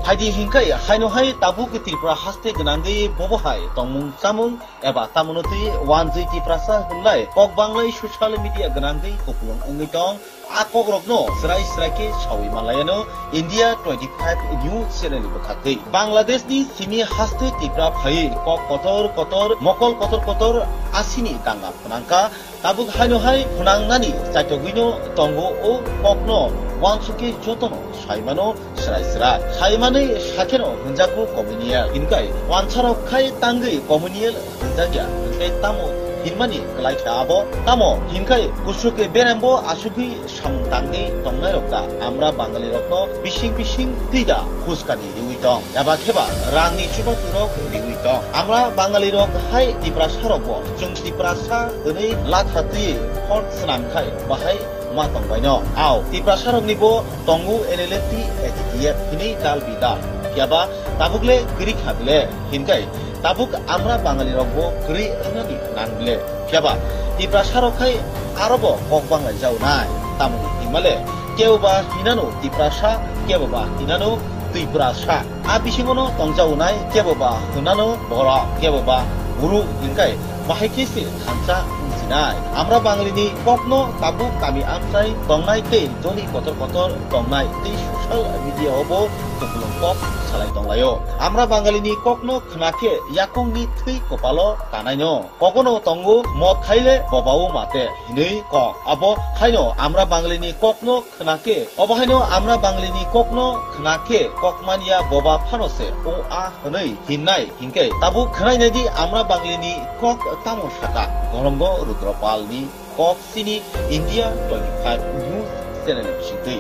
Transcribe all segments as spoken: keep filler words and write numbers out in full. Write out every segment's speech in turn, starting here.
Phaidi hinkhai haino hai tabuk Tripura haste gwnangwi bobo hai tongmung chamung eba tamono twi wanjwi Tiprasa hwnlai kok banglai social media gwnangwi kupulung wngwi tong. A kokrokno srai srai khe sawi manlaiano India twenty five News channel ni bwkhaktwi. Bangladesh ni simi haste Tripura phaiwi kok kotor kotor, mokol kotor kotor asini danga phnangkha. Tabuk haino hai phnangnani chaitogwino tongo o kokno wansukhe jotono saimano srai srai. Saimanwi sakheno hwnjago communal. Hinkhai wansarok khai tangwi communal hwnjakya. Hinkhai tamo hinmani kwlai kha abo? Tamo hinkhai kusuke berembo asugwi samung tangwi tongnairok da amra Bangalirokno bising bising twi da huskani riwi tong, eba kheba rangni chubachu rok riwi tong. Amra Bangalirok hai Tiprasarokbo chwng Tiprasa hwnwi latha twi hor swnam khai bahai ma tongbaino. Ao Tiprasaroknibo tongo N L F T, A T T F hinwi dal bidal. Phiyaba tabukle kwrwi kha bile hinkhai tabuk amra Bangalirokbo kwrwi wngnani nang bile. Phiyaba Tiprasarok khai arobo kok banglai jaunai. Tamoni hinmale kebo ba hinano Tiprasa, kebo ba hinano Twiprasa. A bisingono tongjaunai kebo ba hinano borok, kebo ba buru hinkhai bahai khe se thansa wngsinai. Amra Bangalini kokno tabuk kami amchai tongnai tei doli kotor kotor tongnai tei social media o bo kupulung kok salai tonglaio. Amra Bangalini kokno khna khe yakungni thwi kopalo kanaino. Kokono tongo mot khaile bobao mate hinwi kok. Abo haino amra Bangalini kokno khna khe, obo haino amra Bangalini kokno khna khe kokmanya boba phano se o a hwnwi hinnai. Hinkhe tabuk khnainai di amra Bangalini kok tamo saka. Gorongo Rudropalni kok sini India twenty five News channel bisingtwi.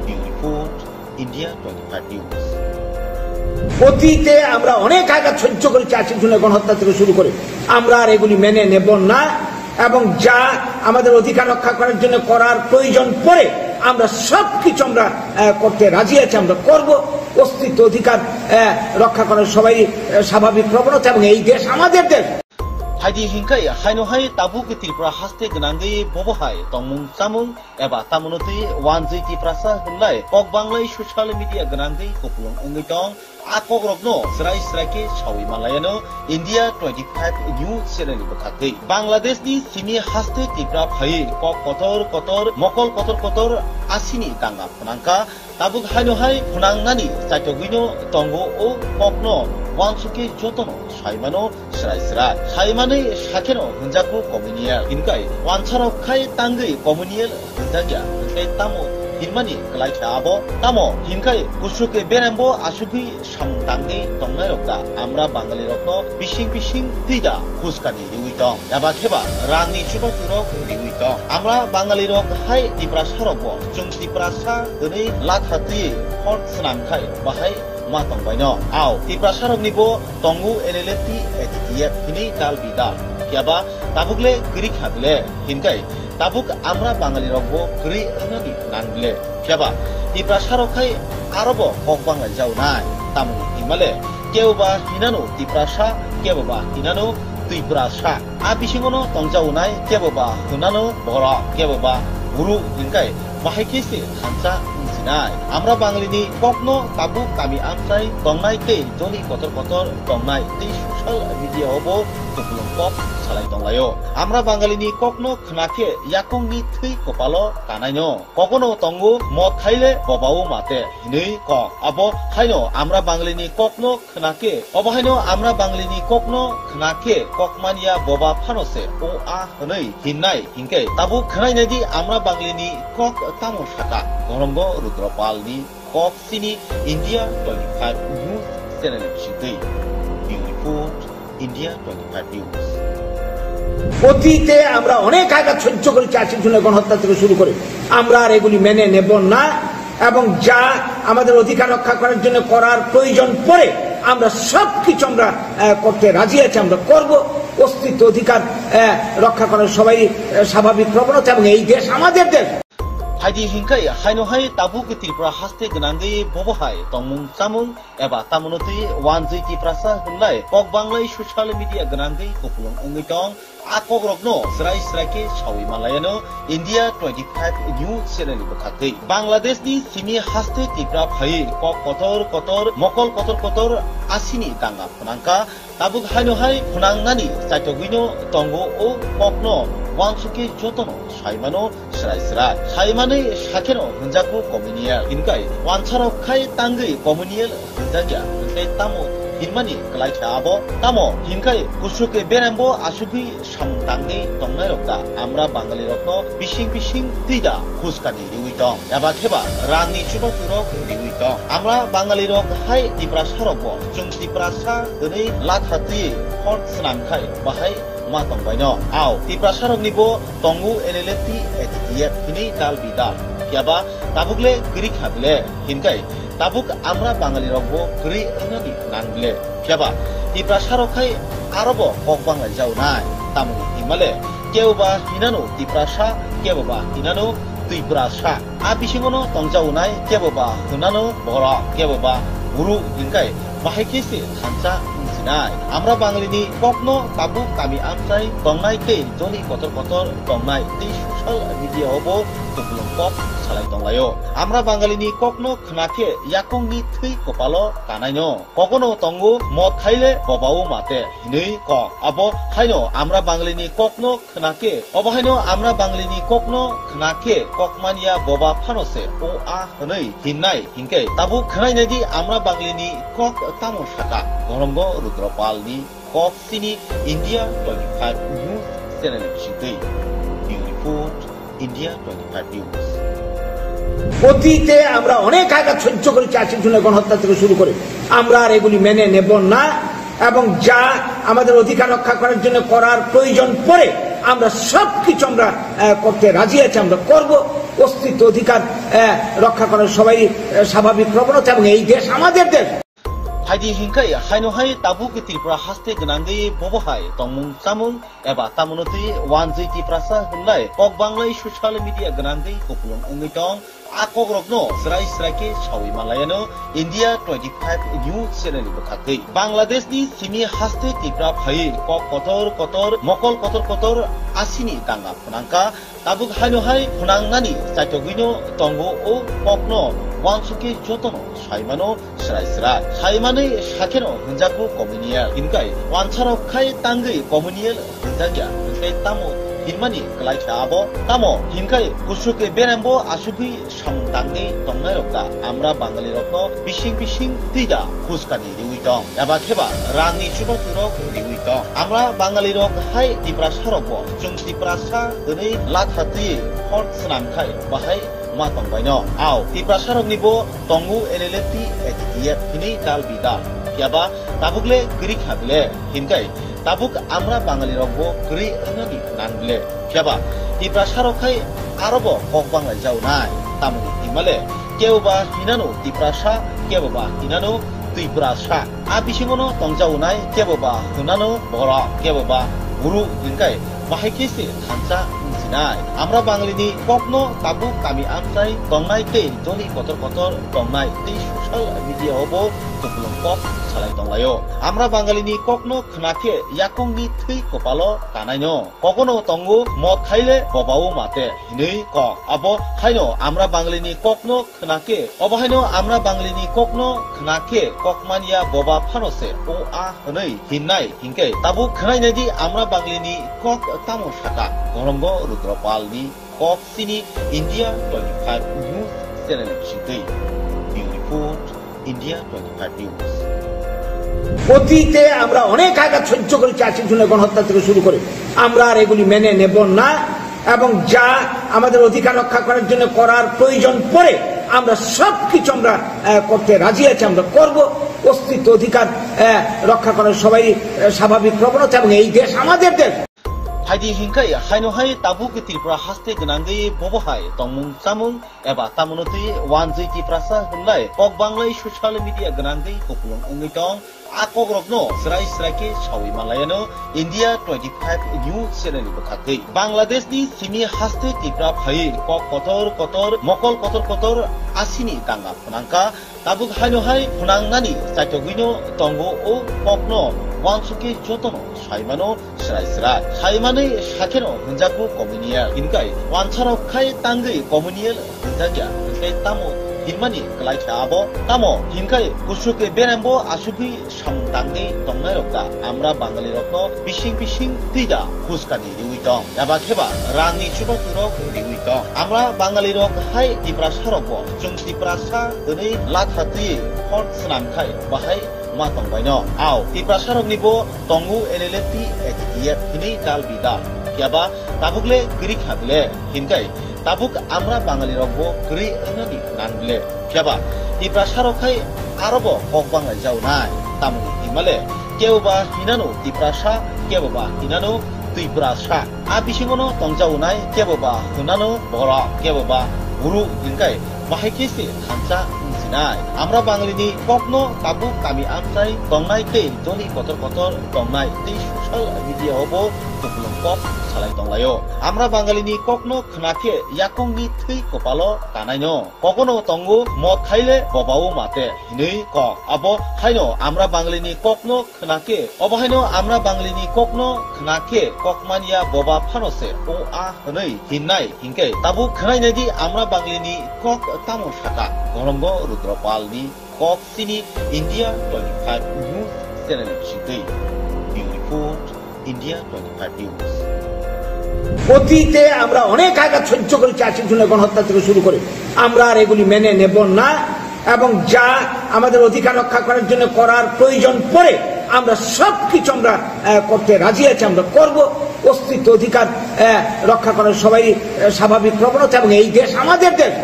Bureau Report, India twenty five News. অতীতে আমরা অনেক আঘাত সহ্য করেছি, আশির জন্য গণহত্যা থেকে শুরু করে। আমরা আর এগুলি মেনে নেব না এবং যা আমাদের অধিকার রক্ষা করার জন্য করার প্রয়োজন পড়ে আমরা সব কিছু আমরা, আহ, করতে রাজি আছি, আমরা করব। অস্তিত্ব অধিকার, আহ, রক্ষা করার সবাই, আহ, স্বাভাবিক প্রবণতা এবং এই দেশ আমাদের দেশ। Phaidi hinkhai haino hai tabuk Tripura haste gwnangwi bobo hai tongmung chamung eba tamono twi wanjwi Tiprasa hwnlai kok banglai social media gwnangwi kupulung wngwi tong. A kokrokno srai srai khe sawi manlaiano India twenty five News channel ni bwkhaktwi. Bangladesh ni simi haste Tripura phaiwi kok kotor kotor, mokol kotor kotor asini danga phnangkha. Tabuk haino hai phnangnani chaitogwino tongo o kokno wansukhe jotono saimano srai srai. Saimanwi sakheno hwnjago communal. Hinkhai wansarok khai tangwi communal hwnjakya. Hinkhai tamo hinmani kwlai kha abo? Tamo hinkhai kusuke berembo asugwi samung tangwi tongnairok da amra Bangalirokno bising bising twi da huskani riwi tong, eba kheba rangni chubachu rok riwi tong. Amra Bangalirok hai Tiprasarokbo chwng Tiprasa hwnwi latha twi hor swnam khai bahai ma tongbaino. Ao Tiprasaroknibo tongo N L F T, A T T F hinwi dal bidal. Phiyaba tabukle kwrwi kha bile hinkhai tabuk amra Bangalirokbo kwrwi wngnani nang bile. Phiyaba Tiprasarok khai arobo kok banglai jaunai. Tamoni hinmale kebo ba hinano Tiprasa, kebo ba hinano Twiprasa. A bisingono tongjaunai kebo ba hinano borok, kebo ba buru hinkhai bahai khe se thansa wngsinai. Amra Bangalini kokno tabuk kami amchai tongnai tei doli kotor kotor tongnai tei social media o bo kupulung kok salai tonglaio. Amra Bangalini kokno khna khe yakungni thwi kopalo kanaino. Kokono tongo mot khaile bobao mate hinwi kok. Abo haino amra Bangalini kokno khna khe, obo haino amra Bangalini kokno khna khe kokmanya boba phano se o a hwnwi hinnai. Hinkhe tabuk khnainai di amra Bangalini kok tamo saka. Gorongo Rudropalni kok sini India twenty five News channel bisingtwi. Bureau Report, India twenty five News. অতীতে আমরা অনেক আঘাত সহ্য করেছি, আশির জন্য গণহত্যা থেকে শুরু করে। আমরা আর এগুলি মেনে নেব না এবং যা আমাদের অধিকার রক্ষা করার জন্য করার প্রয়োজন পড়ে আমরা সব কিছু আমরা, আহ, করতে রাজি আছি, আমরা করব। অস্তিত্ব অধিকার, আহ, রক্ষা করার সবাই, আহ, স্বাভাবিক প্রবণতা এবং এই দেশ আমাদের দেশ। Phaidi hinkhai haino hai tabuk Tripura haste gwnangwi bobo hai tongmung chamung eba tamono twi wanjwi Tiprasa hwnlai kok banglai social media gwnangwi kupulung wngwi tong. A kokrokno srai srai khe sawi manlaiano India twenty five News channel ni bwkhaktwi. Bangladesh ni simi haste Tipra phaiwi kok kotor kotor, mokol kotor kotor asini danga phnangkha. Tabuk haino hai phnangnani chaitogwino tongo o kokno uansukhe jotono saimano srai srai. Saimanwi sakheno hwnjakgo communal. Hinkai wansarok khai tangwi communal hwnjakya, hwnkhe tamo hinmani kwlai kha abo? Tamo hinkai kusuk berembo asugwi samung tangwi tongnairok da amra Bangalirokno bising bising twi da khuskani riwi tong? Eba kheba rangni chubachu rok riwi tong? Amra Bangalirok hai Tiprasarokbo chwng Tiprasa hwnwi latha twi hor swnam khai bahai ma tongbaino. Ao Tiprasaroknibo tongo N L F T, A T T F hinwi dal bidal. Phiya ba tabuk le kwrwi kha bile, hinkai tabuk amra Bangalirokbo kwrwi wngnani nang bile. Phiya ba Tiprasarok khai arobo kok banglai jaonai. Tamoni hinmale kebo ba hinano Tiprasa, kebo ba hinano Twiprasa. A bisingono tongjaonai kebo ba hwnano borok, kebo ba guru, hinkai bahai khe se thansa wngsinai. Amra Bangalini kokno tabuk kami amchai tongnai tei joni kotor kotor tongnai tei social media o bo kupulung kok salai tonglaio. Amra Bangalini kokno khna khe yakungni thwi kopalo kanaino. Kogono tongo mot khaile bobao mate hinwi kok. Abo haino amra Bangalini kokno khna khe, obo haino amra Banglini kokno khna khe kokmanya boba phano se o a hwnwi hinnai. Hinkhe tabuk khnainai di amra Banglini kok tamo saka. Gorongo Rudropalni kok sini India twenty five News channel ni bisingtwi. Bureau Report, India twenty five News. অতীতে আমরা অনেক আঘাত সহ্য করেছি, আশির জন্য গণহত্যা থেকে শুরু করে। আমরা আর এগুলি মেনে নেব না। এবং যা আমাদের অধিকার রক্ষা করার জন্য করার প্রয়োজন পড়ে, আমরা সবকিছু আমরা, আহ, করতে রাজি আছি, আমরা করব। অস্তিত্ব অধিকার, আহ, রক্ষা করার সবাই, আহ, স্বাভাবিক প্রবণতা, এবং এই দেশ আমাদের দেশ। Phaidi hinkhai haino hai tabuk Tripura haste gwnangwi bobo hai tongmung chamung eba tamono twi wanjwi Tiprasa hwnlai kok banglai social media gwnangwi kupulung wngwi tong. A kokrokno srai srai khe sawi manlaiano India twenty five News channel ni bwkhaktwi. Bangladesh ni simi haste Tipra phaiwi kok kotor kotor, mokol kotor kotor asini danga phnangkha. Tabuk haino hai phnangnani chaitogwino tongo o kokno uansukhe jotono saimano srai srai. Saimanwi sakheno hwnjakgo communal. Hinkai wansarok khai tangwi communal hwnjakya, hwnkhe tamo hinmani kwlai kha abo? Tamo hinkai kusuk berembo asugwi samung tangwi tongnairok da amra Bangalirokno bising bising twi da khuskani riwi tong? Eba kheba rangni chubachu rok riwi tong? Amra Bangalirok hai Tiprasarokbo chwng Tiprasa hwnwi latha twi hor swnam khai bahai ma tongbaino. Ao Tiprasaroknibo tongo N L F T, A T T F hinwi dal bidal. Phiyaba tabuk le kwrwi kha bile, hinkai tabuk amra Bangalirokbo kwrwi wngnani nang bile. Phiyaba Tiprasarok khai arobo kok banglai jaonai. Tamoni hinmale kebo ba hinano Tiprasa, kebo ba hinano Twiprasa. A bisingono tongjaonai kebo ba hwnano borok, kebo ba guru, hinkai bahai khe se thansa wngsinai. Amra Banglini kokno tabuk kami amchai tongnai tei joni kotor kotor tongnai tei social media o bo kupulung kok salai tonglaio. Amra Bangalini kokno khna khe yakungni thwi kopalo kanaino. Kogono tongo mot khaile bobao mate hinwi kok. Abo haino amra Banglini kokno khna khe, obo haino amra Banglini kokno khna khe kokmanya boba phano se o a hwnwi hinnai. Hinkhe tabuk khnainai di amra Banglini kok tamo saka. Gorongo Rudropalni kok sini India twenty five News channel ni bisingtwi. Bureau Report, India twenty five News. অতীতে আমরা অনেক আঘাত সহ্য করেছি, আশির জন্য গণহত্যা থেকে শুরু করে। আমরা আর এগুলি মেনে নেব না। এবং যা আমাদের অধিকার রক্ষা করার জন্য করার প্রয়োজন পড়ে, আমরা সবকিছু আমরা, আহ, করতে রাজি আছি, আমরা করব। অস্তিত্ব অধিকার, আহ, রক্ষা করার সবাই, আহ, স্বাভাবিক প্রবণতা, এবং এই দেশ আমাদের দেশ। Phaidi hinkhai haino hai tabuk Tripura haste gwnangwi bobo hai tongmung chamung eba tamono twi wanjwi Tiprasa hwnlai kok banglai social media gwnangwi kupulung wngwi tong. A kokrokno srai srai khe sawi manlaiano India twenty five News channel ni bwkhak twi. Bangladesh ni simi haste Tipra phaiwi kok kotor kotor, mokol kotor kotor asini danga phnangkha. Tabuk haino hai phnangnani chaitogwino tongo o kokno uansukhe jotono saimano srai srai. Saimanwi sakheno hwnjakgo communal. Hinkai wansarok khai tangwi communal hwnjakya. Hinkai tamo hinmani kwlai kha abo? Tamo hinkai kusuk berembo asugwi samung tangwi tongnairok da? Amra Bangalirokno bising bising twi da phuskani riwi tong? Eba kheba rangni chubachu rok riwi tong? Amra Bangalirok hai Tiprasarokbo chwng Tiprasa hwnwi latha twiwi phone swnam khai bahai ma tongbaino. Ao, Tiprasaroknibo tongo N L F T, A T T F hinwi dal bidal. Phiya ba tabuk le kwrwi kha bile, hinkai tabuk Amra Bangalirokbo kwrwi wngnani nang bile. Phiya ba Tiprasarok khai arobo kok banglai jaonai. Tamoni hinmale kebo ba hinano Tiprasa, kebo ba hinano Twiprasa. A bisingono tongjaonai kebo ba hwnano borok, kebo ba buru hinkai bahai khe se thansa wngsinai. Amra Bangalini kokno tabuk kami amchai tongnai tei doli kotor kotor tongnai tei social media o bo kupulung kok salai tonglaio. Amra Bangalini kokno khna khe yakungni thwi kopalo kanaino. Kokono tongo mot khaile bobao mate hinwi kok. Abo haino Amra Bangalini kokno khna khe, obo haino Amra Banglini kokno khna khe kokmanya boba phano se o a hwnwi hinnai. Hinkhe tabuk khnainai di Amra Banglini kok tamo saka. Gorongo Rudropalni kok sini India twenty five News channel ni bisingtwi. Bureau Report, India twenty five News. অতীতে আমরা অনেক আঘাত সহ্য করেছি, আশির জন্য গণহত্যা থেকে শুরু করে। আমরা আর এগুলি মেনে নেব না। এবং যা আমাদের অধিকার রক্ষা করার জন্য করার প্রয়োজন পড়ে, আমরা সবকিছু আমরা, আহ, করতে রাজি আছি, আমরা করব। অস্তিত্ব অধিকার, আহ, রক্ষা করার সবাই, আহ, স্বাভাবিক প্রবণতা, এবং এই দেশ আমাদের দেশ।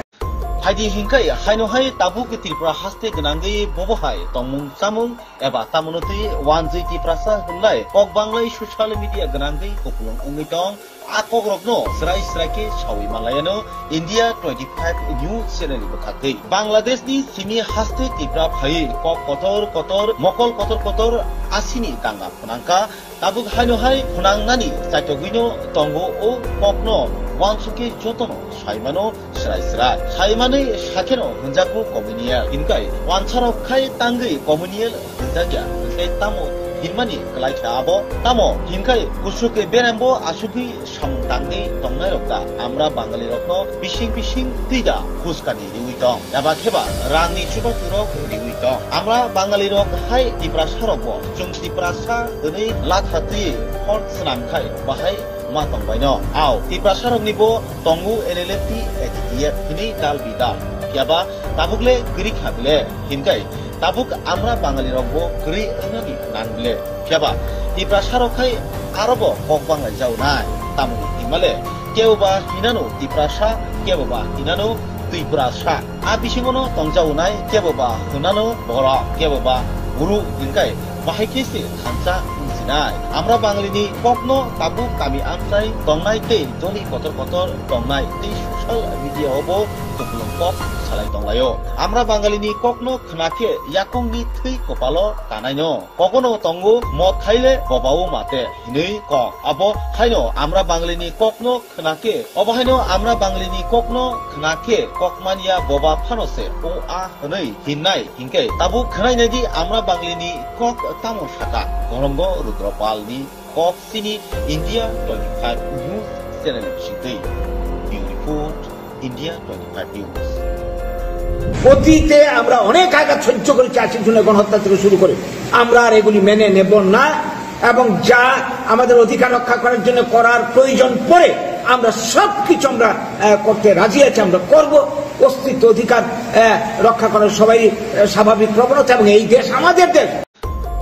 Phaidi hinkhai haino hai tabuk Tripura haste gwnangwi bobo hai tongmung chamung eba tamono twi wanjwi Tiprasa hwnlai kok banglai social media gwnangwi kupulung wngwi tong. A kokrokno srai srai khe sawi manlaiano India twenty five News channel ni bwkhak twi. Bangladesh ni simi haste Tipra phaiwi kok kotor kotor, mokol kotor kotor asini danga phnangkha. Tabuk haino hai phnangnani chaitogwino tongo o kokno uansukhe jotono saimano srai srai. Saimanwi sakheno hwnjakgo communal. Hinkai wansarok khai tangwi communal hwnjakya. Hinkai tamo hinmani kwlai kha abo? Tamo hinkai kusuk berembo asugwi samung tangwi tongnairok da Amra Bangalirokno bising bising twi da phuskani riwi tong? Eba kheba rangni chubachu rok riwi tong? Amra Bangalirok hai Tiprasarokbo chwng Tiprasa hwnwi latha twiwi phone swnam khai bahai ma tongbaino. Ao, Tiprasaroknibo tongo N L F T, A T T F hinwi dal bidal. Phiya ba tabuk le kwrwi kha bile, hinkai tabuk Amra Bangalirokbo kwrwi wngnani nang bile. Phiya ba Tiprasarok khai arobo kok banglai jaonai. Tamoni hinmale kebo ba hinano Tiprasa, kebo ba hinano Twiprasa. A bisingono tongjaonai kebo ba hwnano borok, kebo ba buru hinkai bahai khe se thansa wngsinai. Amra Banglini kokno tabuk kami amchai tongnai tei doli kotor kotor tongnai tei social media o bo kupulung kok salai tonglaio. Amra Bangalini kokno khna khe yakungni thwi kopalo kanaino. Kokono tongo mot khaile bobao mate hinwi kok. Abo haino Amra Banglini kokno khna khe, obo haino Amra Banglini kokno khna khe kokmanya boba phano se o a hwnwi hinnai. Hinkhe tabuk khnainai di Amra Banglini kok tamo saka. Gorongo Rudropalni kok sini India twenty five News channel ni bisingtwi. Bureau Report, India twenty five News. অতীতে আমরা অনেক আঘাত সহ্য করেছি, আশির জন্য গণহত্যা থেকে শুরু করে। আমরা আর এগুলি মেনে নেব না, এবং যা আমাদের অধিকার রক্ষা করার জন্য করার প্রয়োজন পড়ে, আমরা সবকিছু আমরা, আহ, করতে রাজি আছি, আমরা করব। অস্তিত্ব অধিকার, আহ, রক্ষা করার সবাই, আহ, স্বাভাবিক প্রবণতা, এবং এই দেশ আমাদের দেশ।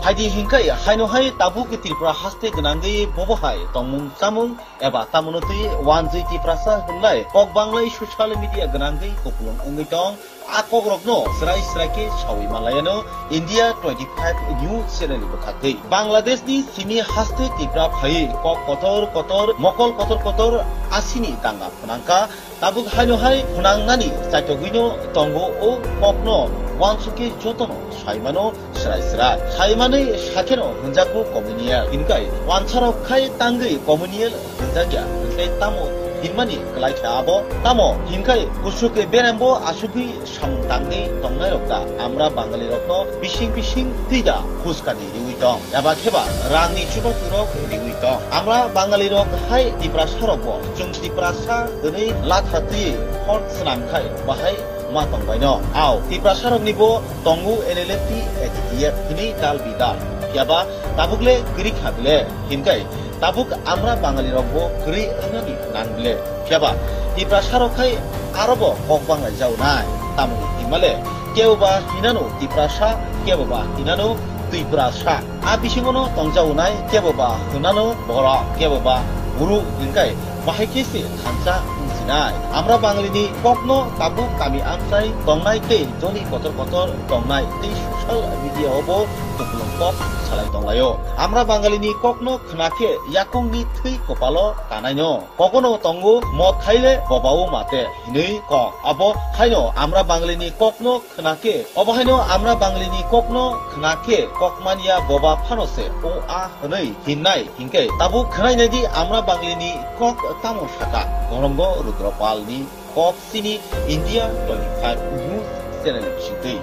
Phaidi hinkhai haino hai tabuk Tripura haste gwnangwi bobo hai tongmung chamung eba tamono twi wanjwi Tiprasa hwnlai kok banglai social media gwnangwi kupulung wngwi tong. A kokrokno srai srai khe sawi manlaiano India twenty five News channel ni bwkhaktwi. Bangladesh ni simi haste Tipra phaiwi kok kotor kotor, mokol kotor kotor asini danga phnangkha. Tabuk haino hai phnangnani chaitogwino tongo o kokno uansukhe jotono saimano srai srai. Saimanwi sakheno hwnjakgo communal. Hinkai wansarok khai tangwi communal hwnjakya, hwnkhe tamo hinmani kwlai kha abo? Tamo hinkai kusuk berembo asugwi samung tangwi tongnairok da amra Bangalirokno bising bising twi da huskani riwi tong, eba kheba rangni chubachu rok riwi tong. Amra Bangalirok hai Tiprasarokbo chwng Tiprasa hwnwi latha twi hor swnam khai bahai ma tongbaino. Ao Tiprasaroknibo tongo N L F T, A T T F hwnwi dal bidal. Phiyaba tabukle kwrwi kha bile, hinkai tabuk amra Bangalirokbo kwrwi wngnani nang bile. Phiyaba Tiprasarok khai arobo kok banglaijao nai. Tamoni hinmale keboba hinano Tiprasa, keboba hinano Twiprasa. A bisingono tongjaonai keboba hinano borok, keboba guru, hinkai bahai khe se thansa wngsinai. Amra Bangalini kokno tabuk kami amchai tongnai tei joli kotor kotor tongnai tei social media o bo kupulung kok salai tonglaio. Amra Bangalini kokno khna khe yakungni thwi kopalo kanaino. Kokono tongo mot khaile bobao mate hinwi kok. Abo haino amra Bangalini kokno khna khe, obo haino amra Bangalini kokno khna khe kokmanya boba phano se o a hwnwi hinnai. Hinkhe tabuk khnainai di amra Bangalini kok tamo saka. Gorongo Rudropalni kok sini India twenty five News channel bisingtwi.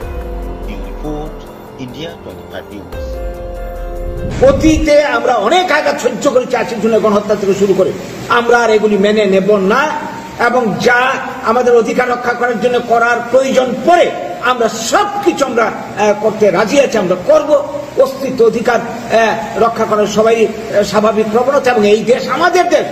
Bureau Report, India twenty five News. অতীতে আমরা অনেক আঘাত সহ্য করেছি, আশির জন্য গণহত্যা থেকে শুরু করে। আমরা আর এগুলি মেনে নেব না এবং যা আমাদের অধিকার রক্ষা করার জন্য করার প্রয়োজন পড়ে আমরা সব কিছু আমরা, আহ, করতে রাজি আছি, আমরা করব। অস্তিত্ব অধিকার, আহ, রক্ষা করার সবাই, আহ, স্বাভাবিক প্রবণতা এবং এই দেশ আমাদের দেশ।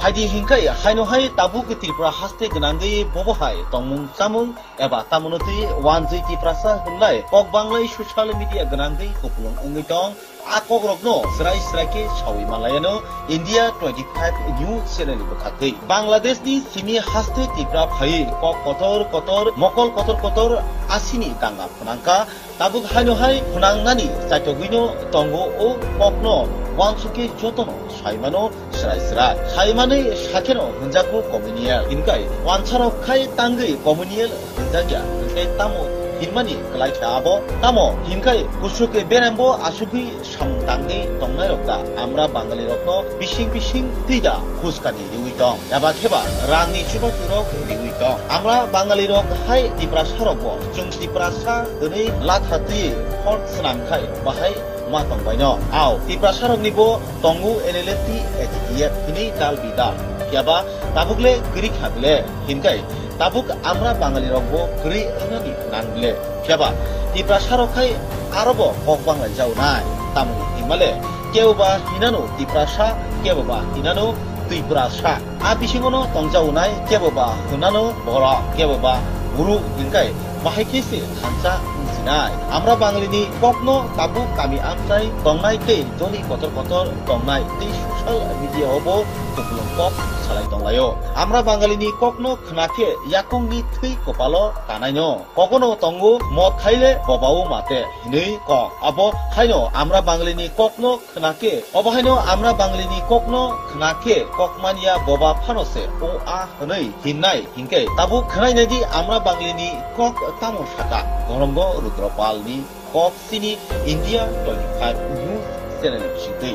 Phaidi hinkai haino hai tabuk Tripura haste gwnangwi bobo hai tongmung chamung eba tamono twi wanjwi Tiprasa hwnlai kok banglai social media gwnangwi kupulung wngwi tong. A kokrokno srai srai khe sawi manlaiano India twenty five News channel ni bwkhaktwi. Bangladesh ni simi haste Tripura phaiwi kok kotor kotor, mokol kotor kotor asini danga phnangkha. Tabuk haino hai phnangnani chaitogwino tongo o kokno uansukhe jotono saimano srai srai. Saimanwi sakheno hwnjakgo communal. Hinkai wansarok khai tangwi communal hwnjakya, hwnkhe tamo hinmani kwlai kha abo? Tamo hinkai kusuk berembo asugwi samung tangwi tongnairok da amra Bangalirokno bising bising twi da huskani riwi tong, eba kheba rangni chubachu rok riwi tong. Amra Bangalirok hai Tiprasarokbo chwng Tiprasa hwnwi latha twi hor swnam khai bahai ma tongbaino. Ao Tiprasaroknibo tongo N L F T, A T T F hwnwi dal bidal. Phiyaba tabukle kwrwi kha bile, hinkai tabuk amra Bangalirokbo kwrwi wngnani nang bile. Phiyaba Tiprasarok khai arobo kok banglaijao nai. Tamoni hinmale keboba hinano Tiprasa, keboba hinano Twiprasa. A bisingono tongjaonai keboba hinano borok, keboba guru, hinkai bahai khe se thansa wngsinai. Amra Bangalini kokno tabuk kami amchai tongnai tei joli kotor kotor tongnai tei social media o bo kupulung kok salai tonglaio. Amra Bangalini kokno khna khe yakungni thwi kopalo kanaino. Kokono tongo mot khaile bobao mate hinwi kok. Abo haino amra Bangalini kokno khna khe, obo haino amra Bangalini kokno khna khe kokmanya boba phano se o a hwnwi hinnai. Hinkhe tabuk khnainai di amra Bangalini kok tamo saka. Gorongo Rudropalni kok sini India twenty five News channel bisingtwi.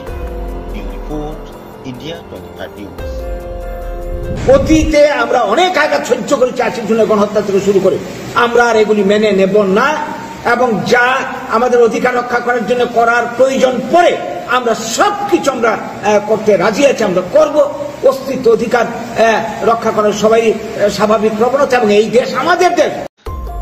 Bureau Report, India twenty five News. অতীতে আমরা অনেক আঘাত সহ্য করেছি, আশির জন্য গণহত্যা থেকে শুরু করে। আমরা আর এগুলি মেনে নেব না এবং যা আমাদের অধিকার রক্ষা করার জন্য করার প্রয়োজন পড়ে আমরা সব কিছু আমরা, আহ, করতে রাজি আছি, আমরা করব। অস্তিত্ব অধিকার, আহ, রক্ষা করার সবাই, আহ, স্বাভাবিক প্রবণতা এবং এই দেশ আমাদের দেশ।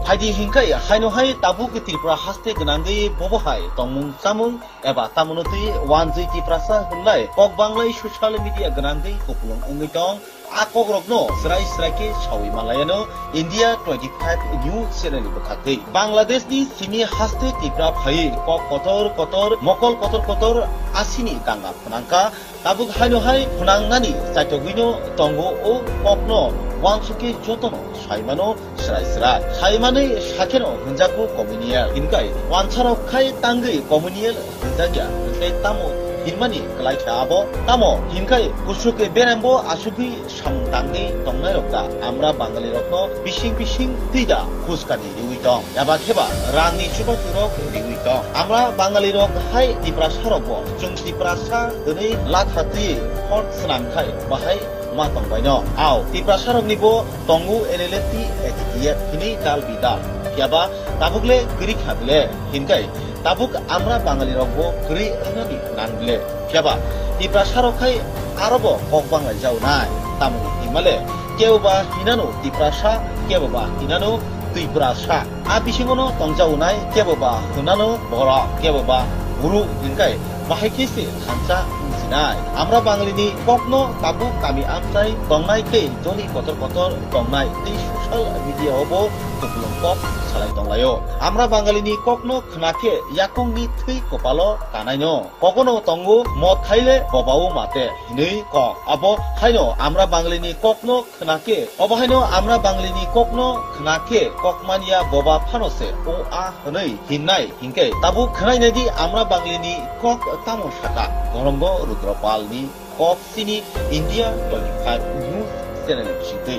Phaidi hinkai haino hai tabuk Tripura haste gwnangwi bobo hai tongmung chamung eba tamono twi wanjwi Tiprasa hwnlai kok banglai social media gwnangwi kupulung wngwi tong. A kokrokno srai srai khe sawi manlaiano India twenty five News channel ni bwkhaktwi. Bangladesh ni simi haste Tipra phaiwi kok kotor kotor, mokol kotor kotor asini danga phnangkha. Tabuk haino hai phnangnani chaitogwino tongo o kokno uansukhe jotono saimano srai srai. Saimanwi sakheno hwnjakgo communal. Hinkai uansarok khai tangwi communal hwnjakya, hwnkhe tamo hinmani kwlaikha abo? Tamo hinkai kusuk berembo asugwi samung tangwi tongnairok da amra Bangalirokno bising bising twi da khuskani riwi tong? Eba kheba rangni chubachu rok riwi tong? Amra Bangalirok hai Tiprasarokbo chwng Tiprasa hwnwi latha twi hor swnam khai bahai ma tongbaino. Ao Tiprasaroknibo tongo N L F T, A T T F hinwi dal bidal. Phiaba tabuk le kwrwi kha bile, hinkai tabuk amra Bangalirokbo kwrwi wngnani nang bile. Phiaba Tiprasarok khai arobo kok banglaijao nai. Tamoni himale kebo ba hinano Tiprasa, kebo ba hinano Twiprasa. A bisingono tongjao nai, kebo ba hwnano borok, kebo ba guru, hinkai bahai khe se thansa wngsinai. Amra Bangalini kokno tabuk kami amchai tongnai tei joni kotor kotor tongnai tei social media o bo kupulung kok salai tonglaio. Amra Bangalini kokno khna khe yakungni thwi kopalo kanaino. Kokono tongo, mot khaile bobao mate hinwi kok. Abo haino amra Bangalini kokno khna khe, obo haino amra Banglini kokno khna khe kokmanya boba phano se o a hwnwi hinnai. Hinkhe tabuk khnainai di amra Banglini kok tamo saka. Gorongo Rudropalni kok sini India twenty five News channel bisingtwi.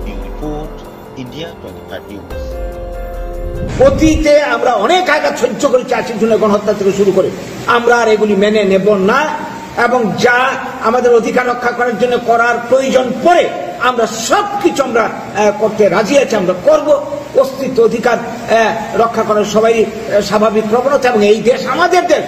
Bureau Report, India twenty five News. অতীতে আমরা অনেক আঘাত সহ্য করেছি, আশির জন্য গণহত্যা থেকে শুরু করে। আমরা আর এগুলি মেনে নেব না। এবং যা আমাদের অধিকার রক্ষা করার জন্য করার প্রয়োজন পড়ে, আমরা সবকিছু আমরা, আহ, করতে রাজি আছি, আমরা করব। অস্তিত্ব অধিকার, আহ, রক্ষা করার সবারই, আহ, স্বাভাবিক প্রবণতা, এবং এই দেশ আমাদের দেশ।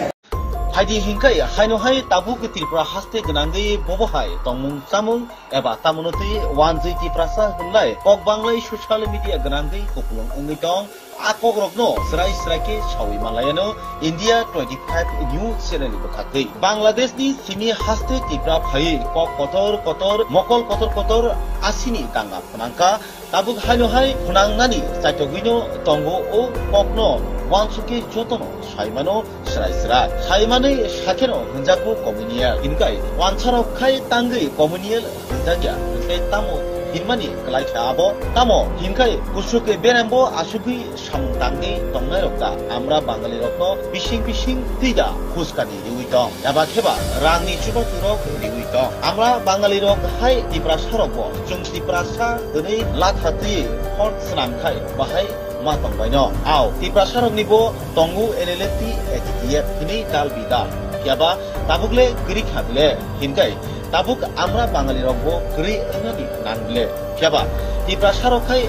Phaidi hinkhai haino hai tabuk Tripura haste gwnangwi bobo hai tongmung chamung eba tamono twi wanjwi Tiprasa hwnlai kok banglai social media gwnangwi kupulung wngwi tong. A kokrokno srai srai khe sawi manlaiano India twenty five News channel ni bwkhaktwi. Bangladesh ni simi haste Tipra phaiwi kok kotor kotor, mokol kotor kotor asini danga phnangkha. Tabuk haino hai phnangnani chaitogwino tongo o kokno uansukhe jotono saimano srai srai. Saimanwi sakheno hwnjakgo communal. Hinkai uansarok khai tangwi communal hwnjakya, hwnkhe tamo hinmani kwlaikha abo? Tamo hinkai kusuk berembo asugwi samung tangwi tongnairok da amra Bangalirokno bising bising twi da khuskani riwi tong? Eba kheba rangni chubachu rok riwi tong? Amra Bangalirok hai Tiprasarokbo chwng Tiprasa hwnwi latha twi hor swnam khai bahai ma tongbaino. Ao Tiprasaroknibo tongo N L F T, A T T F hinwi dal bidal. Phiaba tabuk le kwrwi kha bile, hinkai tabuk amra Bangalirokbo kwrwi wngnani nang bile. Phiaba Tiprasarok khai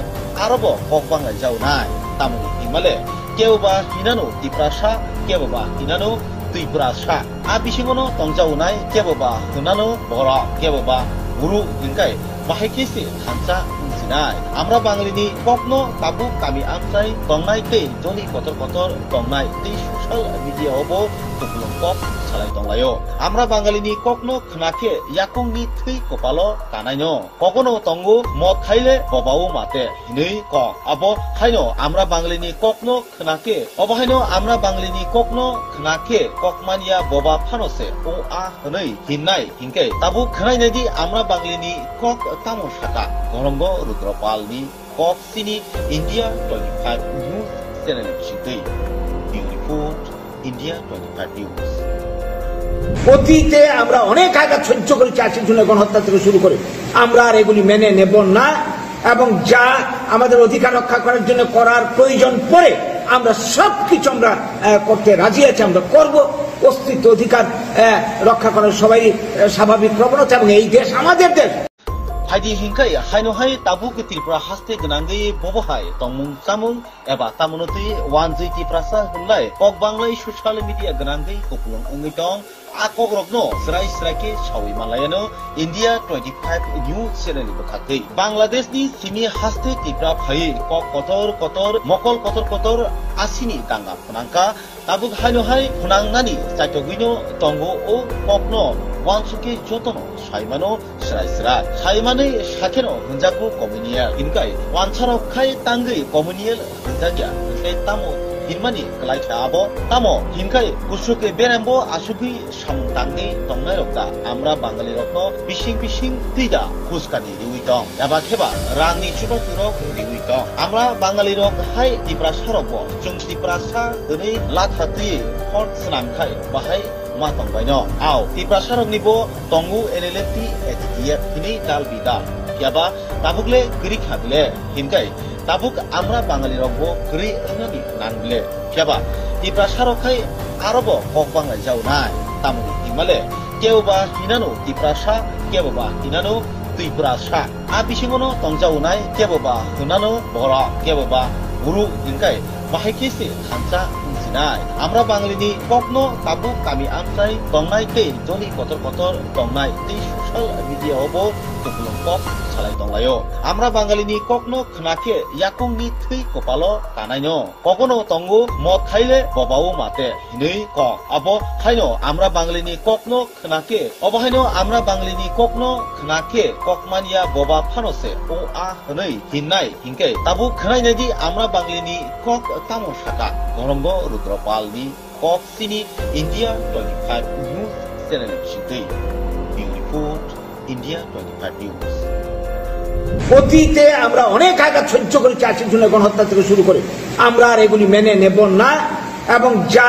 arobo kok banglaijao nai. Tamoni himale kebo ba hinano Tiprasa, kebo ba hinano Twiprasa. A bisingono tongjaonai kebo ba hwnano borok, kebo ba guru hinkai bahai khe se thansa wngsinai. Amra Banglini kokno tabuk kami amchai tongnai tei joni kotor kotor tongnai tei social media o bo kupulung kok salai tonglaio. Amra Banglini kokno khna khe yakungni thwi kopalo kanaino. Kokono tongo, mot khaile bobao mate hinwi kok. Abo haino amra Banglini kokno khna khe, obo haino amra Banglini kokno khna khe kokmanya boba phano se o a hwnwi hinnai. Hinkhe tabuk khnainai di amra Banglini kok tamo saka. Gorongo Rudropalni kok sini India twenty five News channel bisingtwi. Bureau Report, India twenty five News. অতীতে আমরা অনেক আঘাত সহ্য করেছি, আশির জন্য গণহত্যা থেকে শুরু করে। আমরা আর এগুলি মেনে নেব না, এবং যা আমাদের অধিকার রক্ষা করার জন্য করার প্রয়োজন পড়ে, আমরা সবকিছু আমরা, আহ, করতে রাজি আছি, আমরা করব। অস্তিত্ব অধিকার, আহ, রক্ষা করার সবারই, আহ, স্বাভাবিক প্রবণতা, এবং এই দেশ আমাদের দেশ। Phaidi hinkhai haino hai tabuk Tripura haste gwnangwi bobo hai tongmung chamung eba tamono twi wanjwi Tiprasa hwnlai kok banglai social media gwnangwi kupulung wngwi tong. A kokrokno srai srai khe sawi manlaiano India twenty five News channel ni bwkhaktwi. Bangladesh ni simi haste Tipra phaiwi kok kotor kotor, mokol kotor kotor asini danga phwnangkha. Tabuk haino hai phwnangnani chaitogwino tongo o kokno uansukhe jotono saimano srai srai. Saimanwi sakheno hwnjakgo communal. Hinkai wansarok khai tangwi communal hwnjakya. Hinkai tamo hinmani kwlaikha abo? Tamo hinkai kusuke berembo asugwi samung tangwi tongnairok da amra Bangalirokno bising bising twi da phuskani riwi tong, eba kheba rangni chubachu rok riwi tong. Amra Bangalirok hai Tiprasarokbo chwng Tiprasa hwnwi latha twi hor swnam khai bahai ma tongbaino. Ao Tiprasaroknibo tongo N L F T, A T T F hinwi dal bidal. Phiya ba tabuk le kwrwi kha bile, hinkai tabuk amra Bangalirokbo kwrwi wngnani nan bile. Phiya ba Tiprasarok khai arobo kok banglai jaunai. Tamoni himale kebo ba hinano Tiprasa, kebo ba hinano Twiprasa. A bisingono tongjaunai kebo ba hwnano borok, kebo ba guru, hinkai bahai khe se thansa wngsinai. Amra Bangalini kokno tabuk kami amchai tongnai tei joni kotor kotor tongnai tei social media o bo kupulung kok salai tonglaio. Amra Bangalini kokno khna khe yakungni thwi kopalo kanaino. Kogono tongo mot khaile bobao mate hinwi kok. Abo haino amra Bangalini kokno khna khe, obo haino amra Banglini kokno khna khe kokmanya boba phano se o a hwnwi hinnai. Hinkhe tabuk khnainai di amra Banglini kok tamo saka. Gorongo Rudropalni kok sini India twenty five News channel ni bisingtwi. Bureau Report, India twenty five News. অতীতে আমরা অনেক আঘাত সহ্য করেছি, আশির জন্য গণহত্যা থেকে শুরু করে। আমরা আর এগুলি মেনে নেব না। এবং যা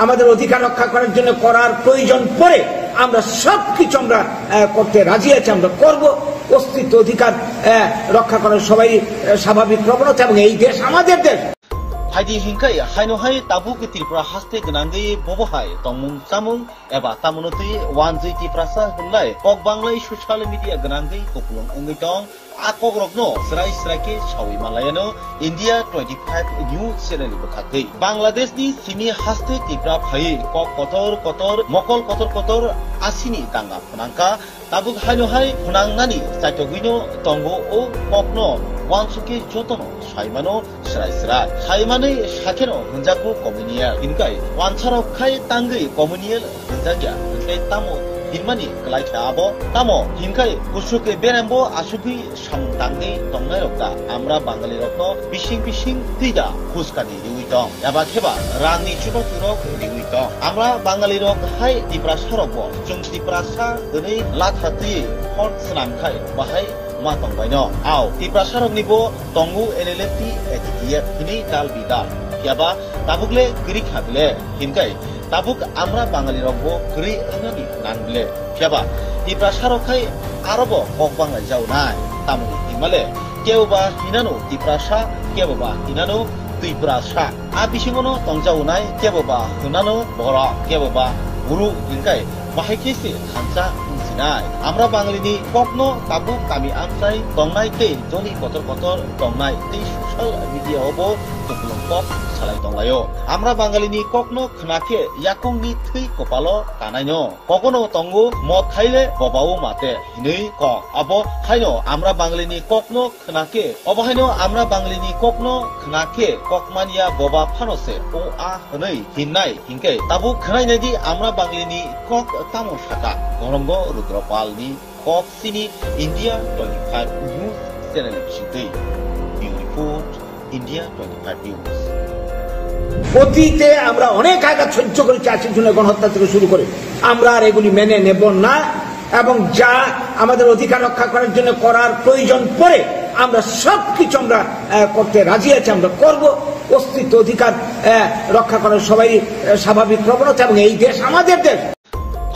আমাদের অধিকার রক্ষা করার জন্য করার প্রয়োজন পড়ে, আমরা সবকিছু আমরা, আহ, করতে রাজি আছি, আমরা করব। অস্তিত্ব অধিকার, আহ, রক্ষা করার সবাই, আহ, স্বাভাবিক প্রবণতা, এবং এই দেশ আমাদের দেশ। Phaidi hinkai haino hai tabuk Tripura haste gwnangwi bobo hai tongmung chamung eba tamono twi wanjwi Tiprasa hwnlai kok banglai social media gwnangwi kupulung wngwi tong. A kokrokno srai srai khe sawi manlaiano India twenty five News channel ni bwkhaktwi. Bangladesh ni simi haste Tipra phaiwi kok kotor kotor, mokol kotor kotor asini danga phwnangkha. Tabuk haino hai phwnangnani chaitogwino tongo o kokno uansukhe jotono saimano srai srai. Saimanwi sakheno hwnjakgo communal. Hinkai wansarok khai tangwi communal hwnjakya. Hinkai tamo hinmani kwlaikha abo? Tamo hinkai kusuke berembo asugwi samung tangwi tongnairok da amra Bangalirokno bising bising twi da phuskani riwi tong, eba kheba rangni chubachu rok riwi tong. Amra Bangalirok hai Tiprasarokbo chwng Tiprasa hwnwi latha twi hor swnam khai bahai ma tongbaino. Ao Tiprasaroknibo tongo N L F T, A T T F hinwi dal bidal. Phiya ba tabuk le kwrwi kha bile, hinkai tabuk amra Bangalirokbo kwrwi wngnani nan bile. Phiya ba Tiprasarok khai arobo kok banglai jaunai. Tamoni himale kebo ba hinano Tiprasa, kebo ba hinano Twiprasa. A bisingono tongjaunai kebo ba hwnano borok, kebo ba guru, hinkai bahai khe se thansa wngsinai. Amra Banglini kokno tabuk kami amchai tongnai tei joni kotor kotor tongnai tei social media o bo kupulung kok salai tonglaio. Amra Bangalini kokno khna khe yakungni thwi kopalo kanaino. Kogono tongo mot khaile bobao mate hinwi kok. Abo haino amra Banglini kokno khna khe, obo haino amra Banglini kokno khna khe kokmanya boba phano se o a hwnwi hinnai. Hinkhe tabuk khnainai di amra Banglini kok tamo saka. Gorongo Rudropalni kok sini India twenty five News channel ni bisingtwi. Bureau Report, India twenty five News. অতীতে আমরা অনেক আঘাত সহ্য করেছি, আশির জন্য গণহত্যা থেকে শুরু করে। আমরা আর এগুলি মেনে নেব না, এবং যা আমাদের অধিকার রক্ষা করার জন্য করার প্রয়োজন পড়ে, আমরা সবকিছু আমরা, আহ, করতে রাজি আছি, আমরা করব। অস্তিত্ব অধিকার, আহ, রক্ষা করার সবাই, আহ, স্বাভাবিক প্রবণতা, এবং এই দেশ আমাদের দেশ।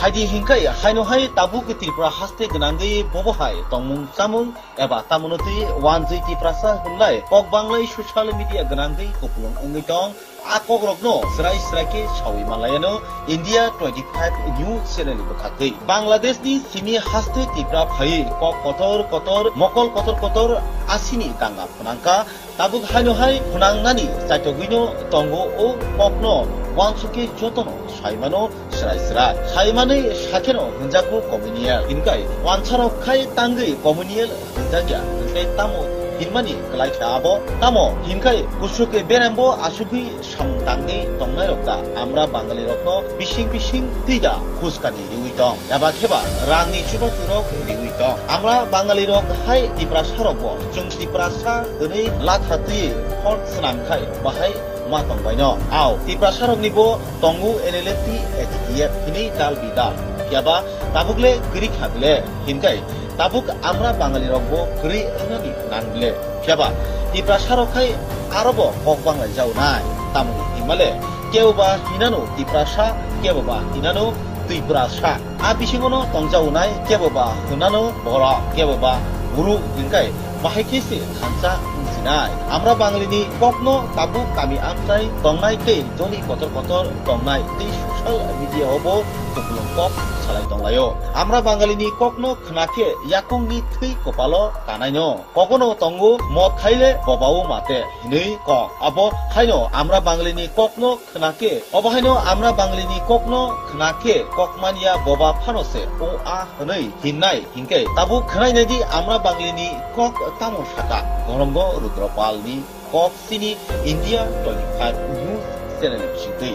Phaidi hinkai haino hai tabuk Tripura haste gwnangwi bobo hai tongmung chamung eba tamono twi wanjwi Tiprasa hwnlai kok banglai social media gwnangwi kupulung wngwi tong. A kokrokno srai srai khe sawi manlaiano India twenty five News channel ni bwkhaktwi. Bangladesh ni simi haste Tipra phaiwi kok kotor kotor, mokol kotor kotor asini danga phwnangkha. Tabuk haino hai phwnangnani chaitogwino tongo o kokno uansukhe jotono saimano srai srai. Saimanwi sakheno hwnjakgo communal. Hinkai wansarok khai tangwi communal hwnjakya, hwnkhe tamo hinmani kwlai kha abo? Tamo hinkai kusuk berembo asugwi samung tangwi tongnairok da amra Bangalirokno bising bising twi da khuskani riwi tong? Eba kheba rangni chubachu rok riwi tong? Amra Bangalirok hai Tiprasarokbo chwng Tiprasa hwnwi latha twi hor swnam khai bahai ma tongbaino. Ao Tiprasaroknibo tongo N L F T, A T T F hinwi dal bidal. Phiaba tabuk le kwrwi kha bile, hinkai tabuk amra Bangalirokbo kwrwi wngnani nang bile. Phiaba Tiprasarok khai arobo kok banglai jaunai. Tamoni hinmale keboba hinano Tiprasa, keboba hinano Twiprasa. A bisingono tongjaunai keboba hinano borok, keboba guru, hinkai bahai khe se thansa wngsinai. Amra Bangalini kokno tabuk kami amchai tongnai tei doli kotor kotor tongnai tei social media o bo kupulung kok salai tonglaio. Amra Bangalini kokno khna khe yakungni thwi kopalo kanaino. Kogono tongo mot khaile bobao mate hinwi kok. Abo haino amra Bangalini kokno khna khe, obo haino amra Bangalini kokno khna khe kokmanya boba phano se o a hwnwi hinnai. Hinkhe tabuk khnainai di amra Bangalini kok tamo saka. Gonombo Rudropalni kok sini India twenty five News channel bisingtwi.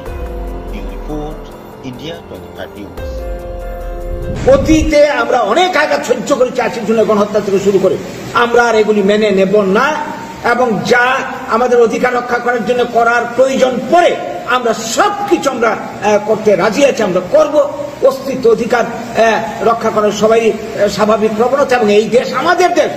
Bureau Report, India twenty five News. অতীতে আমরা অনেক আঘাত সহ্য করেছি, আশির জন্য গণহত্যা থেকে শুরু করে। আমরা আর এগুলি মেনে নেব না এবং যা আমাদের অধিকার রক্ষা করার জন্য করার প্রয়োজন পড়ে আমরা সব কিছু আমরা, আহ, করতে রাজি আছি, আমরা করব। অস্তিত্ব অধিকার, আহ, রক্ষা করার সবারই, আহ, স্বাভাবিক প্রবণতা এবং এই দেশ আমাদের দেশ।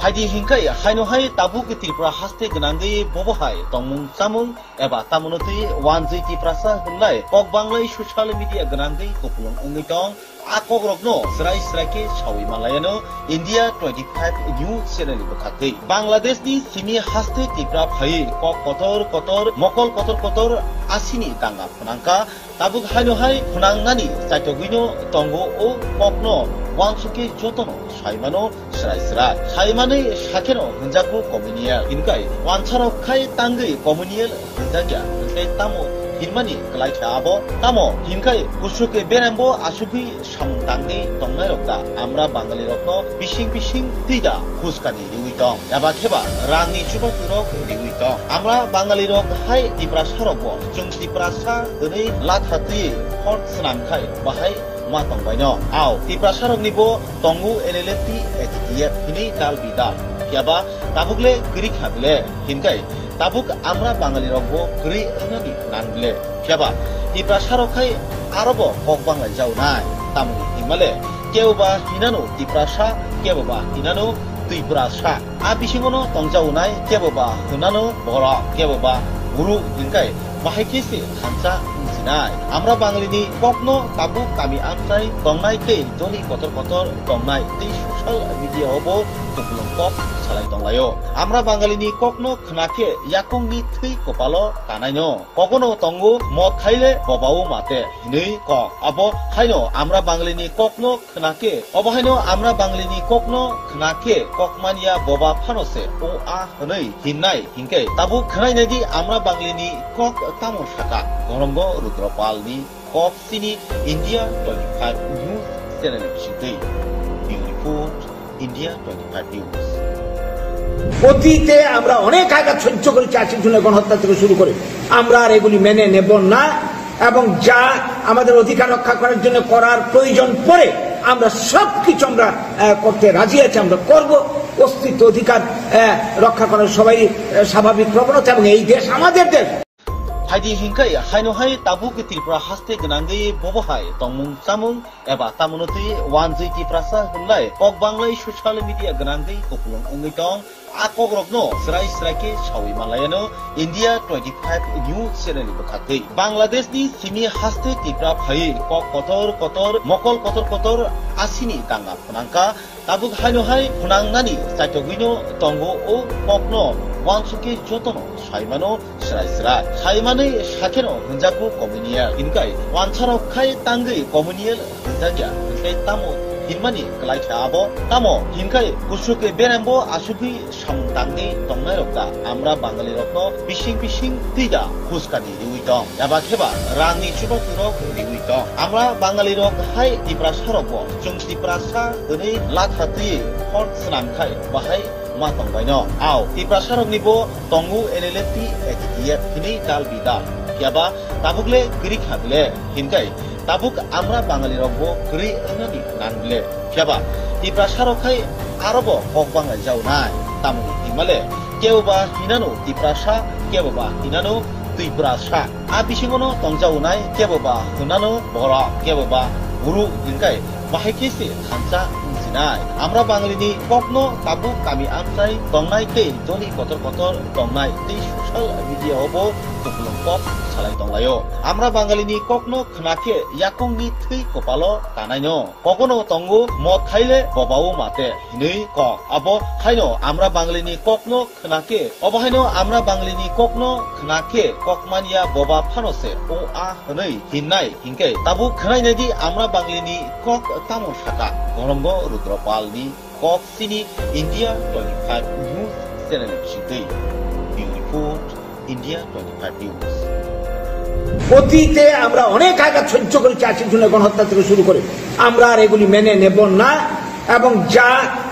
Phaidi hinkai haino hai tabuk Tripura haste gwnangwi bobo hai tongmung chamung eba tamono twi wanjwi Tiprasa hwnlai kok banglai social media gwnangwi kupulung wngwi tong. A kokrokno srai srai khe sawi manlaiano India twenty five News channel ni bwkhaktwi. Bangladesh ni simi haste Tripura phaiwi kok kotor kotor, mokol kotor kotor asini danga phwnangkha. Tabuk haino hai phwnangnani chaitogwino tongo o kokno uansukhe jotono saimano srai srai. Saimanwi sakheno hwnjakgo communal. Hinkai wansarok khai tangwi communal hwnjakya, hwnkhe tamo hinmani kwlai kha abo? Tamo hinkai kusuk berembo asugwi samung tangwi tongnairok da amra Bangalirokno bising bising twi da khuskani riwi tong, eba kheba rangni chubachu rok riwi tong. Amra Bangalirok hai Tiprasarokbo chwng Tiprasa hwnwi latha twi hor swnam khai bahai ma tongbaino. Ao Tiprasaroknibo tongo N L F T, A T T F hinwi dal bidal. Phiaba tabuk le kwrwi kha bile, hinkai tabuk amra Bangalirokbo kwrwi wngnani nang bile. Phiaba Tiprasarok khai arobo kok banglai jaunai. Tamoni hinmale keboba hinano Tiprasa, keboba hinano Twiprasa. A bisingono tongjaunai keboba hinano borok, keboba guru, hinkai bahai khe se thansa wngsinai. Amra Bangalini kokno tabuk kami amchai tongnai tei doli kotor kotor tongnai tei social media o bo kupulung kok salai tonglaio. Amra Bangalini kokno khna khe yakungni thwi kopalo kanaino. Kogono tongo mot khaile bobao mate hinwi kok. Abo haino amra Bangalini kokno khna khe, obo haino amra Bangalini kokno khna khe kokmanya boba phano se o a hwnwi hinnai. Hinkhe tabuk khnainai di amra Bangalini kok tamo saka. Gonombo Rudropalni kok sini India twenty five News channel bisingtwi. Bureau Report, India twenty five News. অতীতে আমরা অনেক আঘাত সহ্য করেছি, আশির জন্য গণহত্যা থেকে শুরু করে। আমরা আর এগুলি মেনে নেব না এবং যা আমাদের অধিকার রক্ষা করার জন্য করার প্রয়োজন পড়ে আমরা সব কিছু আমরা, আহ, করতে রাজি আছি, আমরা করব। অস্তিত্ব অধিকার, আহ, রক্ষা করার সবারই, আহ, স্বাভাবিক প্রবণতা এবং এই দেশ আমাদের দেশ। Phaidi hinkai haino hai tabuk Tripura haste gwnangwi bobo hai tongmung chamung eba tamono twi wanjwi Tiprasa hwnlai kok banglai social media gwnangwi kupulung wngwi tong. A kokrokno srai srai khe sawi manlaiano India twenty five News channel ni bwkhaktwi. Bangladesh ni simi haste Tipra phaiwi kok kotor kotor, mokol kotor kotor asini danga phnangkha. Tabuk haino hai phnangnani chaitogwino tongo o kokno uansukhe jotono saimano srai srai. Saimanwi sakheno hwnjakgo communal. Hinkai uansarok khai tangwi communal hwnjakya. Hinkai tamo hinmani kwlaikha abo? Tamo hinkai kusuke berembo asugwi samung tangwi tongnairok da amra Bangalirokno bising bising twi da huskani riwi tong? Eba kheba rangni chubakrok riwi tong? Amra Bangalirok hai Tiprasarokbo chwng Tiprasa hwnwi latha twiwi hor swnam khai bahai ma tongbaino. Ao, Tiprasaroknibo tongo N L F T, A T T F hinwi dal bidal. Phiya ba tabuk le kwrwi kha bile, hinkai tabuk amra Bangalirokbo kwrwi wngnani nang bile. Phiya ba Tiprasarok khai arobo kok banglaijao nai. Tamoni himale, kebo ba hinano Tiprasa, kebo ba hinano Twiprasa. A bisingono tongjaonai kebo ba hwnano borok, kebo ba guru, hinkai bahai khe se thansa wngsinai. Amra Bangalini kokno tabuk kami amchai tongnai tei doli kotor kotor tongnai tei social media o bo kupulung kok salai tonglaio. Amra Bangalini kokno khna khe yakungni thwi kopalo kanaino. Kogono tongo mot khaile bobao mate hinwi kok. Abo haino amra Bangalini kokno khna khe, obo haino amra Banglini kokno khna khe kokmanya boba phano se o a hwnwi hinnai. Hinkhe tabuk khnainai di amra Banglini kok tamo saka. Gorongo Rudropalni kok sini India twenty five News channel ni bisingtwi. Bureau Report, India twenty five News. অতীতে আমরা অনেক আঘাত সহ্য করেছি, আশির জন্য গণহত্যা থেকে শুরু করে। আমরা আর এগুলি মেনে নেব না। এবং যা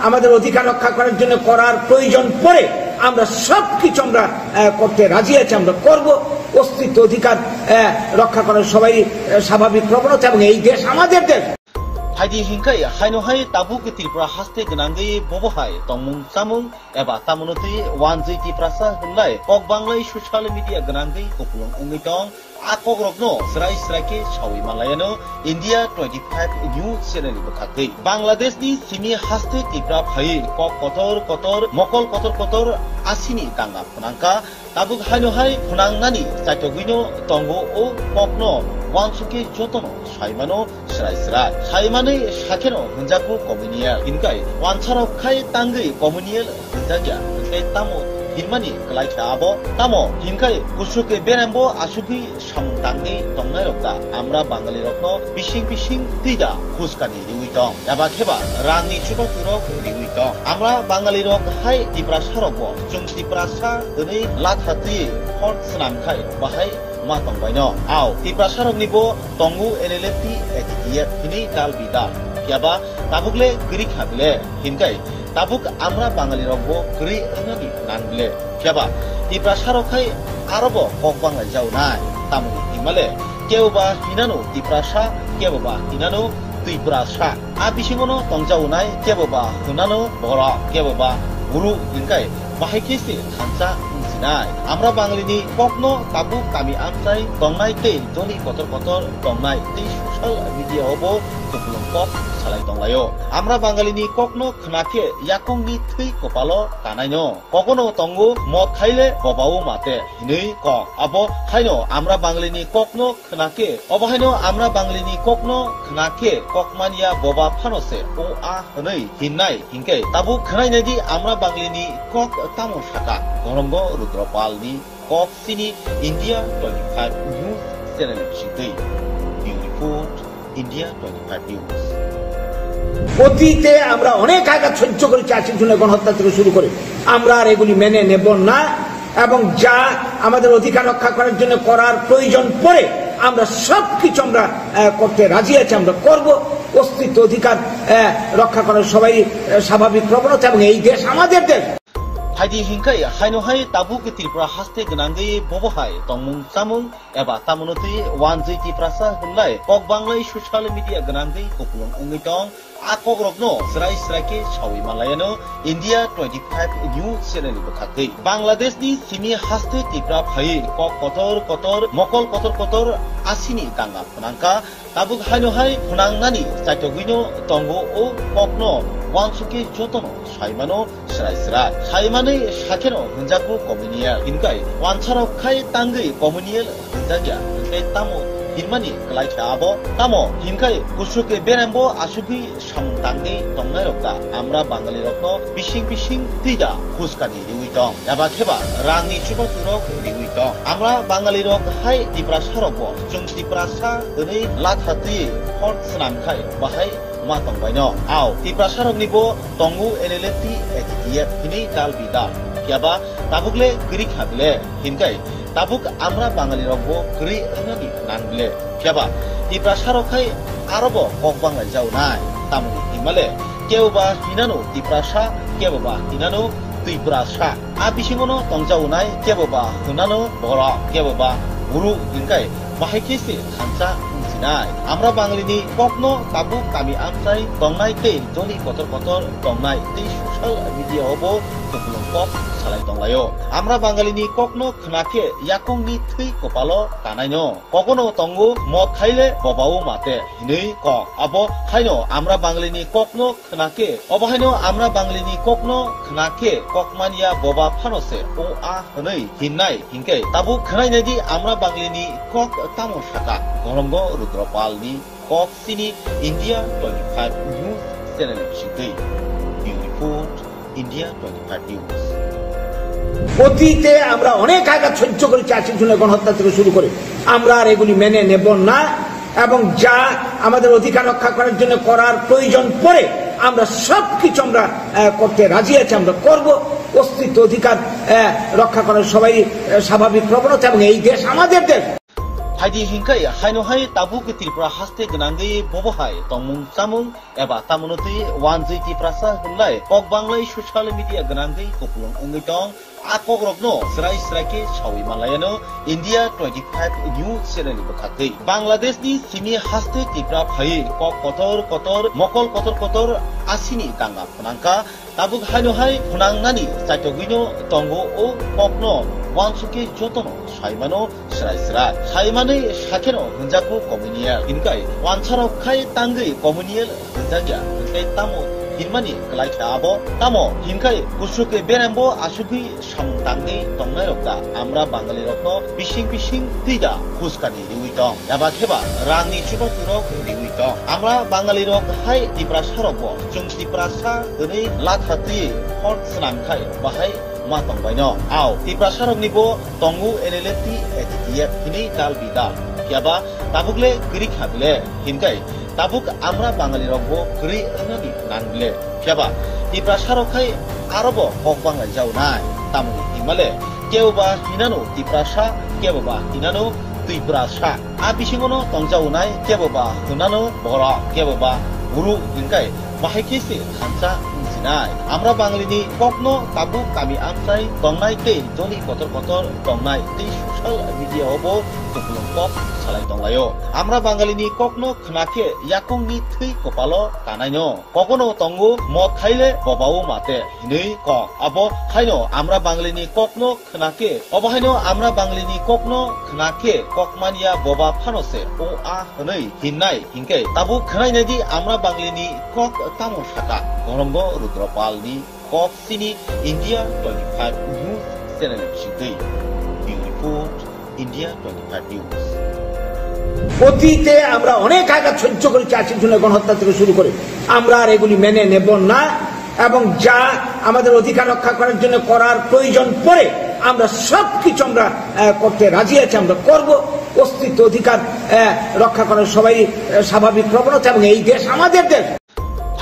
আমাদের অধিকার রক্ষা করার জন্য করার প্রয়োজন পড়ে, আমরা সবকিছু আমরা, আহ, করতে রাজি আছি, আমরা করব। অস্তিত্ব অধিকার, আহ, রক্ষা করার সবাই, আহ, স্বাভাবিক প্রবণতা, এবং এই দেশ আমাদের দেশ। Phaidi hinkai haino hai tabuk Tripura haste gwnangwi bobo hai tongmung chamung eba tamono twi wanjwi Tiprasa hwnlai kok banglai social media gwnangwi kupulung wngwi tong. A kokrokno srai srai khe sawi manlaiano India twenty five News channel ni bwkhaktwi. Bangladesh ni simi haste Tipra phaiwi kok kotor kotor, mokol kotor kotor asini danga phnangkha. Tabuk haino hai phnangnani chaitogwino tongo o kokno uansukhe jotono saimano srai srai. Saimanwi sakheno hwnjakgo communal. Hinkai uansarok khai tangwi communal hwnjakya. Hinkai tamo hinmani kwlaikha abo? Tamo hinkai kusuke berembo asugwi samung tangwi tongnairok da amra Bangalirokno bising bising twi da huskani riwi tong? Eba kheba rangni chubakrok riwi tong? Amra Bangalirok hai Tiprasarokbo chwng Tiprasa hwnwi latha twiwi hor swnam khai bahai ma tongbaino. Ao, Tiprasaroknibo tongo N L F T, A T T F hinwi dal bidal. Phiya ba tabuk le kwrwi kha bile, hinkai tabuk amra Bangalirokbo kwrwi wngnani nang bile. Phiya ba Tiprasarok khai arobo kok banglaijao nai. Tamoni himale, kebo ba hinano Tiprasa, kebo ba hinano Twiprasa. A bisingono tongjaonai kebo ba hwnano borok, kebo ba guru, hinkai bahai khe se thansa wngsinai. Amra Banglini kokno tabuk kami amchai tongnai tei doli kotor kotor tongnai tei social media o bo kupulung kok salai tonglaio. Amra Bangalini kokno khna khe yakungni thwi kopalo kanaino. Kogono tongo mot khaile bobao mate hinwi kok. Abo haino amra Banglini kokno khna khe, obo haino amra Banglini kokno khna khe kokmanya boba phano se o a hwnwi hinnai. Hinkhe tabuk khnainai di amra Banglini kok tamo saka. Gorongo Rudropalni kok sini India twenty five News channel ni bisingtwi. Bureau Report, India twenty five News. অতীতে আমরা অনেক আঘাত সহ্য করেছি, আশির জন্য গণহত্যা থেকে শুরু করে। আমরা আর এগুলি মেনে নেব না, এবং যা আমাদের অধিকার রক্ষা করার জন্য করার প্রয়োজন পড়ে, আমরা সবকিছু আমরা, আহ, করতে রাজি আছি, আমরা করব। অস্তিত্ব অধিকার, আহ, রক্ষা করার সবাই, আহ, স্বাভাবিক প্রবণতা, এবং এই দেশ আমাদের দেশ। Phaidi hinkai haino hai tabuk Tripura haste gwnangwi bobo hai tongmung chamung eba tamono twi wanjwi Tiprasa hwnlai kok banglai social media gwnangwi kupulung wngwi tong. A kokrokno srai srai khe sawi manlaiano India twenty five News channel ni bwkhaktwi. Bangladesh ni simi haste Tipra phaiwi kok kotor kotor, mokol kotor kotor asini danga phnangkha. Tabuk haino hai phnangnani chaitogwino tongo o kokno uansukhe jotono saimano Srai srai. Saimanwi sakheno hwnjakgo communal. Hinkai wansarok khai tangwi communal hwnjakya. Hinkai tamo hinmani kwlai kha abo? Tamo hinkai kusuke berembo asugwi samung tangwi tongnairok da amra Bangalirokno bising bising twi da huskani riwi tong? Eba kheba rangni chubachu rok riwi tong? Amra Bangalirok hai Tiprasarokbo chwng Tiprasa hwnwi latha twi hor swnam khai bahai ma tongbaino. Ao, Tiprasaroknibo tongo N L F T, A T T F hinwi dal bidal. Phiyaba tabukle kwrwi kha bile, hinkai tabuk amra Bangalirokbo kwrwi wngnani nang bile. Phiyaba Tiprasarok khai arobo kok banglai jaunai. Tamoni hinmale, keboba hinano Tiprasa, keboba hinano Twiprasa. A bisingono tongjaunai keboba hwnano borok, keboba guru hinkai bahai khe se thansa wngsinai. Amra Bangalini kokno tabuk kami amchai tongnai tei joni kotor kotor tongnai tei social media o bo kupulung kok salai tonglaio. Amra Bangalini kokno khna khe yakungni thwi kopalo kanaino. Kogono tongo mot khaile bobao mate hinwi kok. Abo haino amra Bangalini kokno khna khe, obo haino amra Bangalini kokno khna khe kokmanya boba phano se o a hwnwi hinnai. Hinkhe tabuk khnainai di amra Bangalini kok tamo saka. Gorongo Rudropalni kok sini India twenty five News channel bisingtwi. Bureau Report, India twenty five News. অতীতে আমরা অনেক আঘাত সহ্য করেছি, আশির জন্য গণহত্যা থেকে শুরু করে। আমরা আর এগুলি মেনে নেব না এবং যা আমাদের অধিকার রক্ষা করার জন্য করার প্রয়োজন পড়ে আমরা সব কিছু আমরা, আহ, করতে রাজি আছি, আমরা করব। অস্তিত্ব অধিকার, আহ, রক্ষা করার সবাই, আহ, স্বাভাবিক প্রবণতা এবং এই দেশ আমাদের দেশ। Phaidi hinkai haino hai tabuk Tripura haste gwnangwi bobo hai tongmung chamung eba tamono twi wanjwi Tiprasa hwnlai kok banglai social media gwnangwi kupulung wngwi tong. A kokrokno srai srai khe sawi manlaiano India twenty five News channel ni bwkhaktwi. Bangladesh ni simi haste Tripura phaiwi kok kotor kotor, mokol kotor kotor asini danga phnangkha. Tabuk haino hai phnangnani chaitogwino tongo o kokno wansukhe jotono saimano srai srai. Saimanwi sakheno hwnjakgo communal. Hinkai wansarok khai tangwi communal hwnjakya. Hinkai tamo hinmani kwlai kha abo? Tamo hinkai kusuke berembo asugwi samung tangwi tongnairok da amra Bangalirokno bising bising twi da huskani riwi tong? Eba kheba rangni chubachu rok riwi tong? Amra Bangalirok hai Tiprasarokbo chwng Tiprasa hwnwi latha twi hor swnam khai bahai ma tongbaino. Ao, Tiprasaroknibo tongo N L F T, A T T F hinwi dal bidal. Phiyaba tabukle kwrwi kha bile, hinkai tabuk amra Bangalirokbo kwrwi wngnani nang bile. Phiyaba Tiprasarok khai arobo kok banglai jaunai. Tamoni hinmale keboba hinano Tiprasa, keboba hinano Twiprasa. A bisingono tongjaunai keboba hwnano borok, keboba guru hinkai bahai khe se thansa wngsinai. Amra Bangalini kokno tabuk kami amchai tongnai tei joni kotor kotor tongnai tei social media o bo kupulung kok salai tonglaio. Amra Bangalini kokno khna khe yakungni thwi kopalo kanaino. Kogono tongo mot khaile bobao mate hinwi kok. Abo haino amra Bangalini kokno khna khe, obo haino amra Bangalini kokno khna khe kokmanya boba phano se o a hwnwi hinnai. Hinkhe tabuk khnainai di amra Bangalini kok tamo saka. Gorongo Rudropalni kok sini India twenty five News channel bisingtwi. Bureau Report, India twenty five News. অতীতে আমরা অনেক আঘাত সহ্য করেছি, আশির জন্য গণহত্যা থেকে শুরু করে। আমরা আর এগুলি মেনে নেব না এবং যা আমাদের অধিকার রক্ষা করার জন্য করার প্রয়োজন পড়ে আমরা সব কিছু আমরা, আহ, করতে রাজি আছি, আমরা করব। অস্তিত্ব অধিকার, আহ, রক্ষা করার সবাই, আহ, স্বাভাবিক প্রবণতা এবং এই দেশ আমাদের দেশ।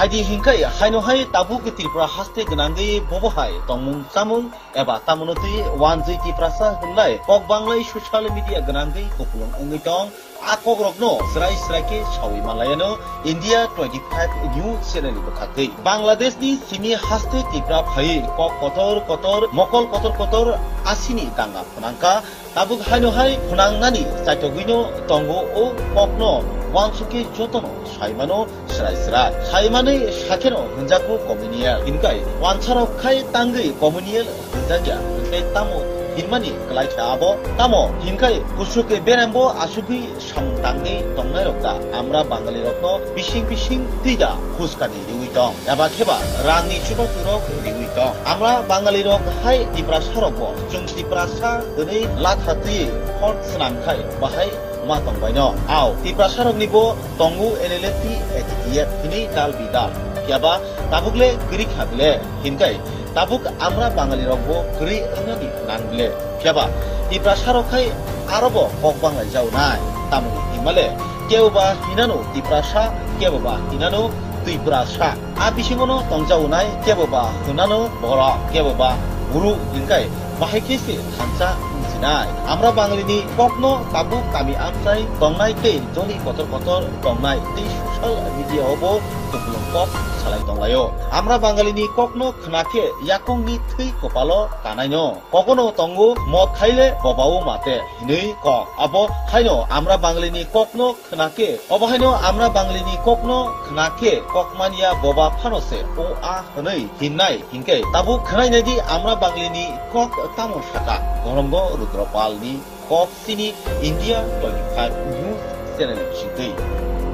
Phaidi hinkai haino hai tabuk Tripura haste gwnangwi bobo hai tongmung chamung eba tamono twi wanjwi Tiprasa hwnlai kok banglai social media gwnangwi kupulung wngwi tong. A kokrokno srai srai khe sawi manlaiano India twenty five News channel ni bwkhaktwi. Bangladesh ni simi haste Tripura phaiwi kok kotor kotor, mokol kotor kotor asini danga phnangkha. Tabuk haino hai phnangnani chaitogwino tongo o kokno wansukhe jotono saimano srai srai. Saimanwi sakheno hwnjakgo communal. Hinkai wansarok khai tangwi communal hwnjakya. Hinkai tamo hinmani kwlai kha abo. Tamo hinkhai kusuk berembo asugwi samung tangwi tongnairok da amra Bangalirokno bising bising twi da phuskani riwi tong, eba kheba rangni chubaturok riwi tong. Amra Bangalirok hai Tiprasarokbo chwng Tiprasa hwnwi latha twi hor swnamkhai bahai ma tongbaino. Ao Tiprasaroknibo tongo N L F T, A T T F hinwi dal bidal. Phiaba tabukle kwrwi kha bile, hinkhai tabuk amra Bangalirokbo kwrwi wngnani nang bile. Phiaba Tiprasarok khai arobo kok banglai jaunai. Tamoni hinmale keboba hinano Tiprasa, keboba hinano Twiprasa. A bisingono tongjaunai keboba hwnano borok, keboba guru hinkhai bahai khe se thansa wngsinai. Amra Bangalini kokno tabuk kami amchai tongnai tei joli kotor kotor tongnai tei social media-o bo kupulung kok salai tonglaio. Amra Bangalini kokno khna khe yakungni thwi kopalo kanaino. Kogono tongo, mot khaile bobao mate hinwi kok. Abo haino amra Bangalini kokno khna khe, obo haino amra Bangalini kokno khna khe kokmanya boba phano se o a hwnwi hinnai. Hinkhe tabuk khnainai di amra Bangalini kok tamo saka. Gonombo Rudropalni kok sini India twenty-five News channel bisingtwi.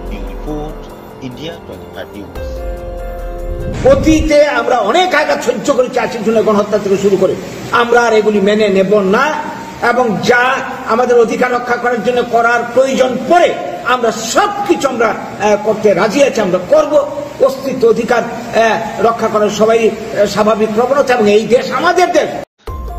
Bureau Report, India twenty-five News. অতীতে আমরা অনেক আঘাত সহ্য করেছি, আশির জন্য গণহত্যা থেকে শুরু করে। আমরা আর এগুলি মেনে নেব না, এবং যা আমাদের অধিকার রক্ষা করার জন্য করার প্রয়োজন পড়ে, আমরা সব কিছু আমরা, আহ, করতে রাজি আছি, আমরা করব। অস্তিত্ব অধিকার, আহ, রক্ষা করার সবাই, আহ, স্বাভাবিক প্রবণতা, এবং এই দেশ আমাদের দেশ।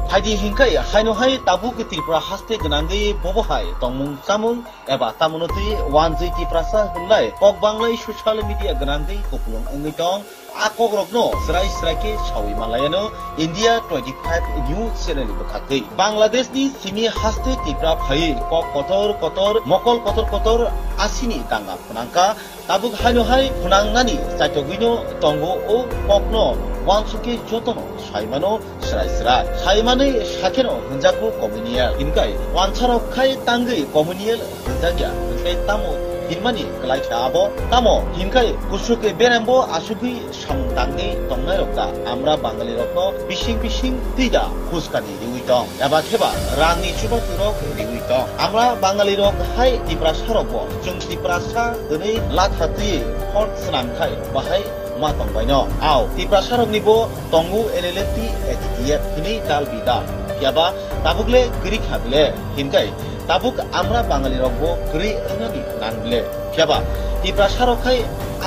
Phaidi hinkhai haino hai tabuk Tripura haste gwnangwi bobo hai tongmung chamung eba tamono twi wanjwi Tiprasa hwnlai kok banglai social media gwnangwi kupulung wngwi tong. A kokrokno srai srai khe sawi manlaiano India twenty-five News channel ni bwkhaktwi. Bangladesh ni simi haste Tripura phaiwi kok kotor kotor, mokol kotor kotor asini danga phnangkha. Tabuk haino hai phnangnani chaitogwino tongo o kokno uansukhe jotono saimano srai srai. Saimanwi sakheno hwnjakgo communal. Hinkhai wansarok khai tangwi communal hwnjakya, hinkhai tamo hinmani kwlai kha abo? Tamo hinkhai kusuk berembo asugwi samung tangwi tongnairok da amra Bangalirokno bising bising twi da phuskani riwi tong, eba kheba rangni chubaturok riwi tong. Amra Bangalirok hai Tiprasarokbo chwng Tiprasa hwnwi latha twi hor swnamkhai bahai ma tongbaino. Ao Tiprasaroknibo tongo N L F T, A T T F hinwi dal bidal. Phiaba tabukle kwrwi kha bile, hinkhai tabuk amra Bangalirokbo kwrwi wngnani nang bile. Phiaba Tiprasarok khai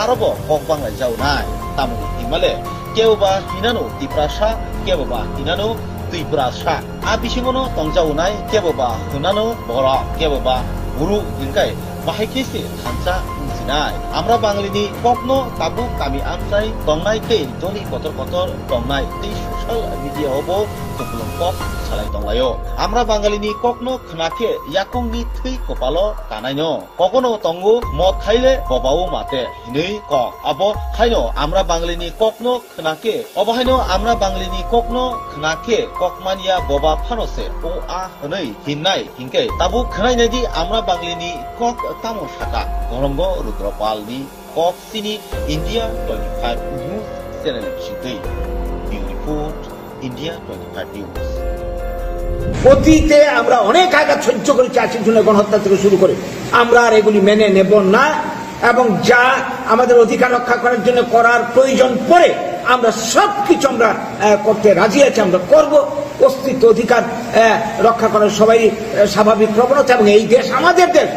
arobo kok banglai jaunai. Tamoni hinmale keboba hinano Tiprasa, keboba hinano Twiprasa. A bisingono tongjaunai keboba hwnano borok, keboba guru hinkhai bahai khe se thansa wngsinai. Amra Bangalini kokno tabuk kami amchai tongnai tei joli kotor kotor tongnai tei social media-o bo kupulung kok salai tonglaio. Amra Bangalini kokno khna khe yakungni thwi kopalo kanaino. Kogono tongo, mot khaile bobao mate hinwi kok. Abo haino amra Bangalini kokno khna khe, obo haino amra Bangalini kokno khna khe kokmanya boba phano se o a hwnwi hinnai. Hinkhe tabuk khnainai di amra Bangalini kok tamo saka. Gonombo Rudropalni kok sini India twenty-five News channel bisingtwi. Bureau Report, India twenty-five News. অতীতে আমরা অনেক আঘাত সহ্য করেছি, আশির জন্য গণহত্যা থেকে শুরু করে। আমরা আর এগুলি মেনে নেব না, এবং যা আমাদের অধিকার রক্ষা করার জন্য করার প্রয়োজন পড়ে, আমরা সব কিছু আমরা, আহ, করতে রাজি আছি, আমরা করব। অস্তিত্ব অধিকার, আহ, রক্ষা করার সবাই, আহ, স্বাভাবিক প্রবণতা, এবং এই দেশ আমাদের দেশ।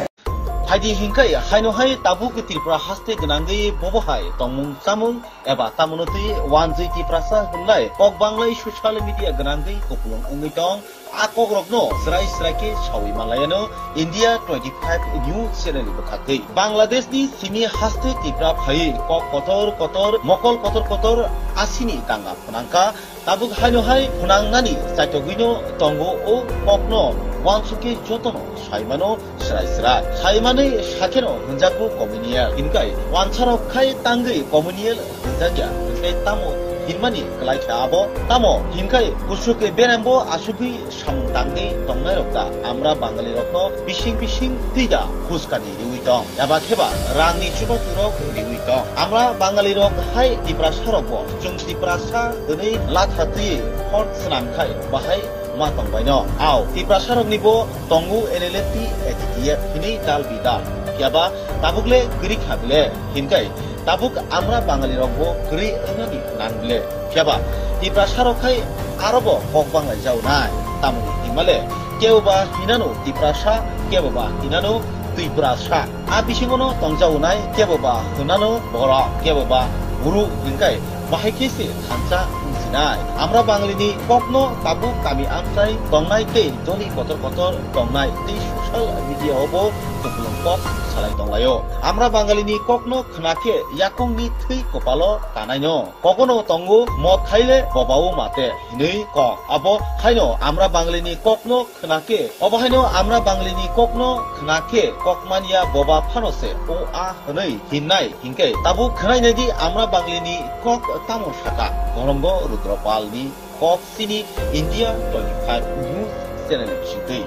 Phaidi hinkhai haino hai tabuk Tripura haste gwnangwi bobo hai tongmung chamung eba tamono twi wanjwi Tiprasa hwnlai kok banglai social media gwnangwi kupulung wngwi tong. A kokrokno srai srai khe sawi manlaiano India twenty-five News channel ni bwkhaktwi. Bangladesh ni simi haste Tripura phaiwi kok kotor kotor, mokol kotor kotor asini danga phnangkha. Tabuk haino hai phnangnani chaitogwino tongo o kokno uansukhe jotono saimano srai srai. Saimanwi sakheno hwnjakgo communal. Hinkhai wansarok khai tangwi communal hwnjakya, hinkhai tamo hinmani kwlai kha abo? Tamo hinkhai kusuk berembo asugwi samung tangwi tongnairok da amra Bangalirokno bising bising twi da phuskani riwi tong, eba kheba rangni chubaturok riwi tong. Amra Bangalirok hai Tiprasarokbo chwng Tiprasa hwnwi latha twi hor swnamkhai bahai ma tongbaino. Ao Tiprasarokni bo tongo N L F T, A T T F hinwi dal bidal. Phiya ba tabuk le kwrwi kha bile, hinkai tabuk Amra Bangali rok bo kwrwi wngnani nang bile. Phiya ba Tiprasarok khai aro bo kok banglaijao nai. Tamoni himale kebo ba hinano Tiprasa, kebo ba hinano Twiprasa. A bisingono tongjaonai kebo ba hwnano borok, kebo ba guru hinkai bahai khe se thansa wngsinai. Amra Bangalini kokno tabuk kami amchai tongnai tei doli kotor kotor tongnai tei social media o bo kupulung kok salai tonglaio. Amra Bangalini kokno khna khe yakungni thwi kopalo kanaino. Kogono tongo mot khaile bobao mate hinwi kok. Abo haino Amra Bangalini kokno khna khe, obo haino Amra Bangalini kokno khna khe kokmanya boba phano se o a hwnwi hinnai hinkhe tabuk khnainai di Amra Bangalini kok tamo saka. Gorongo Rudropalni kok sini India twenty five News channel bisingtwi.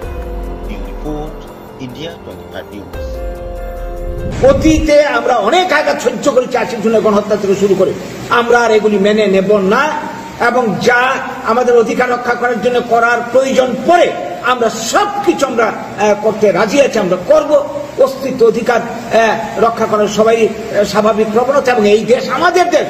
Bureau Report, India twenty five News. অতীতে আমরা অনেক আঘাত সহ্য করেছি, আশির সনে গণহত্যা থেকে শুরু করে। আমরা আর এগুলি মেনে নেব না, এবং যা আমাদের অধিকার রক্ষা করার জন্য করার প্রয়োজন পড়ে, আমরা সব কিছু আমরা, আহ, করতে রাজি আছি, আমরা করব। অস্তিত্ব অধিকার, আহ, রক্ষা করার সবাই, আহ, স্বাভাবিক প্রবণতা, এবং এই দেশ আমাদের দেশ।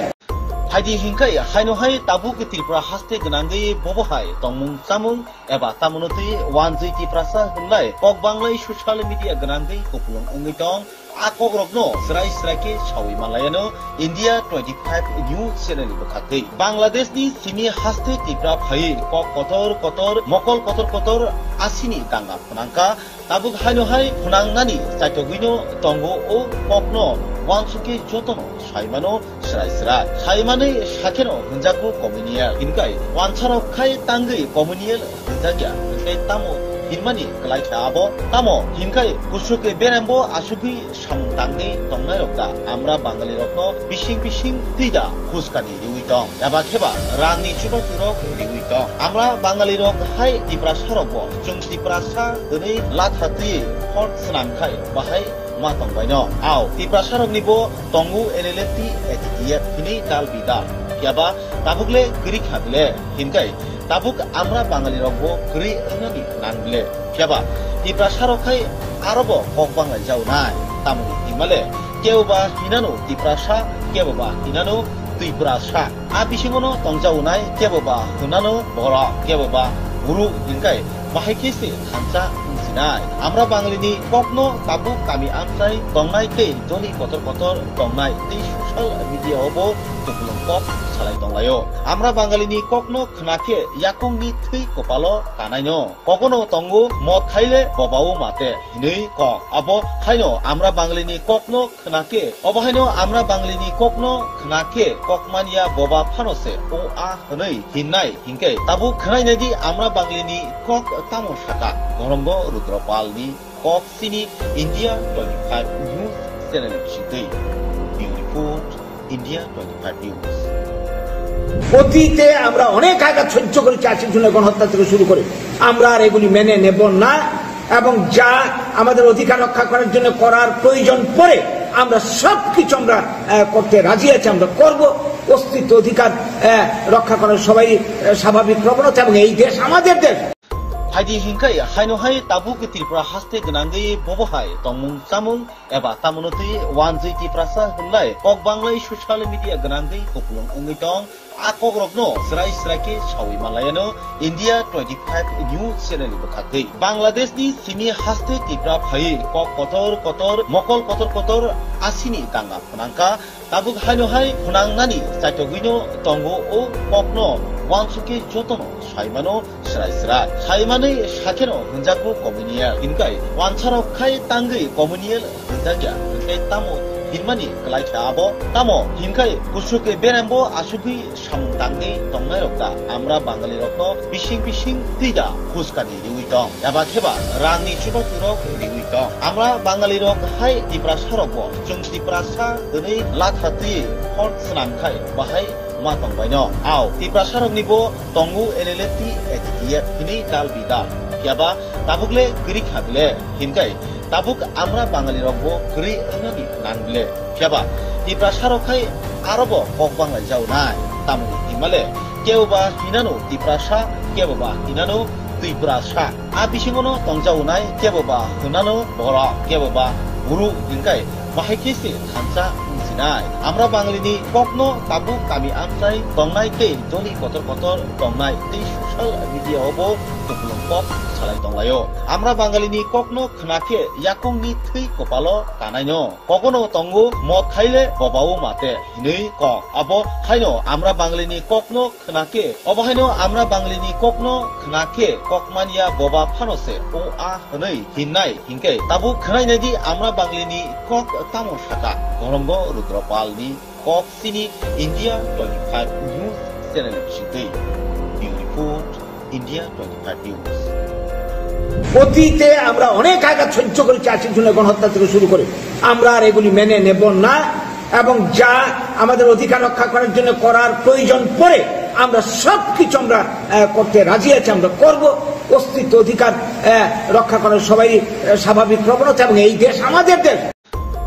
Phaidi hinkhai haino hai tabuk Tripura haste gwnangwi bobo hai tongmung chamung eba tamono twi wanjwi Tiprasa hwnlai kok banglai social media gwnangwi kupulung wngwi tong. A kokrokno srai srai khe sawi manlaiano India twenty five News channel ni bwkhaktwi. Bangladeshni simi haste Tripura phaiwi kok kotor kotor, mokol kotor kotor asini danga phnangkha. Tabuk haino hai phnangnani chaitogwino tongo o kokno wansukhe jotono saimano srai srai. Saimanwi sakheno hwnjakgo communal. Hinkai wansarok khai tangwi communal hwnjakya. Hinkai tamo hinmani kwlai kha abo? Tamo hinkai kusuke berembo asugwi samung tangwi tongnairok da Amra Bangalirokno bising bising twi da huskani riwi tong, eba kheba rangni chubachu rok riwi tong. Amra Bangali rok hai Tiprasa rok bo chwng Tiprasa hwnwi latha twi hor swnam khai bahai ma tongbaino. Ao Tiprasa rokni bo tongo N L F T, A T T F hinwi dal bidal. Phiya ba tabuk le kwrwi kha bile, hinkai tabuk Amra Bangali rok bo kwrwi wngnani nang bile. Phiya ba Tiprasa rok khai aro bo kok banglaijao nai. Tamoni himale kebo ba hinano Tiprasa, kebo ba hinano Twiprasa. A bisingono tongjaonai kebo ba hwnano borok, kebo ba guru hinkai bahai khe se thansa wngsinai. Amra Bangalini kokno tabuk kami amchai tongnai tei doli kotor kotor tongnai tei social media o bo kupulung kok salai tonglaio. Amra Bangalini kokno khna khe yakungni thwi kopalo kanaino. Kogono tongo mot khaile bobao mate hinwi kok. Abo haino Amra Bangalini kokno khna khe, obo haino Amra Banglini kokno khna khe kokmanya boba phano se o a hwnwi hinnai hinkhe tabuk khnainai di Amra Banglini kok tamo saka. Gorongo Rudropalni kok sini India twenty five News channel bisingtwi. Bureau Report, India twenty five News. অতীতে আমরা অনেক আঘাত সহ্য করেছি, আশির সনে গণহত্যা থেকে শুরু করে। আমরা আর এগুলি মেনে নেব না, এবং যা আমাদের অধিকার রক্ষা করার জন্য করার প্রয়োজন পড়ে, আমরা সব কিছু আমরা, আহ, করতে রাজি আছি, আমরা করব। অস্তিত্ব অধিকার, আহ, রক্ষা করার সবাই, আহ, স্বাভাবিক প্রবণতা, এবং এই দেশ আমাদের দেশ। Phaidi hinkhai haino hai tabuk Tripura haste gwnangwi bobo hai tongmung chamung eba tamono twi wanjwi Tiprasa hwnlai kok banglai social media gwnangwi kupulung wngwi tong. A kokrokno srai srai khe sawi manlaiano India twenty five News channel ni bwkhaktwi. Bangladeshni simi haste Tripura phaiwi kok kotor kotor, mokol kotor kotor asini danga phnangkha. Tabuk haino hai phnangnani chaitogwino tongo o kokno wansukhe jotono saimano srai srai. Saimanwi sakheno hwnjakgo communal. Hinkai wansarok khai tangwi communal hwnjakya. Hinkai tamo hinmani kwlai kha abo? Tamo hinkai kusuke berembo asugwi samung tangwi tongnairok da Amra Bangalirokno bising bising twi da huskani riwi tong, eba kheba rangni chubachu rok riwi tong. Amra Bangali rok hai Tiprasa rok bo chwng Tiprasa hwnwi latha twi hor swnam khai bahai ma tongbaino. Ao Tiprasa rokni bo tongo N L F T, A T T F hwnwi dal bidal. Phiya ba tabuk le kwrwi kha bile, hinkai tabuk Amra Bangali rok bo kwrwi wngnani nang bile. Phiya ba Tiprasa rok khai aro bo kok banglaijao nai. Tamoni himale kebo ba hinano Tiprasa, kebo ba hinano Tiprasa. A bisingono tongjaonai kebo ba hwnano borok, kebo ba buru hinkai bahai khe se thansa wngsinai. Amra Banglini kokno tabuk kami amchai tongnai tei doli kotor kotor tongnai tei social media o bo kupulung kok salai tonglaio. Amra Bangalini kokno khna khe yakungni thwi kopalo kanaino. Kogono tongo mot khaile bobao mate hinwi kok. Abo haino Amra Banglini kokno khna khe, obo haino Amra Banglini kokno khna khe kokmanya boba phano se o a hwnwi hinnai hinkhe tabuk khnainai di Amra Banglini kok tamo saka. Gorongo Rudropalni kok sini India twenty five News channel bisingtwi. Bureau Report, India twenty five News. অতীতে আমরা অনেক আঘাত সহ্য করেছি, আশির জন্য গণহত্যা থেকে শুরু করে। আমরা আর এগুলি মেনে নেব না এবং যা আমাদের অধিকার রক্ষা করার জন্য করার প্রয়োজন পড়ে আমরা সব কিছু আমরা আহ, করতে রাজি আছি, আমরা করব। অস্তিত্ব অধিকার আহ, রক্ষা করার সবাই আহ, স্বাভাবিক প্রবণতা এবং এই দেশ আমাদের দেশ।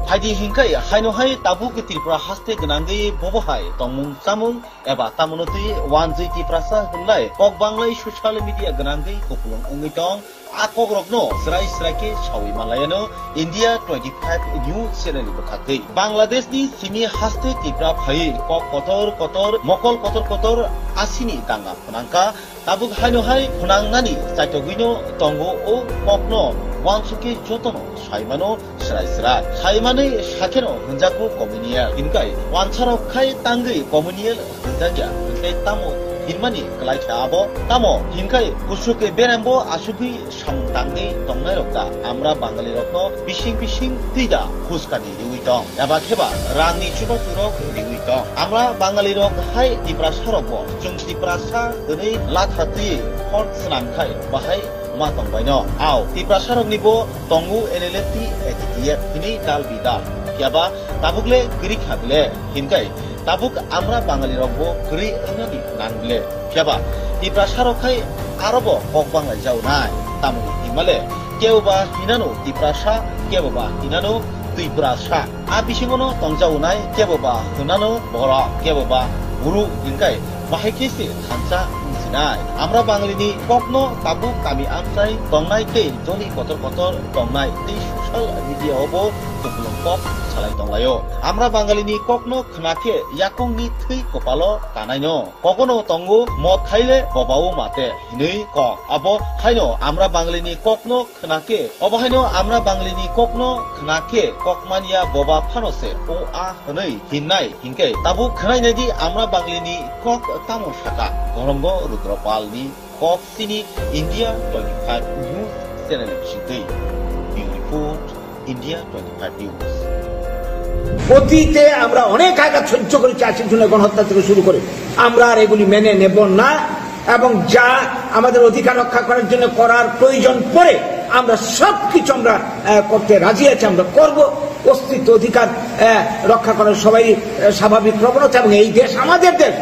Phaidi hinkai haino hai tabuk Tripura haste gwnangwi bobo hai tongmung chamung eba tamono twi wanjwi Tiprasa hwnlai kok banglai social media gwnangwi kupulung wngwi tong. A kokrokno srai srai khe sawi manlaiano India twenty five News channel ni bwkhaktwi. Bangladeshni simi haste Tipra phaiwi kok kotor kotor, mokol kotor kotor asini danga phwnangkha. Tabuk haino hai phwnangnani chaitogwino tongo o kokno wansukhe jotono saimano srai srai. Saimanwi sakheno hwnjakgo communal. Hinkai wansarok khai tangwi communal hwnjakya, hwnkhe tamo hinmani kwlai kha abo? Tamo hinkai kusuke berembo asugwi samung tangwi tongnairok da Amra Bangalirokno bising bising twi da huskani riwi tong? Eba kheba rangni chubachu rok riwi tong? Amra Bangalirok hai Tiprasarokbo chwng Tiprasa hwnwi latha twi hor swnam khai bahai ma tongbaino. Ao Tiprasaroknibo tongo N L F T, A T T F hwnwi dal bidal. Phiaba tabukle kwrwi kha bile? Hinkai tabuk Amra Bangalirokbo kwrwi wngnani nang bile? Phiaba Tiprasarok khai arobo kok banglaijao nai. Tamoni himale kebo ba hinano Tiprasa, kebo ba hinano Twiprasa. A bisingono tongjaonai kebo ba hwnano borok, kebo ba buru hinkai bahai khe se thansa wngsinai. Amra Banglini kokno tabuk kami amchai tongnai tei joni kotor kotor tongnai tei social media o bo kupulung kok salai tonglaio. Amra Bangalini kokno khna khe yakungni thwi kopalo kanaino. Kogono tongo mot khaile bobao mate hinwi kok. Abo haino Amra Banglini kokno khna khe, obo haino Amra Banglini kokno khna khe kokmanya boba phano se o a hwnwi hinnai hinkhe tabuk khnainai di Amra Banglini kok tamo saka. Gorongo Rudropalni kok sini India twenty five News channel bisingtwi. Bureau Report, India twenty five News. অতীতে আমরা অনেক আঘাত সহ্য করেছি, আশির জন্য গণহত্যা থেকে শুরু করে। আমরা আর এগুলি মেনে নেব না এবং যা আমাদের অধিকার রক্ষা করার জন্য করার প্রয়োজন পড়ে আমরা সব কিছু আমরা আহ, করতে রাজি আছি, আমরা করব। অস্তিত্ব অধিকার আহ, রক্ষা করার সবাই আহ, স্বাভাবিক প্রবণতা এবং এই দেশ আমাদের দেশ।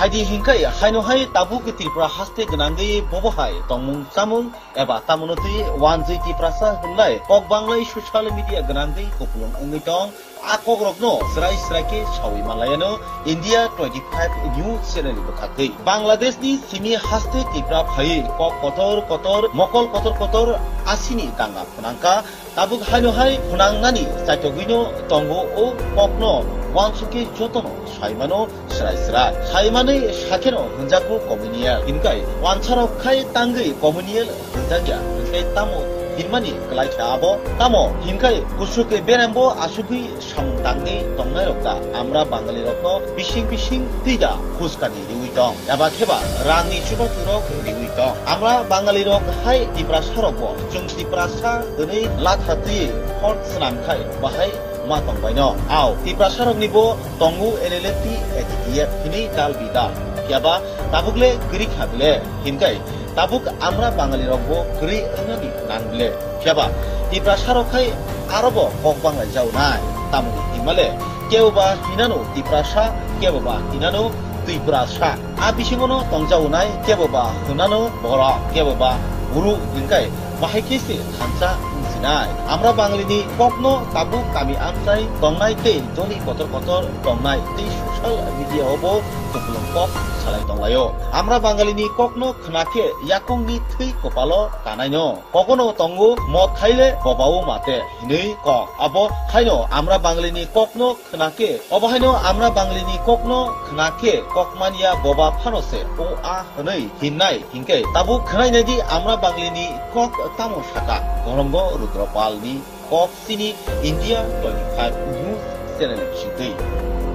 Phaidi hinkai haino hai tabuk Tripura haste gwnangwi bobo hai tongmung chamung eba tamono twi wanjwi Tiprasa hwnlai kok banglai social media gwnangwi kupulung wngwi tong. A kokrokno srai srai khe sawi manlaiano India twenty five News channel ni bwkhaktwi. Bangladeshni simi haste Tipra phaiwi kok kotor kotor, mokol kotor kotor asini danga phwnangkha. Tabuk haino hai phwnangnani chaitogwino tongo o kokno wansukhe jotono saimano srai srai. Saimanwi sakheno hwnjakgo communal. Hinkai wansarok khai tangwi communal hwnjakya, hinkai tamo hinmani kwlai kha abo? Tamo hinkai kusuke berembo asugwi samung tangwi tongnairok da Amra Bangalirokno bising bising twi da huskani riwi tong, eba kheba rangni chubachu rok riwi tong? Amra Bangalirok hai Tiprasarokbo chwng Tiprasa hwnwi latha twi hor swnam khai bahai ma tongbaino. Ao Tiprasaroknibo tongo N L F T, A T T F hwnwi dal bidal. Phiaba tabukle kwrwi kha bile? Hinkai tabuk Amra Bangalirokbo kwrwi wngnani nang bile? Phiaba Tiprasarok khai arobo kok banglaijao nai. Tamoni himale kebo ba hinano Tiprasa, kebo ba hinano Twiprasa. A bisingono tongjaonai kebo ba hwnano borok, kebo ba buru hinkai bahai khe se thansa wngsi. Nai, Amra Bangalini kokno tabuk kami amchai tongnai tei joli kotor kotor tongnai tei social media o bo kupulung kok salai tonglaio. Amra Bangalini kokno khna khe yakungni thwi kopalo kanaino. Kogono tongo mot khaile bobao mate hinwi kok. Abo haino Amra Bangalini kokno khna khe, obo haino Amra Bangalini kokno khna khe kokmanya boba phano se o a hwnwi hinnai. Hinkhe tabuk khwnai naidi Amra Banglini kok tamo saka, Gorongo Rudropalni kok sini India twenty five News channel bisingtwi.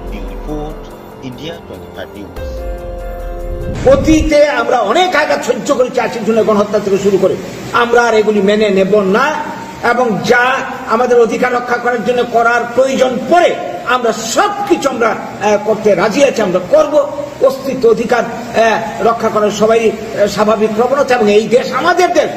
Bureau Report, India twenty five News. অতীতে আমরা অনেক আঘাত সহ্য করেছি, আশির জন্য গণহত্যা থেকে শুরু করে। আমরা আর এগুলি মেনে নেব না, এবং যা আমাদের অধিকার রক্ষা করার জন্য করার প্রয়োজন পড়ে, আমরা সব কিছু আমরা, আহ, করতে রাজি আছি, আমরা করব। অস্তিত্ব অধিকার, আহ, রক্ষা করার সবাই, আহ, স্বাভাবিক প্রবণতা, এবং এই দেশ আমাদের দেশ।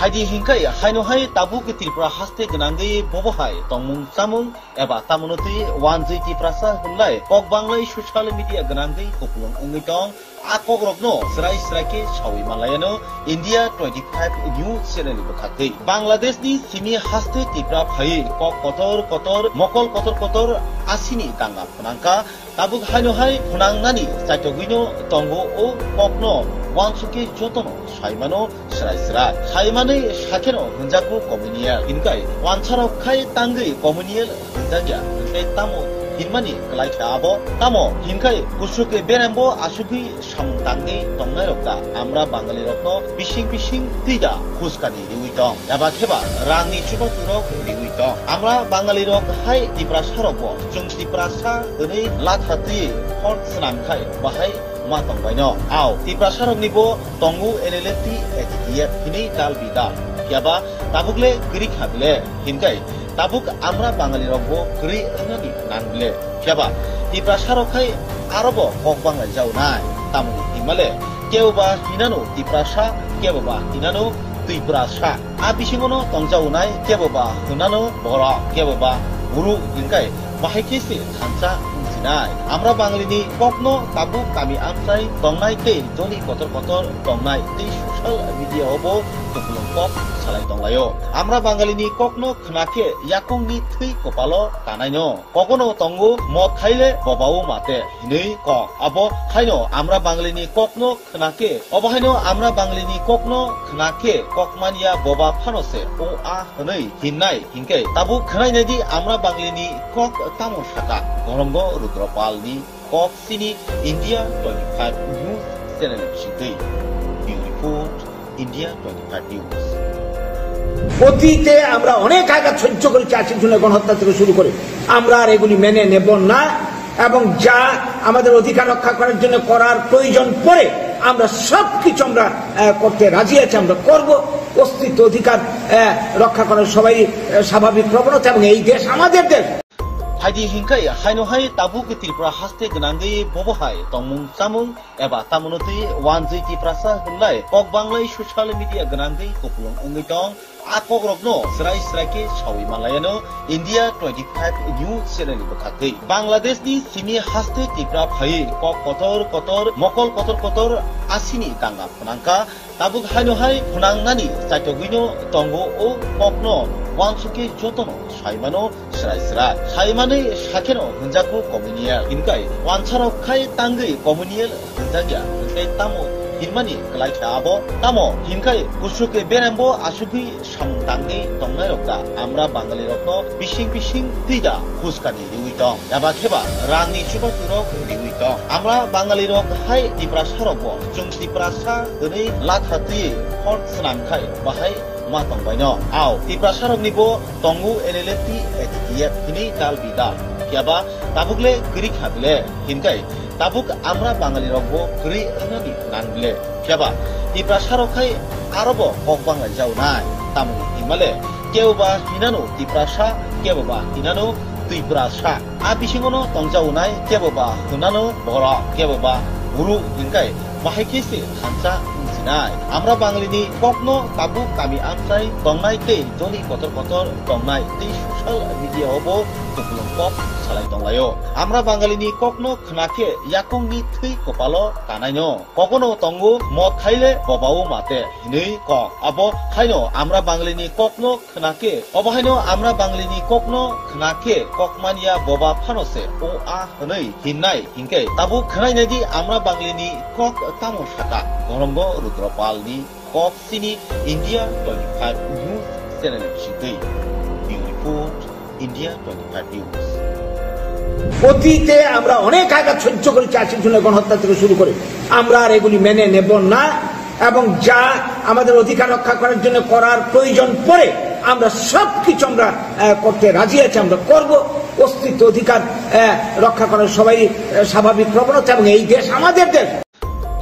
Phaidi hinkhai haino hai tabuk Tripura haste gwnangwi bobo hai tongmung chamung eba tamono twi wanjwi Tiprasa hwnlai kok banglai social media gwnangwi kupulung wngwi tong. A kokrokno srai srai khe sawi manlaiano India twenty five News channel ni bwkhaktwi. Bangladeshni simi haste Tipra phaiwi kok kotor kotor, mokol kotor kotor asini danga phnangkha. Tabuk haino hai phnangnani chaitogwino tongo o kokno uansukhe jotono saimano srai srai. Saimanwi sakheno hwnjakgo communal. Hinkhai wansarok khai tangwi communal hwnjakya, hwnkhe tamo hinmani kwlai kha abo? Tamo hinkhai kusuke berembo asugwi samung tangwi tongnairok da Amra Bangalirokno bising bising twi da huskani riwi tong, eba kheba rangni chubachu rok riwi tong? Amra Bangalirok hai Tiprasarokbo chwng Tiprasa hwnwi latha twi hor swnam khai bahai ma tongbaino. Ao Tiprasaroknibo tongo N L F T, A T T F hinwi dal bidal. Phiya ba tabuk le kwrwi kha bile, hinkhai tabuk Amra Bangalirokbo kwrwi wngnani nang bile. Phiya ba Tiprasarok khai arobo kok banglai jaonai. Tamoni hinmale kebo ba hinano Tiprasa, kebo ba hinano Twiprasa. A bisingono tongjaonai kebo ba hwnano borok, kebo ba buru, hinkhai bahai khe se thansa wngsinai. Amra Bangalini kokno tabuk kami amchai tongnai tei joli kotor kotor tongnai tei social media o bo kupulung kok salai tonglaio. Amra Bangalini kokno khna khe yakungni thwi kopalo kanaino. Kogono tongo mot khaile bobao mate hinwi kok. Abo haino Amra Bangalini kokno khna khe, obo haino Amra Banglini kokno khna khe kokmanya boba phano se o a hwnwi hinnai. Hinkhe tabuk khwnai naidi Amra Banglini kok tamo saka, Gorongo Rudropalni kok sini India twenty five News channel bisingtwi. Bureau Report, India twenty five News. অতীতে আমরা অনেক আঘাত সহ্য করেছি, আশির জন্য গণহত্যা থেকে শুরু করে। আমরা আর এগুলি মেনে নেব না, এবং যা আমাদের অধিকার রক্ষা করার জন্য করার প্রয়োজন পড়ে, আমরা সব কিছু আমরা, আহ, করতে রাজি আছি, আমরা করব। অস্তিত্ব অধিকার, আহ, রক্ষা করার সবাই, আহ, স্বাভাবিক প্রবণতা, এবং এই দেশ আমাদের দেশ। Phaidi hinkhai haino hai tabuk Tripura haste gwnangwi bobo hai tongmung chamung eba tamono twi wanjwi Tiprasa hwnlai kok banglai social media gwnangwi kupulung wngwi tong. A kokrokno srai srai khe sawi manlaiano India twenty five News channel ni bwkhaktwi. Bangladeshni simi haste Tipra phaiwi kok kotor kotor, mokol kotor kotor asini danga phnangkha. Tabuk haino hai phnangnani chaitogwino tongo o kokno uansukhe jotono saimano srai srai. Saimanwi sakheno hwnjakgo communal. Hinkhai wansarok khai tangwi communal hwnjakya, hwnkhe tamo hinmani kwlai kha abo? Tamo hinkhai kusuke berembo asugwi samung tangwi tongnairok da Amra Bangalirokno bising bising twi da huskani riwi tong, eba kheba rangni chubachu rok riwi tong. Amra Bangalirok hai Tiprasarokbo chwng Tiprasa hwnwi latha twi hor swnam khai bahai ma tongbaino. Ao Tiprasaroknibo tongo N L F T, A T T F hinwi dal bidal. Phiya ba tabuk le kwrwi kha bile, hinkhai tabuk Amra Bangalirokbo kwrwi wngnani nang bile. Phiya ba Tiprasarok khai arobo kok banglai jaonai. Tamoni hinmale kebo ba hinano Tiprasa, kebo ba hinano Twiprasa. A bisingono tongjaonai kebo ba hwnano borok, kebo ba buru, hinkhai bahai khe se thansa wngsi. Nai, Amra Bangalini kokno tabuk kami amchai tongnai tei joli kotor kotor tongnai tei social media o bo kupulung kok salai tonglaio. Amra Bangalini kokno khna khe yakungni thwi kopalo kanaino. Kogono tongo mot khaile bobao mate hinwi kok. Abo haino Amra Bangalini kokno khna khe, obo haino Amra Bangalini kokno khna khe kokmanya boba phano se o a hwnwi hinnai. Hinkhe tabuk khwnai naidi Amra Banglini kok tamo saka, Gorongo Rudropalni kok chini India twenty five News channel bisingtwi. Bureau Report, India twenty five News. অতীতে আমরা অনেক আঘাত সহ্য করেছি, আশির জন্য গণহত্যা থেকে শুরু করে। আমরা আর এগুলি মেনে নেব না, এবং যা আমাদের অধিকার রক্ষা করার জন্য করার প্রয়োজন পড়ে, আমরা সব কিছু আমরা, আহ, করতে রাজি আছি, আমরা করব। অস্তিত্ব অধিকার, আহ, রক্ষা করার সবাই, আহ, স্বাভাবিক প্রবণতা, এবং এই দেশ আমাদের দেশ।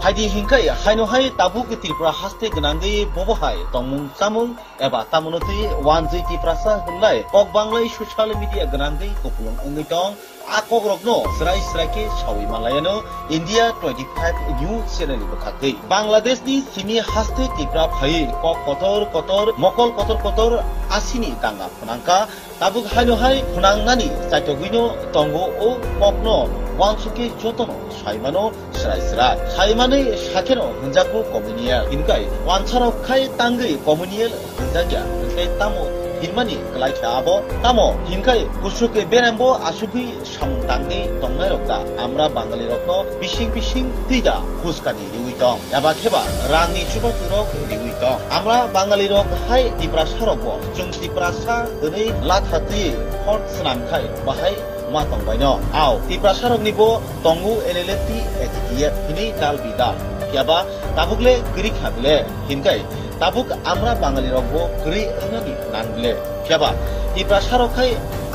Phaidi hinkhai haino hai tabuk Tripura haste gwnangwi bobo hai tongmung chamung eba tamono twi wanjwi Tiprasa hwnlai kok banglai social media gwnangwi kupulung wngwi tong. A kokrokno srai srai khe sawi manlaiano India twenty five News channel ni bwkhaktwi. Bangladeshni simi haste Tipra phaiwi kok kotor kotor, mokol kotor kotor asini danga phwnangkha. Tabuk haino hai phwnangnani chaitogwino tongo o kokno wansukhe jotono saimano srai srai. Saimanwi sakheno hwnjakgo communal. Hinkhai wansarok khai tangwi communal hwnjakya, hwnkhe tamo hinmani kwlai khe abo? Tamo hinkhai kusuke berembo asugwi samung tangwi tongnairok da Amra Bangalirokno bising bising twi da huskani riwi tong? Eba kheba rangni chubachu rok riwi tong? Amra Bangalirok hai Tiprasarokbo chwng Tiprasa hwnwi latha twi hor swnam khai bahai ma tongbaino. Ao Tiprasaroknibo tongo N L F T, A T T F hinwi dal bidal. Phiya ba tabuk le kwrwi kha bile, hinkhai tabuk Amra Bangalirokbo kwrwi wngnani nang bile. Phiya ba Tiprasarok khai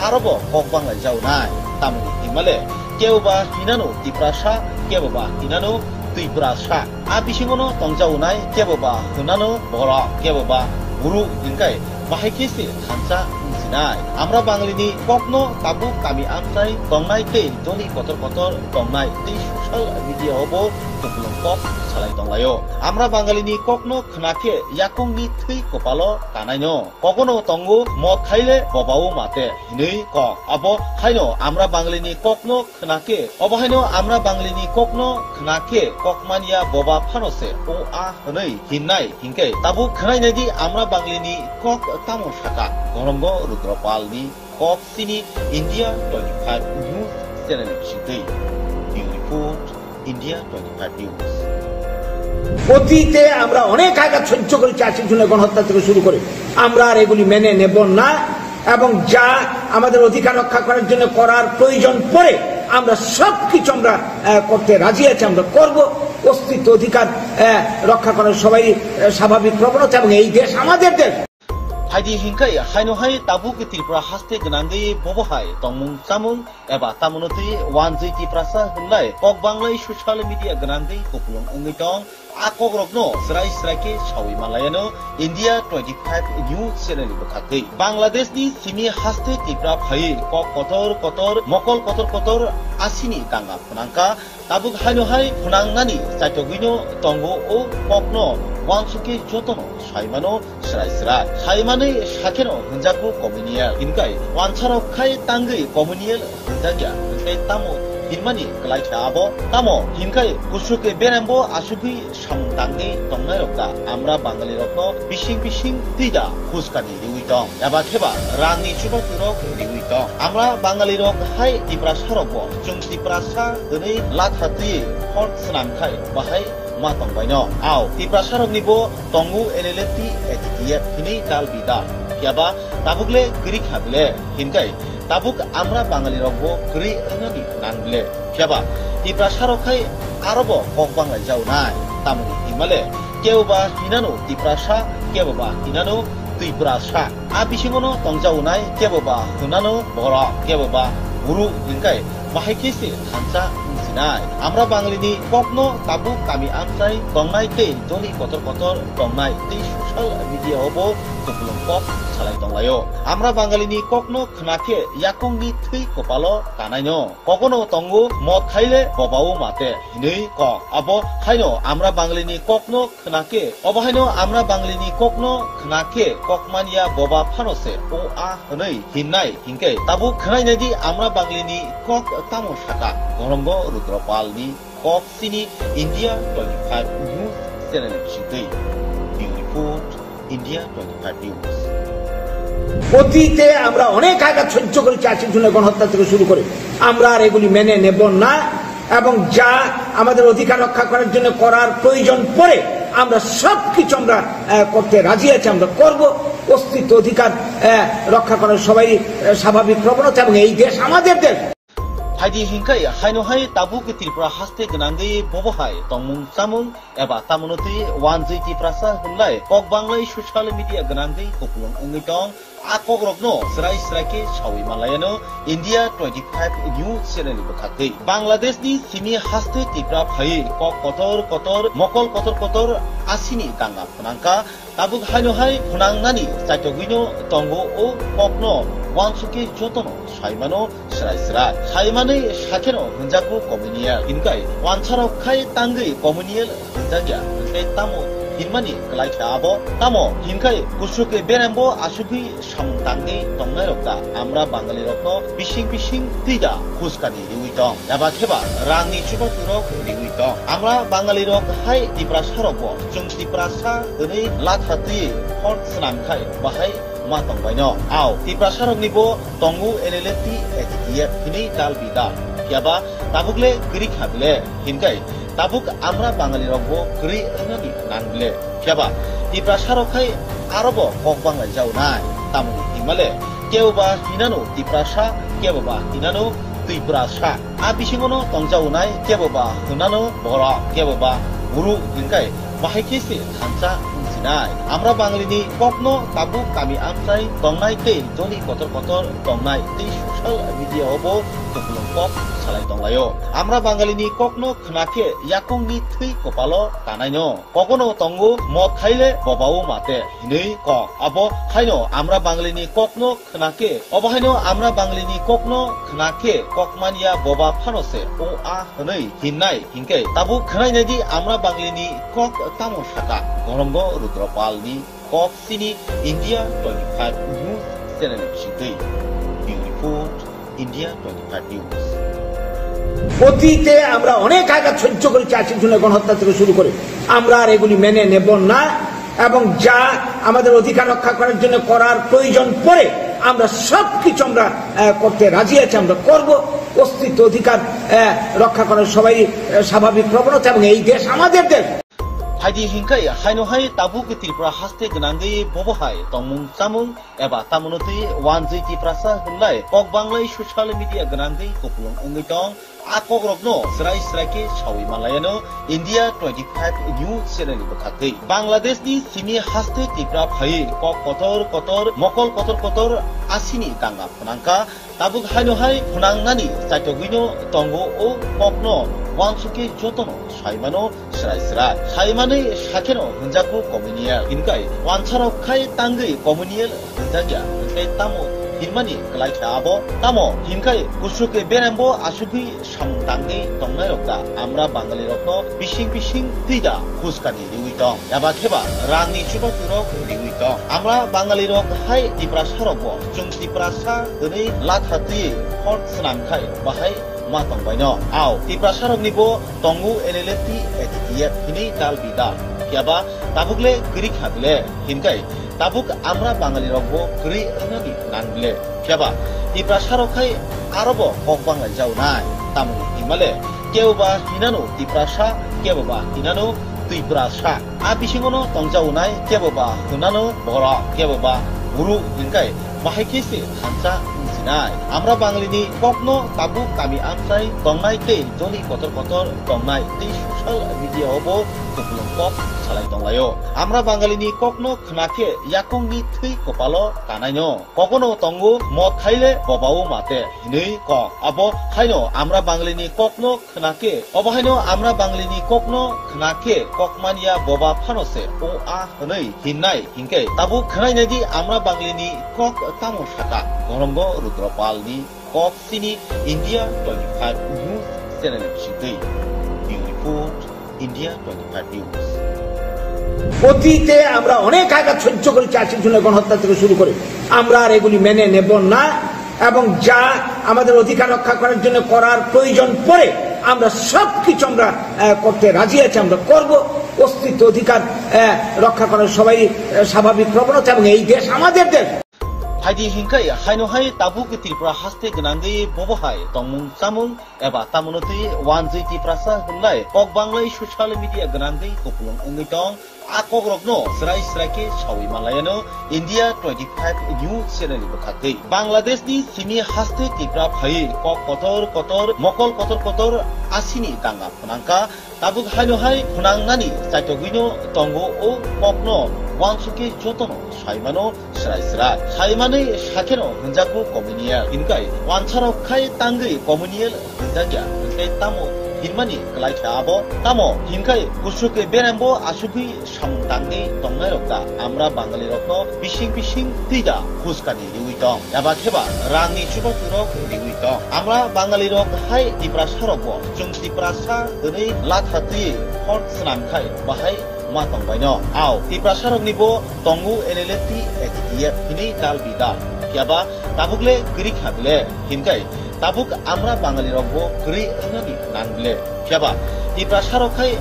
arobo kok banglai jaunai. Tamoni hinmale kebo ba hinano Tiprasa, kebo ba hinano Twiprasa. A bisingono tongjaunai kebo ba hwnano borok, kebo ba buru, hinkhai bahai khe se thansa wngsinai. Amra Bangalini kokno tabuk kami amchai tongnai tei joli kotor kotor tongnai tei social media o bo kupulung kok salai tonglaio. Amra Bangalini kokno khna khe yakungni thwi kopalo kanaino. Kogono tongo mot khaile bobao mate hinwi kok. Abo haino Amra Bangalini kokno khna khe, obo haino Amra Banglini kokno khna khe kokmanya boba phano se o a hwnwi hinnai. Hinkhe tabuk khwnai naidi Amra Banglini kok tamo saka, Gorongo Rudropalni kok chini India twenty five News channel ni bisingtwi. Bureau Report, India twenty five News. অতীতে আমরা অনেক আঘাত সহ্য করেছি, আশির জন্য গণহত্যা থেকে শুরু করে। আমরা আর এগুলি মেনে নেব না, এবং যা আমাদের অধিকার রক্ষা করার জন্য করার প্রয়োজন পড়ে, আমরা সব কিছু আমরা, আহ, করতে রাজি আছি, আমরা করব। অস্তিত্ব অধিকার, আহ, রক্ষা করার সবাই, আহ, স্বাভাবিক প্রবণতা, এবং এই দেশ আমাদের দেশ। Phaidi hinkhai haino hai tabuk Tripura haste gwnangwi bobo hai tongmung chamung eba tamono twi wanjwi Tiprasa hwnlai kok banglai social media gwnangwi kupulung wngwi tong. A kokrokno srai srai khe sawi manlaiano India twenty five News channel ni bwkhaktwi. Bangladeshni simi haste Tipra phaiwi kok kotor kotor, mokol kotor kotor asini danga phwnangkha. Tabuk haino hai phwnangnani chaitogwino tongo o kokno wansukhe jotono saimano srai srai. Saimanwi sakheno hwnjakgo communal. Hinkhai wansarok khai tangwi communal hwnjakya, hwnkhe tamo hinmani kwlai khe abo? Tamo hinkhai kusuke berembo asugwi samung tangwi tongnairok da Amra Bangalirokno bising bising twi da huskani riwi tong, eba kheba rangni chubachu rok riwi tong? Amra Bangalirok hai Tiprasarokbo chwng Tiprasa hwnwi latha twi hor swnam khai bahai ma tongbaino. Ao Tiprasaroknibo tongo N L F T, A T T F hinwi dal bidal. Phiya ba tabuk le kwrwi kha bile, hinkhai tabuk Amra Bangalirokbo kwrwi wngnani nang bile. Phiya ba Tiprasarok khai arobo kok banglai jaunai. Tamoni hinmale kebo ba hinano Tiprasa, kebo ba hinano Twiprasa. A bisingono tongjaunai kebo ba hwnano borok, kebo ba buru, hinkhai bahai khe se thansa wngsinai. Amra Banglini kokno tabuk kami amchai tongnai tei joli kotor kotor tongnai tei social media o bo kupulung kok salai tonglaio. Amra Bangalini kokno khna khe yakungni thwi kwpalo tanaino. Kokono tongo mot khaile bobao mate hinwi kok. Abo haino Amra Bangalini kokno khna khe, obo haino Amra Bangalini kokno khna khe kokmanya boba phano se o a hwnwi hinnai hinkhe tabuk khwnai naidi Amra Bangalini kok tamo saka. Gorongo Rudropalni kok sini India twenty five News Channel ni bisingtwi. Bureau Report, India twenty five News. অতীতে আমরা অনেক আঘাত সহ্য করেছি, আশির জন্য গণহত্যা থেকে শুরু করে। আমরা আর এগুলি মেনে নেব না, এবং যা আমাদের অধিকার রক্ষা করার জন্য করার প্রয়োজন পড়ে আমরা সব কিছু আমরা আহ, করতে রাজি আছি, আমরা করব। অস্তিত্ব অধিকার আহ, রক্ষা করার সবাই আহ, স্বাভাবিক প্রবণতা, এবং এই দেশ আমাদের দেশ। Haidi hinkhai haino hai tabuk Tripura haste gwnangwi bobo hai tongmung chamung eba tamono twi wanjwi Tiprasa hwnlai kok banglai social media gwnangwi kupulung wngwi tong. A kokrokno srai srai khe sawi manlaiano India twenty five News Channel ni bwkhaktwi. Bangladesh ni simi haste Tripura phaiwi kok kotor kotor, mokol kotor kotor asini danga phnangkha. Tabuk haino hai phnangnani chaitogwino tongo o kokno wansukhe jotono saimano srai srai. Saimanwi sakheno hwnjago communal. Hinkhai wansarok khai tangwi communal hwnjakya, hwnkhe tamo hinmani kwlai khe abo? Tamo hinkhai kuchuk berembo asugwi samung tangwi tongnairok da Amra Bangalirokno bising bising twi da phuskani riwi tong? Eba kheba rangni chubachu rok riwi tong? Amra Bangalirok hai Tiprasarokbo chwng Tiprasa hwnwi latha twi hor swnam khai bahai ma tongbaino. Ao Tiprasaroknibo tongo N L F T, A T T F hinwi dal bidal. Phiyaba tabukle kwrwi kha bile? Hinkhai tabuk Amra Bangalirokbo kwrwi wngnani nang bile? Phiyaba Tiprasarok khai arobo kok banglai jaunai. Tamoni hinmale keboba hinano Tiprasa, keboba hinano Twiprasa. A bisingono tongjaunai keboba hwnano borok, keboba buru hinkhai bahai khe se thansa wngsinai. Amra Bangalini kokno tabuk kami amchai tongnai tei doli kotor kotor tongnai tei social media o bo kupulung kok salai tonglaio. Amra Bangalini kokno khna khe yakungni thwi kwpalo tanaino. Kokono tongo mot khaile bobao mate hinwi kok. Abo haino Amra Bangalini kokno khna khe, obo haino Amra Bangalini kokno khna khe kokmanya boba phano se o a hwnwi hinnai hinkhe tabuk khwnai naidi Amra Bangalini kok tamo saka. Gorongo Rudropalni kok sini India twenty five News Channel ni bisingtwi. Bureau Report, India twenty five News. অতীতে আমরা অনেক আঘাত সহ্য করেছি, আশির জন্য গণহত্যা থেকে শুরু করে। আমরা আর এগুলি মেনে নেব না, এবং যা আমাদের অধিকার রক্ষা করার জন্য করার প্রয়োজন পড়ে আমরা সব কিছু আমরা আহ, করতে রাজি আছি, আমরা করব। অস্তিত্ব অধিকার আহ, রক্ষা করার সবাই আহ, স্বাভাবিক প্রবণতা, এবং এই দেশ আমাদের দেশ। Haidi hinkhai haino hai tabuk Tripura haste gwnangwi bobo hai tongmung chamung eba tamono twi wanjwi Tiprasa hwnlai kok banglai social media gwnangwi kupulung wngwi tong. A kokrokno srai srai khe sawi manlaiano India twenty five News Channel ni bwkhaktwi. Bangladesh ni simi haste Tripura phaiwi kok kotor kotor, mokol kotor kotor asini danga phnangkha. Tabuk haino hai phnangnani chaitogwino tongo o kokno wansukhe jotono saimano srai srai. Saimanwi sakheno hwnjago communal. Hinkhai wansarok khai tangwi communal hwnjakya, hwnkhe tamo hinmani kwlai khe abo? Tamo hinkhai kuchuk berembo asugwi samung tangwi tongnairok da Amra Bangalirokno bising bising twi da phuskani riwi tong? Eba kheba rangni chubachu rok riwi tong? Amra Bangalirok hai Tiprasarokbo chwng Tiprasa hwnwi latha twi hor swnam khai bahai ma tongbaino. Ao Tiprasaroknibo tongo N L F T, A T T F hinwi dal bidal. Phiyaba tabukle kwrwi kha bile? Hinkhai tabuk Amra Bangalirokbo kwrwi wngnani nang bile? Phiyaba Tiprasarok khai arobo kok banglai jaunai. Tamoni hinmale keboba hinano Tiprasa, keboba hinano Twiprasa. A bisingono tongjaunai keboba hwnano borok, keboba buru hinkhai bahai khe se thansa wngsinai. Nai, Amra Bangalini kokno tabuk kami amchai tongnai tei joli kotor kotor tongnai tei social media o bo kupulung kok salai tonglaio. Amra Bangalini kokno khna khe yakungni thwi kopalo kanaino. Kokono tongo mot khaile bobao mate hinwi kok. Abo haino Amra Bangalini kokno khna khe, obo haino Amra Bangalini kokno khna khe kokmania boba phano se o a hwnwi hinnai. Hinkhe tabuk khwnai naidi Amra Banglini kok tamo saka. Gorongo Rudra Palni kok sini India twenty five News channel ni bisingtwi. Bureau Report, India twenty five News. অতীতে আমরা অনেক আঘাত সহ্য করেছি, আশির জন্য গণহত্যা থেকে শুরু করে। আমরা আর এগুলি মেনে নেব না, এবং যা আমাদের অধিকার রক্ষা করার জন্য করার প্রয়োজন পড়ে, আমরা সব কিছু আমরা, আহ, করতে রাজি আছি, আমরা করব। অস্তিত্ব অধিকার, আহ, রক্ষা করার সবাই, আহ, স্বাভাবিক প্রবণতা, এবং এই দেশ আমাদের দেশ। Phaidi hinkhai haino hai tabuk Tripura haste gwnangwi bobo hai tongmung chamung eba tamono twi wanjwi Tiprasa hwnlai kok banglai social media gwnangwi kupulung wngwi tong. A kokrokno srai srai khe sawi manlaiano India twenty five News channel ni bwkhaktwi. Bangladesh ni simi haste Tripura phaiwi kok kotor kotor, mokol kotor kotor asini danga phnangkha. Tabuk haino hai phnangnani chaitogwino tongo o kokno uansukhe jotono saimano srai srai. Saimanwi sakheno hwnjakgo communal. Hinkhai wansarok khai tangwi communal hwnjakya, hwnkhe tamo hinmani kwlai kha abo? Tamo hinkhai kusuke berembo asugwi samung tangwi tongnairok da Amra Bangalirokno bising bising twi da huskani riwi tong, eba kheba rangni chubachu rok riwi tong. Amra Bangalirok hai Tiprasa rokbo chwng Tiprasa hwnwi latha twi hor swnam khai bahai ma tongbaino. Ao Tiprasa rokni bo tongo N L F T, A T T F hinwi dal bidal. Phiya ba tabuk le kwrwi kha bile, hinkhai tabuk Amra Bangali rok bo kwrwi wngnani nang bile. Phiya ba Tiprasa rok khai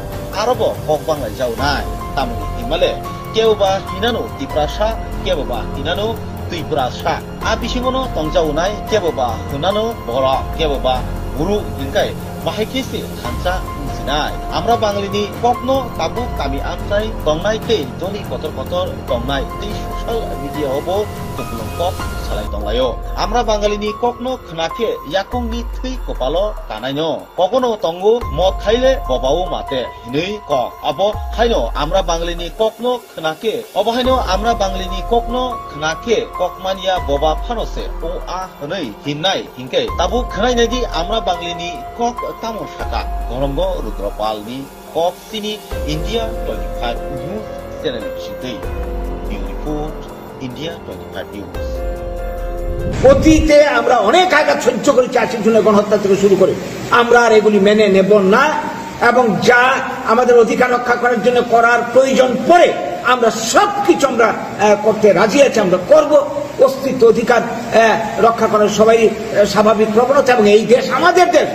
aro bo kok banglai jaunai. Tamoni hinmale kebo ba hinano Tiprasa, kebo ba hinano Twiprasa. A bisingono tongjaunai kebo ba hwnano borok, kebo ba guru hinkhai bahai khe se thansa wngsinai. Amra Bangalini kokno tabuk kami amchai tongnai tei joli kotor kotor tongnai tei social media o bo kupulung kok salai tonglaio. Amra Bangalini kokno khna khe yakungni thwi kopalo kanaino. Kokono tongo mot khaile bobao mate hinwi kok. Abo haino Amra Bangalini kokno khna khe, obo haino Amra Banglini kokno khna khe kokmania boba phano se o a hwnwi hinnai. Hinkhe tabuk khwnai naidi Amra Banglini kok tamo saka. Gorongo Rudra Palni kok sini India twenty five News channel ni bisingtwi. Bureau Report, India twenty five News. অতীতে আমরা অনেক আঘাত সহ্য করেছি, আশির জন্য গণহত্যা থেকে শুরু করে। আমরা আর এগুলি মেনে নেব না, এবং যা আমাদের অধিকার রক্ষা করার জন্য করার প্রয়োজন পড়ে, আমরা সব কিছু আমরা, আহ, করতে রাজি আছি, আমরা করব। অস্তিত্ব অধিকার, আহ, রক্ষা করার সবাই, আহ, স্বাভাবিক প্রবণতা, এবং এই দেশ আমাদের দেশ।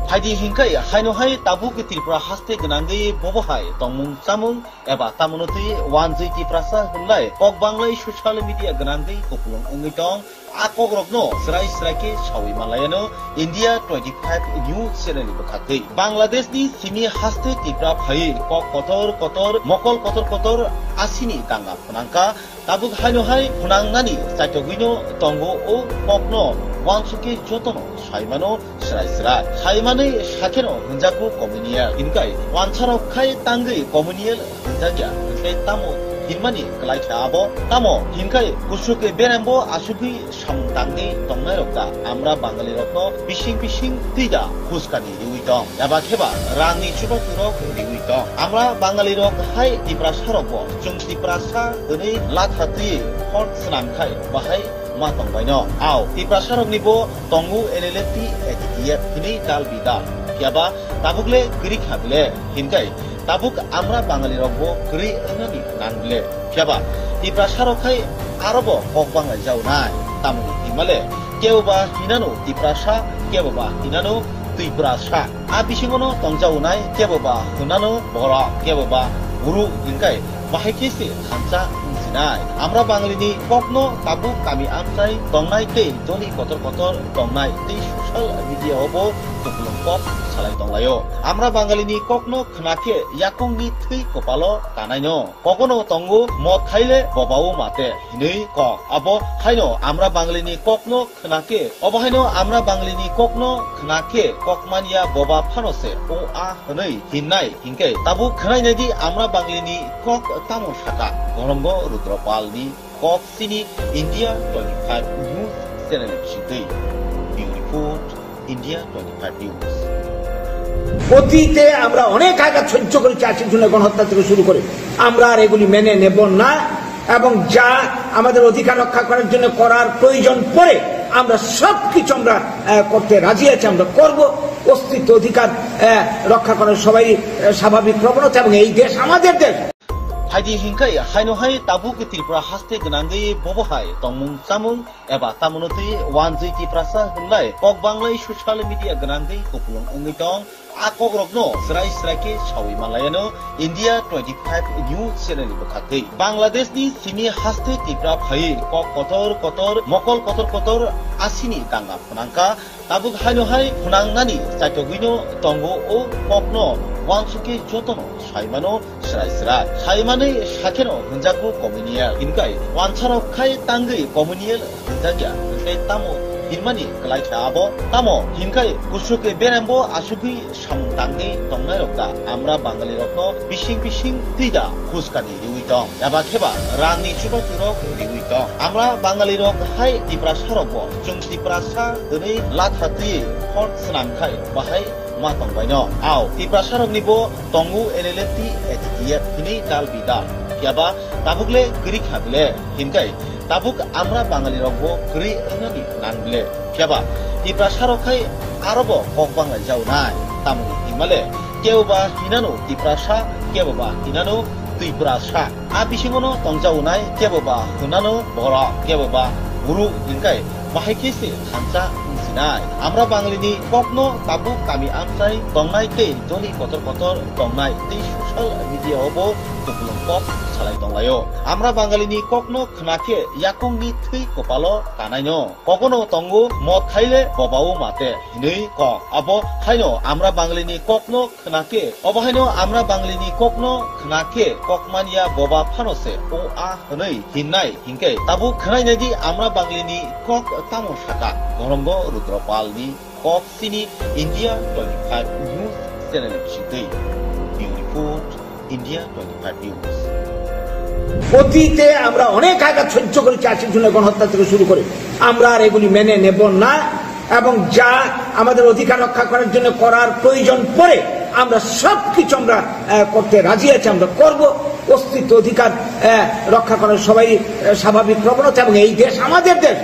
Phaidi hinkhai haino hai tabuk Tripura haste gwnangwi bobo hai tongmung chamung eba tamono twi wanjwi Tiprasa hwnlai kok banglai social media gwnangwi kupulung wngwi tong. A kokrokno srai srai khe sawi manlaiano India twenty five News channel ni bwkhaktwi. Bangladesh ni simi haste Tripura phaiwi kok kotor kotor, mokol kotor kotor asini danga phnangkha. Tabuk haino hai phnangnani chaitogwino tongo o kokno uansukhe jotono saimano srai srai. Saimanwi sakheno hwnjakgo communal. Hinkhai wansarok khai tangwi communal hwnjakya, hwnkhe tamo hinmani kwlai kha abo? Tamo hinkhai kusuke berembo asugwi samung tangwi tongnairok da Amra Bangalirokno bising bising twi da huskani riwi tong, eba kheba rangni chubachu rok riwi tong. Amra Bangalirok hai Tiprasa rokbo chwng Tiprasa hwnwi latha twi hor swnam khai bahai ma tongbaino. Ao Tiprasa rokni bo tongo N L F T, A T T F hinwi dal bidal. Phiya ba tabuk le kwrwi kha bile, hinkhai tabuk Amra Bangali rok bo kwrwi wngnani nang bile. Phiya ba Tiprasa rok khai aro bo kok banglai jaunai. Tamoni hinmale kebo ba hinano Tiprasa, kebo ba hinano Twiprasa. A bisingono tongjaunai kebo ba hwnano borok, kebo ba guru hinkhai bahai khe se thansa wngsi. Nai, Amra Bangalini kokno tabuk kami amchai tongnai tei doli kotor kotor tongnai tei social media o bo kupulung kok salai tonglaio. Amra Bangalini kokno khna khe yakungni thwi kopalo tanaino. Kokono tongo mot khaile bobao mate hinwi kok. Abo haino Amra Bangalini kokno khna khe, obo haino Amra Bangalini kokno khna khe kokmanya boba phano se o a hwnwi hinnai. Hinkhe tabuk khwnai naidi Amra Banglini kok tamo saka. Gorongo Rudra Palni kok sini India twenty five News channel sitwi. Bureau Report, India twenty five News. অতীতে আমরা অনেক আঘাত সহ্য করেছি, আশির জন্য গণহত্যা থেকে শুরু করে। আমরা আর এগুলি মেনে নেব না, এবং যা আমাদের অধিকার রক্ষা করার জন্য করার প্রয়োজন পড়ে, আমরা সব কিছু আমরা, আহ, করতে রাজি আছি, আমরা করব। অস্তিত্ব অধিকার, আহ, রক্ষা করার সবাই, আহ, স্বাভাবিক প্রবণতা, এবং এই দেশ আমাদের দেশ। Haidi hinkai haino hai tabuk Tripura haste gwnangwi bobo hai tongmung chamung eba tamono twi wanjwi Tiprasa hwnlai kok banglai social media gwnangwi kupulung wngwi tong. A kokrokno srai srai khe sawi manlaiano India twenty five News channel ni bwkhaktwi. Bangladesh ni simi haste Tripura phaiwi kok kotor kotor, mokol kotor kotor asini danga phnangkha. Tabuk haino hai phnangnani chaitogwino tongo o kokno wansukhe jotono saimano srai srai. Saimanwi sakheno hwnjakgo communal. Hinkai wansarok khai tangwi communal hwnjakya, hwnkhe tamo hinmani kwlai kha abo? Tamo hinkai kusuke berembo asugwi samung tangwi tongnairok da Amra Bangalirokno bising bising twi da phuskani riwi tong, eba kheba rangni chubachu rok riwi tong? Amra Bangalirok hai Tiprasarokbo chwng Tiprasa hwnwi latha twiwi hor swnam khai bahai ma tongbaino. Ao Tiprasaroknibo tongo N L F T, A T T F hinwi dal bidal. Phiya ba tabuk le kwrwi kha bile, hinkai tabuk Amra Bangalirokbo kwrwi wngnani nang bile. Phiya ba Tiprasarok khai arobo kok banglai jaonai. Tamoni himale kebo ba hinano Tiprasa, kebo ba hinano Twiprasa. A bisingono tongjaonai kebo ba hwnano borok, kebo ba buru, hinkai bahai khe se thansa wngsinai. Amra Bangalini kokno tabuk kami amchai tongnai tei doli kotor kotor tongnai tei social media o bo kupulung kok salai tonglaio. Amra Bangalini kokno khna khe yakungni thwi kopalo tanaino. Kokono tongo mot khaile bobao mate hinwi kok. Abo haino Amra Bangalini kokno khna khe, obo haino Amra Banglini kokno khna khe kokmanya boba phano se o a hwnwi hinnai. Hinkhe tabuk khwnai naidi Amra Banglini kok tamo saka. Gorongo Rudra Palni kok sini India twenty five News channel sitwi. Bureau Report, India twenty five News. অতীতে আমরা অনেক আঘাত সহ্য করেছি, আশির জন্য গণহত্যা থেকে শুরু করে। আমরা আর এগুলি মেনে নেব না, এবং যা আমাদের অধিকার রক্ষা করার জন্য করার প্রয়োজন পড়ে, আমরা সব কিছু আমরা, আহ, করতে রাজি আছি, আমরা করব। অস্তিত্ব অধিকার, আহ, রক্ষা করার সবাই, আহ, স্বাভাবিক প্রবণতা, এবং এই দেশ আমাদের দেশ।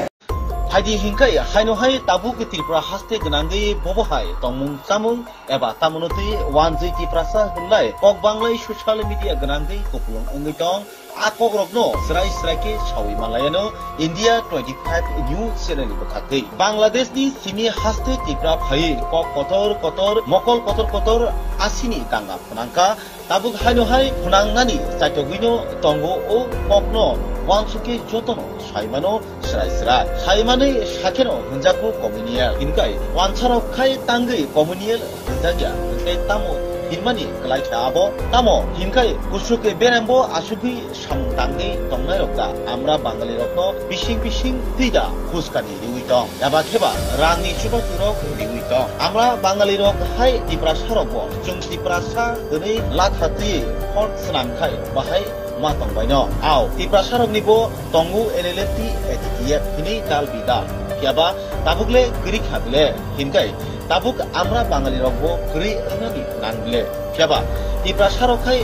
Haidi hinkai haino hai tabuk Tripura haste gwnangwi bobo hai tongmung chamung eba tamono twi wanjwi Tiprasa hwnlai kok banglai social media gwnangwi kupulung wngwi tong. A kokrokno srai srai khe sawi manlaiano India twenty five News channel ni bwkhaktwi. Bangladesh ni simi haste Tripura phaiwi kok kotor kotor, mokol kotor kotor asini danga phnangkha. Tabuk haino hai phnangnani chaitogwino tongo o kokno wansukhe jotono saimano srai srai. Saimanwi sakheno hwnjakgo communal. Hinkai wansarok khai tangwi communal hwnjakya, hwnkhe tamo hinmani kwlai kha abo? Tamo hinkai kusuke berembo asugwi samung tangwi tongnairok da Amra Bangalirokno bising bising twi da phuskani riwi tong, eba kheba rangni chubachu rok riwi tong? Amra Bangalirok hai Tiprasarokbo chwng Tiprasa hwnwi latha twiwi hor swnam khai bahai ma tongbaino. Ao Tiprasaroknibo tongo N L F T, A T T F hinwi dal bidal. Phiya ba tabuk le kwrwi kha bile, hinkai tabuk Amra Bangalirokbo kwrwi wngnani nang bile. Phiya ba Tiprasarok khai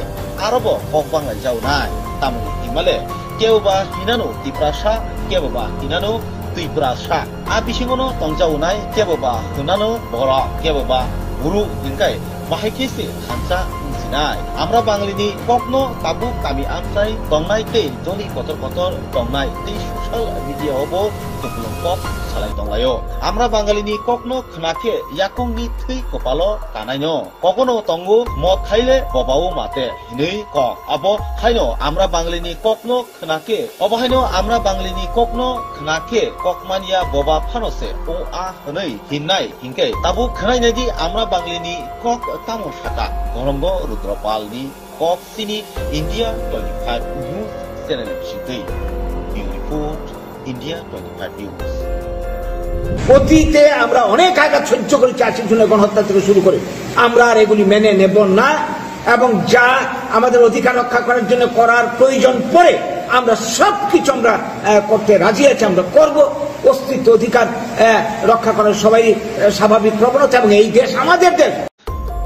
arobo kok banglai jaonai. Tamoni himale kebo ba hinano Tiprasa, kebo ba hinano Twiprasa. A bisingono tongjaonai kebo ba hwnano borok, kebo ba buru, hinkai bahai khe se thansa wngsi. Nai, Amra Bangalini kokno tabuk kami amchai tongnai tei joni kotor kotor tongnai tei social media o bo kupulung kok salai tonglaio. Amra Bangalini kokno khna khe yakungni thwi kopalo kanaino. Kogono tongo, mot khaile bobao mate hinwi kok. Abo haino Amra Bangalini kokno khna khe, obo haino Amra Bangalini kokno khna khe kokmanya boba phano se o a hwnwi hinnai. Hinkhe tabuk khwnai naidi Amra Bangalini kok tamo saka. Gorongo Rudra Palni kok sini India twenty five News channel ni bisingtwi. Bureau Report, India twenty five News. অতীতে আমরা অনেক আঘাত সহ্য করেছি, আশির জন্য গণহত্যা থেকে শুরু করে। আমরা আর এগুলি মেনে নেব না, এবং যা আমাদের অধিকার রক্ষা করার জন্য করার প্রয়োজন পড়ে, আমরা সব কিছু আমরা, আহ, করতে রাজি আছি, আমরা করব। অস্তিত্ব অধিকার, আহ, রক্ষা করার সবাই, আহ, স্বাভাবিক প্রবণতা, এবং এই দেশ আমাদের দেশ।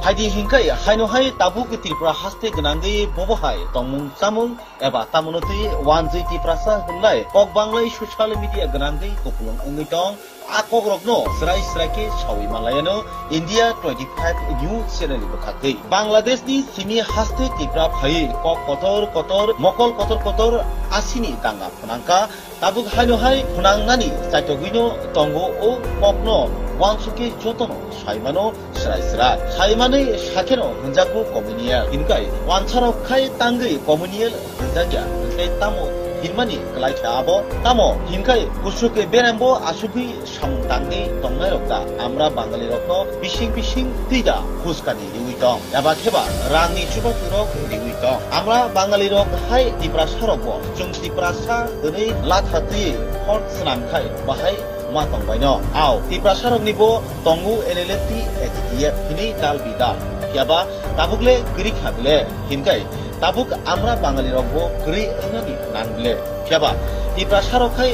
Phaidi hinkhai haino hai tabuk Tripura haste gwnangwi bobo hai tongmung chamung eba tamono twi wanjwi Tiprasa hwnlai kok banglai social media gwnangwi kupulung wngwi tong. A kokrokno srai srai khe sawi manlaiano India twenty five News channel ni bwkhaktwi. Bangladeshni simi haste Tipra phaiwi kok kotor kotor, mokol kotor kotor asini danga phnangkha. Tabuk haino hai phnangnani chaitogwino tongo o kokno uansukhe jotono saimano srai srai. Saimanwi sakheno hwnjakgo communal. Hinkhai wansarok khai tangwi communal hwnjakya, hwnkhe tamo hinmani kwlai khe abo? Tamo hinkhai kusuke berembo asugwi samung tangwi tongnairok da Amra Bangalirokno bising bising twi da phuskani riwi tong? Eba kheba rangni chubachu rok riwi tong. Amra Bangali rok hai Tiprasa rok bo chwng Tiprasa hwnwi latha twi hor swnam khai bahai ma tong baino. Ao Tiprasa rok ni bo tongo N L F T, A T T F hwnwi dal bidal. Phiya ba tabuk le kwrwi kha bile hinkhai tabuk Amra Bangali rok bo kwrwi wngnani nang bile. Phiya ba Tiprasa rok khai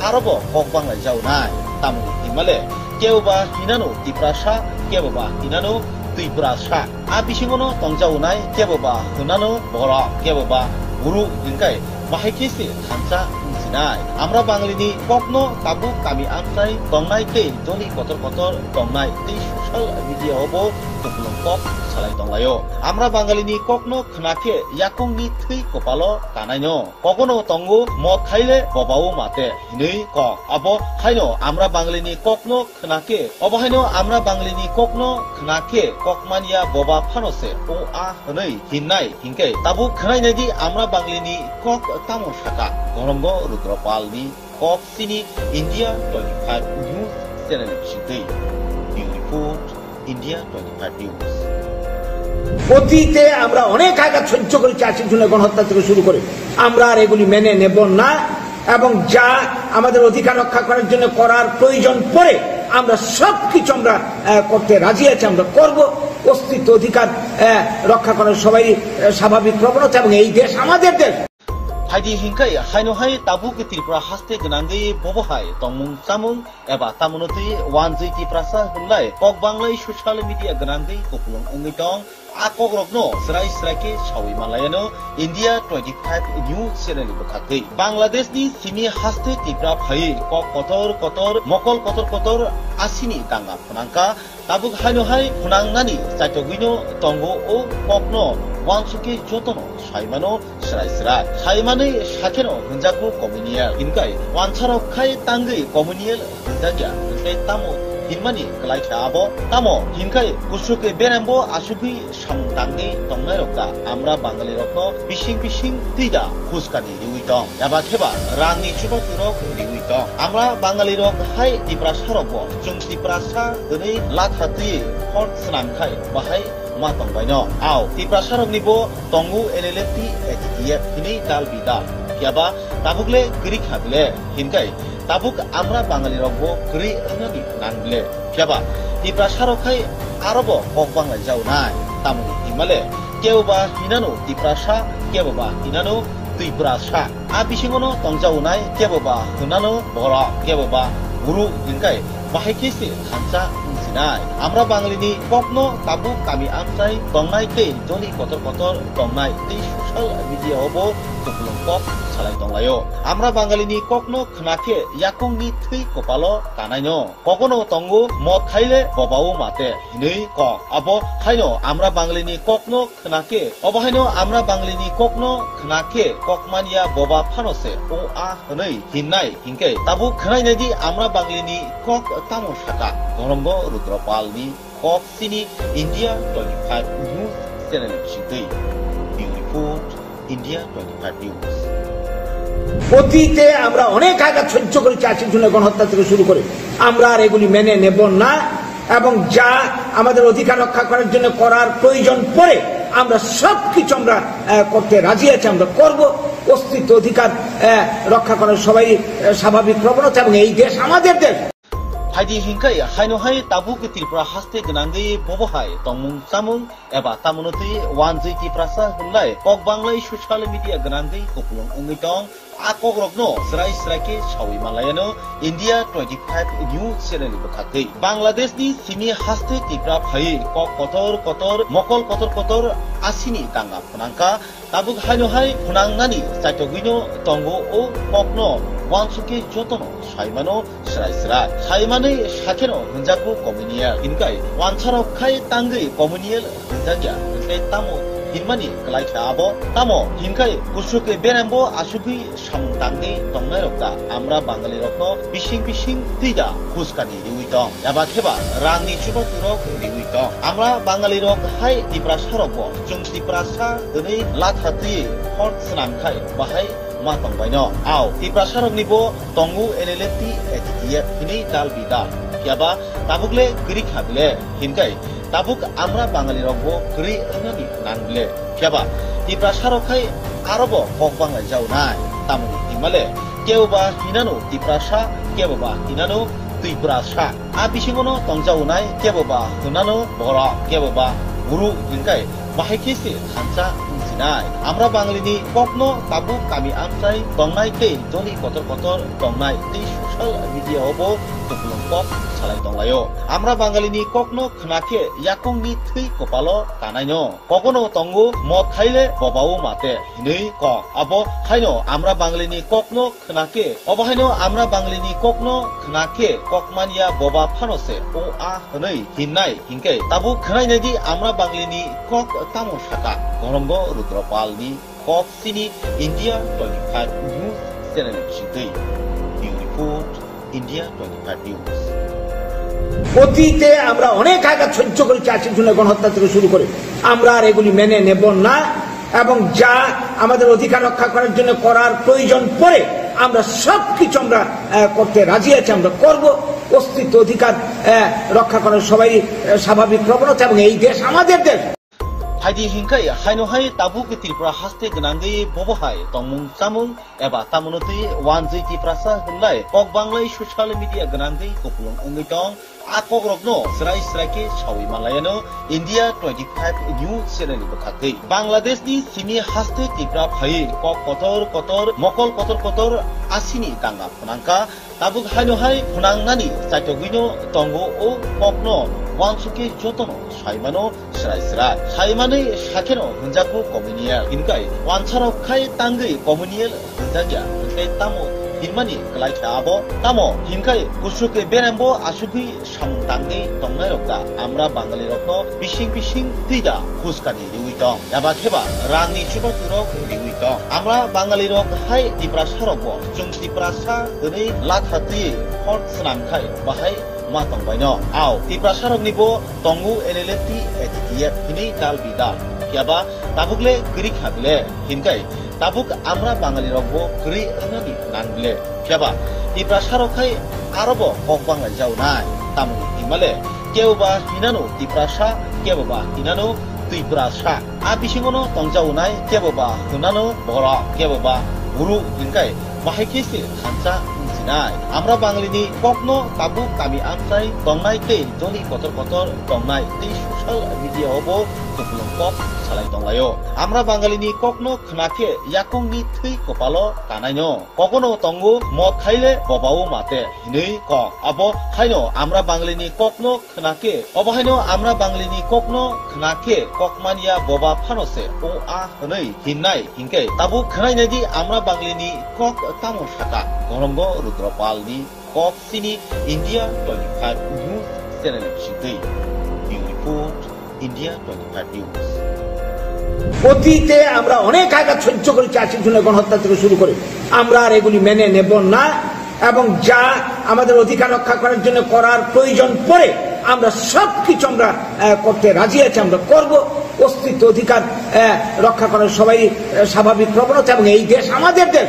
aro bo kok banglai jaunai. Tamoni hinmale kebo ba hinano Tiprasa, kebo ba hinano Twiprasa. A bisingono tongjaunai kebo ba hwnano borok, kebo ba buru hinkhai bahai khe se thansa wngsinai. Amra Bangalini kokno tabuk kami amchai tongnai tei joni kotor kotor tongnai tei social media o bo kupulung kok salai tonglaio. Amra Bangalini kokno khna khe yakungni thwi kopalo kanaino. Kogono tongo, mot khaile bobao mate hinwi kok. Abo haino Amra Bangalini kokno khna khe, obo haino Amra Banglini kokno khna khe kokmanya boba phano se o a hwnwi hinnai. Hinkhe tabuk khwnai naidi Amra Banglini kok tamo saka. Gorongo Rudra Palni kok sini India twenty five News channel ni bisingtwi. Bureau Report, India twenty five News. অতীতে আমরা অনেক আঘাত সহ্য করেছি, আশির জন্য গণহত্যা থেকে শুরু করে। আমরা আর এগুলি মেনে নেব না, এবং যা আমাদের অধিকার রক্ষা করার জন্য করার প্রয়োজন পড়ে, আমরা সব কিছু আমরা, আহ, করতে রাজি আছি, আমরা করব। অস্তিত্ব অধিকার, আহ, রক্ষা করার সবাই, আহ, স্বাভাবিক প্রবণতা, এবং এই দেশ আমাদের দেশ। Phaidi hinkhai haino hai tabuk Tripura haste gwnangwi bobo hai tongmung chamung eba tamono twi wanjwi Tiprasa hwnlai kok banglai social media gwnangwi kupulung wngwi tong. A kokrokno srai srai khe sawi manlaiano India twenty five News channel ni bwkhaktwi. Bangladeshni simi haste Tipra phaiwi kok kotor kotor, mokol kotor kotor asini danga phnangkha. Tabuk haino hai phnangnani chaitogwino tongo o kokno uansukhe jotono saimano srai srai. Saimanwi sakheno hwnjakgo communal. Hinkhai wansarok khai tangwi communal hwnjakya, hwnkhe tamo hinmani kwlai khe abo? Tamo hinkhai kusuke berembo asugwi samung tangwi tongnairok da Amra Bangalirokno bising bising twi da phuskani riwi tong? Eba kheba rangni chubachu rok riwi tong? Amra Bangalirok hai Tiprasa rokbo chwng Tiprasa hwnwi latha twi hor swnam khai bahai ma tong baino. Ao Tiprasa rokni bo tongo N L F T, A T T F hwnwi dal bidal. Phiya ba tabuk le kwrwi kha bile, hinkhai tabuk Amra Bangali rok bo kwrwi wngnani nang bile. Phiya ba Tiprasa rok khai aro bo kok banglai jaunai. Tamoni hinmale kebo ba hinano Tiprasa, kebo ba hinano Twiprasa. A bisingono tongjaunai kebo ba hwnano borok, kebo ba buru hinkhai bahai khe se thansa wngsi. Nai, Amra Bangalini kokno tabuk kami amchai tongnai tei joli kotor kotor tongnai tei social media o bo kupulung kok salai tonglaio. Amra Bangalini kokno khna khe yakungni thwi kopalo kanaino. Kokono tongo mot khaile bobao mate hinwi kok. Abo haino Amra Bangalini kokno khna khe, obo haino Amra Bangalini kokno khna khe kokmanya boba phano se o a hwnwi hinnai. Hinkhe tabuk khwnai naidi Amra Banglini kok tamo saka. Gorongo Rudra Palni kok sini India twenty five News channel bisingtwi. Bureau Report, India twenty five News. অতীতে আমরা অনেক আঘাত সহ্য করেছি, আশির জন্য গণহত্যা থেকে শুরু করে। আমরা আর এগুলি মেনে নেব না, এবং যা আমাদের অধিকার রক্ষা করার জন্য করার প্রয়োজন পড়ে, আমরা সব কিছু আমরা, আহ, করতে রাজি আছি, আমরা করব। অস্তিত্ব অধিকার, আহ, রক্ষা করার সবাই, আহ, স্বাভাবিক প্রবণতা, এবং এই দেশ আমাদের দেশ। Phaidi hinkhai haino hai tabuk Tripura haste gwnangwi bobo hai tongmung chamung eba tamono twi wanjwi Tiprasa hwnlai kok banglai social media gwnangwi kupulung wngwi tong. A kokrokno srai srai khe sawi manlaiano India twenty five News channel ni bwkhaktwi. Bangladeshni simi haste Tipra phaiwi kok kotor kotor, mokol kotor kotor asini tanga phwnangkha. Tabuk haino hai phwnangnani chaitogwino tongo o kokno uansukhe jotono saimano srai srai. Saimanwi sakheno hwnjakgo communal. Hinkhai uansarok khai tangwi communal hwnjakya, hwnkhe tamo hinmani kwlai kha abo? Tamo hinkhai kusuk berembo asugwi samung tangwi tongnairok da Amra Bangalirokno bising bising twi da huskani riwi tong? Eba kheba rangni chubachu rok riwi tong? Amra Bangalirok hai Tiprasarokbo chwng Tiprasa hwnwi latha twiwi hor swnam khai bahai ma tongbaino. Ao Tiprasaroknibo tongo N L F T, A T T F hinwi dal bidal. Phiya ba tabuk le kwrwi kha bile, hinkhai tabuk Amra Bangalirokbo kwrwi wngnani nang bile. Phiya ba Tiprasarok khai arobo kok banglai jaunai. Tamoni hinmale kebo ba hinano Tiprasa, kebo ba hinano Twiprasa. A bisingono tongjaunai kebo ba hwnano borok, kebo ba guru hinkhai bahai khe se thansa wngsinai. Amra Bangalini kokno tabuk kami amchai tongnai tei joli kotor kotor tongnai tei social media o bo kupulung kok salai tonglaio. Amra Bangalini kokno khna khe yakungni thwi kopalo kanaino. Kokono tongo mot khaile bobao mate hinwi kok. Abo haino Amra Bangalini kokno khna khe, obo haino Amra Banglini kokno khna khe kokmanya boba phano se o a hwnwi hinnai. Hinkhe tabuk khwnai naidi Amra Banglini kok tamo saka. Gorongo Rudra Palni kok sini India twenty five News channel bisingtwi. Bureau Report, India twenty five News. অতীতে আমরা অনেক আঘাত সহ্য করেছি, আশির জন্য গণহত্যা থেকে শুরু করে। আমরা আর এগুলি মেনে নেব না, এবং যা আমাদের অধিকার রক্ষা করার জন্য করার প্রয়োজন পড়ে, আমরা সব কিছু আমরা, আহ, করতে রাজি আছি, আমরা করব। অস্তিত্ব অধিকার, আহ, রক্ষা করার সবাই, আহ, স্বাভাবিক প্রবণতা, এবং এই দেশ আমাদের দেশ। Phaidi hinkhai haino hai tabuk Tripura haste gwnangwi bobo hai tongmung chamung eba tamono twi wanjwi Tiprasa hwnlai kok banglai social media gwnangwi kupulung wngwi tong. A kokrokno srai srai khe sawi manlaiano India twenty five News channel ni bwkhaktwi. Bangladeshni simi haste Tipra phaiwi kok kotor kotor, mokol kotor kotor asini tanga phwnangkha. Tabuk haino hai phwnangnani chaitogwino tongo o kokno uansukhe jotono saimano srai srai. Saimanwi sakheno hwnjakgo communal. Hinkhai uansarok khai tangwi communal hwnjakya, hwnkhe tamo hinmani kwlai kha abo? Tamo hinkhai kusuk berembo asugwi samung tangwi tongnairok da Amra Bangalirokno bising bising twi da huskani riwi tong, eba kheba rangni chubachu rok riwi tong. Amra Bangalirok hai Tiprasarokbo chwng Tiprasa hwnwi latha twiwi hor swnam khai bahai ma tongbaino. Ao Tiprasaroknibo tongo N L F T, A T T F hinwi dal bidal. Phiya ba tabuk le kwrwi kha bile, hinkhai tabuk Amra Bangalirokbo kwrwi wngnani nang bile. Phiya ba Tiprasarok khai arobo kok banglai jaunai. Tamoni hinmale kebo ba hinano Tiprasa, kebo ba hinano Twiprasa. A bisingono tongjaunai kebo ba hwnano borok, kebo ba guru hinkhai bahai khe se thansa wngsi. Nai, Amra Bangalini kokno tabuk kami amchai tongnai tei joli kotor kotor tongnai tei social media o bo kupulung kok salai tonglaio. Amra Bangalini kokno khna khe yakungni thwi kopalo kanaino. Kokono tongo mot khaile bobao mate hinwi kok. Abo haino Amra Bangalini kokno khna khe, obo haino Amra Banglini kokno khna khe kokmanya boba phano se o a hwnwi hinnai hinkhe tabuk khwnai naidi Amra Banglini kok tamo saka Gorongo Rudropalni kok sini India twenty five News channel bisingtwi. Bureau Report, India twenty five News. অতীতে আমরা অনেক আঘাত সহ্য করেছি, আশির জন্য গণহত্যা থেকে শুরু করে। আমরা আর এগুলি মেনে নেব না, এবং যা আমাদের অধিকার রক্ষা করার জন্য করার প্রয়োজন পড়ে, আমরা সব কিছু আমরা, আহ, করতে রাজি আছি, আমরা করব। অস্তিত্ব অধিকার, আহ, রক্ষা করার সবাই, আহ, স্বাভাবিক প্রবণতা, এবং এই দেশ আমাদের দেশ।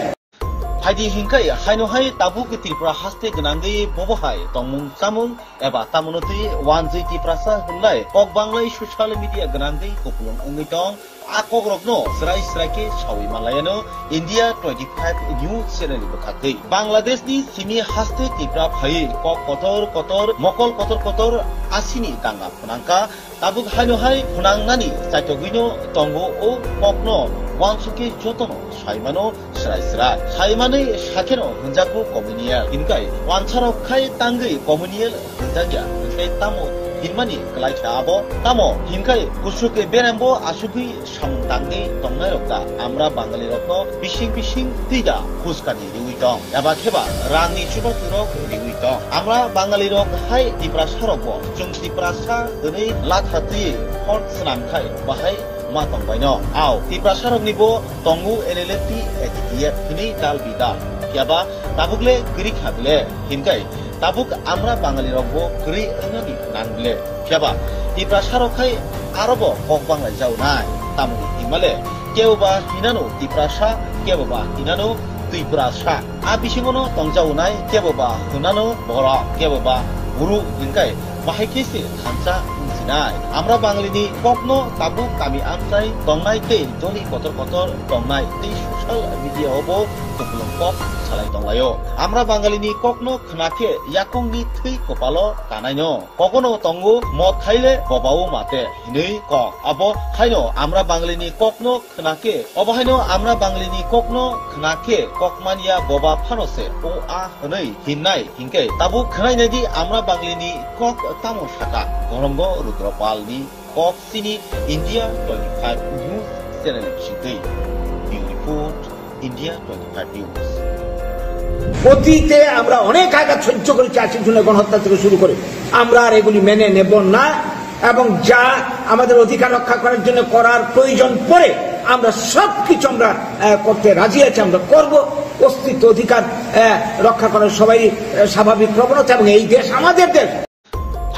Phaidi hinkhai haino hai tabuk Tripura haste gwnangwi bobo hai tongmung chamung eba tamono twi wanjwi Tiprasa hwnlai kok banglai social media gwnangwi kupulung wngwi tong. A kokrokno srai srai khe sawi manlaiano India twenty five News channel ni bwkhaktwi. Bangladeshni simi haste Tipra phaiwi kok kotor kotor, mokol kotor kotor asini danga phwnangkha. Tabuk haino hai phwnangnani chaitogwino tongo o kokno uansukhe jotono saimano srai srai. Saimanwi sakheno hwnjakgo communal. Hinkhai uansarok khai tangwi communal hwnjakya, hwnkhe tamo hinmani kwlai kha abo? Tamo hinkhai kusuke berembo asugwi samung tangwi tongnairok da Amra Bangalirokno bising bising twi da phuskani riwi tong, eba kheba rangni chubachu rok riwi tong. Amra Bangalirok hai Tiprasarokbo chwng Tiprasa hwnwi latha twiwi hor swnam khai bahai ma tongbaino. Ao Tiprasaroknibo tongo L L F T, A T T F hinwi dal bidal. Phiaba tabuk le kwrwi kha bile, hinkhai tabuk Amra Bangalirokbo kwrwi wngnani nang bile. Phiaba Tiprasarok khai arobo kok banglai jaunai. Tamoni hinmale keboba hinano Tiprasa, keboba hinano Twiprasa. A bisingono tongjaunai keboba hwnano borok, keboba buru hinkhai bahai khe se thansa wngsinai. Amra Bangalini kokno tabuk kami amchai tongnai tei joli kotor kotor tongnai tei social media o bo kupulung kok salai tonglaio. Amra Bangalini kokno khna khe yakungni thwi kopalo kanaino. Kokono tongo mot khaile bobao mate hinwi kok. Abo haino Amra Bangalini kokno khna khe, obo haino Amra Banglini kokno khna khe kokmanya boba phano se o a hwnwi hinnai hinkhe tabuk khwnai naidi Amra Banglini kok tamo saka Gorongo Rudropalni kok sini India twenty five News channel bisingtwi. Bureau Report, India twenty five News. অতীতে আমরা অনেক আঘাত সহ্য করেছি, আশির জন্য গণহত্যা থেকে শুরু করে। আমরা আর এগুলি মেনে নেব না, এবং যা আমাদের অধিকার রক্ষা করার জন্য করার প্রয়োজন পড়ে, আমরা সব কিছু আমরা, আহ, করতে রাজি আছি, আমরা করব। অস্তিত্ব অধিকার, আহ, রক্ষা করার সবাই, আহ, স্বাভাবিক প্রবণতা, এবং এই দেশ আমাদের দেশ।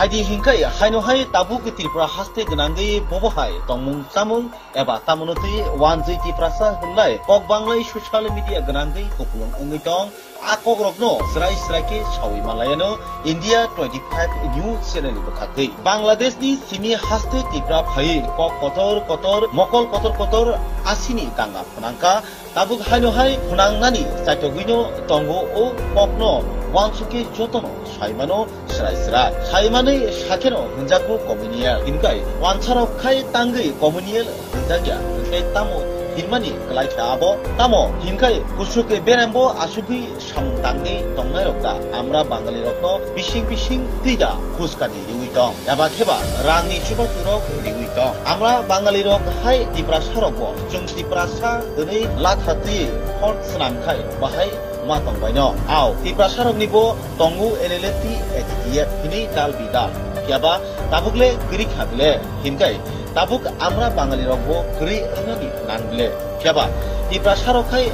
Phaidi hinkhai haino hai tabuk Tripura haste gwnangwi bobo hai tongmung chamung eba tamono twi wanjwi Tiprasa hwnlai kok banglai social media gwnangwi kupulung wngwi tong. A kokrokno srai srai khe sawi manlaiano India twenty five News channel ni bwkhaktwi. Bangladeshni simi haste Tipra phaiwi kok kotor kotor, mokol kotor kotor asini danga phwnangkha. Tabuk haino hai phwnangnani chaitogwino tongo o kokno uansukhe jotono saimano srai srai. Saimanwi sakheno hwnjakgo communal. Hinkhai uansarok khai tangwi communal hwnjakya, hwnkhe tamo hinmani kwlai kha abo? Tamo hinkhai kusuke berembo asugwi samung tangwi tongnairok da Amra Bangalirokno bising bising twi da phuskani riwi tong, eba kheba rangni chubachu rok riwi tong. Amra Bangalirok hai Tiprasarokbo chwng Tiprasa hwnwi latha twi hor swnam khai bahai ma tongbaino. Ao Tiprasaroknibo tongo L L F T, A T T F hinwi dal bidal. Phiaba tabuk le kwrwi kha bile, hinkhai tabuk Amra Bangalirokbo kwrwi wngnani nang bile. Phiaba Tiprasarok khai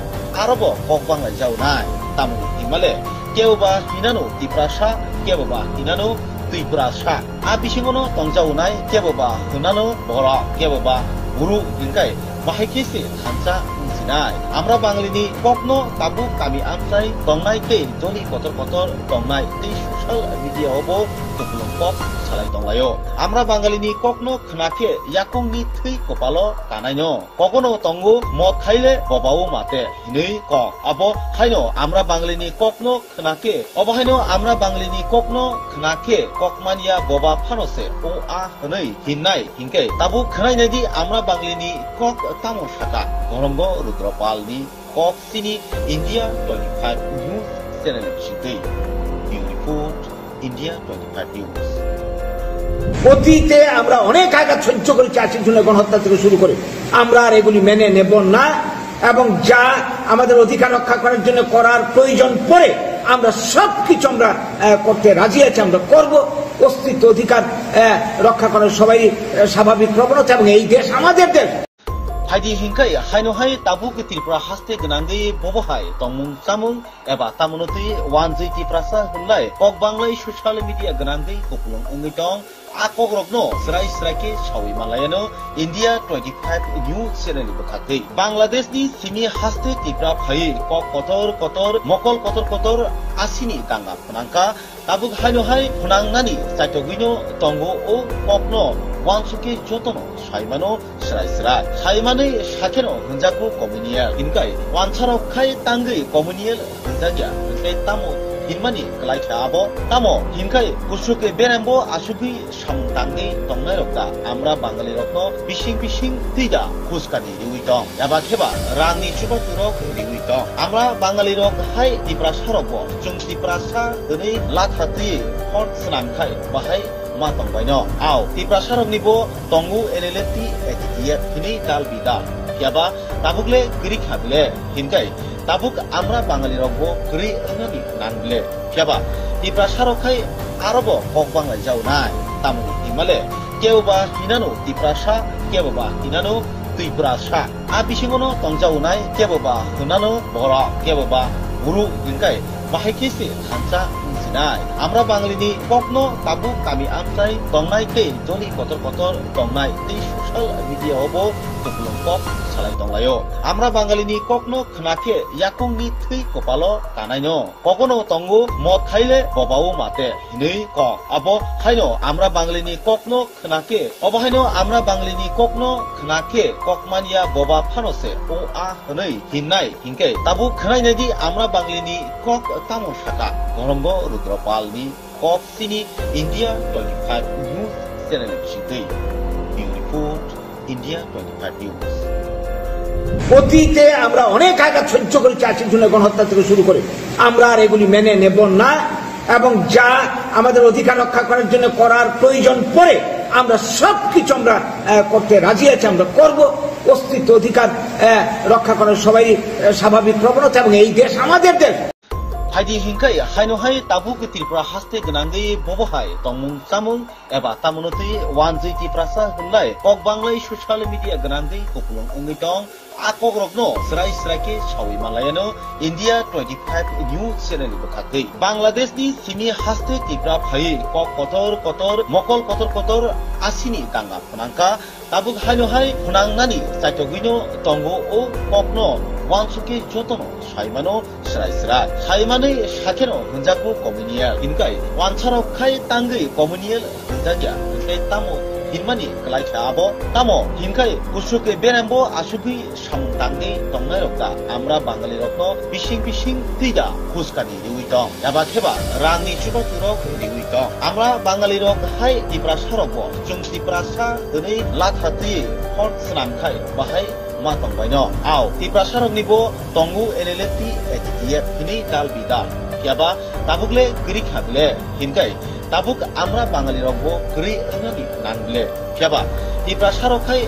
arobo kok banglai jaunai. Tamoni hinmale keboba hinano Tiprasa, keboba hinano Twiprasa. A bisingono tongjaunai keboba hwnano borok, keboba buru hinkhai bahai khe se thansa wngsinai. Amra Banglini kokno tabuk kami amchai tongnai tei joli kotor kotor tongnai tei social media o bo kupulung kok salai tonglaio. Amra Bangalini kokno khna khe yakungni thwi kopalo kanaino. Kogono tongo mot khaile bobao mate hinwi kok. Abo haino Amra Bangalini kokno khna khe, obo haino Amra Bangalini kokno khna khe kokmanya boba phano se o a hwnwi hinnai hinkhe tabuk khnainai di Amra Bangalini kok tamo saka. Gorongo Rudropalni kok sini India twenty five News Channel bisingtwi. Bureau Report, India twenty five News. অতীতে আমরা অনেক আঘাত সহ্য করেছি, আশির জন্য গণহত্যা থেকে শুরু করে। আমরা আর এগুলি মেনে নেব না এবং যা আমাদের অধিকার রক্ষা করার জন্য করার প্রয়োজন পড়ে আমরা সব কিছু আমরা, আহ, করতে রাজি আছি, আমরা করব। অস্তিত্ব অধিকার, আহ, রক্ষা করার সবাই, আহ, স্বাভাবিক প্রবণতা এবং এই দেশ আমাদের দেশ। Phaidi hinkhai haino hai tabuk Tripura haste gwnangwi bobo hai tongmung chamung eba tamono twi wanjwi Tiprasa hwnlai kok banglai social media gwnangwi kupulung wngwi tong. A kokrokno srai srai khe sawi manlaiano India twenty five News Channel ni bwkhaktwi. Bangladesh ni simi haste Tripura phaiwi kok kotor kotor, mokol kotor kotor asini danga phnangkha. Tabuk haino hai phnangnani chaitogwino tongo o kokno wansukhe jotono saimano srai srai. Saimanwi sakheno hwnjago communal. Hinkai wansarok khai tangwi communal hwnjakya, hinkai tamo hinmani kwlai kha abo? Tamo hinkai kusuke berembo asugwi samung tangwi tongnairok da Amra Bangalirokno bising bising twi da khuskani riwi tong? Eba kheba rangni chubachu rok riwi tong? Amra Bangalirok hai Tiprasarokbo chwng Tiprasa hwnwi latha twi hor swnam khai bahai ma tongbaino. Ao Tiprasaroknibo tongo N L F T, A T T F hinwi dal bidal. Phiyaba tabukle kwrwi kha bile? Hinkai tabuk Amra Bangalirokbo kwrwi wngnani nang bile? Phiyaba Tiprasarok khai arobo kok banglai jaunai. Tamoni hinmale keboba hinano Tiprasa, keboba hinano Twiprasa. A bisingono tongjaunai keboba hwnano borok, keboba guru hinkai bahai khe se thansa wngsinai. Amra Bangalini kokno tabuk kami amchai tongnai tei joli kotor kotor tongnai tei social media o bo kupulung kok salai tonglaio. Amra Bangalini kokno khna khe yakungni thwi kopalo kanaino. Kogono tongo mot khaile bobao mate hinwi kok. Abo haino Amra Bangalini kokno khna khe, obo haino Amra Bangalini kokno khna khe kokmanya boba phano se o a hwnwi hinnai hinkhe tabuk khnainai di Amra Bangalini kok tamo saka. Gorongo Rudropalni kok sini India twenty five News Channel bisingtwi. Bureau Report, India twenty five News. অতীতে আমরা অনেক আঘাত সহ্য করেছি, আশির জন্য গণহত্যা থেকে শুরু করে। আমরা আর এগুলি মেনে নেব না এবং যা আমাদের অধিকার রক্ষা করার জন্য করার প্রয়োজন পড়ে আমরা সব কিছু আমরা, আহ, করতে রাজি আছি, আমরা করব। অস্তিত্ব অধিকার, আহ, রক্ষা করার সবাই, আহ, স্বাভাবিক প্রবণতা এবং এই দেশ আমাদের দেশ। Phaidi hinkhai haino hai tabuk Tripura haste gwnangwi bobo hai tongmung chamung eba tamono twi wanjwi Tiprasa hwnlai kok banglai social media gwnangwi kupulung wngwi tong. A kokrokno srai srai khe sawi manlaiano India twenty five News Channel ni bwkhaktwi. Bangladesh ni simi haste Tripura phaiwi kok kotor kotor, mokol kotor kotor asini danga phnangkha. Tabuk haino hai phnangnani chaitogwino tongo o kokno wansukhe jotono saimano srai srai. Saimanwi sakheno hwnjago communal. Hinkai wansarok khai tangwi communal hwnjakya, hinkai tamo hinmani kwlai kha abo? Tamo hinkai kusuke berembo asugwi samung tangwi tongnairok da Amra Bangalirokno bising bising twi da khuskani riwi tong? Eba kheba rangni chubachu rok riwi tong? Amra Bangalirok hai Tiprasarokbo chwng Tiprasa hwnwi latha twi hor swnam khai bahai ma tongbaino. Ao Tiprasaroknibo tongo N L F T, A T T F hinwi dal bidal. Phiyaba tabukle kwrwi kha bile? Hinkai tabuk Amra Bangalirokbo kwrwi wngnani nang bile? Phiyaba Tiprasarok khai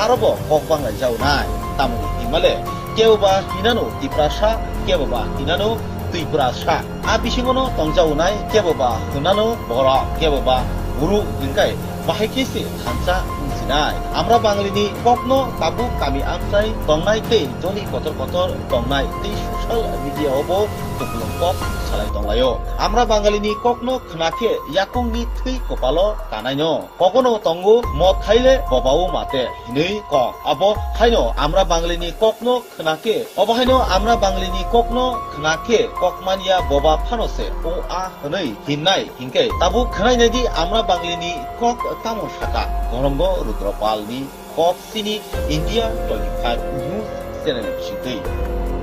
arobo kok banglai jaunai. Tamoni hinmale keboba hinano Tiprasa, keboba hinano Twiprasa. A bisingono tongjaunai keboba hwnano borok, keboba guru hinkai Bahai khe se thansa wngsinai. Amra Bangalini kokno tabuk kami amchai tongnai tei joni kotor kotor tongnai tei social media o bo kupulung kok salai tonglaio. Amra Bangalini kokno khna khe yakungni thwi kopalo kanaino. Kogono tongo mot khaile bobao mate hinwi kok. Abo haino Amra Bangalini kokno khna khe, obo haino Amra Banglini kokno khna khe kokmanya boba phano se o a hwnwi hinnai hinkhe tabuk khnainai di Amra Banglini kok tamo saka. Gorongo Rudropalni kok sini India twenty five News channel bisingtwi.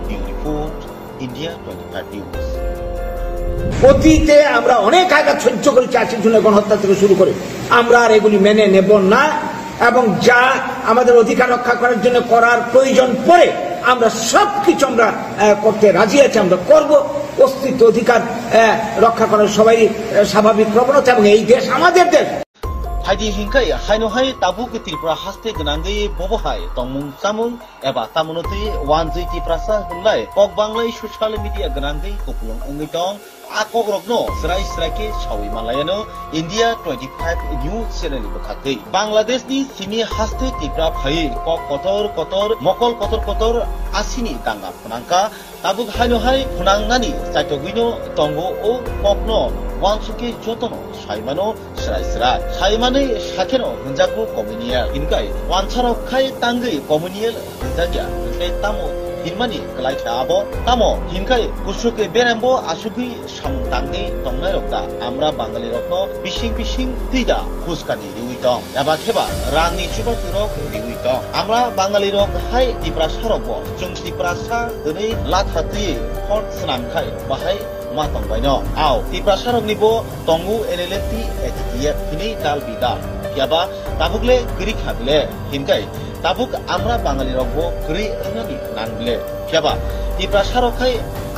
Bureau Report, India twenty five News. অতীতে আমরা অনেক আঘাত সহ্য করেছি, আশির জন্য গণহত্যা থেকে শুরু করে। আমরা আর এগুলি মেনে নেব না। এবং যা আমাদের অধিকার রক্ষা করার জন্য করার প্রয়োজন পড়ে, আমরা সবকিছু আমরা, আহ, করতে রাজি আছি, আমরা করব। অস্তিত্ব অধিকার, আহ, রক্ষা করার সবারই, আহ, স্বাভাবিক প্রবণতা, এবং এই দেশ আমাদের দেশ। Haidi hinkai haino hai tabuk Tripura haste gwnangwi bobo hai tongmung chamung eba tamono twi wanjwi Tiprasa hwnlai kok banglai social media gwnangwi kupulung wngwi tong. A kokrokno srai srai khe sawi manlaiano India twenty five News channel ni bwkhaktwi. Bangladeshni simi haste Tipra phaiwi kok kotor kotor, mokol kotor kotor asini danga phwnangkha. Tabuk haino hai phwnangnani chaitogwino tongo o kokno wansukhe jotono saimano srai srai. Saimanwi sakheno hwnjago communal. Hinkai wansarok khai tangwi communal hwnjakya, hwnkhe tamo hinmani kwlai kha abo? Tamo hinkai kusuke berembo asugwi samung tangwi tongnairok da Amra Bangalirokno bising bising twi da phuskani riwi tong? Eba kheba rangni chubachu rok riwi tong? Amra Bangalirok hai Tiprasarokbo chwng Tiprasa hwnwi latha twi phone swnam khai bahai ma tongbaino. Ao, Tiprasaroknibo tongo N L F T, A T T F hinwi dal bidal. Phiyaba tabukle kwrwi kha bile, hinkai tabuk Amra Bangalirokbo kwrwi wngnani nang bile. Phiyaba Tiprasarok khai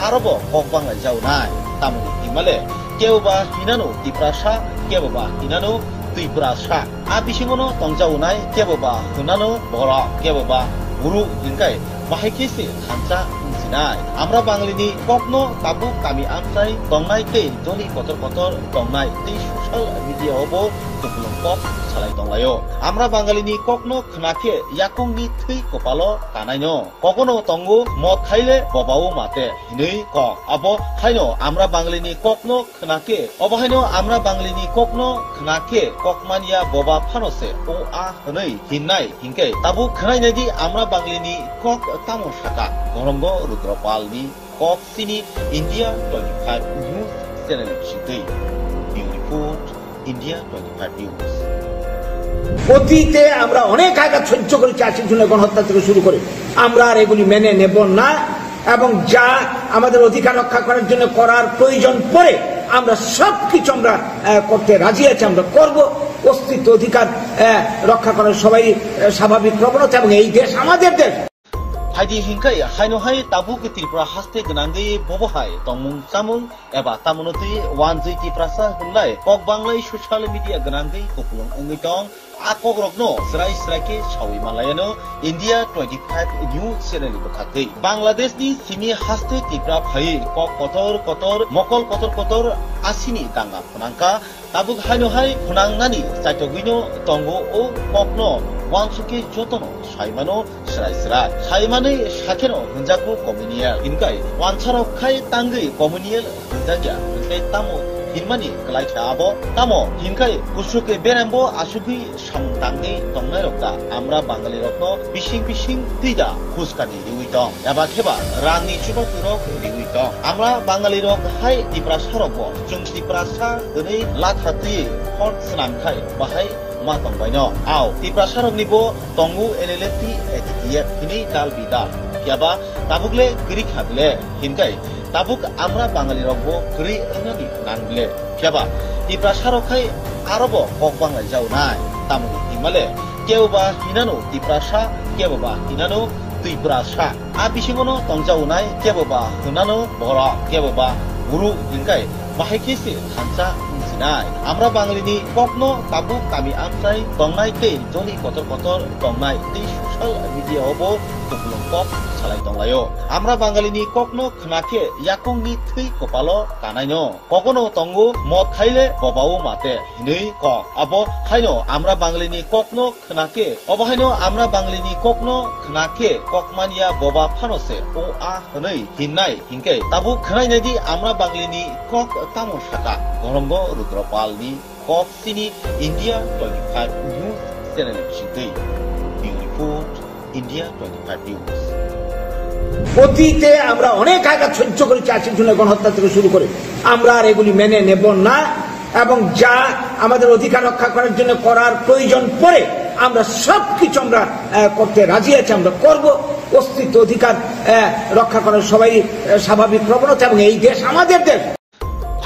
arobo kok banglai jaunai. Tamoni himale keboba hinano Tiprasa, keboba hinano Twiprasa. A bisingono tongjaunai keboba hwnano borok, keboba buru hinkai bahai khe se thansa wngsinai. Amra Banglini kokno tabuk kami amchai tongnai tei joni kotor kotor tongnai tei social media o bo kupulung kok salai tonglaio. Amra Bangalini kokno khna khe yakungni thwi kopalo kanaino. Kogono tongo mot khaile bobao mate hinwi kok. Abo haino Amra Banglini kokno khna khe, obo haino Amra Banglini kokno khna khe kokmanya boba phano se o a hwnwi hinnai hinkhe tabuk khnainai di Amra Banglini kok tamo saka. Gorongo Rudropalni kok sini India twenty five News channel bisingtwi. Bureau Report, India twenty five News. অতীতে আমরা অনেক আঘাত সহ্য করেছি, আশির জন্য গণহত্যা থেকে শুরু করে। আমরা আর এগুলি মেনে নেব না। এবং যা আমাদের অধিকার রক্ষা করার জন্য করার প্রয়োজন পড়ে, আমরা সবকিছু আমরা, আহ, করতে রাজি আছি, আমরা করব। অস্তিত্ব অধিকার, আহ, রক্ষা করার সবারই, আহ, স্বাভাবিক প্রবণতা, এবং এই দেশ আমাদের দেশ। Haidi hinkai haino hai tabuk Tripura haste gwnangwi bobo hai tongmung chamung eba tamono twi wanjwi Tiprasa hwnlai kok banglai social media gwnangwi kupulung wngwi tong. A kokrokno srai srai khe sawi manlaiano India twenty five News channel ni bwkhaktwi. Bangladeshni simi haste Tipra phaiwi kok kotor kotor, mokol kotor kotor asini danga phwnangkha. Tabuk haino hai phwnangnani chaitogwino tongo o kokno wansukhe jotono saimano srai srai. Saimanwi sakheno hwnjago communal. Hinkai wansarok khai tangwi communal hwnjakya, hwnkhe tamo hinmani kwlai kha abo? Tamo hinkai kusuke berembo asugwi samung tangwi tongnairok da Amra Bangalirokno bising bising twi da phuskani riwi tong? Eba kheba rangni chubachu rok riwi tong? Amra Bangalirok hai Tiprasarokbo chwng Tiprasa hwnwi latha twi phone swnam khai bahai ma tongbaino. Ao, Tiprasaroknibo tongo N L F T, A T T F hinwi dal bidal. Phiyaba tabukle kwrwi kha bile, hinkai tabuk Amra Bangalirokbo kwrwi wngnani nang bile. Phiyaba Tiprasarok khai arobo kok banglai jaunai. Tamoni himale keboba hinano Tiprasa, keboba hinano Twiprasa. A bisingono tongjaunai keboba hwnano borok, keboba buru hinkai bahai khe se thansa wngsinai. Amra Banglini kokno tabuk kami amchai tongnai tei joni kotor kotor tongnai tei social media o bo kupulung kok salai tonglaio. Amra Bangalini kokno khna khe yakungni thwi kopalo kanaino. Kogono tongo mot khaile bobao mate hinwi kok. Abo haino Amra Bangalini kokno khna khe, obo haino Amra Bangalini kokno khna khe kokmanya boba phano se o a hwnwi hinnai hinkhe tabuk khnainai di Amra Bangalini kok tamo saka. Gorongo Rudropalni kok sini India twenty five News channel ni bisingtwi. Bureau Report, India twenty five News. অতীতে আমরা অনেক আঘাত সহ্য করেছি, আশির জন্য গণহত্যা থেকে শুরু করে। আমরা আর এগুলি মেনে নেব না, এবং যা আমাদের অধিকার রক্ষা করার জন্য করার প্রয়োজন পড়ে, আমরা সব কিছু আমরা, আহ, করতে রাজি আছি, আমরা করব। অস্তিত্ব অধিকার, আহ, রক্ষা করার সবাই, আহ, স্বাভাবিক প্রবণতা, এবং এই দেশ আমাদের দেশ।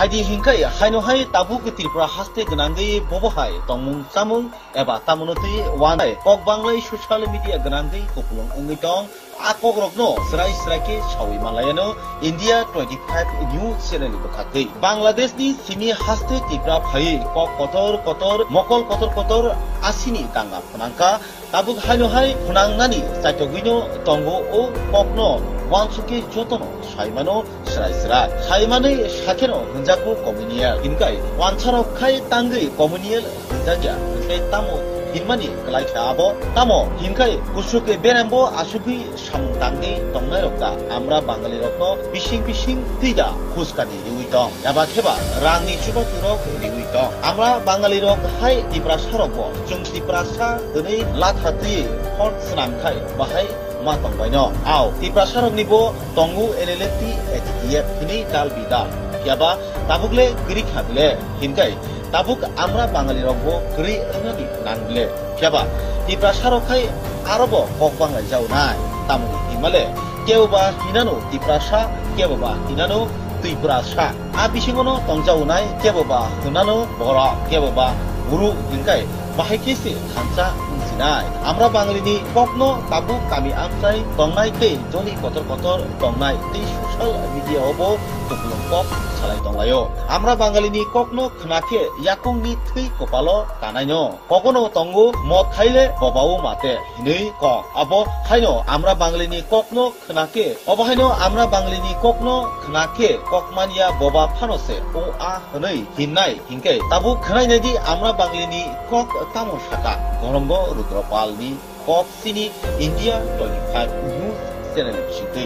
Phaidi hinkhai haino hai tabuk Tripura haste gwnangwi bobo hai tongmung chamung eba tamono twi wanai kok banglai social media gwnangwi kupulung wngwi tong. A kokrokno srai srai khe sawi manlaiano India twenty five News channel ni bwkhak twi. Bangladesh ni simi haste Tripura phaiwi kok kotor kotor, mokol kotor kotor asini danga phnangkha. Tabuk haino hai phnangnani chaitogwino tongo o kokno wansukhe jotono saimano srai srai. Saimanwi sakheno hwnjakgo communal. Hinkhai wansarok khai tangwi communal hwnjakya. Hinkhai tamo hinmani kwlai kha abo? Tamo hinkhai kusuk berembo asugwi samung tangwi tongnairok da Amra Bangalirokno bising bising twi da huskani riwi tong, eba kheba rangni chubachu rok riwi tong. Amra Bangali rok hai Tiprasa rok bo chwng Tiprasa hwnwi latha twi phone swnam khai bahai ma tong baino. Ao Tiprasa rokni bo tongo L L F T, A T T F hwnwi dal bidal. Phiya ba tabuk le kwrwi kha bile hinkai tabuk Amra Bangali rok bo kwrwi wngnani nang bile. Phiya ba Tiprasa rok khai aro bo kok banglai jaunai. Tamoni hinmale kebo ba hinano Tiprasa, kebo ba hinano Twiprasa. A bisingono tongjaunai kebo ba hinano borok, kebo ba guru hinkai bahai khe se thansa wngsinai. Amra Bangalini kokno tabuk kami amchai tongnai tei joli kotor kotor tongnai tei social media o bo kupulung kok salai tonglaio. Amra Bangalini kokno khna khe yakungni thwi kopalo kanaino. Kogono tongo mot khaile bobao mate hinwi kok. Abo haino Amra Bangalini kokno khna khe, obo haino Amra Bangalini kokno khna khe kokmanya boba phano se o a hwnwi hinnai hinkhe tabuk khnainai di Amra Bangalini kok tamo saka. Gorongo Rudropalni kok sini India twenty five News channel ni bisingtwi.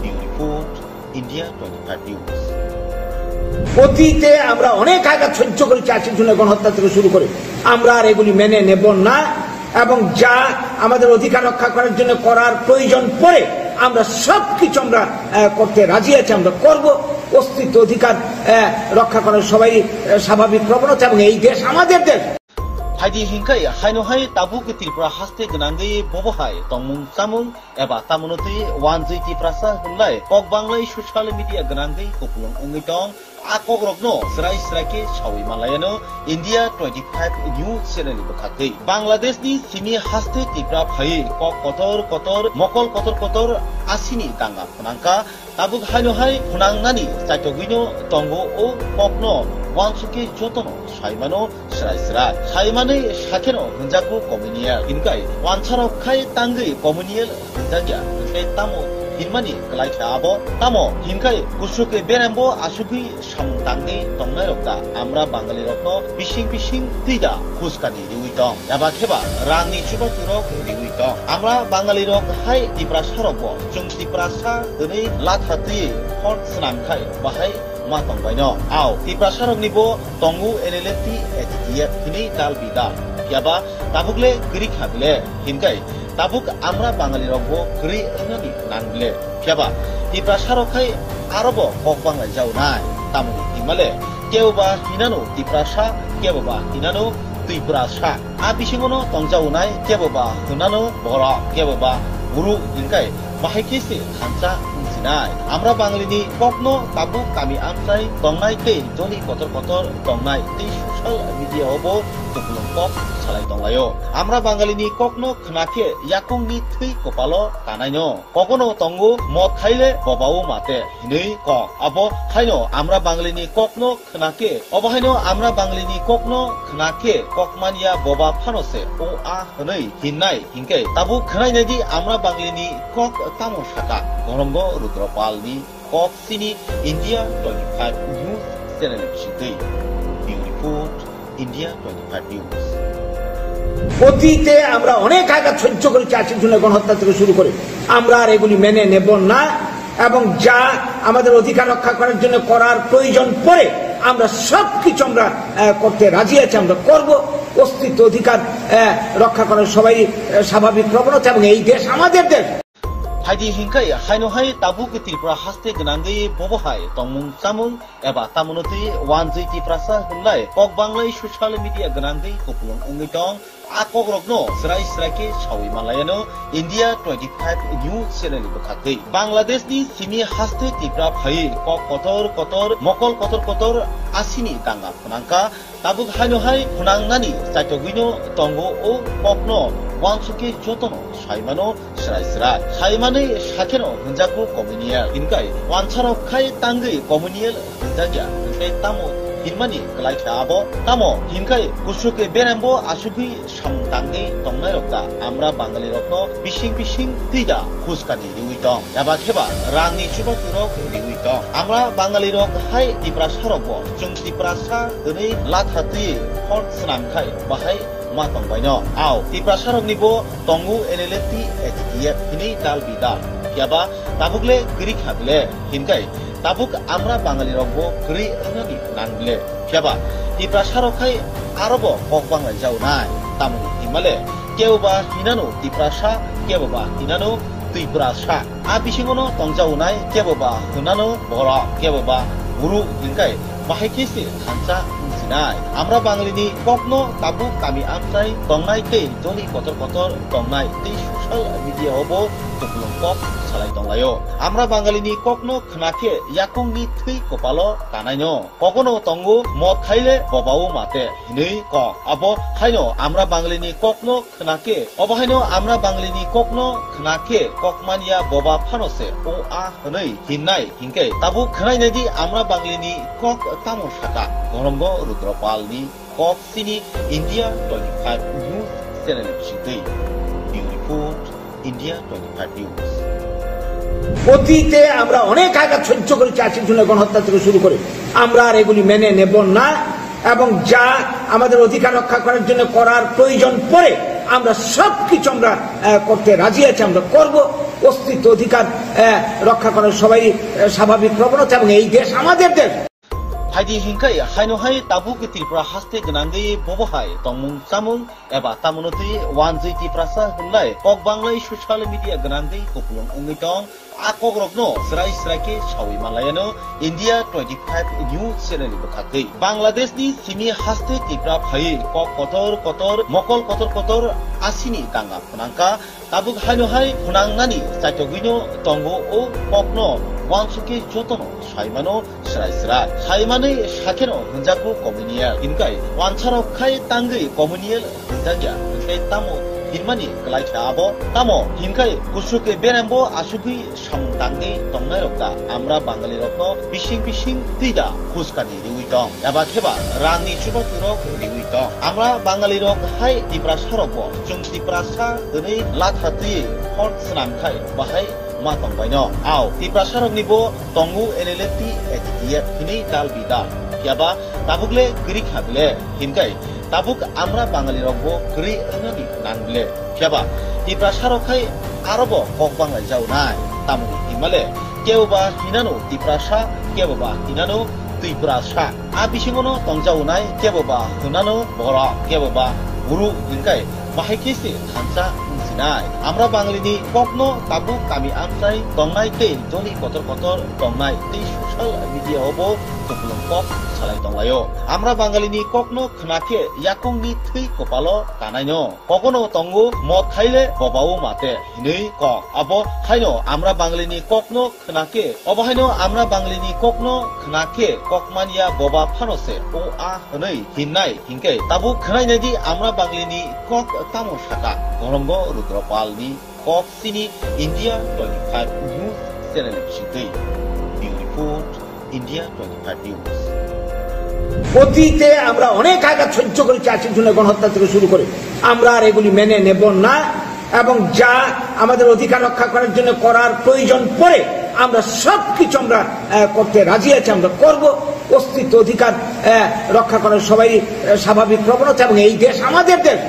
Bureau Report, India twenty five News. অতীতে আমরা অনেক আঘাত সহ্য করেছি, আশির জন্য গণহত্যা থেকে শুরু করে। আমরা আর এগুলি মেনে নেব না, এবং যা আমাদের অধিকার রক্ষা করার জন্য করার প্রয়োজন পড়ে, আমরা সব কিছু আমরা, আহ, করতে রাজি আছি, আমরা করব। অস্তিত্ব অধিকার, আহ, রক্ষা করার সবাই, আহ, স্বাভাবিক প্রবণতা, এবং এই দেশ আমাদের দেশ। Phaidi hinkhai haino hai tabuk Tripura haste gwnangwi bobo hai tongmung chamung eba tamono twi wanjwi Tiprasa hwnlai kok banglai social media gwnangwi kupulung wngwi tong. A kokrokno srai srai khe sawi manlaiano India twenty five News channel ni bwkhak twi. Bangladesh ni simi haste Tripura phaiwi kok kotor kotor, mokol kotor kotor asini danga phnangkha. Tabuk haino hai phnangnani chaitogwino tongo o kokno wansukhe jotono saimano srai srai. Saimanwi sakheno hwnjakgo communal. Hinkai wansarok khai tangwi communal hwnjakya. Hinkai tamo hinmani kwlai kha abo? Tamo hinkai kusuk berembo asugwi samung tangwi tongnairok da Amra Bangalirokno bising bising twi da huskani riwi tong, eba kheba rangni chubachu rok riwi tong. Amra Bangali rok hai Tiprasa rok bo chwng Tiprasa hwnwi latha twi phone swnam khai bahai ma tong baino. Ao Tiprasa rokni bo tongo L L F T, A T T F hwnwi dal bidal. Phiya ba tabuk le kwrwi kha bile hinkai tabuk Amra Bangali rok bo kwrwi wngnani nang bile. Phiya ba Tiprasa rok khai aro bo kok banglai jaunai. Tamoni hinmale kebo ba hinano Tiprasa, kebo ba hinano Twiprasa. A bisingono tongjaunai kebo ba hinano borok, kebo ba guru hinkai bahai khe se thansa wngsinai. Amra Bangalini kokno tabuk kami amchai tongnai tei joli kotor kotor tongnai tei social media o bo kupulung kok salai tonglaio. Amra Bangalini kokno khna khe yakungni thwi kopalo kanaino. Kogono tongo mot khaile bobao mate hinwi kok. Abo haino Amra Bangalini kokno khna khe, obo haino Amra Bangalini kokno khna khe kokmanya boba phano se o a hwnwi hinnai hinkhe tabuk khnainai di Amra Bangalini kok tamo saka. Gorongo Rudropalni kok sini India twenty five News channel bisingtwi. Bureau report, India twenty five News. অতীতে আমরা অনেক আঘাত সহ্য করেছি, আশির জন্য গণহত্যা থেকে শুরু করে। আমরা আর এগুলি মেনে নেব না, এবং যা আমাদের অধিকার রক্ষা করার জন্য করার প্রয়োজন পড়ে, আমরা সব কিছু আমরা, আহ, করতে রাজি আছি, আমরা করব। অস্তিত্ব অধিকার, আহ, রক্ষা করার সবাই, আহ, স্বাভাবিক প্রবণতা, এবং এই দেশ আমাদের দেশ। Phaidi hinkhai haino hai tabuk Tripura haste gwnangwi bobo hai tongmung chamung eba tamono twi wanjwi Tiprasa hwnlai kok banglai social media gwnangwi kupulung wngwi tong. A kokrokno srai srai khe sawi manlaiano India twenty five News channel ni bwkhak twi. Bangladesh ni simi haste Tripura phaiwi kok kotor kotor, mokol kotor kotor asini danga phwnangkha. Tabuk haino hai phwnangnani chaitogwino tongo o kokno wansukhe jotono saimano srai srai. Saimanwi sakheno hwnjakgo communal. Hinkhai wansarok khai tangwi communal hwnjakya. Hinkhai tamo hinmani kwlai kha abo? Tamo hinkhai kusuke berembo asugwi samung tangwi tongnairok da Amra Bangalirokno bising bising twi da khuskani riwi tong, eba kheba rangni chubaturok riwi tong. Amra Bangalirok hai Tiprasarokbo chwng Tiprasa hwnwi latha twi hor swnamkhai bahai ma tongbaino. Ao Tiprasaroknibo tongo N L F T, A T T F hinwi dal bidal. Phiyaba tabukle kwrwi kha bile, hinkhai tabuk Amra Bangalirokbo kwrwi wngnani nang bile. Phiyaba Tiprasarok khai arobo kok banglaijao nai. Tamoni hinmale kebo ba hinano Tiprasa, kebo ba hinano Twiprasa. A bisingono tongjaonai kebo ba hwnano borok, kebo ba buru hinkhai bahai khe se thansa wngsinai. Amra Bangalini kokno tabuk kami amchai tongnai tei joli kotor kotor tongnai tei social media o bo kupulung kok salai tonglaio. Amra Bangalini kokno khna khe yakungni thwi kopalo kanaino. Kogono tongo mot khaile bobao mate hinwi kok. Abo haino Amra Bangalini kokno khna khe, obo haino Amra Bangalini kokno khna khe kokmanya boba phano se o a hwnwi hinnai hinkhe tabuk khnainai di Amra Bangalini kok tamo saka. Gorongo Rudropalni kok sini India twenty five News channel bisingtwi. Bureau report, India twenty five News. অতীতে আমরা অনেক আঘাত সহ্য করেছি, আশির জন্য গণহত্যা থেকে শুরু করে। আমরা আর এগুলি মেনে নেব না, এবং যা আমাদের অধিকার রক্ষা করার জন্য করার প্রয়োজন পড়ে, আমরা সব কিছু আমরা, আহ, করতে রাজি আছি, আমরা করব। অস্তিত্ব অধিকার, আহ, রক্ষা করার সবাই, আহ, স্বাভাবিক প্রবণতা, এবং এই দেশ আমাদের দেশ। Phaidi hinkhai haino hai tabuk Tripura haste gwnangwi bobo hai tongmung chamung eba tamono twi wanjwi Tiprasa hwnlai kok banglai social media gwnangwi kupulung wngwi tong. A kokrokno srai srai khe sawi manlaiano India twenty five News channel ni bwkhak twi. Bangladesh ni simi haste Tripura phaiwi kok kotor kotor, mokol kotor kotor asini danga phwnangkha. Tabuk haino hai phwnangnani chaitogwino tongo o kokno wansukhe jotono saimano srai srai. Saimanwi sakheno hwnjakgo communal. Hinkhai wansarok khai tangwi communal hwnjakya. Hinkhai tamo hinmani kwlai kha abo? Tamo hinkhai kusuke berembo asugwi samung tangwi tongnairok da Amra Bangalirokno bising bising twi da khuskani riwi tong, eba kheba rangni chubaturok riwi tong. Amra Bangalirok hai Tiprasarokbo chwng Tiprasa hwnwi latha twi hor swnamkhai bahai ma tongbaino. Ao Tiprasaroknibo tongo N L F T, A T T F hinwi dal bidal. Phiyaba tabukle kwrwi kha bile, hinkhai tabuk Amra Bangalirokbo kwrwi wngnani nang bile. Phiyaba Tiprasarok khai arobo kok banglaijao nai. Tamoni hinmale kebo ba hinano Tiprasa, kebo ba hinano Twiprasa. A bisingono tongjaonai kebo ba hwnano borok, kebo ba buru hinkhai bahai khe se thansa wngsinai. Amra Bangalini kokno tabuk kami amchai tongnai tei joli kotor kotor tongnai tei social media o bo kupulung kok salai tonglaio. Amra Bangalini kokno khna khe yakungni thwi kopalo kanaino. Kokono tongo mot khaile bobao mate hinwi kok. Abo haino Amra Bangalini kokno khna khe, obo haino Amra Bangalini kokno khna khe kokmanya boba phano se o a hwnwi hinnai hinkhe tabuk khnainai di Amra Bangalini kok tamo saka. Gorongo Rudropalni kok sini India twenty five News Channel ni bisingtwi. Bureau Report, India twenty five News. অতীতে আমরা অনেক আঘাত সহ্য করেছি, আশির জন্য গণহত্যা থেকে শুরু করে। আমরা আর এগুলি মেনে নেব না এবং যা আমাদের অধিকার রক্ষা করার জন্য করার প্রয়োজন পড়ে আমরা সব কিছু আমরা, আহ, করতে রাজি আছি, আমরা করব। অস্তিত্ব অধিকার, আহ, রক্ষা করার সবাই, আহ, স্বাভাবিক প্রবণতা এবং এই দেশ আমাদের দেশ।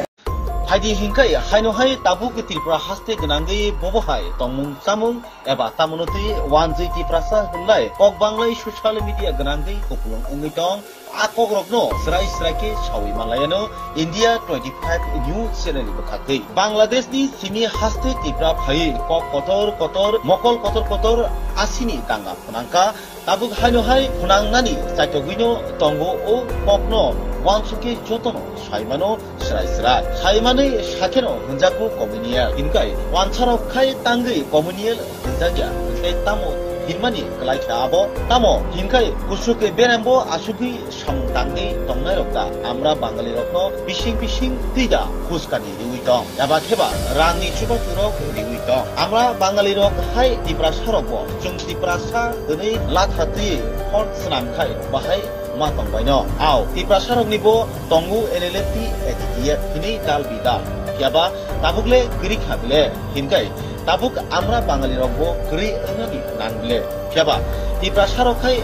Phaidi hinkhai haino hai tabuk Tripura haste gwnangwi bobo hai tongmung chamung eba tamono twi wanjwi Tiprasa hwnlai kok banglai social media gwnangwi kupulung wngwi tong. A kokrokno srai srai khe sawi manlaiano India twenty five News Channel ni bwkhaktwi. Bangladesh ni simi haste Tripura phaiwi kok kotor kotor, mokol kotor kotor asini danga phwnangkha. Tabuk haino hai phwnangnani chaitogwino tongo o kokno uansukhe jotono saimano srai srai. Saimanwi sakheno hwnjakgo communal. Hinkhai uansarok khai tangwi communal hwnjakya. Hinkhai tamo hinmani kwlai kha abo? Tamo hinkhai kuchuk berembo asugwi samung tangwi tongnairok da Amra Bangalirokno bising bising twi da khuskani riwi tong, eba kheba rangni chubachukrok riwi tong. Amra Bangalirok hai Tiprasarokbo chwng Tiprasa hwnwi latha twi hor swnam khai bahai ma tongbaino. Ao Tiprasaroknibo tongo N L F T A T T F hinwi dal bidal. Phiyaba tabukle kwrwi kha bile hinkhai tabuk Amra Bangalirokbo kwrwi wngnani nang bile. Phiyaba Tiprasarok khai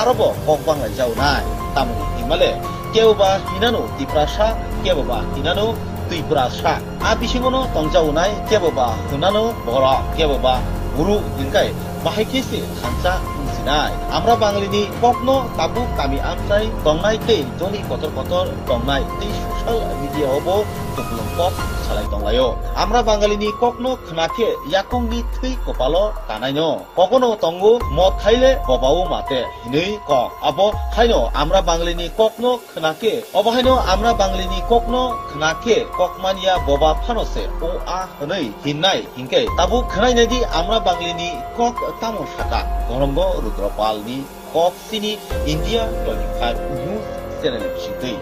arobo kok banglai jaunai. Tamoni hinmale keboba hinano Tiprasa, keboba hinano Twiprasa. A bisingono tongjaunai keboba hinano borok, keboba guru hinkhai bahai khe se thansa wngsinai. Amra Bangalini kokno tabuk kami amchai tongnai tei joni kotor kotor tongnai tei social media o bo kupulung kok salai tonglaio. Amra Bangalini kokno khna khe yakungni thwi kopalo kanaino. Kokono tongo mot khaile bobao mate hinwi kok. Abo haino Amra Bangalini kokno khna khe, obo haino Amra Bangalini kokno khna khe kokmanya boba phano se o a hwnwi hinnai hinkhe tabuk khnainai di Amra Bangalini kok tamo saka. Gorongo Rudropalni kok sini India twenty five News Channel ni bisingtwi.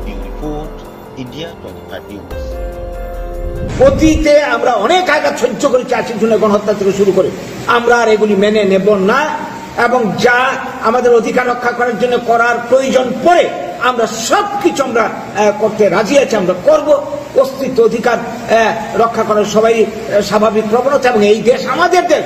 Bureau Report, India twenty five News. অতীতে আমরা অনেক আঘাত সহ্য করেছি, আশির জন্য গণহত্যা থেকে শুরু করে। আমরা আর এগুলি মেনে নেব না এবং যা আমাদের অধিকার রক্ষা করার জন্য করার প্রয়োজন পড়ে আমরা সব কিছু আমরা, আহ, করতে রাজি আছি, আমরা করব। অস্তিত্ব অধিকার, আহ, রক্ষা করার সবাই, আহ, স্বাভাবিক প্রবণতা এবং এই দেশ আমাদের দেশ।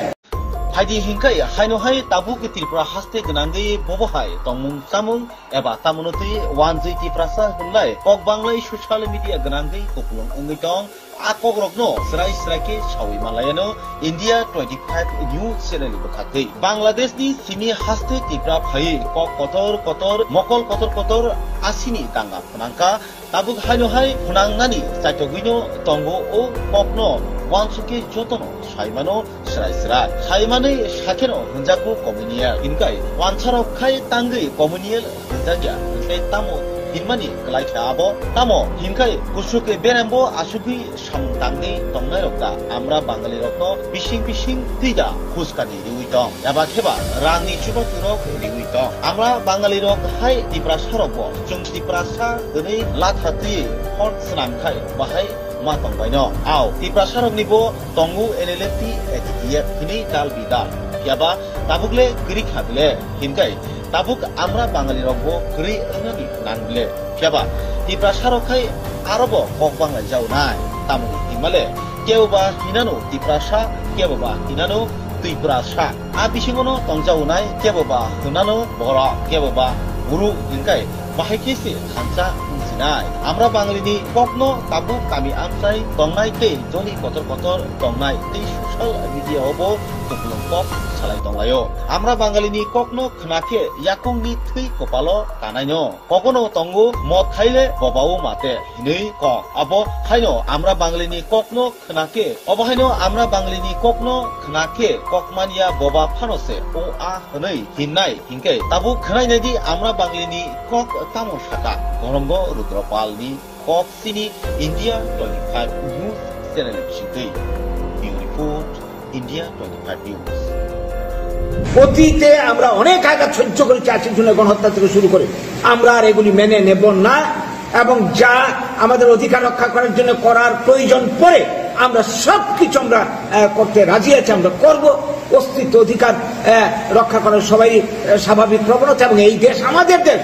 Phaidi hinkhai haino hai tabuk Tripura haste gwnangwi bobo hai tongmung chamung eba tamono twi wanjwi Tiprasa hwnlai kok banglai social media gwnangwi kupulung wngwi tong. A kokrokno srai srai khe sawi manlaiano India twenty five News Channel ni bwkhaktwi. Bangladesh ni simi haste Tripura phaiwi kok kotor kotor, mokol kotor kotor asini danga phwnangkha. Tabuk haino hai phwnangnani chaitogwino tongo o kokno uansukhe jotono saimano srai srai. Saimanwi sakheno hwnjakgo communal. Hinkhai uansarok khai tangwi communal hwnjakya. Hinkhai tamo hinmani kwlai kha abo? Tamo hinkhai kuchuk berembo asugwi samung tangwi tongnairok da Amra Bangalirokno bising bising twi da khuskani riwi tong, eba kheba rangni chubachukrok riwi tong. Amra Bangalirok hai Tiprasarokbo chwng Tiprasa hwnwi latha twi hor swnam khai bahai ma tongbaino. Ao Tiprasaroknibo tongo N L F T A T T F hinwi dal bidal. Phiyaba tabukle kwrwi kha bile hinkhai tabuk Amra Bangalirokbo kwrwi wngnani nang bile. Phiyaba Tiprasarok khai arobo kok banglai jaunai. Tamoni hinmale keboba hinano Tiprasa, keboba hinano Twiprasa. A bisingono tongjaunai keboba hwnano borok, keboba guru hinkhai bahai khe se thansa wngsinai. Amra Bangalini kokno tabuk kami amchai tongnai tei joni kotor kotor tongnai tei social media o bo kupulung kok salai tonglaio. Amra Bangalini kokno khna khe yakungni thwi kopalo kanaino. Kogono tongo mot khaile bobao mate hinwi kok. Abo haino Amra Bangalini kokno khna khe, obo haino Amra Bangalini kokno khna khe kokmanya boba phano se o a hwnwi hinnai hinkhe tabuk khnainai di Amra Bangalini kok tamo saka. Gonongo Rudropalni kok sini India twenty five News channel bisingtwi. Bureau Report, India twenty five News. অতীতে আমরা অনেক আঘাত সহ্য করেছি, আশির জন্য গণহত্যা থেকে শুরু করে। আমরা আর এগুলি মেনে নেব না এবং যা আমাদের অধিকার রক্ষা করার জন্য করার প্রয়োজন পড়ে আমরা সব কিছু আমরা আহ, করতে রাজি আছি, আমরা করব। অস্তিত্ব অধিকার আহ, রক্ষা করার সবাই আহ, স্বাভাবিক প্রবণতা এবং এই দেশ আমাদের দেশ।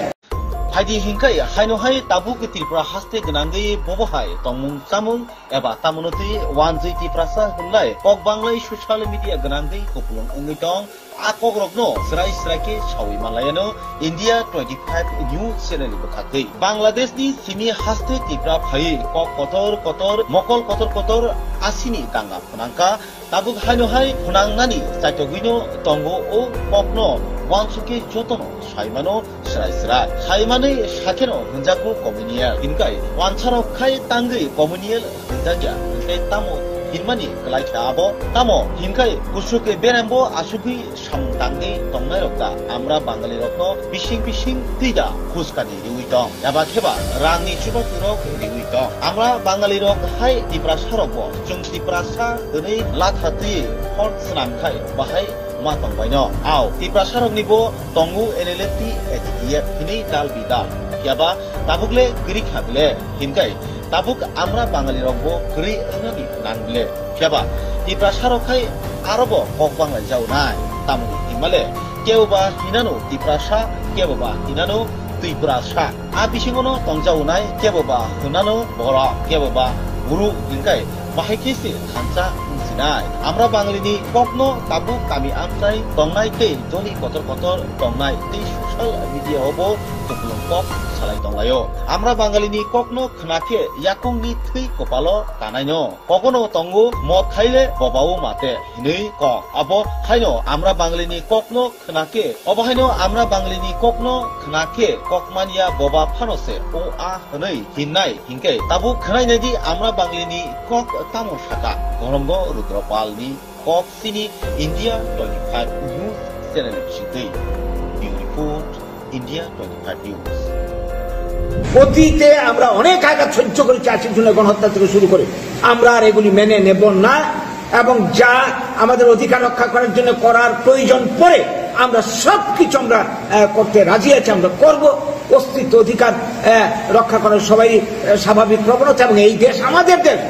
Phaidi hinkai haino hai tabuk Tripura haste gwnangwi bobo hai tongmung chamung eba tamono twi wanjwi Tiprasa hwnlai kok banglai social media gwnangwi kupulung wngwi tong. A kokrokno srai srai khe sawi manlaiano India twenty five News channel ni bwkhaktwi. Bangladesh ni simi haste Tripura phaiwi kok kotor kotor, mokol kotor kotor asini danga phwnangkha. Tabuk haino hai phwnangnani chaitogwino tongo o kokno wansukhe jotono saimano srai srai. Saimanwi sakheno hwnjakgo communal. Hinkai wansarok khai tangwi communal hwnjakya, hwnkhe tamo hinmani kwlai khe abo? Tamo hinkai kusuk berembo asugwi samung tangwi tongnairok da Amra Bangalirokno bising bising twi da phuskani riwi tong? Eba kheba rangni chubachu rok riwi tong? Amra Bangalirok hai Tiprasarokbo chwng Tiprasa hwnwi latha twi phone swnam khai bahai ma tongbaino. Ao Tiprasaroknibo tongo N L F T, A T T F hwnwi dal bidal. Phiyaba tabukle kwrwi kha bile? Hinkai tabuk Amra Bangalirokbo kwrwi wngnani nang bile? Phiyaba Tiprasarok khai arobo kok banglai jaunai. Tamoni hinmale keboba hinano Tiprasa, keboba hinano Twiprasa. A bisingono tongjaunai keboba hwnano borok, keboba buru, hinkai bahai khe se thansa wngsinai. Amra Bangalini kokno tabuk kami amchai tongnai tei doli kotor kotor tongnai tei social media o bo kupulung kok salai tonglaio. Amra Bangalini kokno khna khe yakungni thwi kopalo kanaino. Kogono tongo mot khaile bobao mate hinwi kok. Abo haino Amra Bangalini kokno khna khe, obo haino Amra Bangalini kokno khna khe kokmanya boba phano se o a hwnwi hinnai hinkhe tabuk khnainai di Amra Bangalini kok tamo saka. Gonongo Rudropalni kok sini India twenty five News channel ni bisingtwi. Bureau Report, India twenty five News. অতীতে আমরা অনেক আঘাত সহ্য করেছি, আশির জন্য গণহত্যা থেকে শুরু করে। আমরা আর এগুলি মেনে নেব না এবং যা আমাদের অধিকার রক্ষা করার জন্য করার প্রয়োজন পড়ে আমরা সব কিছু আমরা আহ, করতে রাজি আছি, আমরা করব। অস্তিত্ব অধিকার আহ, রক্ষা করার সবাই আহ, স্বাভাবিক প্রবণতা এবং এই দেশ আমাদের দেশ।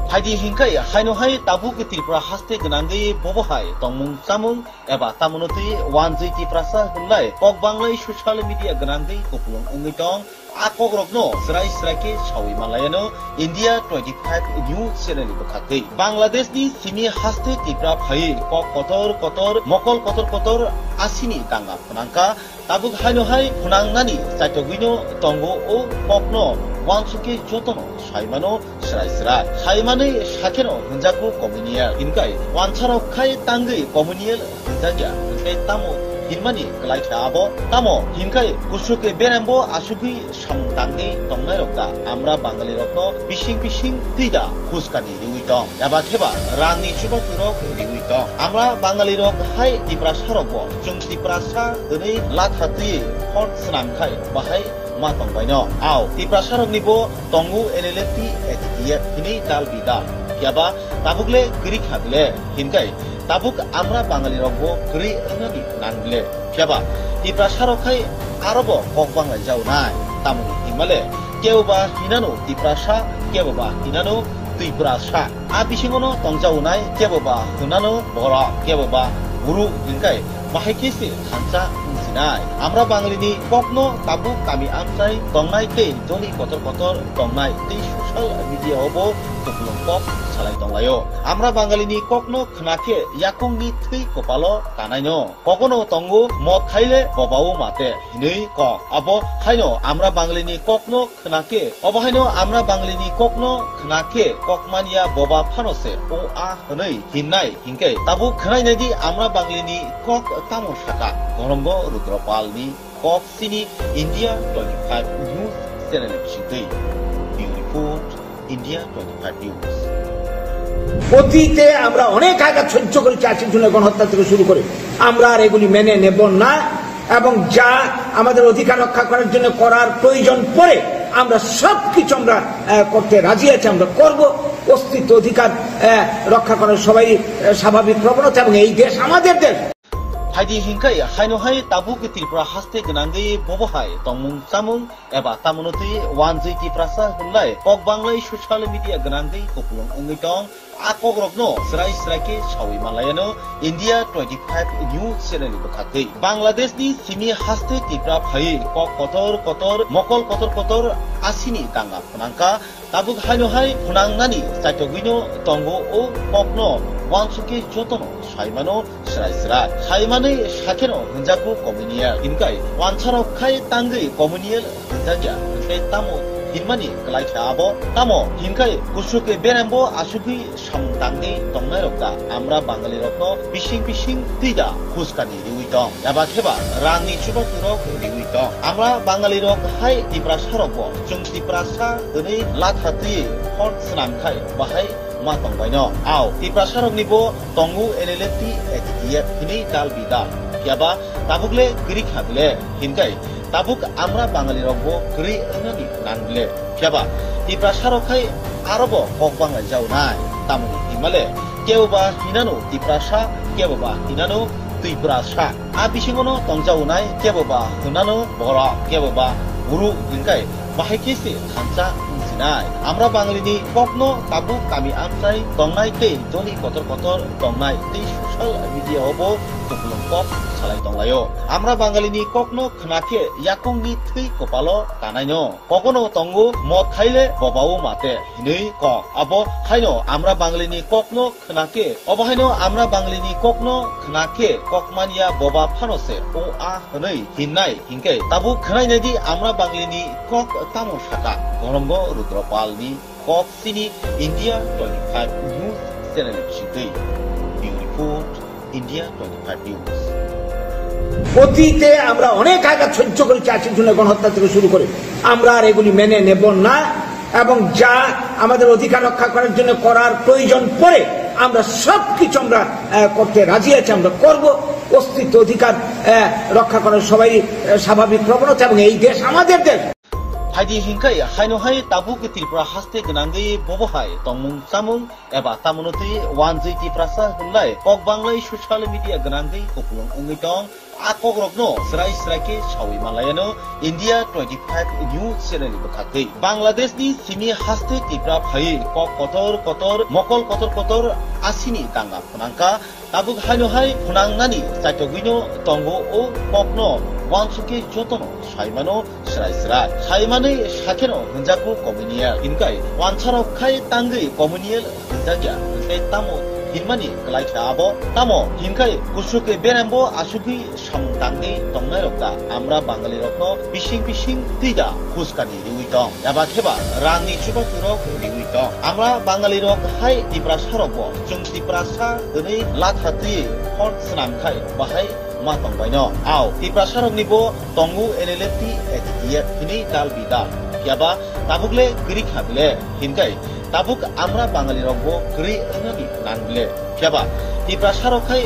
Phaidi hinkai haino hai tabuk Tripura haste gwnangwi bobo hai tongmung chamung eba tamono twi wanjwi Tiprasa hwnlai kok banglai social media gwnangwi kupulung wngwi tong. A kokrokno srai srai khe sawi manlaiano India twenty five News channel ni bwkhaktwi. Bangladesh ni simi haste Tripura phaiwi kok kotor kotor, mokol kotor kotor asini danga phwnangkha. Tabuk haino hai phwnangnani chaitogwino tongo o kokno wansukhe jotono saimano srai srai. Saimanwi sakheno hwnjakgo communal. Hinkai wansarok khai tangwi communal hwnjakya, hwnkhe tamo hinmani kwlai khe abo? Tamo hinkai kusuk berembo asugwi samung tangwi tongnairok da Amra Bangalirokno bising bising twi da phuskani riwi tong? Eba kheba rangni chubachu rok riwi tong? Amra Bangalirok hai Tiprasarokbo chwng Tiprasa hwnwi latha twi phone swnam khai bahai ma tongbaino. Ao Tiprasaroknibo tongo N L F T, A T T F hwnwi dal bidal. Phiyaba tabukle kwrwi kha bile? Hinkai tabuk Amra Bangalirokbo kwrwi wngnani nang bile? Phiyaba Tiprasarok khai arobo kok banglai jaunai. Tamoni hinmale keboba hinano Tiprasa, keboba hinano Twiprasa. A bisingono tongjaunai keboba hwnano borok, keboba buru, hinkai bahai khe se thansa wngsinai. Nai, Amra Bangalini kokno tabuk kami amchai tongnai tei joli kotor kotor tongnai tei social media o bo kupulung kok salai tonglaio. Amra Bangalini kokno khna khe yakungni thwi kopalo kanaino. Kokono tongo mot khaile bobao mate hinwi kok. Abo haino Amra Bangalini kokno khna khe, obo haino Amra Bangalini kokno khna khe kokmanya boba phano se o a hwnwi hinnai. Hinkhe tabuk khwnai naidi Amra Banglini kok tamo saka. Gorongo Rudropalni kok sini India twenty five News channel ni bisingtwi. Bureau Report, India twenty five News. অতীতে আমরা অনেক আঘাত সহ্য করেছি, আশির জন্য গণহত্যা থেকে শুরু করে। আমরা আর এগুলি মেনে নেব না, এবং যা আমাদের অধিকার রক্ষা করার জন্য করার প্রয়োজন পড়ে, আমরা সব কিছু আমরা, আহ, করতে রাজি আছি, আমরা করব। অস্তিত্ব অধিকার, আহ, রক্ষা করার সবাই, আহ, স্বাভাবিক প্রবণতা, এবং এই দেশ আমাদের দেশ। Phaidi hinkhai haino hai tabuk Tripura haste gwnangwi bobo hai tongmung chamung eba tamono twi wanjwi Tiprasa hwnlai kok banglai social media gwnangwi kupulung wngwi tong. A kokrokno srai srai khe sawi manlaiano India twenty five News channel ni bwkhaktwi. Bangladeshni simi haste Tripura phaiwi kok kotor kotor, mokol kotor kotor asini danga phnangkha. Tabuk haino hai phnangnani chaitogwino tongo o kokno wansukhe jotono saimano srai srai. Saimanwi sakheno hwnjakgo communal. Hinkhai wansarok khai tangwi communal hwnjakya, hwnkhe tamo hinmani kwlai kha abo? Tamo hinkhai kusuk berembo asugwi samung tangwi tongnairok da Amra Bangalirokno bising bising twi da huskani riwi tong? Eba kheba rangni chubakrok riwi tong? Amra Bangalirok hai Tiprasarokbo chwng Tiprasa hwnwi latha twi phone swnam khai bahai ma tongbaino. Ao Tiprasaroknibo tongo N L F T A T T F hinwi dal bidal. Phiya ba tabuk le kwrwi kha bile, hinkhai tabuk Amra Bangalirokbo kwrwi wngnani nang bile. Phiya ba Tiprasarok khai arobo kok banglai jaonai. Tamoni hinmale kebo ba hinano Tiprasa, kebo ba hinano Twiprasa. A bisingono tongjaonai kebo ba hwnano borok, kebo ba guru, hinkhai bahai khe se thansa wngsinai. Amra Bangalini kokno tabuk kami amchai tongnai tei joli kotor kotor tongnai tei social media o bo kupulung kok salai tonglaio. Amra Bangalini kokno khna khe yakungni thwi kopalo kanaino. Kokono tongo mot khaile bobao mate hinwi kok. Abo haino Amra Bangalini kokno khna khe, obo haino Amra Banglini kokno khna khe kokmanya boba phano se o a hwnwi hinnai. Hinkhe tabuk khwnai naidi Amra Banglini kok tamo saka. Gorongo Rudropalni kok sini India twenty five News channel ni bisingtwi. Bureau Report, India twenty five News. অতীতে আমরা অনেক আঘাত সহ্য করেছি, আশির জন্য গণহত্যা থেকে শুরু করে। আমরা আর এগুলি মেনে নেব না, এবং যা আমাদের অধিকার রক্ষা করার জন্য করার প্রয়োজন পড়ে, আমরা সব কিছু আমরা, আহ, করতে রাজি আছি, আমরা করব। অস্তিত্ব অধিকার, আহ, রক্ষা করার সবাই, আহ, স্বাভাবিক প্রবণতা, এবং এই দেশ আমাদের দেশ। Phaidi hinkhai haino hai tabuk Tripura haste gwnangwi bobo hai tongmung chamung eba tamono twi wanjwi Tiprasa hwnlai kok banglai social media gwnangwi kupulung wngwi tong. A kokrokno srai srai khe sawi manlaiano India twenty five News channel ni bwkhaktwi. Bangladeshni simi haste Tripura phaiwi kok kotor kotor, mokol kotor kotor asini danga phnangkha. Tabuk haino hai phnangnani chaitogwino tongo o kokno wansukhe jotono saimano srai srai. Saimanwi sakheno hwnjakgo communal. Hinkhai wansarok khai tangwi communal hwnjakya, hwnkhe tamo hinmani kwlai kha abo? Tamo hinkhai kusuk berembo asugwi samung tangwi tongnairok da Amra Bangalirokno bising bising twi da huskani riwi tong? Eba kheba rangni chubakrok riwi tong? Amra Bangalirok hai Tiprasarokbo chwng Tiprasa hwnwi latha twi phone swnam khai bahai ma tongbaino. Ao Tiprasaroknibo tongo N L F T A T T F hinwi dal bidal. Phiya ba tabuk le kwrwi kha bile, hinkhai tabuk Amra Bangalirokbo kwrwi wngnani nang bile. Phiya ba Tiprasarok khai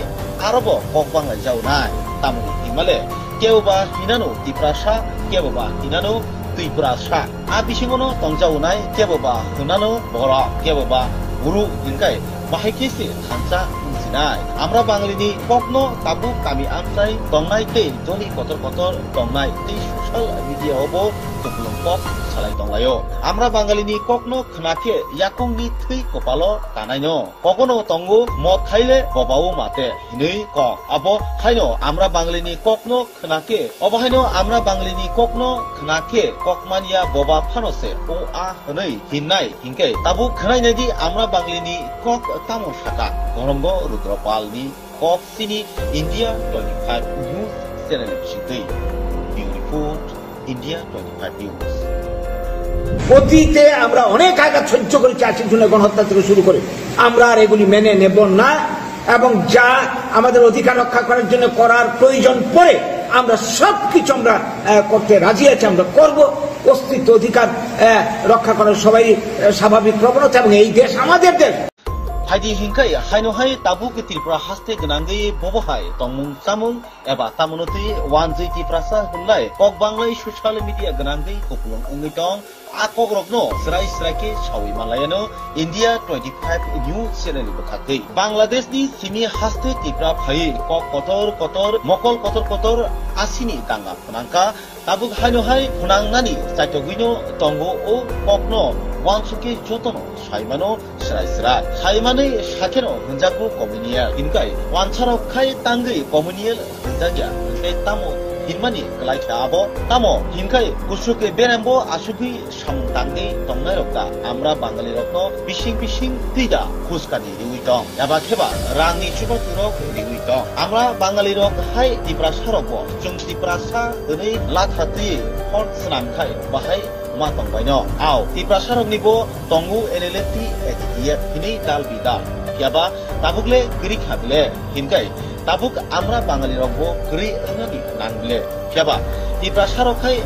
arobo kok banglai jaonai. Tamoni hinmale kebo ba hinano Tiprasa, kebo ba hinano Twiprasa. A bisingono tongjaonai kebo ba hwnano borok, kebo ba guru, hinkhai bahai khe se thansa wngsi. nai. Amra Bangalini kokno tabuk kami amchai tongnai tei joni kotor kotor tongnai tei social media o bo kupulung kok salai tonglaio. Amra Bangalini kokno khna khe yakungni thwi kopalo kanaino. Kokono tongo mot khaile bobao mate hinwi kok. Abo haino Amra Bangalini kokno khna khe, obo haino Amra Bangalini kokno khna khe kokmanya boba phano se o a hwnwi hinnai. Hinkhe tabuk khwnai naidi Amra Banglini kok tamo saka. Gonongo Rudra Palni kok sini India twenty five News channel bisingtwi. Bureau Report, India twenty five News. অতীতে আমরা অনেক আঘাত সহ্য করেছি, আশির জন্য গণহত্যা থেকে শুরু করে। আমরা আর এগুলি মেনে নেব না এবং যা আমাদের অধিকার রক্ষা করার জন্য করার প্রয়োজন পড়ে, আমরা সব কিছু আমরা, আহ, করতে রাজি আছি, আমরা করব। অস্তিত্ব অধিকার, আহ, রক্ষা করার সবাই, আহ, স্বাভাবিক প্রবণতা এবং এই দেশ আমাদের দেশ। Phaidi hinkhai haino hai tabuk Tripura haste gwnangwi bobo hai tongmung chamung eba tamono twi wanjwi Tiprasa hwnlai kok banglai social media gwnangwi kupulung wngwi tong. A kokrokno srai srai khe sawi manlaiano India twenty five News channel ni bwkhaktwi. Bangladeshni simi haste Tipra phaiwi kok kotor kotor, mokol kotor kotor asini danga phnangkha. Tabuk haino hai phnangnani chaitogwino tongo o kokno wansukhe jotono saimano srai srai. Saimanwi sakheno hwnjakgo communal. Hinkhai wansarok khai tangwi communal hwnjakya, hwnkhe tamo hinmani kwlai kha abo? Tamo hinkhai kuchuk berembo asugwi samung tangwi tongnairok da Amra Bangalirokno bising bising twi da khuskani riwi tong? Eba kheba rangni chubachu rok riwi tong? Amra Bangalirok hai Tiprasarokbo chwng Tiprasa hwnwi latha twi phone swnam khai bahai ma tongbaino. Ao Tiprasaroknibo tongo N L F T, A T T F hinwi dal bidal. Phiya ba tabuk le kwrwi kha bile, hinkhai tabuk Amra Bangalirokbo kwrwi wngnani nang bile. Phiya ba Tiprasarok khai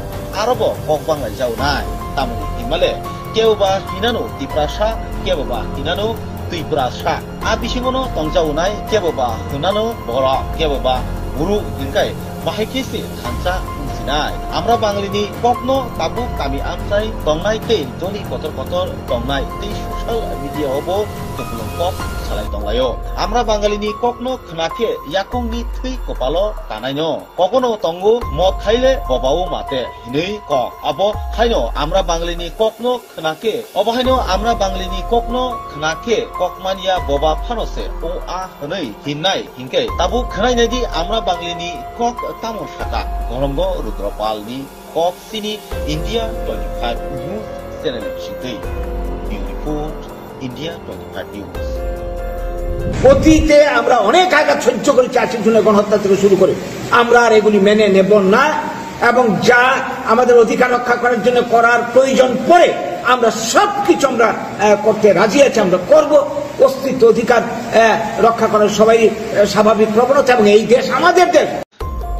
arobo kok banglai jaonai. Tamoni hinmale kebo ba hinano Tiprasa, kebo ba hinano Twiprasa. A bisingono tongjaonai kebo ba hwnano borok, kebo ba buru, hinkhai bahai khe se thansa wngsinai. Amra Bangalini kokno tabuk kami amchai tongnai tei joni kotor kotor tongnai tei social media o bo kupulung kok salai tonglaio. Amra Bangalini kokno khna khe yakungni thwi kopalo kanaino. Kokono tongo mot khaile bobao mate hinwi kok. Abo haino Amra Bangalini kokno khna khe, obo haino Amra Banglini kokno khna khe kokmanya boba phano se o a hwnwi hinnai. Hinkhe tabuk khwnai naidi Amra Banglini kok tamo saka. Gonongo Rudra Palni kok sini India twenty five News channel bisingtwi. Bureau Report, India twenty five News. অতীতে আমরা অনেক আঘাত সহ্য করেছি, আশির জন্য গণহত্যা থেকে শুরু করে। আমরা আর এগুলি মেনে নেব না এবং যা আমাদের অধিকার রক্ষা করার জন্য করার প্রয়োজন পড়ে, আমরা সব কিছু আমরা, আহ, করতে রাজি আছি, আমরা করব। অস্তিত্ব অধিকার, আহ, রক্ষা করার সবাই, আহ, স্বাভাবিক প্রবণতা এবং এই দেশ আমাদের দেশ।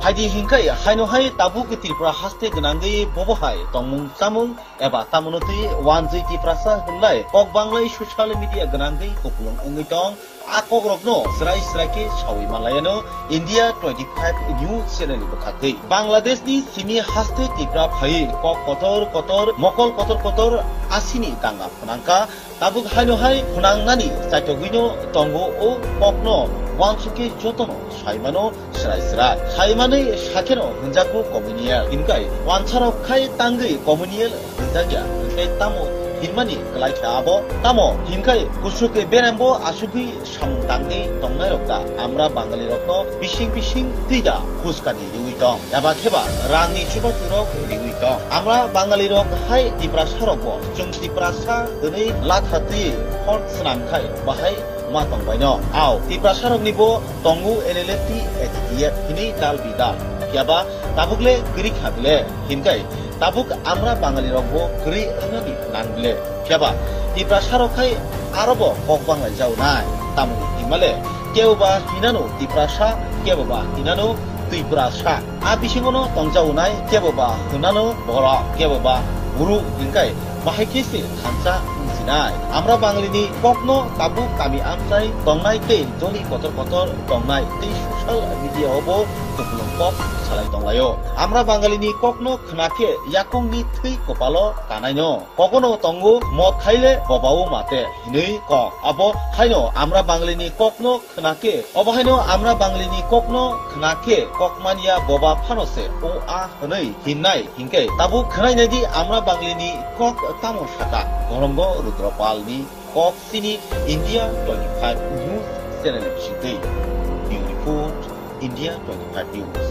Phaidi hinkhai haino hai tabuk Tripura haste gwnangwi bobo hai tongmung chamung eba tamono twi wanjwi Tiprasa hwnlai kok banglai social media gwnangwi kupulung wngwi tong. A kokrokno srai srai khe sawi manlaiano India twenty five News channel ni bwkhaktwi. Bangladeshni simi haste Tipra phaiwi kok kotor kotor, mokol kotor kotor asini danga phnangkha. Tabuk haino hai phnangnani chaitogwino tongo o kokno wansukhe jotono saimano srai srai. Saimanwi sakheno hwnjakgo communal. Hinkhai wansarok khai tangwi communal hwnjakya, hwnkhe tamo hinmani kwlai kha abo? Tamo hinkhai kuchuk berembo asugwi samung tangwi tongnairok da Amra Bangalirokno bising bising twi da khuskani riwi tong? Eba kheba rangni chubachu rok riwi tong? Amra Bangalirok hai Tiprasarokbo chwng Tiprasa hwnwi latha twi phone swnam khai bahai ma tongbaino. Ao Tiprasaroknibo tongo N L F T, A T T F hinwi dal bidal. Phiya ba tabuk le kwrwi kha bile, hinkhai tabuk Amra Bangalirokbo kwrwi wngnani nang bile. Phiya ba Tiprasarok khai arobo kok banglai jaonai. Tamoni hinmale kebo ba hinano Tiprasa, kebo ba hinano Twiprasa. A bisingono tongjaonai kebo ba hwnano borok, kebo ba buru, hinkhai bahai khe se thansa wngsinai. Amra Banglini kokno tabuk kami amchai tongnai tei joni kotor kotor tongnai tei social media o bo kupulung kok salai tonglaio. Amra Bangalini kokno khna khe yakungni thwi kopalo kanaino. Kogono tongo mot khaile bobao mate hinwi kok. Abo haino Amra Bangalini kokno khna khe, obo haino Amra Bangalini kokno khna khe kokmania boba phano se o a hwnwi hinnai hinkhe tabuk khnainai di Amra Bangalini kok tamo saka. Gorongo Rudropalni kok sini India twenty five News channel ni bisingtwi. Bureau Report, India twenty five News.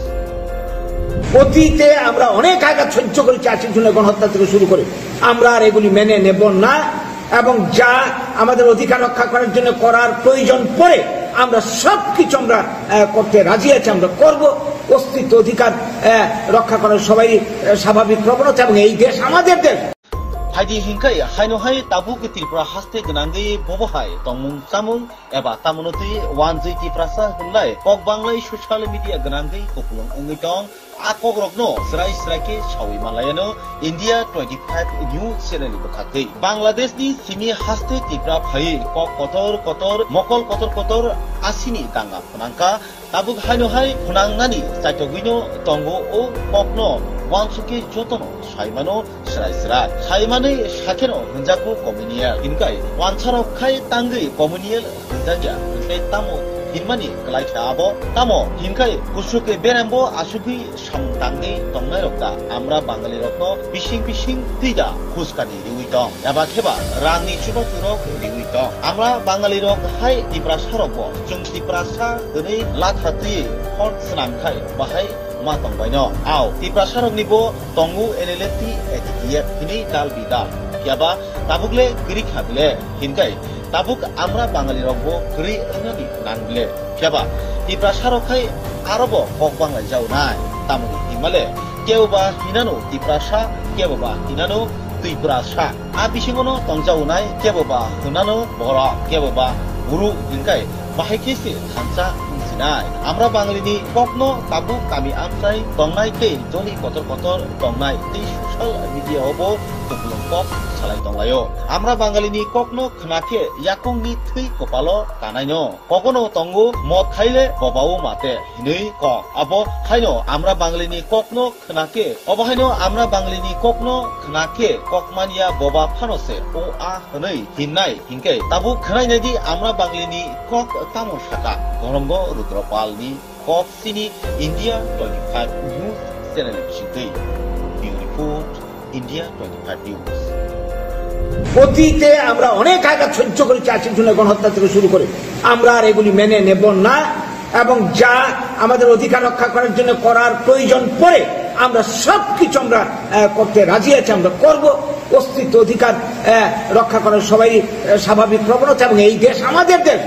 অতীতে আমরা অনেক আঘাত সহ্য করেছি, আশির জন্য গণহত্যা থেকে শুরু করে। আমরা আর এগুলি মেনে নেব না, এবং যা আমাদের অধিকার রক্ষা করার জন্য করার প্রয়োজন পড়ে, আমরা সব কিছু আমরা, আহ, করতে রাজি আছি, আমরা করব। অস্তিত্ব অধিকার, আহ, রক্ষা করার সবারই, আহ, স্বাভাবিক প্রবণতা, এবং এই দেশ আমাদের দেশ। Haidi hinkai haino hai tabuk Tripura haste gwnangwi bobo hai tongmung chamung eba tamono twi wanjwi Tiprasa hwnlai kok banglai social media gwnangwi kupulung wngwi tong. A kokrokno srai srai khe sawi manlaiano India twenty five News channel ni bwkhaktwi. Bangladesh ni simi haste Tripura phaiwi kok kotor kotor, mokol kotor kotor asini danga phnangkha. Tabuk haino hai phnangnani chaitogwino tongo o kokno wansukhe jotono saimano srai srai. Saimanwi sakheno hwnjakgo communal. Hinkai wansarok khai tangwi communal hwnjakya. Hwnkhe tamo hinmani kwlai khe abo? Tamo hinkai kusuke berembo asugwi samung tangwi tongnairok da Amra Bangalirokno bising bising twi da phuskani riwi tong? Eba kheba rangni chubaturok riwi tong? Amra Bangalirok hai Tiprasarokbo chwng Tiprasa hwnwi latha twi phone swnam khai bahai ma tongbaino. Ao, Tiprasaroknibo tongo N L F T, A T T F hwnwi dal bidal. Phiyaba tabukle kwrwi kha bile, hinkai tabuk Amra Bangalirokbo kwrwi wngnani nang bile. Phiyaba Tiprasarok khai arobo kok banglai jaunai. Tamoni hinmale keboba hinano Tiprasa, keboba hinano Twiprasa. A bisingono tongjaunai keboba hwnano borok, keboba buru hinkai bahai khe se thansa wngsinai. Amra Bangalini kokno tabuk kami amchai tongnai tei joni kotor kotor tongnai tei social media o bo kupulung kok salai tonglaio. Amra Bangalini kokno khna khe yakungni thwi kopalo kanaino. Kogono tongo mot khaile bobao mate hinwi kok. Abo haino Amra Bangalini kokno khna khe, obo haino Amra Bangalini kokno khna khe kokmania boba phano se o a hwnwi hinnai hinkhe tabuk khnainai di Amra Bangalini kok tamo saka. Gorongo Rudropalni kok sini India twenty five News channel ni bisingtwi. Bureau Report, India twenty five News. অতীতে আমরা অনেক আঘাত সহ্য করেছি, আশির জন্য গণহত্যা থেকে শুরু করে। আমরা আর এগুলি মেনে নেব না, এবং যা আমাদের অধিকার রক্ষা করার জন্য করার প্রয়োজন পড়ে, আমরা সব কিছু আমরা, আহ, করতে রাজি আছি, আমরা করব। অস্তিত্ব অধিকার, আহ, রক্ষা করার সবারই, আহ, স্বাভাবিক প্রবণতা, এবং এই দেশ আমাদের দেশ।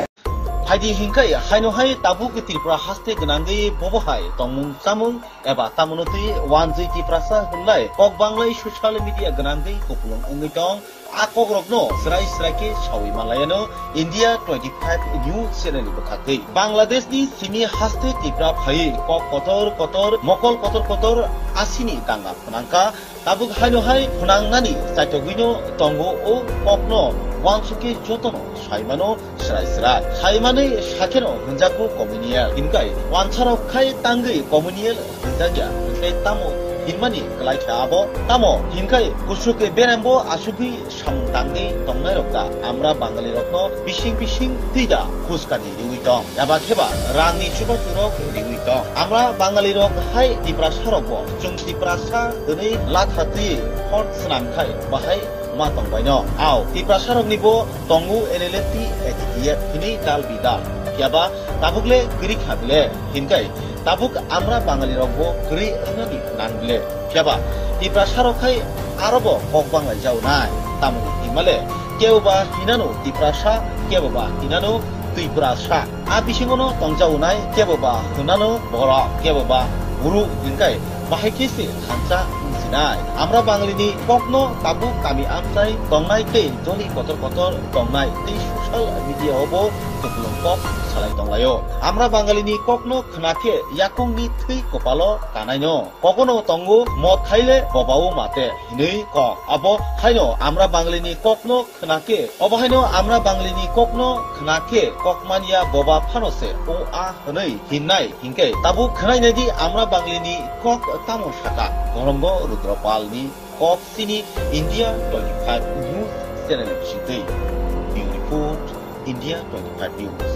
Haidi hinkai haino hai tabuk Tripura haste gwnangwi bobo hai tongmung chamung eba tamono twi wanjwi Tiprasa hwnlai kok banglai social media gwnangwi kupulung wngwi tong. A kokrokno srai srai khe sawi manlaiano India twenty five News channel ni bwkhaktwi. Bangladesh ni simi haste Tripura phaiwi kok kotor kotor, mokol kotor kotor asini danga phnangkha. Tabuk haino hai phnangnani chaitogwino tongo o kokno wansukhe jotono saimano srai srai. Saimanwi sakheno hwnjakgo communal. Hinkai wansarok khai tangwi communal hwnjakya. Hwnkhe tamo hinmani kwlai khe abo? Tamo hinkai kusuke berembo asugwi samung tangwi tongnairok da Amra Bangalirokno bising bising twi da phuskani riwi tong? Eba kheba rangni chubaturok riwi tong? Amra Bangalirok hai Tiprasarokbo chwng Tiprasa hwnwi latha twi phone swnam khai bahai ma tongbaino. Ao, Tiprasaroknibo tongo N L F T, A T T F hwnwi dal bidal. Phiyaba tabukle kwrwi kha bile, hinkai tabuk Amra Bangalirokbo kwrwi wngnani nang bile. Phiyaba Tiprasarok khai arobo kok banglai jaunai. Tamoni hinmale keboba hinano Tiprasa, keboba hinano Twiprasa. A bisingono tongjaunai keboba hwnano borok, keboba buru hinkai bahai khe se thansa wngsi Nai, Amra Bangalini kokno tabuk kami amchai tongnai tei joli kotor kotor tongnai tei social media o bo kupulung kok salai tonglaio. Amra Bangalini kokno khna khe yakungni thwi kopalo kanaino. Kogono tongo mo thaile bobao mate hinwi kok. Abo haino Amra Bangalini kokno khna khe, obo haino Amra Banglini kokno khna khe kokmanya boba phano se o a hwnwi hinnai hinkhe tabuk khnainai di Amra Banglini kok tamo saka. Gorongo Rudra Palni kok sini India twenty five News channel bisingtwi. Bureau Report, India twenty five News.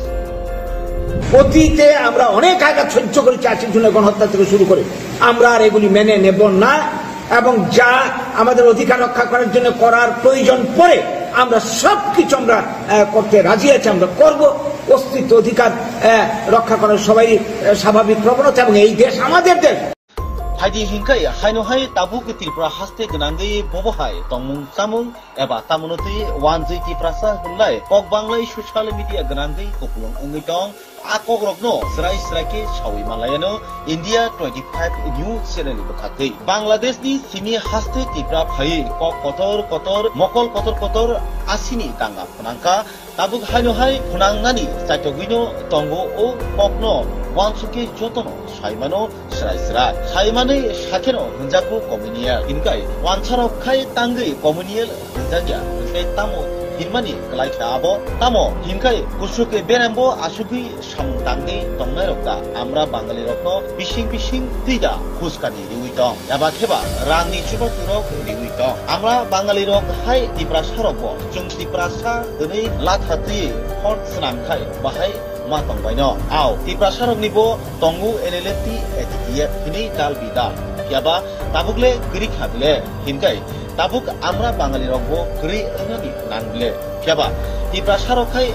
অতীতে আমরা অনেক আঘাত সহ্য করেছি, আশির জন্য গণহত্যা থেকে শুরু করে। আমরা আর এগুলি মেনে নেব না এবং যা আমাদের অধিকার রক্ষা করার জন্য করার প্রয়োজন পড়ে, আমরা সব কিছু আমরা, আহ, করতে রাজি আছি, আমরা করব। অস্তিত্ব অধিকার, আহ, রক্ষা করার সবাই, আহ, স্বাভাবিক প্রবণতা এবং এই দেশ আমাদের দেশ। Phaidi hinkhai haino hai tabuk Tripura haste gwnangwi bobo hai tongmung chamung eba tamono twi wanjwi Tiprasa hwnlai kok banglai social media gwnangwi kupulung wngwi tong. A kokrokno srai srai khe sawi manlaiano India twenty five News channel ni bwkhaktwi. Bangladeshni simi haste Tipra phaiwi kok kotor kotor, mokol kotor kotor asini tanga phwnangkha. Tabuk haino hai phwnangnani chaitogwino tongo o kokno wansukhe jotono saimano srai srai. Saimanwi sakheno hwnjakgo communal. Hinkai wansarok khai tangwi communal hwnjakya, hwnkhe tamo hinmani kwlai khe abo? Tamo hinkai kusuk berembo asugwi samung tangwi tongnairok da Amra Bangalirokno bising bising twi da khuskani riwi tong? Eba kheba rangni chubachu rok riwi tong? Amra Bangalirok hai Tiprasarokbo chwng Tiprasa hwnwi latha twi phone swnam khai bahai ma tongbaino. Ao Tiprasaroknibo tongo N L F T, A T T F hinwi dal bidal. Phiyaba tabuk le kwrwi kha bile, hinkai tabuk Amra Bangalirokbo kwrwi wngnani nang bile. Phiyaba Tiprasarok khai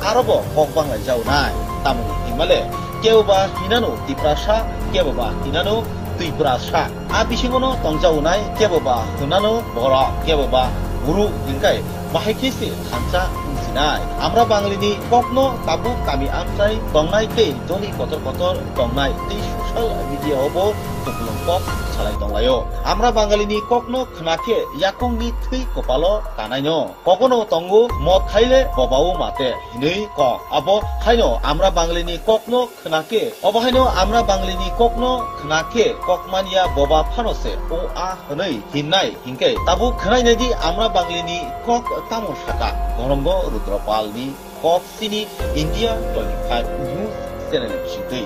arobo kok banglai jaonai. Tamoni hinmale keboba hinano Tiprasa, keboba hinano Twiprasa. A bisingono tongjaonai keboba hwnano borok, keboba guru hinkai bahai khe se thansa wngsinai. Amra Bangalini kokno tabuk kami amchai tongnai tei joli kotor kotor tongnai tei social media o bo kupulung kok salai tonglaio. Amra Bangalini kokno khna khe yakungni thwi kopalo kanaino. Kogono tongo mo thaile bobao mate hinwi kok. Abo haino Amra Bangalini kokno khna khe, obo haino Amra Banglini kokno khna khe kokmanya boba phano se o a hwnwi hinnai hinkhe tabuk khnainai di Amra Banglini kok tamo saka. Gorongo Rudra Palni kok sini India twenty five News channel bisingtwi.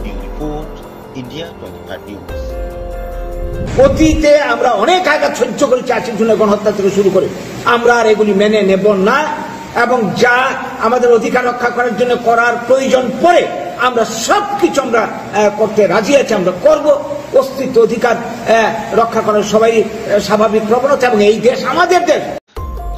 Bureau Report, India twenty five News. অতীতে আমরা অনেক আঘাত সহ্য করেছি, আশির জন্য গণহত্যা থেকে শুরু করে। আমরা আর এগুলি মেনে নেব না এবং যা আমাদের অধিকার রক্ষা করার জন্য করার প্রয়োজন পড়ে, আমরা সব কিছু আমরা, আহ, করতে রাজি আছি, আমরা করব। অস্তিত্ব অধিকার, আহ, রক্ষা করার সবাই, আহ, স্বাভাবিক প্রবণতা এবং এই দেশ আমাদের দেশ।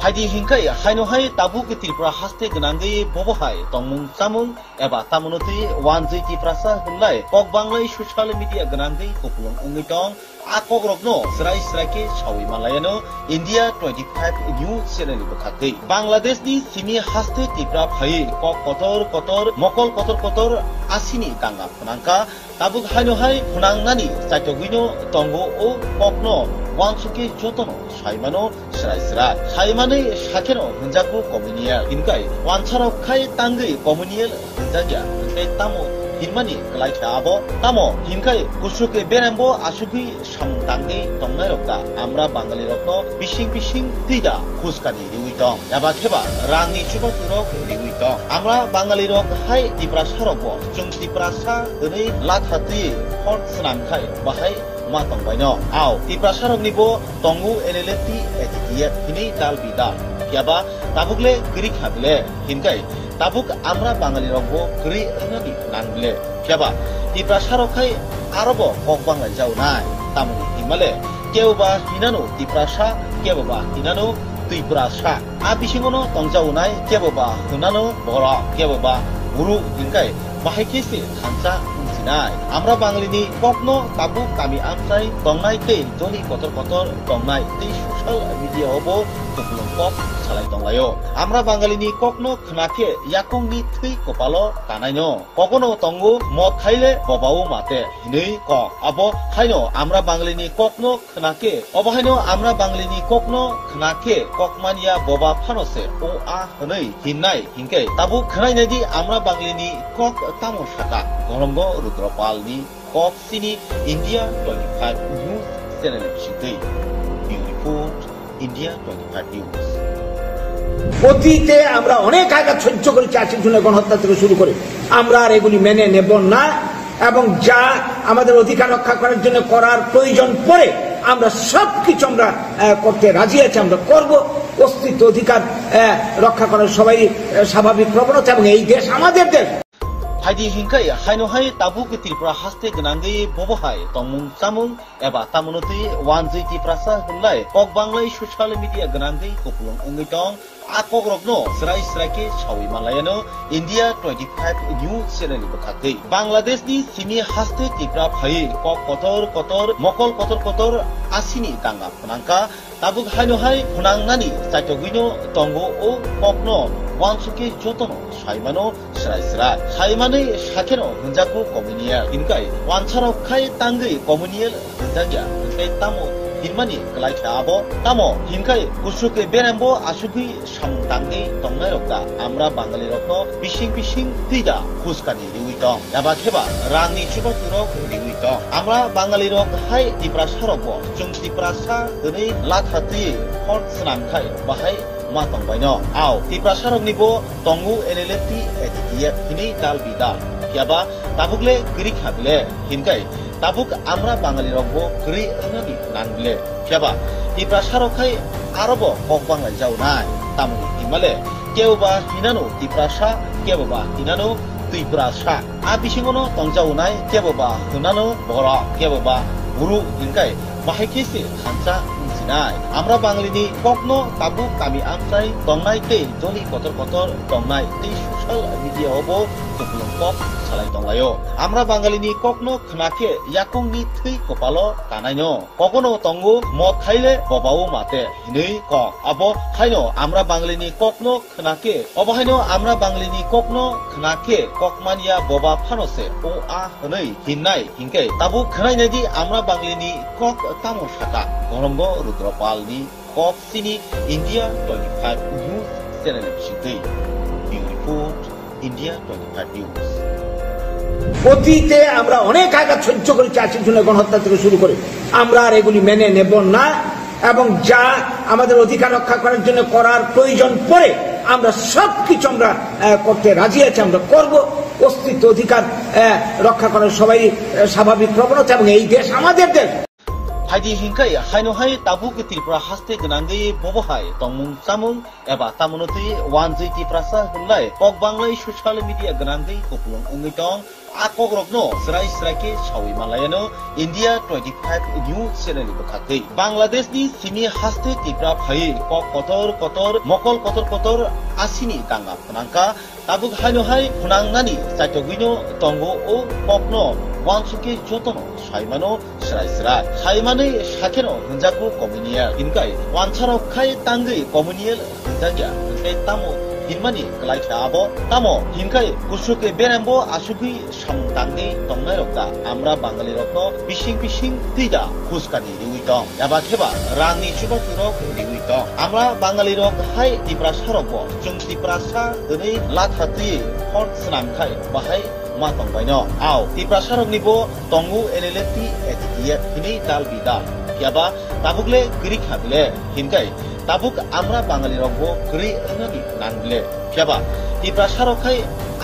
Phaidi hinkhai haino hai tabuk Tripura haste gwnangwi bobo hai tongmung chamung eba tamono twi wanjwi Tiprasa hwnlai kok banglai social media gwnangwi kupulung wngwi tong. A kokrokno srai srai khe sawi manlaiano India twenty five News channel ni bwkhaktwi. Bangladeshni simi haste Tipra phaiwi kok kotor kotor, mokol kotor kotor asini tanga phwnangkha. Tabuk haino hai phwnangnani chaitogwino tongo o kokno wansukhe jotono saimano srai srai. Saimanwi sakheno hwnjakgo communal. Hinkai wansarok khai tangwi communal hwnjakya, hwnkhe tamo hinmani kwlai khe abo? Tamo hinkai kusuk berembo asugwi samung tangwi tongnairok da Amra Bangalirokno bising bising twi da khuskani riwi tong? Eba kheba rangni chubachu rok riwi tong? Amra Bangalirok hai Tiprasarokbo chwng Tiprasa hwnwi latha twi phone swnam khai bahai ma tongbaino. Ao Tiprasaroknibo tongo N L F T, A T T F hinwi dal bidal. Phiyaba tabuk le kwrwi kha bile, hinkai tabuk Amra Bangalirokbo kwrwi wngnani nang bile. Phiyaba Tiprasarok khai arobo kok banglai jaonai. Tamoni hinmale keboba hinano Tiprasa, keboba hinano Twiprasa. A bisingono tongjaonai keboba hwnano borok, keboba guru hinkai bahai khe se thansa wngsinai. Amra Banglini kokno tabuk kami amchai tongnai tei joli kotor kotor tongnai tei social media o bo kupulung kok salai tonglaio. Amra Bangalini kokno khna khe yakungni thwi kopalo kanaino. Kogono tongo mot khaile bobao mate hinwi kok. Abo haino Amra Bangalini kokno khna khe, obo haino Amra Bangalini kokno khna khe kokmanya boba phano se o a hwnwi hinnai hinkhe tabuk khnainai di Amra Bangalini kok tamo saka. Gorongo Rudropalni kok sini India twenty five News channel bisingtwi. Bureau Report, India twenty five News. অতীতে আমরা অনেক আঘাত সহ্য করেছি, আশির জন্য গণহত্যা থেকে শুরু করে। আমরা আর এগুলি মেনে নেব না এবং যা আমাদের অধিকার রক্ষা করার জন্য করার প্রয়োজন পড়ে আমরা সব কিছু আমরা আহ, করতে রাজি আছি, আমরা করব। অস্তিত্ব অধিকার আহ, রক্ষা করার সবাই আহ, স্বাভাবিক প্রবণতা এবং এই দেশ আমাদের দেশ। Haidi hinkai haino hai tabuk Tripura haste gwnangwi bobo hai tongmung chamung eba tamono twi wanjwi Tiprasa hwnlai kok banglai social media gwnangwi kupulung wngwi tong. A kokrokno srai srai khe sawi manlaiano India twenty five News channel ni bwkhak twi. Bangladesh ni simi haste Tripura phaiwi kok kotor kotor, mokol kotor kotor asini danga phnangkha. Tabuk haino hai phnangnani chaitogwino tongo o kokno wansukhe jotono saimano srai srai. Saimanwi sakheno hwnjago communal. Hinkai wansarok khai tangwi communal hwnjakya. Hinkai tamo hinmani kwlai khe abo? Tamo hinkai kusuk berembo asugwi samung tangwi tongnairok da Amra Bangalirokno bising bising twi da phuskani riwi tong, eba kheba rangni chubachu rok riwi tong. Amra Bangalirok hai Tiprasa rokbo chwng Tiprasa hwnwi latha twi hor swnam khai bahai ma tongbaino. Ao Tiprasa roknibo tongo N L F T, A T T F hinwi dal bidal. Phiaba tabuk le kwrwi kha bile hinkai tabuk Amra Bangalirokbo kwrwi wngnani nang bile. Phiaba Tiprasa rok khai arobo kok banglai jaunai. Tamoni himale kebo ba hinano Tiprasa, kebo ba hinano Twiprasa. A bisingono tongjaunai kebo ba hinano borok, kebo ba buru hinkai bahai khe se thansa wngsinai. Amra Bangalini kokno tabuk kami amchai tongnai tei joli kotor kotor tongnai tei social media obo kupulung kok salai tonglaio. Amra Bangalini kokno khna khe yakungni thwi kopalo kanaino. Kogono tongo mot khaile bobao mate hinwi kok. Abo haino Amra Bangalini kokno khna khe, obo haino Amra Bangalini kokno khna khe kokmanya boba phano se o a hwnwi hinnai hinkhe tabuk khnainai di Amra Bangalini kok tamo saka. Gorongo Rudropalni kok sini India twenty five News channel bisingtwi. Bureau Report, India twenty five News. অতীতে আমরা অনেক আঘাত সহ্য করেছি, আশির জন্য গণহত্যা থেকে শুরু করে। আমরা আর এগুলি মেনে নেব না এবং যা আমাদের অধিকার রক্ষা করার জন্য করার প্রয়োজন পড়ে আমরা সব কিছু আমরা আহ, করতে রাজি আছি, আমরা করব। অস্তিত্ব অধিকার আহ, রক্ষা করার সবাই আহ, স্বাভাবিক প্রবণতা এবং এই দেশ আমাদের দেশ। Haidi hinkai haino hai tabuk Tripura haste gwnangwi bobo hai tongmung chamung eba tamono twi wanjwi Tiprasa hwnlai kok banglai social media gwnangwi kupulung wngwi tong. A kokrokno srai srai khe sawi manlaiano India twenty five News channel ni bwkhak twi. Bangladesh ni simi haste Tripura phaiwi kok kotor kotor, mokol kotor kotor asini danga phnangkha. Tabuk haino hai phnangnani chaitogwino tongo o kokno wansukhe jotono saimano srai srai. Saimanwi sakheno hwnjago communal. Hinkai wansarok khai tangwi communal hwnjakya. Hinkai tamo hinmani kwlai khe abo? Tamo hinkai kusuk berembo asugwi samung tangwi tongnairok da Amra Bangalirokno bising bising twi da phuskani riwi tong, eba kheba rangni chubachu rok riwi tong. Amra Bangalirok hai Tiprasa rokbo chwng Tiprasa hwnwi latha twi hor swnam khai bahai ma tongbaino. Ao Tiprasa roknibo tongo N L F T, A T T F hinwi dal bidal. Phiaba tabuk le kwrwi kha bile hinkai tabuk Amra Bangalirokbo kwrwi wngnani nang bile. Phiaba Tiprasa rok khai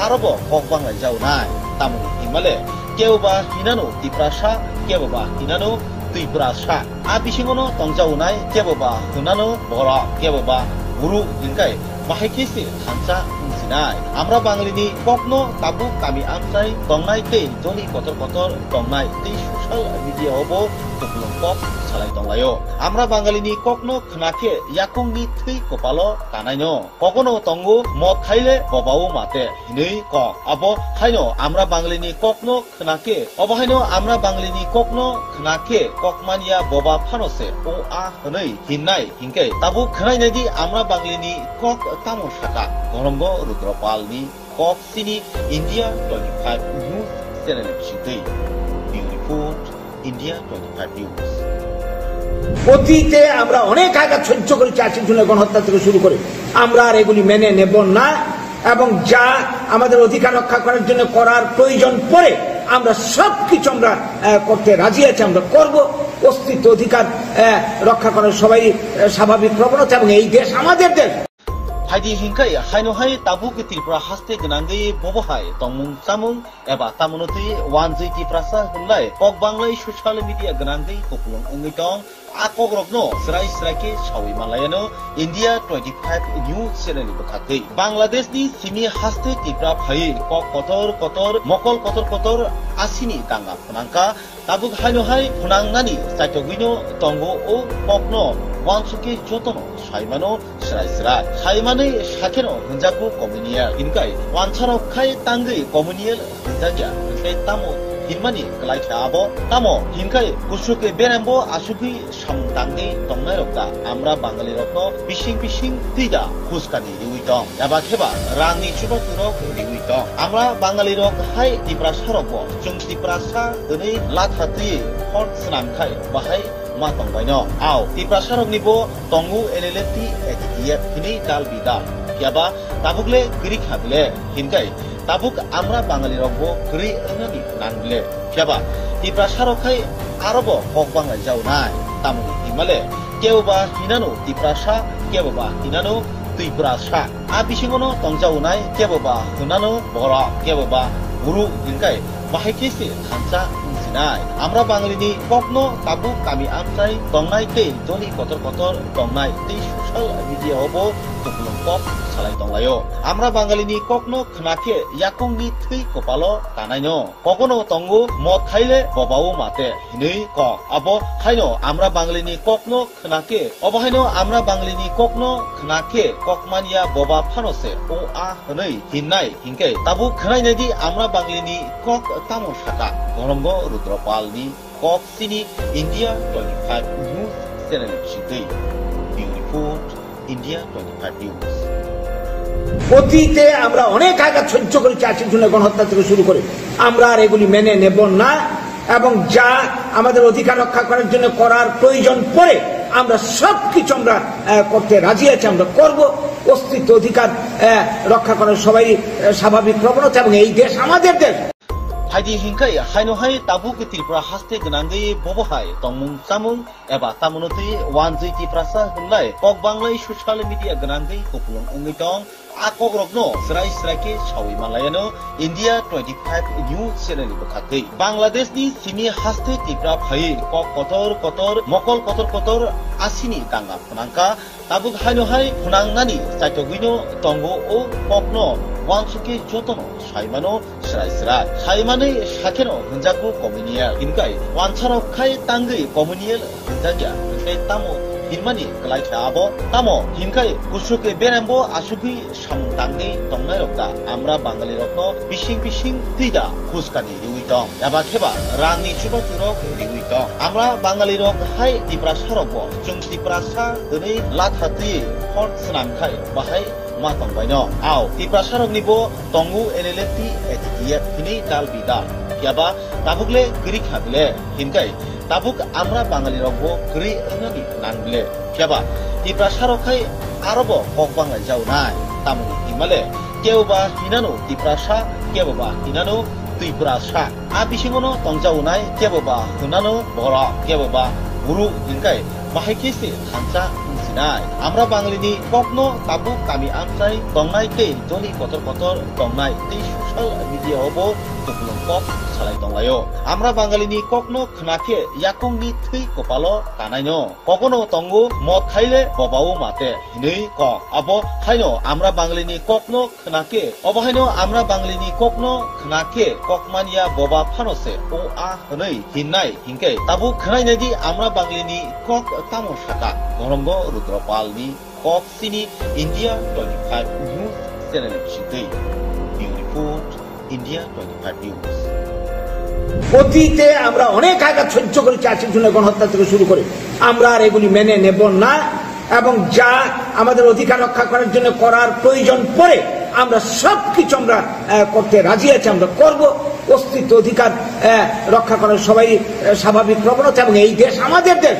arobo kok banglai jaunai. Tamoni himale kebo ba hinano Tiprasa, kebo ba hinano Twiprasa. A bisingono tongjaunai kebo ba hinano borok, kebo ba buru hinkai bahai khe se thansa sinai. Amra Bangalini kokno tabuk kami amchai tongnai tei joni kotor kotor tongnai tei social media o bo kupulung kok salai tonglaio. Amra Bangalini kokno khna khe yakungni thwi kopalo kanaino. Kokono tongo mot khaile bobao mate hinwi kok. Abo haino Amra Bangalini kokno khna khe, obo haino Amra Bangalini kokno khna khe kokmanya boba phano se o a hwnwi hinnai. Hinkhe tabuk khwnai naidi Amra Banglini kok tamo saka. Gonomgo Rudropalni kok sini India twenty five News channel bisingtwi. Bureau Report, India twenty five News. অতীতে আমরা অনেক আঘাত সহ্য করেছি, আশির জন্য গণহত্যা থেকে শুরু করে। আমরা আর এগুলি মেনে নেব না এবং যা আমাদের অধিকার রক্ষা করার জন্য করার প্রয়োজন পড়ে আমরা সব কিছু আমরা আহ, করতে রাজি আছি, আমরা করব। অস্তিত্ব অধিকার আহ, রক্ষা করার সবাই আহ, স্বাভাবিক প্রবণতা এবং এই দেশ আমাদের দেশ। Haidi hinkai haino hai tabuk Tripura haste gwnangwi bobo hai tongmung chamung eba tamono twi wanjwi Tiprasa hwnlai kok banglai social media gwnangwi kupulung wngwi tong. A kokrokno srai srai khe sawi manlaiano India twenty five News channel ni bwkhakwi. Bangladesh ni simi haste Tipra phaiwi kok kotor kotor, mokol kotor kotor asini danga phnangkha. Tabuk haino hai phnangnani chaitogwino tongo o kokno uansukhe jotono saimano srai srai. Saimanwi sakheno hwnjakgo communal. Hinkai wansarok khai tangwi communal hwnjakya, hwnkhe tamo hinmani kwlai khe abo? Tamo hinkai kuchuk berembo asugwi samung tangwi tongnairok da Amra Bangalirokno bising bising twi da huskani riwi tong? Eba kheba rangni chubachu rok riwi tong? Amra Bangalirok hai Tiprasarokbo chwng Tiprasa hwnwi latha twiwi hor swnam khai bahai ma tongbaino. Ao Tiprasaroknibo tongo N L F T, A T T F hinwi dal bidal. Phiaba tabuk le kwrwi kha bile, hinkai tabuk Amra Bangalirokbo kwrwi wngnani nang bile. Phiaba Tiprasarok khai arobo kok banglai jaonai. Tamoni hinmale keboba hinano Tiprasa, keboba hinano Twiprasa. A bisingono tongjaonai keboba hinano borok, keboba buru hinkai bahai khe se thansa wngsinai. Amra Banglini kokno tabuk kami amchai tongnai tei joni kotor kotor tongnai tei social media o bo kupulung kok salai tonglaio. Amra Bangalini kokno khna khe yakungni thwi kopalo kanaino. Kokono tongo mot khaile bobao mate hinwi kok. Abo haino Amra Banglini kokno khna khe, obo haino Amra Banglini kokno khna khe kokmanya boba phano se o a hwnwi hinnai. Hinkhe tabuk khwnai naidi Amra Banglini kok tamo saka. Gonomgo Rudropalni kok sini India twenty five News channel bisingtwi. Bureau Report, India twenty five News. অতীতে আমরা অনেক আঘাত সহ্য করেছি, আশির জন্য গণহত্যা থেকে শুরু করে। আমরা আর এগুলি মেনে নেব না এবং যা আমাদের অধিকার রক্ষা করার জন্য করার প্রয়োজন পড়ে আমরা সব কিছু আমরা আহ, করতে রাজি আছি, আমরা করব। অস্তিত্ব অধিকার আহ, রক্ষা করার সবাই আহ, স্বাভাবিক প্রবণতা এবং এই দেশ আমাদের দেশ। Haidi hinkai haino hai tabuk Tripura haste gwnangwi bobo hai tongmung chamung eba tamono twi wanjwi Tiprasa hwnlai kok banglai social media gwnangwi kupulung wngwi tong. A kokrokno srai srai khe sawi manlaiano India twenty five News channel ni bwkhakwi. Bangladesh ni simi haste Tipra phaiwi kok kotor kotor, mokol kotor kotor asini danga phnangkha. Tabuk haino hai phnangnani chaitogwino tongo o kokno uansukhe jotono saimano srai srai. Saimanwi sakheno hwnjakgo communal. Hinkai wansarok khai tangwi communal hwnjakya, hwnkhe tamo hinmani kwlai khe abo? Tamo hinkai kuchuk berembo asugwi samung tangwi tongnairok da Amra Bangalirokno bising bising twi da huskani riwi tong? Eba kheba rangni chubachu rok riwi tong? Amra Bangalirok hai Tiprasarokbo chwng Tiprasa hwnwi latha twi hor swnam khai bahai ma tongbaino. Ao Tiprasaroknibo tongo N L F T, A T T F hinwi dal bidal. Phiaba tabuk le kwrwi kha bile, hinkai tabuk Amra Bangalirokbo kwrwi wngnani nang bile. Phiaba Tiprasarok khai arobo kok banglai jaonai. Tamoni hinmale keboba hinano Tiprasa, keboba hinano Twiprasa. A bisingono tongjaonai keboba hinano borok, keboba buru hinkai bahai khe se thansa wngsinai. Amra Banglini kokno tabuk kami amchai tongnai tei joni kotor kotor tongnai tei social media o bo kupulung kok salai tonglaio. Amra Bangalini kokno khna khe yakungni thwi kopalo kanaino. Kokono tongo mot khaile bobao mate hinwi kok. Abo haino Amra Bangalini kokno khna khe, obo haino Amra Bangalini kokno khna khe kokmanya boba phano se o a hwnwi hinnai hinkhe tabuk khnainai di Amra Bangalini kok tamo saka. Gorongo Rudropalni kok sini India twenty five News Channel ni bisingtwi. Bureau Report, India twenty five News. অতীতে আমরা অনেক আঘাত সহ্য করেছি, আশির জন্য গণহত্যা থেকে শুরু করে। আমরা আর এগুলি মেনে নেব না, এবং যা আমাদের অধিকার রক্ষা করার জন্য করার প্রয়োজন পড়ে, আমরা সব কিছু আমরা, আহ, করতে রাজি আছি, আমরা করব। অস্তিত্ব অধিকার, আহ, রক্ষা করার সবাই, আহ, স্বাভাবিক প্রবণতা, এবং এই দেশ আমাদের দেশ।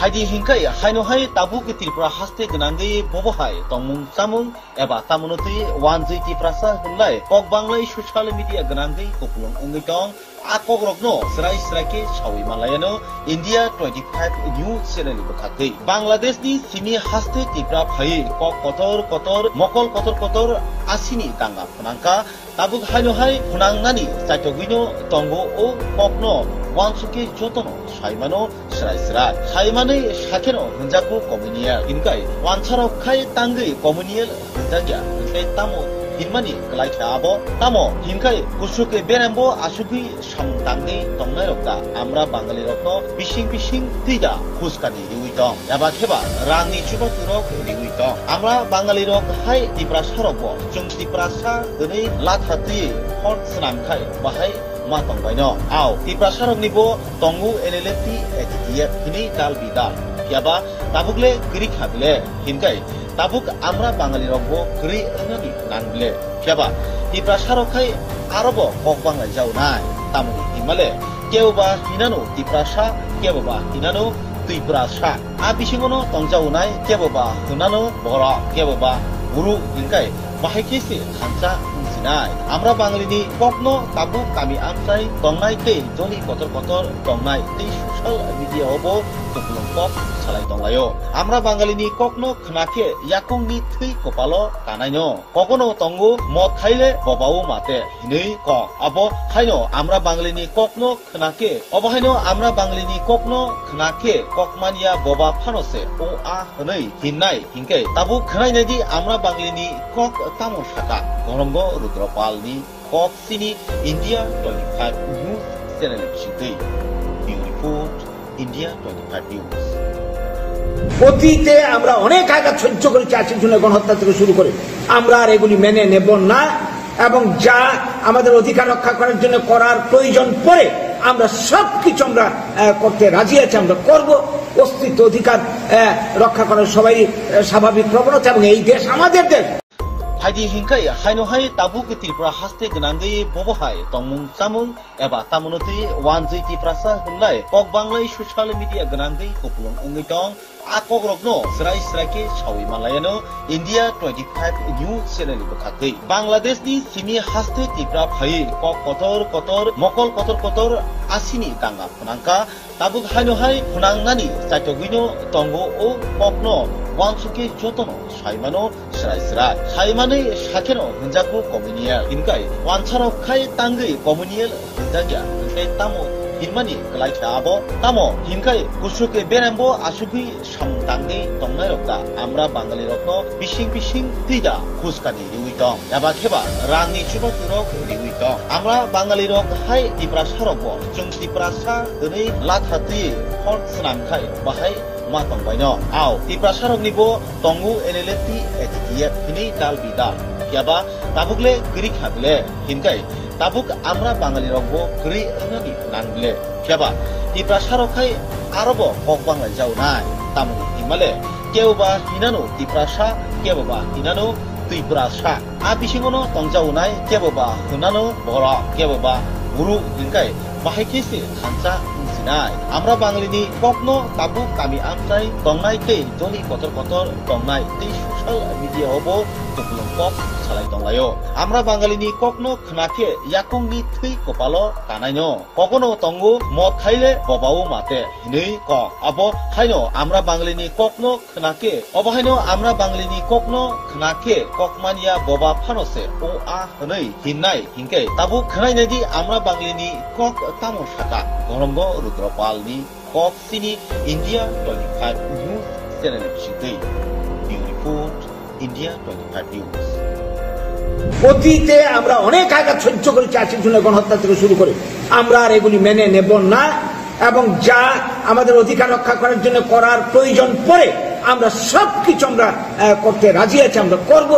Phaidi hinkhai haino hai tabuk Tripura haste gwnangwi bobo hai tongmung chamung eba tamono twi wanjwi Tiprasa hwnlai kok banglai social media gwnangwi kupulung wngwi tong. A kokrokno srai srai khe sawi manlaiano India twenty five News Channel ni bwkhaktwi. Bangladesh ni simi haste Tripura phaiwi kok kotor kotor, mokol kotor kotor asini danga phnangkha. Tabuk haino hai phnangnani chaitogwino tongo o kokno wansukhe jotono saimano srai srai. Saimanwi sakheno hwnjago communal. Hinkhai wansarok khai tangwi communal hwnjakya. Hinkhai tamo hinmani kwlai kha abo? Tamo hinkhai kusuke berembo asugwi samung tangwi tongnairok da Amra Bangalirokno bising bising twi da phuskani riwi tong, eba kheba rangni chubaturok riwi tong. Amra Bangalirok hai Tiprasarokbo chwng Tiprasa hwnwi latha twi hor swnamkhai bahai ma tongbaino. Ao Tiprasaroknibo tongo N L F T, A T T F hinwi dal bidal. Phiyaba tabukle kwrwi kha bile hinkhai tabuk Amra Bangalirokbo kwrwi wngnani nang bile. Phiyaba Tiprasarok khai arobo kok banglai jaunai. Tamoni hinmale keboba hinano Tiprasa, keboba hinano Twiprasa. A bisingono tongjaunai keboba hinano borok, keboba buru hinkhai bahai khe se thansa wngsinai. Amra Bangalini kokno tabuk kami amchai tongnai tei joli kotor kotor tongnai tei social media obo kupulung kok salai tonglaio. Amra Bangalini kokno khna khe yakungni thwi kopalo kanaino. Kokono tongo mot khaile bobao mate hinwi kok. Abo haino Amra Bangalini kokno khna khe, obo haino Amra Bangalini kokno khna khe kokmanya boba phano se o a hwnwi hinnai hinkhe tabuk khnainai di Amra Bangalini kok tamo saka. Gorongo Rudropalni kok sini India twenty five News Channel ni bisingtwi. Bureau Report, India twenty five News. অতীতে আমরা অনেক আঘাত সহ্য করেছি, আশির জন্য গণহত্যা থেকে শুরু করে। আমরা আর এগুলি মেনে নেব না, এবং যা আমাদের অধিকার রক্ষা করার জন্য করার প্রয়োজন পড়ে, আমরা সব কিছু আমরা, আহ, করতে রাজি আছি, আমরা করব। অস্তিত্ব অধিকার, আহ, রক্ষা করার সবাই, আহ, স্বাভাবিক প্রবণতা, এবং এই দেশ আমাদের দেশ। Phaidi hinkhai haino hai tabuk Tripura haste gwnangwi bobo hai tongmung chamung eba tamono twi wanjwi Tiprasa hwnlai kok banglai social media gwnangwi kupulung wngwi tong. A kokrokno srai srai khe sawi manlaiano India twenty five News Channel ni bwkhaktwi. Bangladesh ni simi haste Tripura phaiwi kok kotor kotor, mokol kotor kotor asini danga phnangkha. Tabuk haino hai phnangnani chaitogwino tongo o kokno wansukhe jotono saimano srai srai. Saimanwi sakheno hwnjago communal. Hinkhai wansarok khai tangwi communal hwnjakya. Hinkhai tamo hinmani kwlai kha abo? Tamo hinkhai kusuke berembo asugwi samung tangwi tongnairok da Amra Bangalirokno bising bising twi da phuskani riwi tong, eba kheba rangni chubaturok riwi tong. Amra Bangalirok hai Tiprasarokbo chwng Tiprasa hwnwi latha twi hor swnamkhai bahai ma tongbaino. Ao Tiprasaroknibo tongo N L F T, A T T F hinwi dal bidal. Phiyaba tabukle kwrwi kha bile hinkhai tabuk Amra Bangalirokbo kwrwi wngnani nang bile. Phiyaba Tiprasarok khai arobo kok banglai jaunai. Tamoni hinmale keboba hinano Tiprasa, keboba hinano Twiprasa. A bisingono tongjaunai keboba hinano borok, keboba buru hinkhai bahai khe se thansa wngsinai. Amra Bangalini kokno tabuk kami amchai tongnai tei joli kotor kotor tongnai tei social media o bo kupulung kok salai tonglaio. Amra Bangalini kokno khna khe yakungni thwi kopalo kanaino. Kogono tongo mot khaile bobao mate hinwi kok. Abo haino Amra Bangalini kokno khna khe, obo haino Amra Bangalini kokno khna khe kokmanya boba phano se o a hwnwi hinnai hinkhe tabuk khnainai di Amra Bangalini kok tamo saka. Gorongo Rudropalni kok sini India twenty five News Channel ni bisingtwi. Bureau Report, India twenty five News. অতীতে আমরা অনেক আঘাত সহ্য করেছি, আশির জন্য গণহত্যা থেকে শুরু করে। আমরা আর এগুলি মেনে নেব না, এবং যা আমাদের অধিকার রক্ষা করার জন্য করার প্রয়োজন পড়ে, আমরা সব কিছু আমরা, আহ, করতে রাজি আছি, আমরা করব।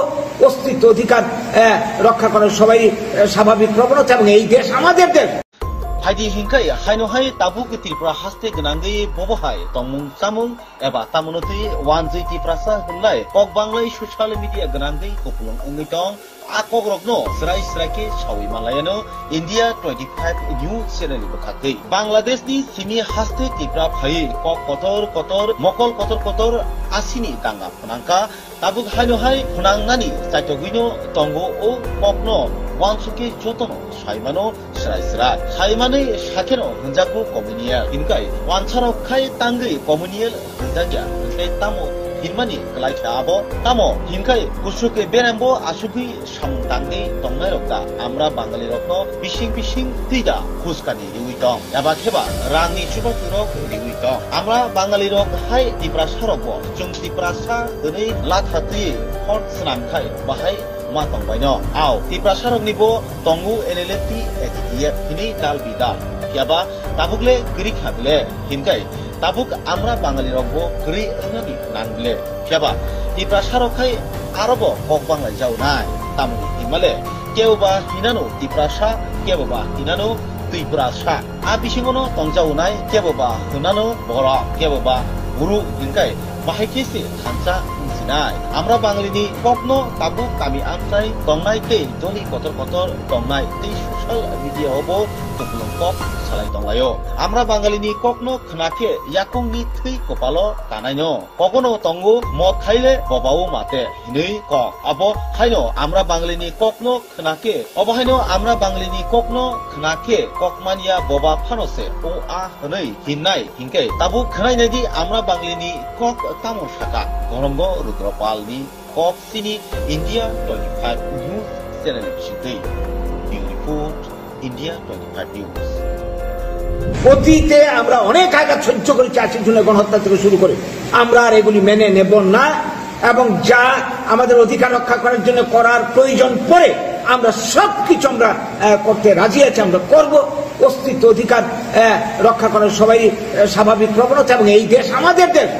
অস্তিত্ব অধিকার, আহ, রক্ষা করার সবাই, আহ, স্বাভাবিক প্রবণতা, এবং এই দেশ আমাদের দেশ। Phaidi hinkhai haino hai tabuk Tripura haste gwnangwi bobo hai tongmung chamung eba tamono twi wanjwi Tiprasa hwnlai kok banglai social media gwnangwi kupulung wngwi tong. A kokrokno srai srai khe sawi manlaiano India twenty five News Channel ni bwkhaktwi. Bangladesh ni simi haste Tripura phaiwi kok kotor kotor, mokol kotor kotor asini danga phnangkha. Tabuk haino hai phnangnani chaitogwino tongo o kokno uansukhe jotono saimano srai srai. Saimanwi sakheno hwnjakgo communal. Hinkhai uansarok khai tangwi communal hwnjakya. Hinkhai tamo hinmani kwlai kha abo? Tamo hinkhai kusuke berembo asugwi samung tangwi tongnairok da Amra Bangalirokno bising bising twi da khuskani riwi tong, eba kheba rangni chubachukrok riwi tong. Amra Bangalirok hai Tiprasarokbo chwng Tiprasa hwnwi latha twi hor swnam khai bahai ma tongbaino. Ao Tiprasaroknibo tongo N L F T, A T T F hinwi dal bidal. Phiyaba tabukle kwrwi kha bile hinkhai tabuk Amra Bangalirokbo kwrwi wngnani nang bile. Phiyaba Tiprasarok khai arobo kok banglai jaunai. Tamoni hinmale keboba hinano Tiprasa, keboba hinano Twiprasa. A bisingono tongjaunai keboba hinano borok, keboba guru hinkhai bahai khe se thansa wngsinai. Amra Bangalini kokno tabuk kami amchai tongnai tei doli kotor kotor tongnai tei social media o bo kupulung kok salai tonglaio. Amra Bangalini kokno khna khe yakungni thwi kopalo kanaino. Kogono tongo mot khaile bobao mate hinwi kok. Abo haino Amra Bangalini kokno khna khe, obo haino Amra Bangalini kokno khna khe kokmanya boba phano se o a hwnwi hinnai hinkhe tabuk khnainai di Amra Bangalini kok tamo saka. Gorongo Rudropalni kok sini India twenty five News Channel ni bisingtwi. Bureau Report, India twenty five News. অতীতে আমরা অনেক আঘাত সহ্য করেছি, আশির জন্য গণহত্যা থেকে শুরু করে। আমরা আর এগুলি মেনে নেব না, এবং যা আমাদের অধিকার রক্ষা করার জন্য করার প্রয়োজন পড়ে, আমরা সব কিছু আমরা, আহ, করতে রাজি আছি, আমরা করব। অস্তিত্ব অধিকার, আহ, রক্ষা করার সবাই, আহ, স্বাভাবিক প্রবণতা, এবং এই দেশ আমাদের দেশ।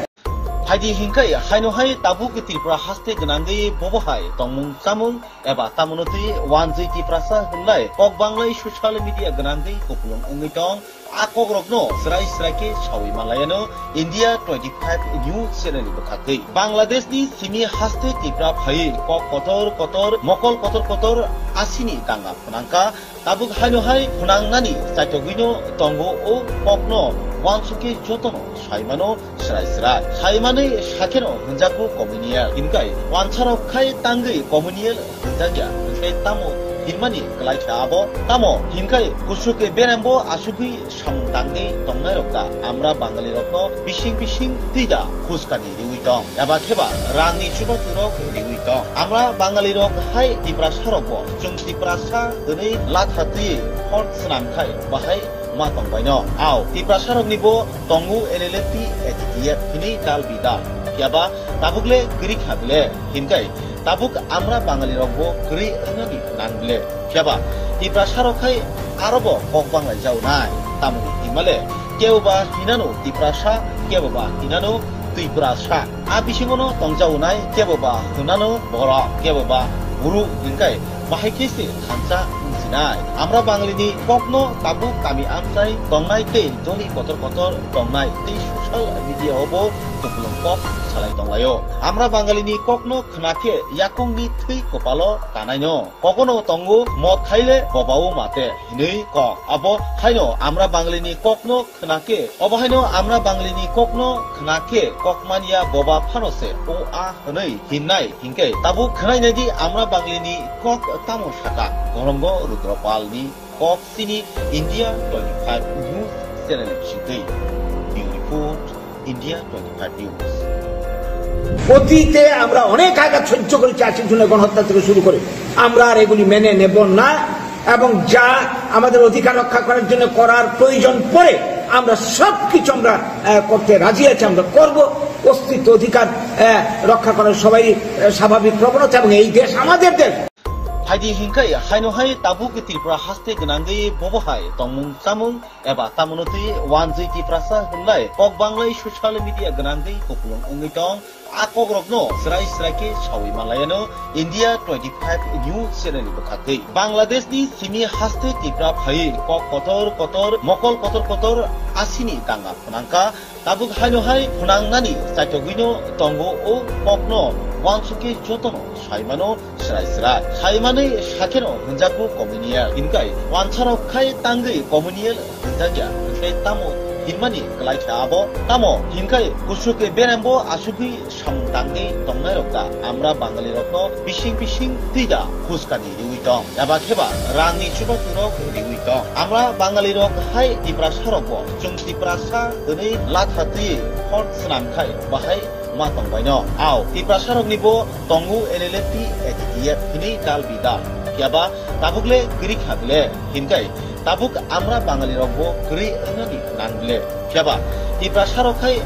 Phaidi hinkhai haino hai tabuk Tripura haste gwnangwi bobo hai tongmung chamung eba tamono twi wanjwi Tiprasa hwnlai kok banglai social media gwnangwi kupulung wngwi tong. A kokrokno srai srai khe sawi manlaiano India twenty five News Channel ni bwkhaktwi. Bangladesh ni simi haste Tripura phaiwi kok kotor kotor, mokol kotor kotor asini danga phnangkha. Tabuk haino hai phnangnani chaitogwino tongo o kokno uansukhe jotono saimano srai srai. Saimanwi sakheno hwnjakgo communal. Hinkhai uansarok khai tangwi communal hwnjakya. Hinkhai tamo hinmani kwlai kha abo? Tamo hinkhai kusuke berembo asugwi samung tangwi tongnairok da Amra Bangalirokno bising bising twi da khuskani riwi tong, eba kheba rangni chubachukrok riwi tong. Amra Bangalirok hai Tiprasarokbo chwng Tiprasa hwnwi latha twi hor swnam khai bahai ma tongbaino. Ao Tiprasaroknibo tongo N L F T, A T T F hinwi dal bidal. Phiyaba tabukle kwrwi kha bile hinkhai tabuk Amra Bangalirokbo kwrwi wngnani nang bile. Phiyaba Tiprasarok khai arobo kok banglai jaunai. Tamoni hinmale keboba hinano Tiprasa, keboba hinano Twiprasa. A bisingono tongjaunai keboba hwnano borok, keboba guru hinkhai bahai khe se thansa wngsinai. Amra Bangalini kokno tabuk kami amchai tongnai tei doli kotor kotor tongnai tei social media o bo kupulung kok salai tonglaio. Amra Bangalini kokno khna khe yakungni thwi kopalo kanaino. Kogono tongo mot khaile bobao mate hinwi kok. Abo haino Amra Bangalini kokno khna khe, obo haino Amra Bangalini kokno khna khe kokmanya boba phano se o a hwnwi hinnai hinkhe tabuk khnainai di Amra Bangalini kok tamo saka. Gorongo Rudropalni kok sini India twenty five News channel ni bisingtwi. Bureau Report, India twenty five News. অতীতে আমরা অনেক আঘাত সহ্য করেছি, আশি জনের গণহত্যা থেকে শুরু করে। আমরা আর এগুলি মেনে নেব না এবং যা আমাদের অধিকার রক্ষা করার জন্য করার প্রয়োজন পড়ে আমরা সব কিছু আমরা আহ, করতে রাজি আছি, আমরা করব। অস্তিত্ব অধিকার আহ, রক্ষা করার সবাই আহ, স্বাভাবিক প্রবণতা এবং এই দেশ আমাদের দেশ। Phaidi hinkhai haino hai tabuk Tripura haste gwnangwi bobo hai tongmung chamung eba tamono twi wanjwi Tiprasa hwnlai kok banglai social media gwnangwi kupulung wngwi tong. A kokrokno srai srai khe sawi manlaiano India twenty five News channel ni bwkhaktwi. Bangladesh ni simi haste Tripura phaiwi kok kotor kotor, mokol kotor kotor asini danga phwnangkha. Tabuk haino hai phwnangnani chaitogwino tongo o kokno wansukhe jotono saimano srai srai. Saimanwi sakheno hwnjakgo communal. Hinkai wansarok khai tangwi communal hwnjakya. Hinkai tamo hinmani kwlai khe abo? Tamo hinkai kusuk berembo asugwi samung tangwi tongnairok da Amra Bangalirokno bising bising twi da phuskani riwi tong? Eba kheba rangni chubachu rok riwi tong? Amra Bangalirok hai Tiprasarokbo chwng Tiprasa hwnwi latha twi phone swnam khai bahai ma tongbaino. Ao Tiprasaroknibo tongo N L F T, A T T F hwnwi dal bidal. Phiya ba tabuk le kwrwi kha bile hinkai tabuk Amra Bangalirokbo kwrwi wngnani nang bile. Phiya ba Tiprasarok khai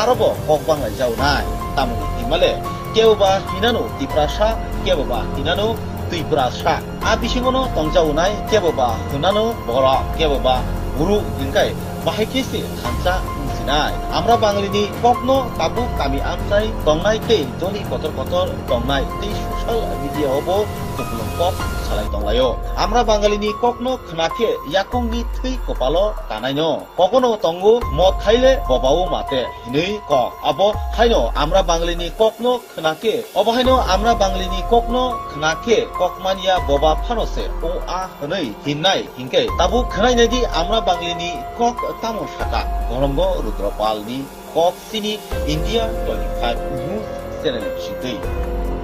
arobo kok banglai jaunai. Tamoni himale kebo ba hinano Tiprasa, kebo ba hinano Twiprasa. A bisingono tongjaunai kebo ba hwnano borok, kebo ba buru hinkai bahai khe se thansa wngsinai. Amra Bangalini kokno tabuk kami amchai tongnai tei doli kotor kotor tongnai tei social media o bo kupulung kok salai tonglaio. Amra Bangalini kokno khna khe yakungni thwi kopalo kanaino. Kogono tongo mot khaile bobao mate hinwi kok. Abo haino Amra Bangalini kokno khna khe, obo haino Amra Banglini kokno khna khe kokmanya boba phano se o a hwnwi hinnai hinkhe tabuk khnainai di Amra Banglini kok tamo saka. Gorongo Rudropalni kok sini India twenty five News channel ni bisingtwi.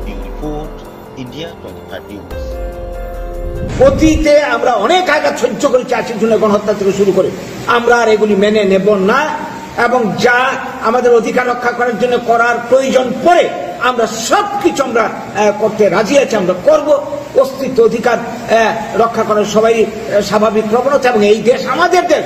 Bureau Report, India twenty five News. অতীতে আমরা অনেক আঘাত সহ্য করেছি, আশি জনের গণহত্যা থেকে শুরু করে। আমরা আর এগুলি মেনে নেব না এবং যা আমাদের অধিকার রক্ষা করার জন্য করার প্রয়োজন পড়ে আমরা সব কিছু আমরা আহ, করতে রাজি আছি, আমরা করব। অস্তিত্ব অধিকার আহ, রক্ষা করার সবাই আহ, স্বাভাবিক প্রবণতা এবং এই দেশ আমাদের দেশ।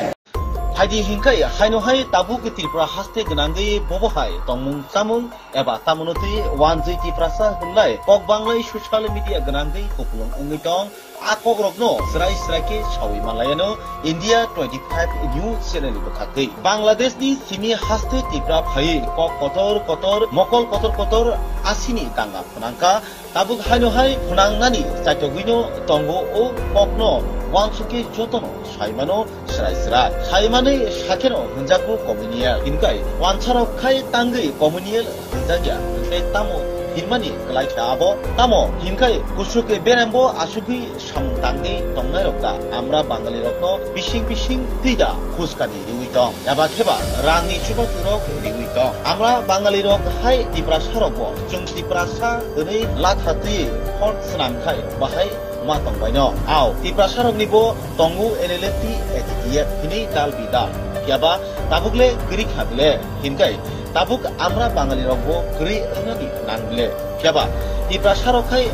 Phaidi hinkhai haino hai tabuk Tripura haste gwnangwi bobo hai tongmung chamung eba tamono twi wanjwi Tiprasa hwnlai kok banglai social media gwnangwi kupulung wngwi tong. A kokrokno srai srai khe sawi manlaiano India twenty five News channel ni bwkhaktwi. Bangladesh ni simi haste Tripura phaiwi kok kotor kotor, mokol kotor kotor asini danga phwnangkha. Tabuk haino hai phwnangnani chaitogwino tongo o kokno wansukhe jotono saimano srai srai. Saimanwi sakheno hwnjakgo communal. Hinkai wansarok khai tangwi communal hwnjakya. Hinkai tamo hinmani kwlai khe abo? Tamo hinkai kusuk berembo asugwi samung tangwi tongnairok da Amra Bangalirokno bising bising twi da phuskani riwi tong, eba kheba rangni chubachu rok riwi tong. Amra Bangalirok hai Tiprasarokbo chwng Tiprasa hwnwi latha twi phone swnam khai bahai ma tongbaino. Ao Tiprasaroknibo tongo N L F T, A T T F hwnwi dal bidal. Phiya ba tabuk le kwrwi kha bile hinkai tabuk Amra Bangalirokbo kwrwi wngnani nang bile. Phiya ba Tiprasarok khai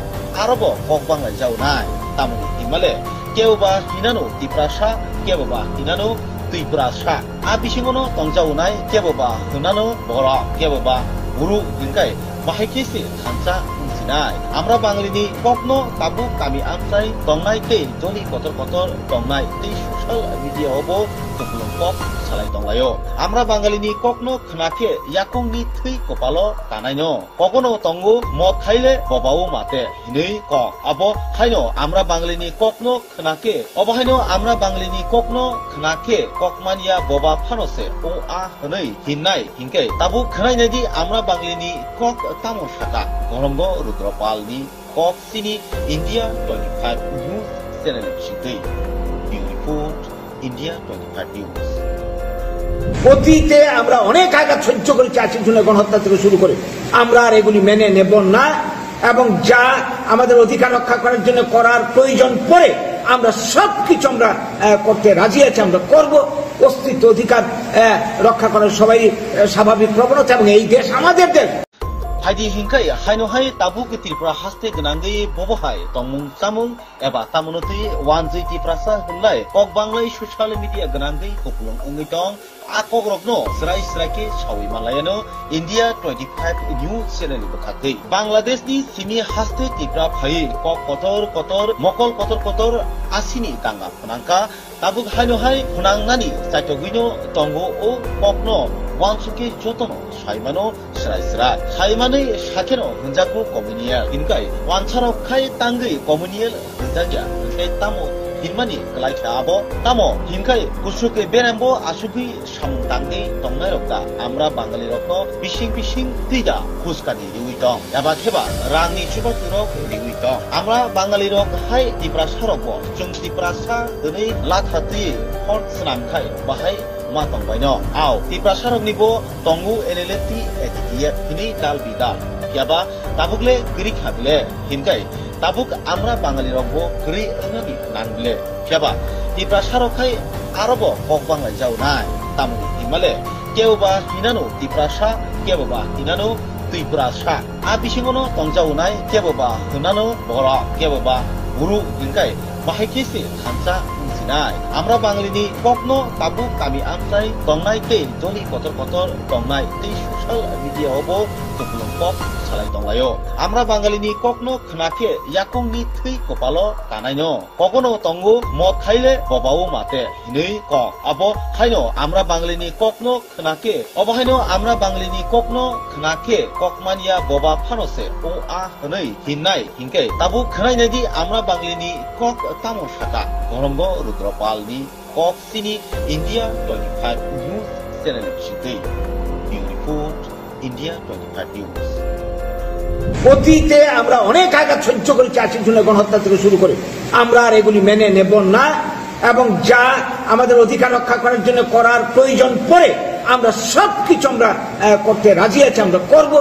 arobo kok banglai jaunai. Tamoni himale kebo ba hinano Tiprasa, kebo ba hinano Twiprasa. A bisingono tongjaunai kebo ba hwnano borok, kebo ba buru hinkai bahai khe se thansa wngsinai. Nai, Amra Bangalini kokno tabuk kami amchai tongnai tei joli kotor kotor tongnai tei social media o bo kupulung kok salai tonglaio. Amra Bangalini kokno khna khe yakungni thwi kopalo kanaino. Kokono tongo mot khaile bobao mate hinwi kok. Abo haino Amra Bangalini kokno khna khe, obo haino Amra Bangalini kokno khna khe kokmanya boba phano se o a hwnwi hinnai. Hinkhe tabuk khwnai naidi Amra Banglini kok tamo saka. Gorongo Rudra Palni kok sini India twenty five News channel bisingtwi. Bureau Report, India twenty five News. অতীতে আমরা অনেক আঘাত সহ্য করেছি, আশির জন্য গণহত্যা থেকে শুরু করে। আমরা আর এগুলি মেনে নেব না, এবং যা আমাদের অধিকার রক্ষা করার জন্য করার প্রয়োজন পড়ে, আমরা সবকিছু আমরা, আহ, করতে রাজি আছি, আমরা করব। অস্তিত্ব অধিকার, আহ, রক্ষা করার সবাই, আহ, স্বাভাবিক প্রবণতা, এবং এই দেশ আমাদের দেশ। Haidi hinkai haino hai tabuk Tripura haste gwnangwi bobo hai tongmung chamung eba tamono twi wanjwi Tiprasa hwnlai kok banglai social media gwnangwi kupulung wngwi tong. A kokrokno srai srai khe sawi manlaiano India twenty five News channel ni bwkhaktwi. Bangladesh ni simi haste Tripura phaiwi kok kotor kotor, mokol kotor kotor asini danga phnangkha. Tabuk haino hai phnangnani chaitogwino tongo o kokno uansukhe jotono saimano srai srai. Saimanwi sakheno hwnjakgo communal. Hinkai wansarok khai tangwi communal hwnjakya, hwnkhe tamo hinmani kwlai kha abo? Tamo hinkai kusuke berembo asugwi samung tangwi tongnairok da Amra Bangalirokno bising bising twi da phuskani riwi tong? Eba kheba rangni chubachu rok riwi tong? Amra Bangalirok hai Tiprasarokbo chwng Tiprasa hwnwi latha twi hor swnam khai bahai ma tongbaino. Ao Tiprasaroknibo tongo N L F T, A T T F hinwi dal bidal. Phiya ba tabuk le kwrwi kha bile, hinkai tabuk Amra Bangalirokbo kwrwi wngnani nang bile. Phiya ba Tiprasarok khai arobo kok banglai jaunai. Tamoni hinmale kebo ba hinano Tiprasa, kebo ba hinano Twiprasa. A bisingono tongjaunai kebo ba hinano borok, kebo ba buru, hinkai bahai khe se thansa wngsinai. Amra Bangalini kokno tabuk kami amchai tongnai tei joli kotor kotor tongnai tei social media o bo kupulung kok salai tonglaio. Amra Bangalini kokno khna khe yakungni thwi kopalo kanaino. Kokono tongo mot khaile bobao mate hinwi kok. Abo haino Amra Bangalini kokno khna khe, obo haino Amra Banglini kokno khna khe kokmanya boba phano se o a hwnwi hinnai. Hinkhe tabuk khwnai naidi Amra Banglini kok tamo saka. Gorongo Rudra Palni kok sini India twenty five News channel bisingtwi. Bureau Report, India twenty five News. অতীতে আমরা অনেক আঘাত সহ্য করেছি, আশির জন্য গণহত্যা থেকে শুরু করে। আমরা আর এগুলি মেনে নেব না, এবং যা আমাদের অধিকার রক্ষা করার জন্য করার প্রয়োজন পড়ে, আমরা সবকিছু আমরা, আহ, করতে রাজি আছি, আমরা করব।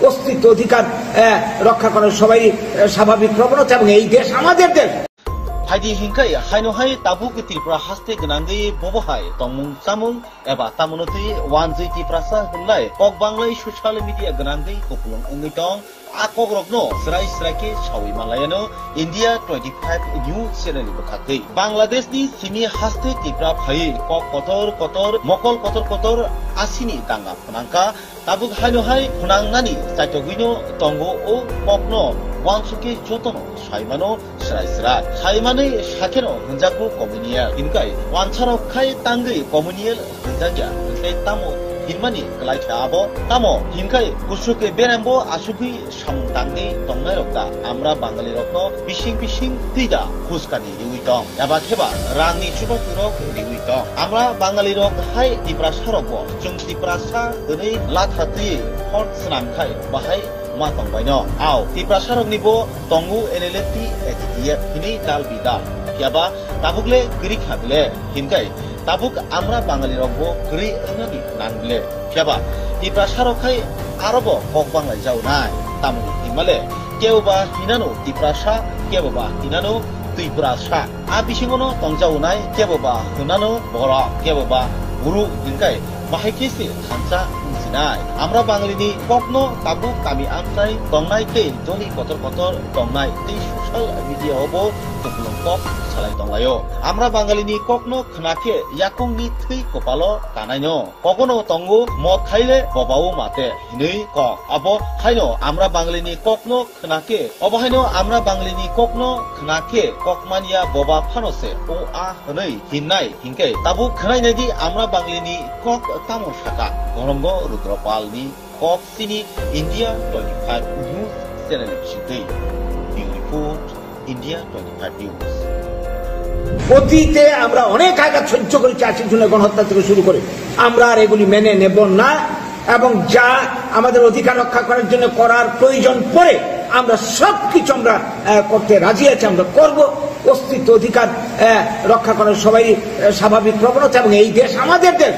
অস্তিত্ব অধিকার, আহ, রক্ষা করার সবাই, আহ, স্বাভাবিক প্রবণতা, এবং এই দেশ আমাদের দেশ। Haidi hinkai haino hai tabuk Tripura haste gwnangwi bobo hai tongmung chamung eba tamono twi wanjwi Tiprasa hwnlai kok banglai social media gwnangwi kupulung wngwi tong. A kokrokno srai srai khe sawi manlaiano India twenty five News channel ni bwkhaktwi. Bangladesh ni simi haste Tripura phaiwi kok kotor kotor, mokol kotor kotor asini danga phnangkha. Tabuk haino hai phnangnani chaitogwino tongo o kokno uansukhe jotono saimano srai srai. Saimanwi sakheno hwnjakgo communal. Hinkai wansarok khai tangwi communal hwnjakya, hwnkhe tamo hinmani kwlai kha abo? Tamo hinkai kusuke berembo asugwi samung tangwi tongnairok da Amra Bangalirokno bising bising twi da phuskani riwi tong? Eba kheba rangni chubachu rok riwi tong? Amra Bangalirok hai Tiprasarokbo chwng Tiprasa hwnwi latha twi hor swnam khai bahai ma tongbaino. Ao Tiprasaroknibo tongo N L F T, A T T F hinwi dal bidal. Phiya ba tabuk le kwrwi kha bile, hinkai tabuk Amra Bangalirokbo kwrwi wngnani nang bile. Phiya ba Tiprasarok khai arobo kok banglai jaunai. Tamoni hinmale kebo ba hinano Tiprasa, kebo ba hinano Twiprasa. A bisingono tongjaunai kebo ba hinano borok, kebo ba buru, hinkai bahai khe se thansa wngsi. nai. Amra Bangalini kokno tabuk kami amchai tongnai tei joni kotor kotor tongnai tei social media o bo kupulung kok salai tonglaio. Amra Bangalini kokno khna khe yakungni thwi kopalo kanaino. Kogono tongo mot khaile bobao mate hinwi kok. Abo haino Amra Bangalini kokno khna khe, obo haino Amra Bangalini kokno khna khe kokmanya boba phano se o a hwnwi hinnai hinkhe tabuk khwnai naidi Amra Bangalini kok tamo saka. Gorongo Rudropalni kok sini India twenty five News channel bisingtwi. Bureau Report, India twenty five News. অতীতে আমরা অনেক আঘাত সহ্য করেছি, আশির জন্য গণহত্যা থেকে শুরু করে। আমরা আর এগুলি মেনে নেব না এবং যা আমাদের অধিকার রক্ষা করার জন্য করার প্রয়োজন পড়ে আমরা সব কিছু আমরা আহ, করতে রাজি আছি, আমরা করব। অস্তিত্ব অধিকার আহ, রক্ষা করার সবাই আহ, স্বাভাবিক প্রবণতা এবং এই দেশ আমাদের দেশ।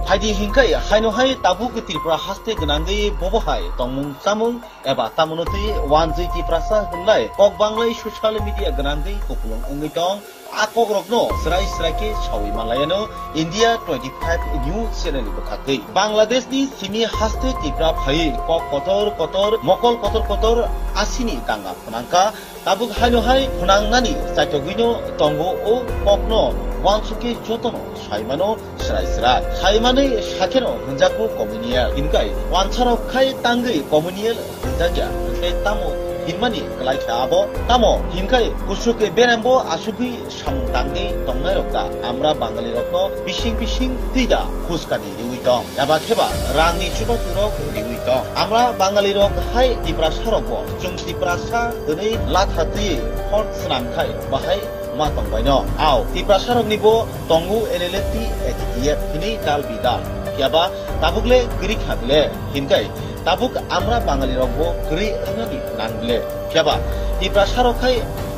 Phaidi hinkhai haino hai tabuk Tripura haste gwnangwi bobo hai tongmung chamung eba tamono twi wanjwi Tiprasa hwnlai kok banglai social media gwnangwi kupulung wngwi tong. A kokrokno srai srai khe sawi manlaiano India twenty five News channel ni bwkhaktwi. Bangladeshni simi haste Tripura phaiwi kok kotor kotor, mokol kotor kotor asini danga phnangkha. Tabuk haino hai phnangnani chaitogwino tongo o kokno uansukhe jotono saimano srai srai. Saimanwi sakheno hwnjakgo communal. Hinkhai uansarok khai tangwi communal hwnjakya, hwnkhe tamo hinmani kwlai kha abo? Tamo hinkhai kuchuk berembo asugwi samung tangwi tongnairok da Amra Bangalirokno bising bising twi da khuskani riwi tong, eba kheba rangni chubachu rok riwi tong. Amra Bangalirok hai Tiprasa rokbo chwng Tiprasa hwnwi latha twi hor swnam khai bahai ma tongbaino. Ao Tiprasa rokni bo tongo N L F T, A T T F hinwi dal bidal. Phiya ba tabuk le kwrwi kha bile, hinkhai tabuk Amra Bangalirok bo kwrwi wngnani nang bile. Phiya ba Tiprasa rok khai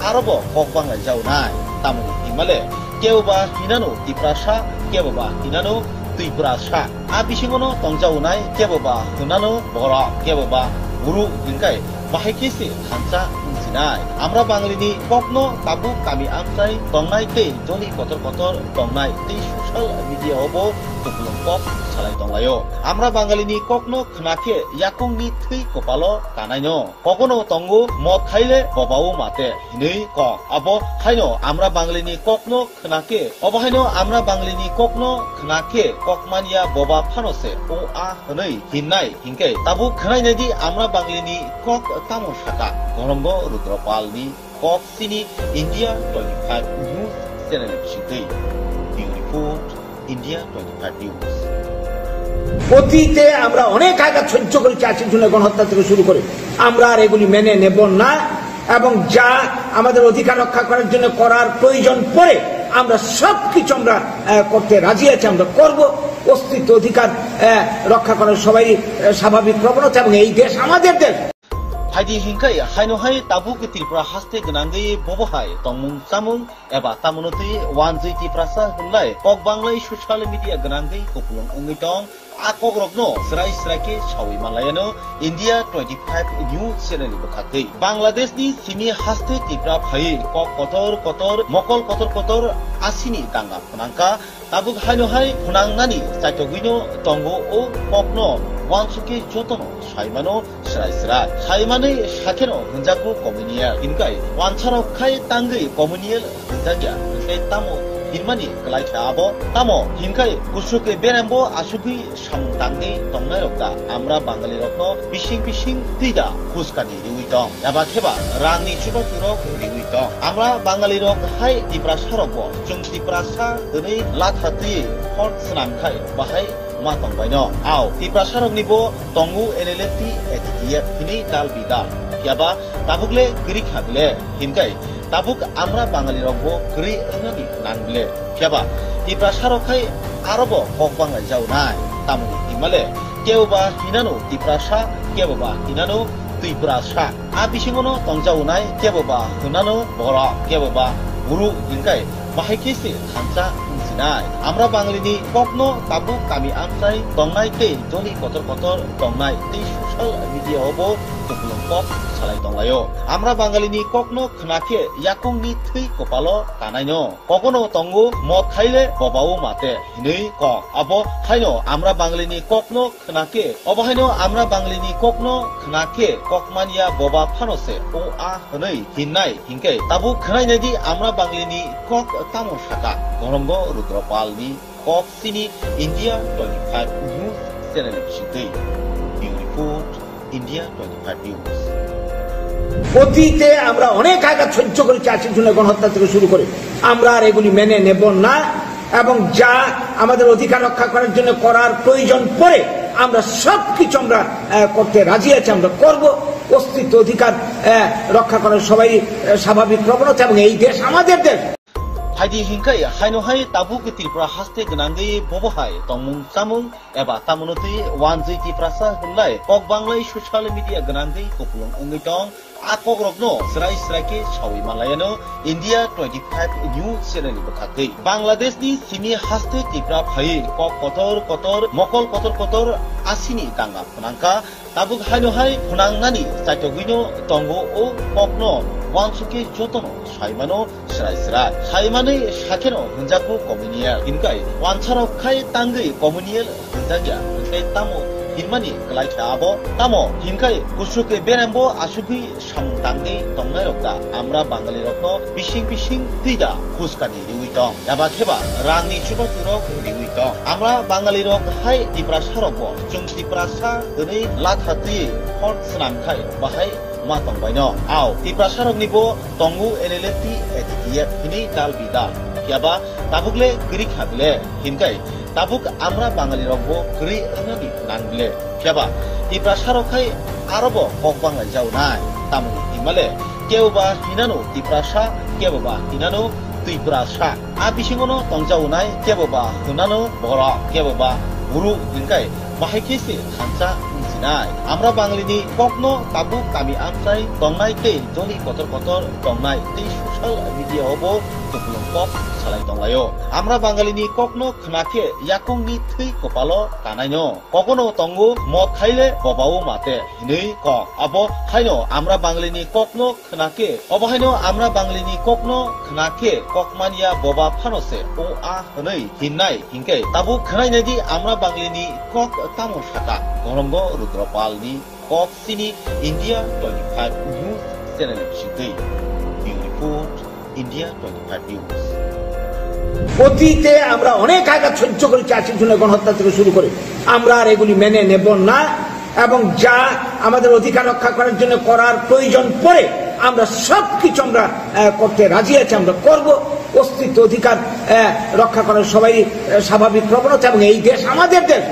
aro bo kok banglai jaunai. Tamoni himale kebo ba hinano Tiprasa, kebo ba hinano Twiprasa. A bisingono tongjaunai kebo ba hwnano borok, kebo ba guru hinkhai bahai khe se thansa wngsinai. Amra Bangalini kokno tabuk kami amchai tongnai tei joni kotor kotor tongnai tei social media o bo kupulung kok salai tonglaio. Amra Bangalini kokno khna khe yakungni thwi kopalo kanaino. Kogono tongo mot khaile bobao mate hinwi kok. Abo haino Amra Bangalini kokno khna khe, obo haino Amra Banglini kokno khna khe kokmanya boba phano se o a hwnwi hinnai hinkhe tabuk khwnai naidi Amra Banglini kok tamo saka. Gorongo Rudropalni kok sini India twenty five News channel bisingtwi. Bureau Report, India twenty five News. অতীতে আমরা অনেক আঘাত সহ্য করেছি, আশির জন্য গণহত্যা থেকে শুরু করে। আমরা আর এগুলি মেনে নেব না এবং যা আমাদের অধিকার রক্ষা করার জন্য করার প্রয়োজন পড়ে আমরা সব কিছু আমরা আহ, করতে রাজি আছি, আমরা করব। অস্তিত্ব অধিকার আহ, রক্ষা করার সবাই আহ, স্বাভাবিক প্রবণতা এবং এই দেশ আমাদের দেশ। Phaidi hinkhai haino hai tabuk Tripura haste gwnangwi bobo hai tongmung chamung eba tamono twi wanjwi Tiprasa hwnlai kok banglai social media gwnangwi kupulung wngwi tong. A kokrokno srai srai khe sawi manlaiano India twenty five News channel ni bwkhaktwi. Bangladeshni simi haste Tripura phaiwi kok kotor kotor, mokol kotor kotor asini danga phnangkha. Tabuk haino hai phnangnani chaitogwino tongo o kokno uansukhe jotono saimano srai srai. Saimanwi sakheno hwnjakgo communal. Hinkhai uansarok khai tangwi communal hwnjakya, hwnkhe tamo hinmani kwlai kha abo? Tamo hinkhai kuchuk berembo asugwi samung tangwi tongnairok da Amra Bangalirokno bising bising twi da khuskani riwi tong, eba kheba rangni chubachu rok riwi tong. Amra Bangalirok hai Tiprasa rokbo chwng Tiprasa hwnwi latha twi hor swnam khai bahai ma tongbaino. Ao Tiprasa rokni bo tongo N L F T, A T T F hinwi dal bidal. Phiya ba tabuk le kwrwi kha bile, hinkhai tabuk Amra Bangalirok bo kwrwi wngnani nang bile. Phiya ba Tiprasa rok khai aro bo kok banglai jaunai. Tamoni himale kebo ba hinano Tiprasa, kebo ba hinano Twiprasa. A bisingono tongjaunai kebo ba hwnano borok, kebo ba guru hinkhai bahai khe se thansa wngsinai. Amra Banglini kokno tabuk kami amchai tongnai tei joni kotor kotor tongnai tei social media o bo kupulung kok salai tonglaio. Amra Bangalini kokno khna khe yakungni thwi kopalo kanaino. Kokono tongo mot khaile bobao mate hinwi kok. Abo haino Amra Bangalini kokno khna khe, obo haino Amra Bangalini kokno khna khe kokmanya boba phano se o a hwnwi hinnai hinkhe tabuk khnainai di Amra Bangalini kok tamo saka. Gonongo Rudropalni kok sini India twenty five News channel bisingtwi. Bureau report, India twenty five News. অতীতে আমরা অনেক আঘাত সহ্য করেছি, আশির জন্য গণহত্যা থেকে শুরু করে। আমরা আর এগুলি মেনে নেব না, এবং যা আমাদের অধিকার রক্ষা করার জন্য করার প্রয়োজন পড়ে, আমরা সব কিছু আমরা, আহ, করতে রাজি আছি, আমরা করব। অস্তিত্ব অধিকার, আহ, রক্ষা করার সবাই, আহ, স্বাভাবিক প্রবণতা, এবং এই দেশ আমাদের দেশ। Haidi hinkai haino hai tabuk Tripura haste gwnangwi bobo hai tongmung chamung eba tamono twi wanjwi Tiprasa hwnlai kok banglai social media gwnangwi kupulung wngwi tong. A kokrokno srai srai khe sawi manlaiano India twenty five News channel ni bwkhak twi. Bangladesh ni simi haste Tripura phaiwi kok kotor kotor, mokol kotor kotor asini danga phnangkha. Tabuk haino hai phnangnani chaitogwino tongo o kokno uansukhe jotono saimano srai srai. Saimanwi sakheno hwnjakgo communal. Hinkai uansarok khai tangwi communal hwnjakya, hwnkhe tamo hinmani kwlai kha abo? Tamo hinkai kuchuk berembo asugwi samung tangwi tongnairok da Amra Bangalirokno bising bising twi da phuskani riwi tong? Eba kheba rangni chubachukrok riwi tong? Amra Bangalirok hai Tiprasarokbo chwng Tiprasa hwnwi latha twiwi hor swnam khai bahai ma tongbaino. Ao Tiprasaroknibo tongo N L F T, A T T F hinwi dal bidal. Phiyaba tabukle kwrwi kha bile? Hinkai tabuk Amra Bangalirokbo kwrwi wngnani nang bile? Phiyaba Tiprasarok khai arobo kok banglaijao nai. Tamoni hinmale keboba hinano Tiprasa, keboba hinano Twiprasa. A bisingono tongjaonai keboba hwnano borok, keboba buru hinkai bahai khe se thansa wngsinai. Amra Bangalini kokno tabuk kami amchai tongnai tei joli kotor kotor tongnai tei social media o bo kupulung kok salai tonglaio. Amra Bangalini kokno khna khe yakungni thwi kopalo kanaino. Kokono tongo mot khaile bobao mate hinwi kok. Abo haino Amra Bangalini kokno khna khe, obo haino Amra Bangalini kokno khna khe kokmanya boba phano se o a hwnwi hinnai hinkhe tabuk khnainai di Amra Bangalini kok tamo saka. Gonongo Rudropalni kok sini India twenty five News channel bisingtwi. Bureau report, India twenty five News. অতীতে আমরা অনেক আঘাত সহ্য করেছি, আশির জন্য গণহত্যা থেকে শুরু করে। আমরা আর এগুলি মেনে নেব না, এবং যা আমাদের অধিকার রক্ষা করার জন্য করার প্রয়োজন পড়ে, আমরা সব কিছু আমরা, আহ, করতে রাজি আছি, আমরা করব। অস্তিত্ব অধিকার, আহ, রক্ষা করার সবাই, আহ, স্বাভাবিক প্রবণতা, এবং এই দেশ আমাদের দেশ।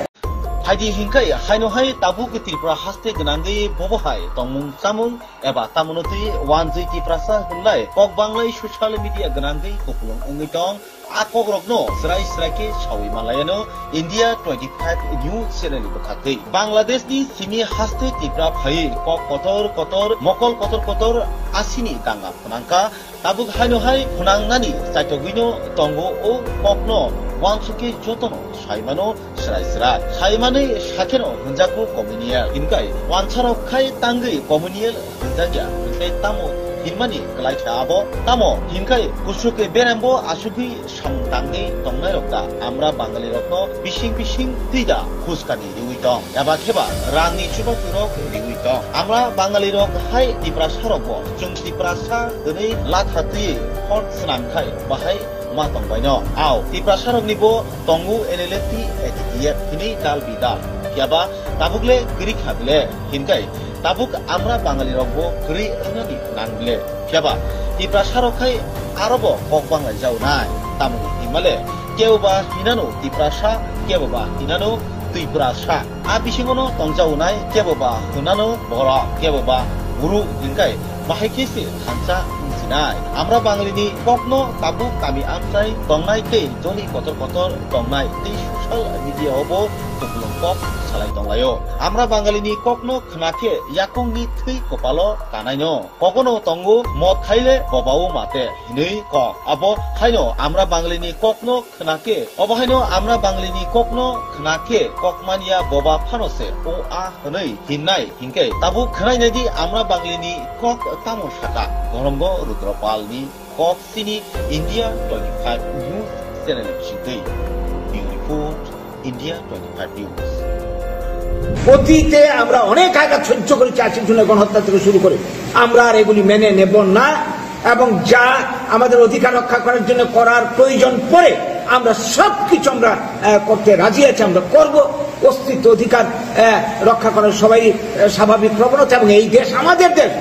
Haidi hinkai haino hai tabuk Tripura haste gwnangwi bobo hai tongmung chamung eba tamono twi wanjwi Tiprasa hwnlai kok banglai social media gwnangwi kupulung wngwi tong. A kokrokno srai srai khe sawi manlaiano India twenty five News channel ni bwkhak twi. Bangladesh ni simi haste Tripura phaiwi kok kotor kotor, mokol kotor kotor asini danga phnangkha. Tabuk haino hai phnangnani chaitogwino tongo o kokno uansukhe jotono saimano srai srai. Saimanwi sakheno hwnjakgo communal. Hinkai uansarok khai tangwi communal hwnjakya, hwnkhe tamo hinmani kwlai kha abo? Tamo hinkai kuchuk berembo asugwi samung tangwi tongnairok da Amra Bangalirokno bising bising twi da phuskani riwi tong? Eba kheba rangni chubachukrok riwi tong? Amra Bangalirok hai Tiprasarokbo chwng Tiprasa hwnwi latha twiwi hor swnam khai bahai ma tongbaino. Ao Tiprasaroknibo tongo N L F T, A T T F hinwi dal bidal. Phiyaba tabukle kwrwi kha bile? Hinkai tabuk Amra Bangalirokbo kwrwi wngnani nang bile? Phiyaba Tiprasarok khai arobo kok banglaijao nai. Tamoni hinmale keboba hinano Tiprasa, keboba hinano Twiprasa. A bisingono tongjaonai keboba hwnano borok, keboba buru hinkai bahai khe se thansa wngsinai. Amra Bangalini kokno tabuk kami amchai tongnai tei joli kotor kotor tongnai tei social media o bo kupulung kok salai tonglaio. Amra Bangalini kokno khna khe yakungni thwi kopalo kanaino. Kogono tongo mot khaile bobao mate hinwi kok. Abo haino Amra Bangalini kokno khna khe, obo haino Amra Bangalini kokno khna khe kokmania boba phano se o a hwnwi hinnai hinkhe tabuk khnainai di Amra Bangalini kok tamo saka. Gonomgo Rudropalni kok sini India twenty five News channel ni bisingtwi. Bureau Report, India twenty five News. অতীতে আমরা অনেক আঘাত সহ্য করেছি, আশির জন্য গণহত্যা থেকে শুরু করে। আমরা আর এগুলি মেনে নেব না, এবং যা আমাদের অধিকার রক্ষা করার জন্য করার প্রয়োজন পড়ে, আমরা সবকিছু আমরা, আহ, করতে রাজি আছি, আমরা করব। অস্তিত্ব অধিকার, আহ, রক্ষা করার সবাই, আহ, স্বাভাবিক প্রবণতা, এবং এই দেশ আমাদের দেশ।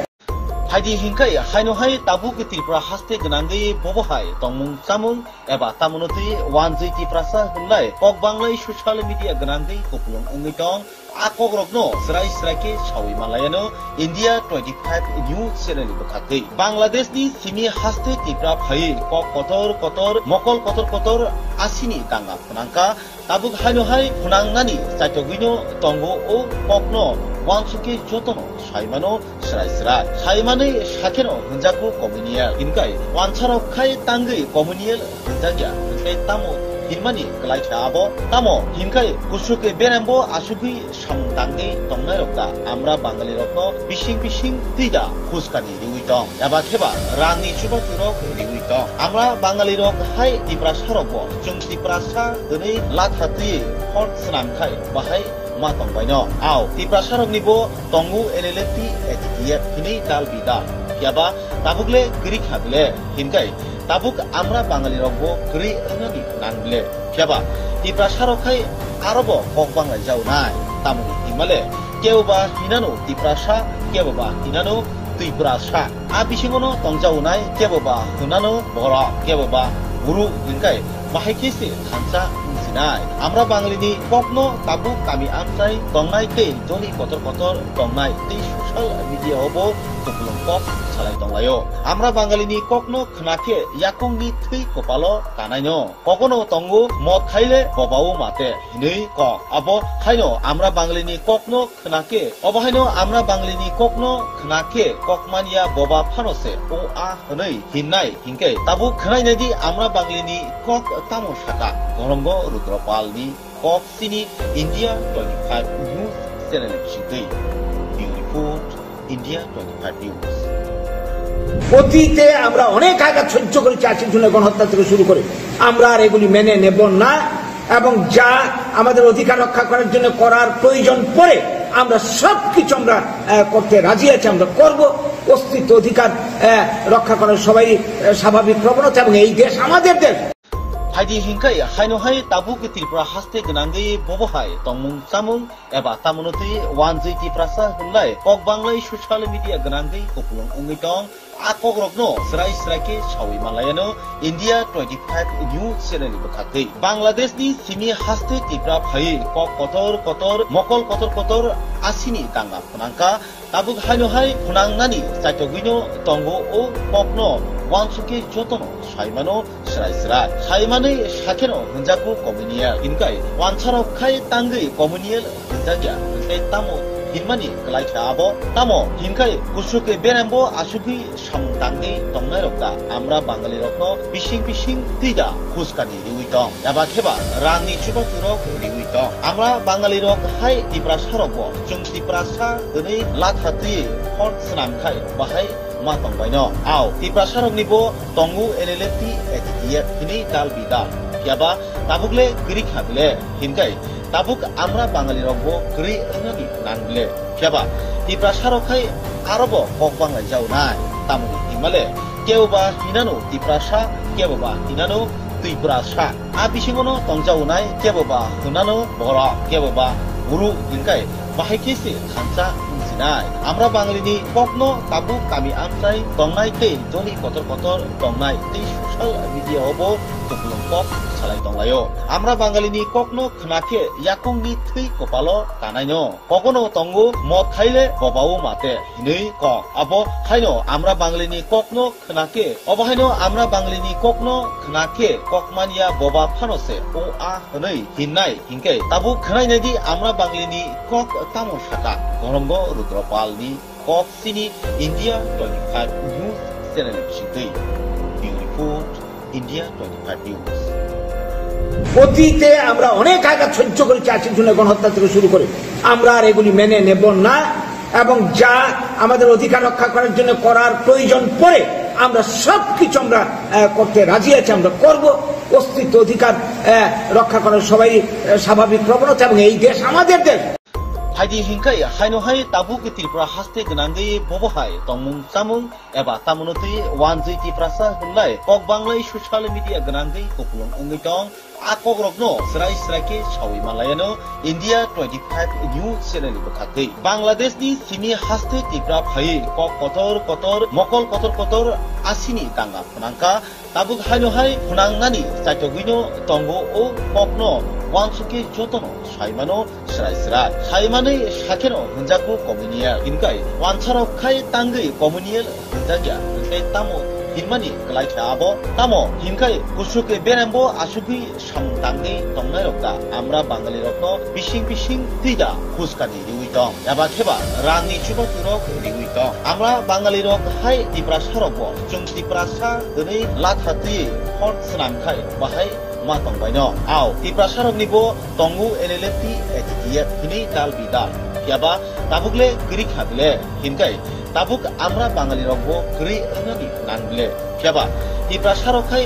Phaidi hinkhai haino hai tabuk Tripura haste gwnangwi bobo hai tongmung chamung eba tamono twi wanjwi Tiprasa hwnlai kok banglai social media gwnangwi kupulung wngwi tong. A kokrokno srai srai khe sawi manlaiano India twenty five News channel ni bwkhaktwi. Bangladesh ni simi haste Tripura phaiwi kok kotor kotor, mokol kotor kotor asini danga phnangkha. Tabuk haino hai phnangnani chaitogwino tongo o kokno wansukhe jotono saimano srai srai. Saimanwi sakheno hwnjakgo communal. Hinkai wansarok khai tangwi communal hwnjakya. Hinkai tamo hinmani kwlaikha abo? Tamo hinkai kusuk berembo asugwi samung tangwi tongnairok da Amra Bangalirokno bising bising twi da phuskani riwi tong, eba kheba rangni chubachu rok riwi tong. Amra Bangalirok hai Tiprasarokbo chwng Tiprasa hwnwi latha twi phone swnam khai bahai ma tongbaino. Ao Tiprasaroknibo tongo L L F T, A T T F hinwi dal bidal. Phiyaba tabukle kwrwi kha bile hinkai tabuk Amra Bangalirokbo kwrwi wngnani nang bile. Phiyaba Tiprasarok khai arobo kok banglai jaunai. Tamoni himale kebo ba hinano Tiprasa, kebo ba hinano Twiprasa. A bisingono tongjaunai kebo ba hwnano borok, kebo ba guru hinkai bahai khe se thansa wngsinai. Amra Bangalini kokno tabuk kami amchai tongnai tei doli kotor kotor tongnai tei social media o bo kupulung kok salai tonglaio. Amra Bangalini kokno khna khe yakungni thwi kopalo kanaino. Kogono tongo mot khaile bobao mate hinwi kok. Abo haino Amra Bangalini kokno khna khe, obo haino Amra Bangalini kokno khna khe kokmania boba phano se o a hwnwi hinnai hinkhe tabuk khnainai di Amra Bangalini kok tamo saka. Gonomgo Rudropalni kok sini India twenty five News channel ni bisingtwi. Bureau Report, India twenty five News. অতীতে আমরা অনেক আঘাত সহ্য করেছি, আশির জন্য গণহত্যা থেকে শুরু করে। আমরা আর এগুলি মেনে নেব না, এবং যা আমাদের অধিকার রক্ষা করার জন্য করার প্রয়োজন পড়ে, আমরা সবকিছু আমরা, আহ, করতে রাজি আছি, আমরা করব। অস্তিত্ব অধিকার, আহ, রক্ষা করার সবাই, আহ, স্বাভাবিক প্রবণতা, এবং এই দেশ আমাদের দেশ। Phaidi hinkhai haino hai tabuk Tripura haste gwnangwi bobo hai tongmung chamung eba tamono twi wanjwi Tiprasa hwnlai kok banglai social media gwnangwi kupulung wngwi tong. A kokrokno srai srai khe sawi manlaiano India twenty five News channel ni bwkhaktwi. Bangladesh ni simi haste Tripura phaiwi kok kotor kotor, mokol kotor kotor asini danga phnangkha. Tabuk haino hai phnangnani chaitogwino tongo o kokno wansukhe jotono saimano srai srai. Saimanwi sakheno hwnjakgo communal. Hinkai wansarok khai tangwi communal hwnjakya. Hinkai tamo hinmani kwlaikha abo? Tamo hinkai kusuk berembo asugwi samung tangwi tongnairok da Amra Bangalirokno bising bising twi da phuskani riwi tong, eba kheba rangni chubachu rok riwi tong. Amra Bangalirok hai Tiprasarokbo chwng Tiprasa hwnwi latha twi phone swnam khai bahai ma tongbaino. Ao Tiprasaroknibo tongo L L F T, A T T F hinwi dal bidal. Phiyaba tabukle kwrwi kha bile hinkai tabuk Amra Bangalirokbo kwrwi wngnani nang bile. Phiyaba Tiprasarok khai arobo kok banglai jaunai. Tamoni himale kebo ba hinano Tiprasa, kebo ba hinano Twiprasa. A bisingono tongjaunai kebo ba hwnano borok, kebo ba guru hinkai bahai khe se thansa wngsi. Nai, Amra Bangalini kokno tabuk kami amchai tongnai tei joli kotor kotor tongnai tei social media o bo kupulung kok salai tonglaio. Amra Bangalini kokno khna khe yakungni thwi kopalo kanaino. Kokono tongo mot khaile bobao mate hinwi kok. Abo haino Amra Bangalini kokno khna khe, obo haino Amra Bangalini kokno khna khe kokmanya boba phano se o a hwnwi hinnai. Hinkhe tabuk khwnai naidi Amra Banglini kok tamo saka. Gonongo Rudra Palni kok sini India twenty five News channel bisingtwi. Bureau Report, India twenty five News. অতীতে আমরা অনেক আঘাত সহ্য করেছি, আশির জন্য গণহত্যা থেকে শুরু করে। আমরা আর এগুলি মেনে নেব না, এবং যা আমাদের অধিকার রক্ষা করার জন্য করার প্রয়োজন পড়ে, আমরা সবকিছু আমরা, আহ, করতে রাজি আছি, আমরা করব। অস্তিত্ব অধিকার, আহ, রক্ষা করার সবাই, আহ, স্বাভাবিক প্রবণতা, এবং এই দেশ আমাদের দেশ। Phaidi hinkhai haino hai tabuk Tripura haste gwnangwi bobo hai tongmung chamung eba tamono twi wanjwi Tiprasa hwnlai kok banglai social media gwnangwi kupulung wngwi tong. A kokrokno srai srai khe sawi manlaiano India twenty five News channel ni bwkhaktwi. Bangladeshni simi haste Tripura phaiwi kok kotor kotor, mokol kotor kotor asini danga phnangkha. Tabuk haino hai phnangnani chaitogwino tongo o kokno uansukhe jotono saimano srai srai. Saimanwi sakheno hwnjakgo communal. Hinkhai uansarok khai tangwi communal hwnjakya, hwnkhe tamo hinmani kwlai khe abo? Tamo hinkhai kusuke berembo asugwi samung tangwi tongnairok da Amra Bangalirokno bising bising twi da phuskani riwi tong, eba kheba rangni chubaturok riwi tong? Amra Bangalirok hai Tiprasarokbo chwng Tiprasa hwnwi latha twiwi hor swnamkhai bahai ma tongbaino. Ao Tiprasaroknibo tongo N L F T, A T T F hinwi dal bidal. Phiyaba tabuk le kwrwi kha bile, hinkhai tabuk Amra Bangalirokbo kwrwi wngnani nang bile. Phiyaba Tiprasarok khai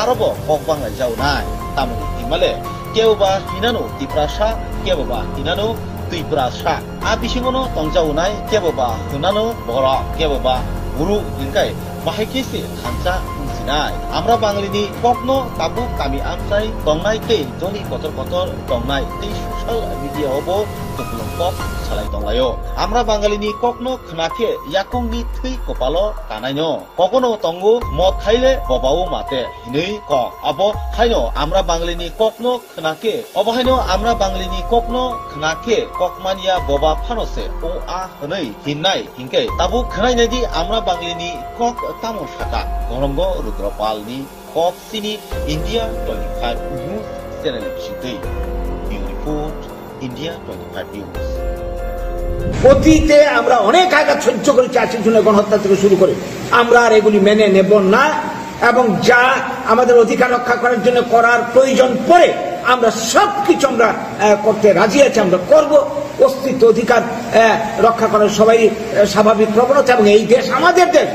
arobo kok banglai jaonai. Tamoni hinmale keboba hinano Tiprasa, keboba hinano Twiprasa. A bisingono tongjaonai keboba hinano borok, keboba buru hinkhai bahai khe se thansa wngsinai. Amra Bangalini kokno tabuk kami amchai tongnai tei joli kotor kotor tongnai tei social media o bo kupulung kok salai tonglaio. Amra Bangalini kokno khna khe yakungni thwi kopalo kanaino. Kokono tongo mot khaile bobao mate hinwi kok. Abo haino Amra Bangalini kokno khna khe, obo haino Amra Banglini kokno khna khe kokmanya boba phano se o a hwnwi hinnai. Hinkhe tabuk khwnai naidi Amra Banglini kok tamo saka. Gonongo Rudra Palni kok sini India twenty five News channel bisingtwi. Bureau Report, India twenty five News. অতীতে আমরা অনেক আঘাত সহ্য করেছি, আশির জন্য গণহত্যা থেকে শুরু করে। আমরা আর এগুলি মেনে নেব না, এবং যা আমাদের অধিকার রক্ষা করার জন্য করার প্রয়োজন পড়ে, আমরা সবকিছু আমরা, আহ, করতে রাজি আছি, আমরা করব। অস্তিত্ব অধিকার, আহ, রক্ষা করার সবাই, আহ, স্বাভাবিক প্রবণতা, এবং এই দেশ আমাদের দেশ।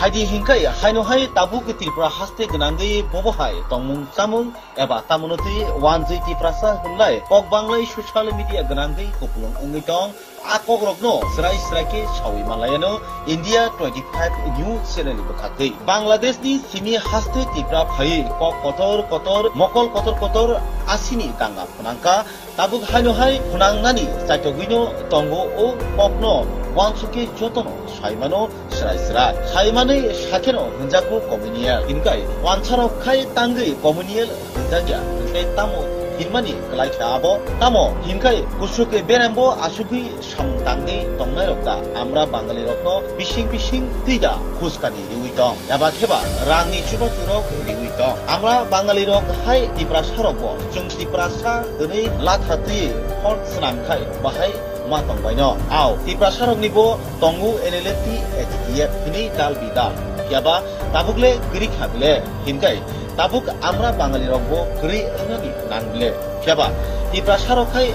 Phaidi hinkhai haino hai tabuk Tripura haste gwnangwi bobo hai tongmung chamung eba tamono twi wanjwi Tiprasa hwnlai kok banglai social media gwnangwi kupulung wngwi tong. A kokrokno srai srai khe sawi manlaiano India twenty five News channel ni bwkhaktwi. Bangladeshni simi haste Tripura phaiwi kok kotor kotor, mokol kotor kotor asini danga phnangkha. Tabuk haino hai phnangnani chaitogwino tongo o kokno uansukhe jotono saimano srai srai. Saimanwi sakheno hwnjakgo communal. Hinkhai uansarok khai tangwi communal hwnjakya, hwnkhe tamo hinmani kwlai khe abo? Tamo hinkhai kusuke berembo asugwi samung tangwi tongnairok da Amra Bangalirokno bising bising twi da phuskani riwi tong, eba kheba rangni chubachu rok riwi tong. Amra Bangalirok hai Tiprasarokbo chwng Tiprasa hwnwi latha twi hor swnamkhai bahai ma tongbaino. Ao Tiprasaroknibo tongo N L F T, A T T F hinwi dal bidal. Phiyaba tabuk le kwrwi kha bile, hinkhai tabuk Amra Bangalirokbo kwrwi wngnani nang bile. Phiyaba Tiprasarok khai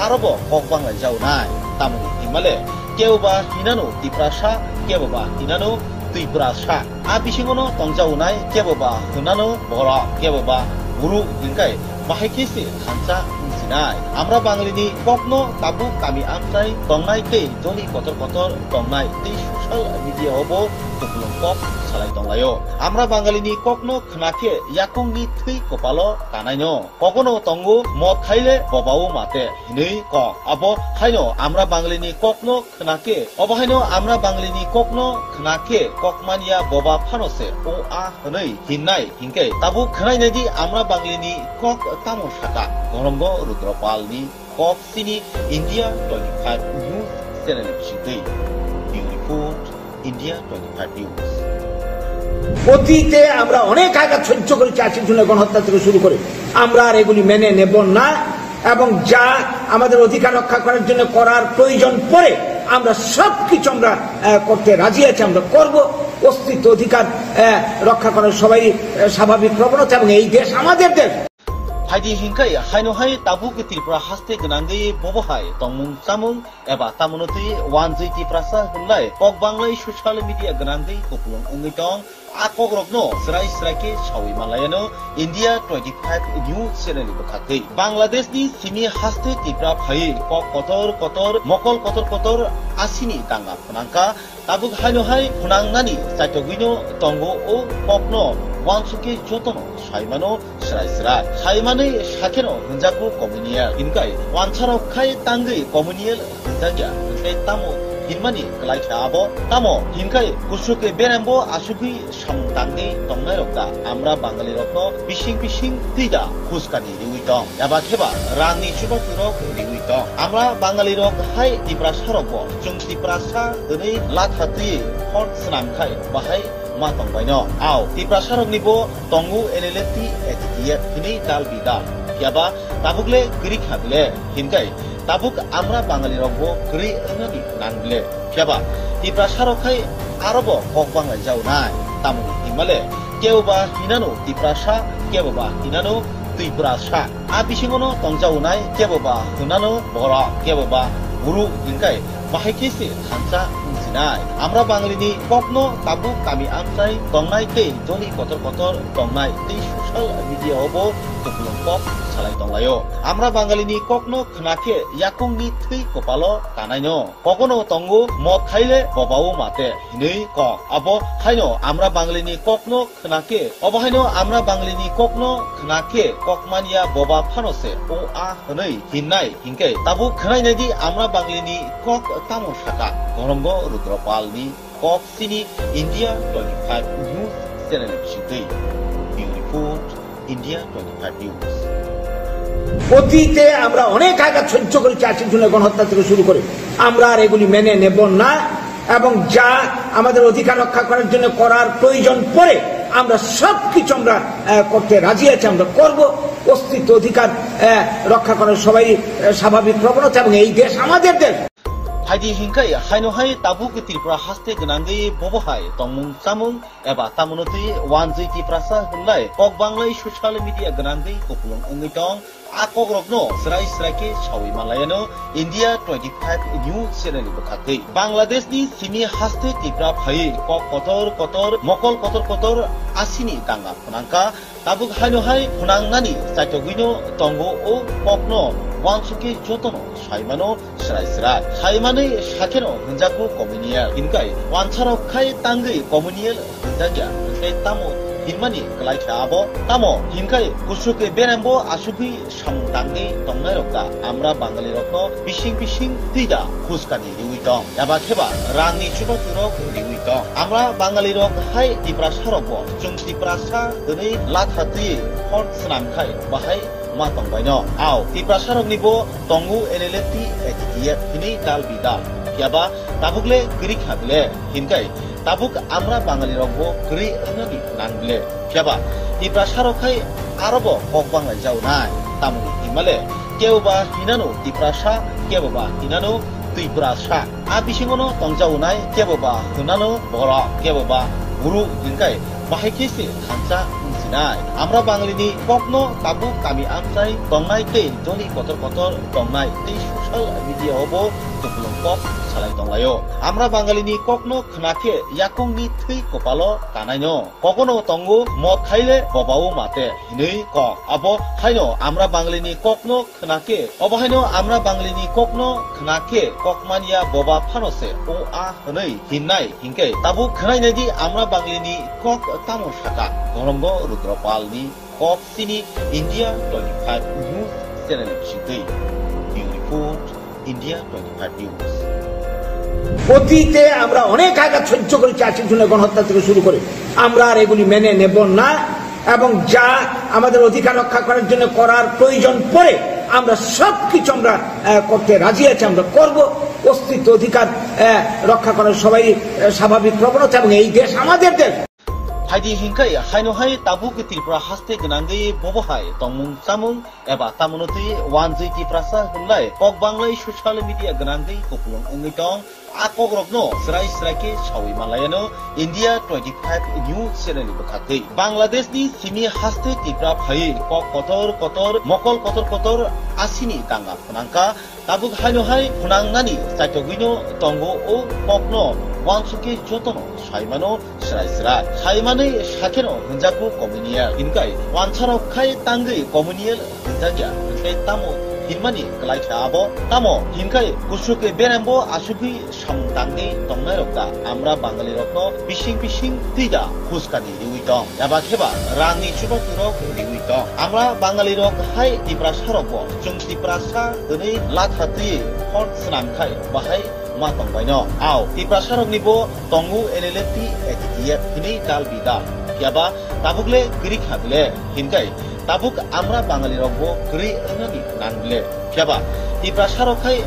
arobo kok banglai jaonai. Tamoni hinmale keboba hinano Tiprasa, keboba hinano Twiprasa. A bisingono tongjaonai keboba hinano borok, keboba buru, hinkhai bahai khe se thansa wngsinai. Amra Bangalini kokno tabuk kami amchai tongnai tei joli kotor kotor tongnai tei Media o bo kupulung kok salai tonglaio. Amra Bangalini kokno khna khe yakungni thwi kopalo kanaino. Kogono tongo mot khaile bobao mate hinwi kok. Abo haino Amra Bangalini kokno khna khe, obo haino Amra Bangalini kokno khna khe kokmanya boba phano se o a hwnwi hinnai hinkhe tabuk khnainai di Amra Bangalini kok tamo saka. Gorongo Rudropalni kok sini India twenty five News Channel bisingtwi. Bureau Report, India twenty five News. অতীতে আমরা অনেক আঘাত সহ্য করেছি, আশির জন্য গণহত্যা থেকে শুরু করে। আমরা আর এগুলি মেনে নেব না, এবং যা আমাদের অধিকার রক্ষা করার জন্য করার প্রয়োজন পড়ে, আমরা সব কিছু আমরা, আহ, করতে রাজি আছি, আমরা করব। অস্তিত্ব অধিকার, আহ, রক্ষা করার সবারই, আহ, স্বাভাবিক প্রবণতা, এবং এই দেশ আমাদের দেশ। Phaidi hinkhai haino hai tabuk Tripura haste gwnangwi bobo hai tongmung chamung eba tamono twi wanjwi Tiprasa hwnlai kok banglai social media gwnangwi kupulung wngwi tong. A kokrokno srai srai khe sawi manlaiano India twenty five News Channel ni bwkhaktwi. Bangladeshni simi haste Tipra phaiwi kok kotor kotor, mokol kotor kotor asini danga phnangkha. Tabuk haino hai phnangnani chaitogwino tongo o kokno wansukhe jotono saimano srai srai. Saimanwi sakheno hwnjakgo communal. Hinkai wansarok khai tangwi communal hwnjakya. Hinkai tamo hinmani kwlai khe abo? Tamo hinkai kusuke berembo asugwi samung tangwi tongnairok da Amra Bangalirokno bising bising twi da huskani riwi tong? Eba kheba rangni chubakrok riwi tong? Amra Bangalirok hai Tiprasarokbo chwng Tiprasa hwnwi latha twi phone swnam khai bahai ma tongbaino. Ao, Tiprasaroknibo tongo N L F T A T T F hwnwi dal bidal. Phiyaba tabukle kwrwi kha bile, hinkai tabuk Amra Bangalirokbo kwrwi wngnani nang bile. Phiyaba Tiprasarok khai arobo kok banglai jaunai. Tamoni hinmale keboba hinano Tiprasa, keboba hinano Twiprasa. A bisingono tongjaunai keboba hwnano borok, keboba buru hinkai bahai khe se thansa wngsinai. Amra Bangalini kokno tabuk kami amchai tongnai tei joni kotor kotor tongnai tei social media o bo kupulung kok salai tonglaio. Amra Bangalini kokno khna khe yakungni thwi kopalo kanaino. Kogono tongo mot khaile bobao mate hinwi kok. Abo haino Amra Bangalini kokno khna khe, obo haino Amra Bangalini kokno khna khe kokmanya boba phano se o a hwnwi hinnai hinkhe tabuk khnainai di Amra Bangalini kok tamo saka. Gorongo Rudropalni kok sini India twenty five News Channel bisingtwi. Bureau Report, India twenty five News. অতীতে আমরা অনেক আঘাত সহ্য করেছি, আশির জন্য গণহত্যা থেকে শুরু করে। আমরা আর এগুলি মেনে নেব না, এবং যা আমাদের অধিকার রক্ষা করার জন্য করার প্রয়োজন পড়ে, আমরা সব কিছু আমরা, আহ, করতে রাজি আছি, আমরা করব। অস্তিত্ব অধিকার, আহ, রক্ষা করার সবারই, আহ, স্বাভাবিক প্রবণতা, এবং এই দেশ আমাদের দেশ। Phaidi hinkhai haino hai tabuk Tripura haste gwnangwi bobo hai tongmung chamung eba tamono twi wanjwi Tiprasa hwnlai kok banglai social media gwnangwi kupulung wngwi tong. A kokrokno srai srai khe sawi manlaiano India twenty five News Channel ni bwkhaktwi. Bangladeshni simi haste Tipra phaiwi kok kotor kotor, mokol kotor kotor asini danga phnangkha. Tabuk haino hai phnangnani chaitogwino tongo o kokno wansukhe jotono saimano srai srai. Saimanwi sakheno hwnjakgo communal. Hinkai wansarok khai tangwi communal hwnjakya. Hinkai tamo hinmani kwlai khe abo? Tamo hinkai kusuke berembo asugwi samung tangwi tongnairok da Amra Bangalirokno bising bising twi da huskani riwi tong? Eba kheba rangni chubakrok riwi tong? Amra Bangalirok hai Tiprasarokbo chwng Tiprasa hwnwi latha twi phone swnam khai bahai ma tongbaino. Ao, Tiprasaroknibo tongo N L F T A T T F hwnwi dal bidal. Phiyaba tabukle kwrwi kha bile, hinkai tabuk Amra Bangalirokbo kwrwi wngnani nang bile. Phiyaba Tiprasarok khai arobo kok banglai jaunai. Tamoni hinmale keboba hinano Tiprasa, keboba hinano Twiprasa. A bisingono tongjaunai keboba hwnano borok, keboba buru hinkai bahai khe se thansa wngsinai. Amra Bangalini kokno tabuk kami amchai tongnai tei joni kotor kotor tongnai tei social media o bo kupulung kok salai tonglaio. Amra Bangalini kokno khna khe yakungni thwi kopalo kanaino. Kogono tongo, mot khaile bobao mate hinwi kok. Abo haino Amra Bangalini kokno khna khe, obo haino Amra Bangalini kokno khna khe kokmanya boba phano se o a hwnwi hinnai. Hinkhe tabuk khnainai di Amra Bangalini kok tamo saka. Gonombo Rudropalni kok sini India twenty five News channel bisingtwi. Bureau Report, India twenty five News. অতীতে আমরা অনেক আঘাত সহ্য করেছি, আশির জন্য গণহত্যা থেকে শুরু করে। আমরা আর এগুলি মেনে নেব না এবং যা আমাদের অধিকার রক্ষা করার জন্য করার প্রয়োজন পড়ে আমরা সব কিছু আমরা আহ, করতে রাজি আছি, আমরা করব। অস্তিত্ব অধিকার আহ, রক্ষা করার সবাই আহ, স্বাভাবিক প্রবণতা এবং এই দেশ আমাদের দেশ। Phaidi hinkhai haino hai tabuk Tripura haste gwnangwi bobo hai tongmung chamung eba tamono twi wanjwi Tiprasa hwnlai kok banglai social media gwnangwi kupulung wngwi tong. A kokrokno srai srai khe sawi manlaiano India twenty five News channel ni bwkhaktwi. Bangladesh ni simi haste Tripura phaiwi kok kotor kotor, mokol kotor kotor asini danga phwnangkha. Tabuk haino hai phwnangnani chaitogwino tongo o kokno wansukhe jotono saimano srai srai. Saimanwi sakheno hwnjakgo communal. Hinkai wansarok khai tangwi communal hwnjakya, hwnkhe tamo hinmani kwlai kha abo? Tamo hinkai kusuke berembo asugwi samung tangwi tongnairok da Amra Bangalirokno bising bising twi da phuskani riwi tong? Eba kheba rangni chubachu rok riwi tong. Amra Bangali rok hai Tiprasa rok bo chwng Tiprasa hwnwi latha twi phone swnam khai bahai ma tong baino. Ao Tiprasa rokni bo tongo N L F T, A T T F hwnwi dal bidal. Phiya ba tabuk le kwrwi kha bile hinkai tabuk Amra Bangali rok bo kwrwi wngnani nang bile. Phiya ba Tiprasa rok khai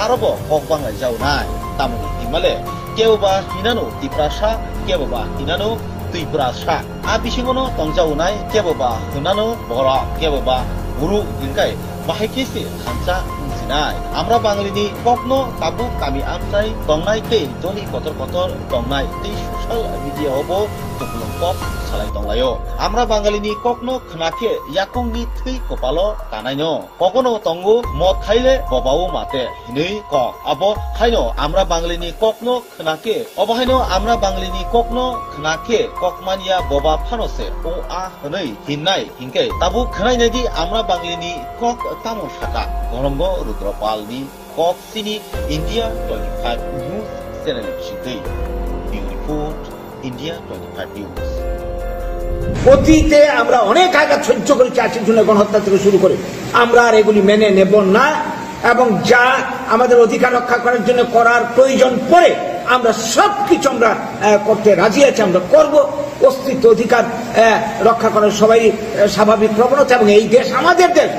aro bo kok banglai jaunai. Tamoni himale kebo ba hinano Tiprasa, kebo ba hinano Twiprasa. A bisingono tongjaunai kebo ba hwnano borok, kebo ba buru hinkai bahai khe se thansa wngsinai. Amra Bangalini kokno tabuk kami amchai tongnai tei doli kotor kotor tongnai tei social media o bo kupulung kok salai tonglaio. Amra Bangalini kokno khna khe yakungni thwi kopalo kanaino. Kogono tongo, mot khaile bobao mate hinwi kok. Abo haino Amra Bangalini kokno khna khe, obo haino Amra Bangalini kokno khna khe kokmanya boba phano se o a hwnwi hinnai. Hinkhe tabuk khnainai di Amra Bangalini kok tamo saka. Gonombo Rudropalni kok sini India twenty five News channel bisingtwi. Bureau Report, India twenty five News. অতীতে আমরা অনেক আঘাত সহ্য করেছি, আশির জন্য গণহত্যা থেকে শুরু করে। আমরা আর এগুলি মেনে নেব না এবং যা আমাদের অধিকার রক্ষা করার জন্য করার প্রয়োজন পড়ে আমরা সব কিছু আমরা আহ, করতে রাজি আছি, আমরা করব। অস্তিত্ব অধিকার আহ, রক্ষা করার সবাই আহ, স্বাভাবিক প্রবণতা এবং এই দেশ আমাদের দেশ।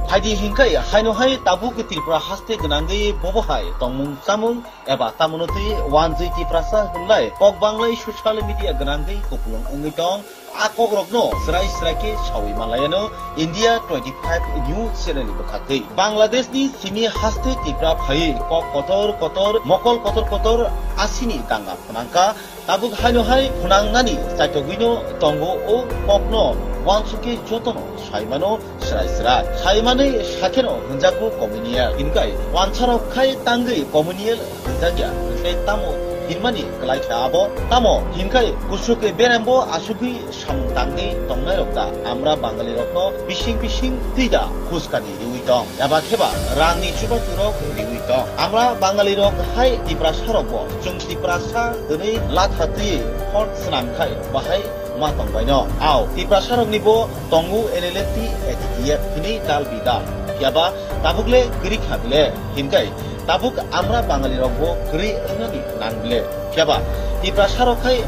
Phaidi hinkhai haino hai tabuk Tripura haste gwnangwi bobo hai tongmung chamung eba tamono twi wanjwi Tiprasa hwnlai kok banglai social media gwnangwi kupulung wngwi tong. A kokrokno srai srai khe sawi manlaiano India twenty five News channel ni bwkhaktwi. Bangladesh ni simi haste Tripura phaiwi kok kotor kotor, mokol kotor kotor asini danga phwnangkha. Tabuk haino hai phwnangnani chaitogwino tongo o kokno wansukhe jotono saimano srai srai. Saimanwi sakheno hwnjakgo communal. Hinkai wansarok khai tangwi communal hwnjakya, hwnkhe tamo hinmani kwlai kha abo? Tamo hinkai kusuke berembo asugwi samung tangwi tongnairok da Amra Bangalirokno bising bising twi da phuskani riwi tong? Eba kheba rangni chubachu rok riwi tong? Amra Bangalirok hai Tiprasarokbo chwng Tiprasa hwnwi latha twi phone swnam khai bahai ma tong baino. Ao Tiprasarokni bo tongo N L F T, A T T F hwnwi dal bidal. Phiya ba tabuk le kwrwi kha bile, hinkai tabuk Amra Bangalirokbo kwrwi wngnani nang bile. Phiya ba Tiprasarok khai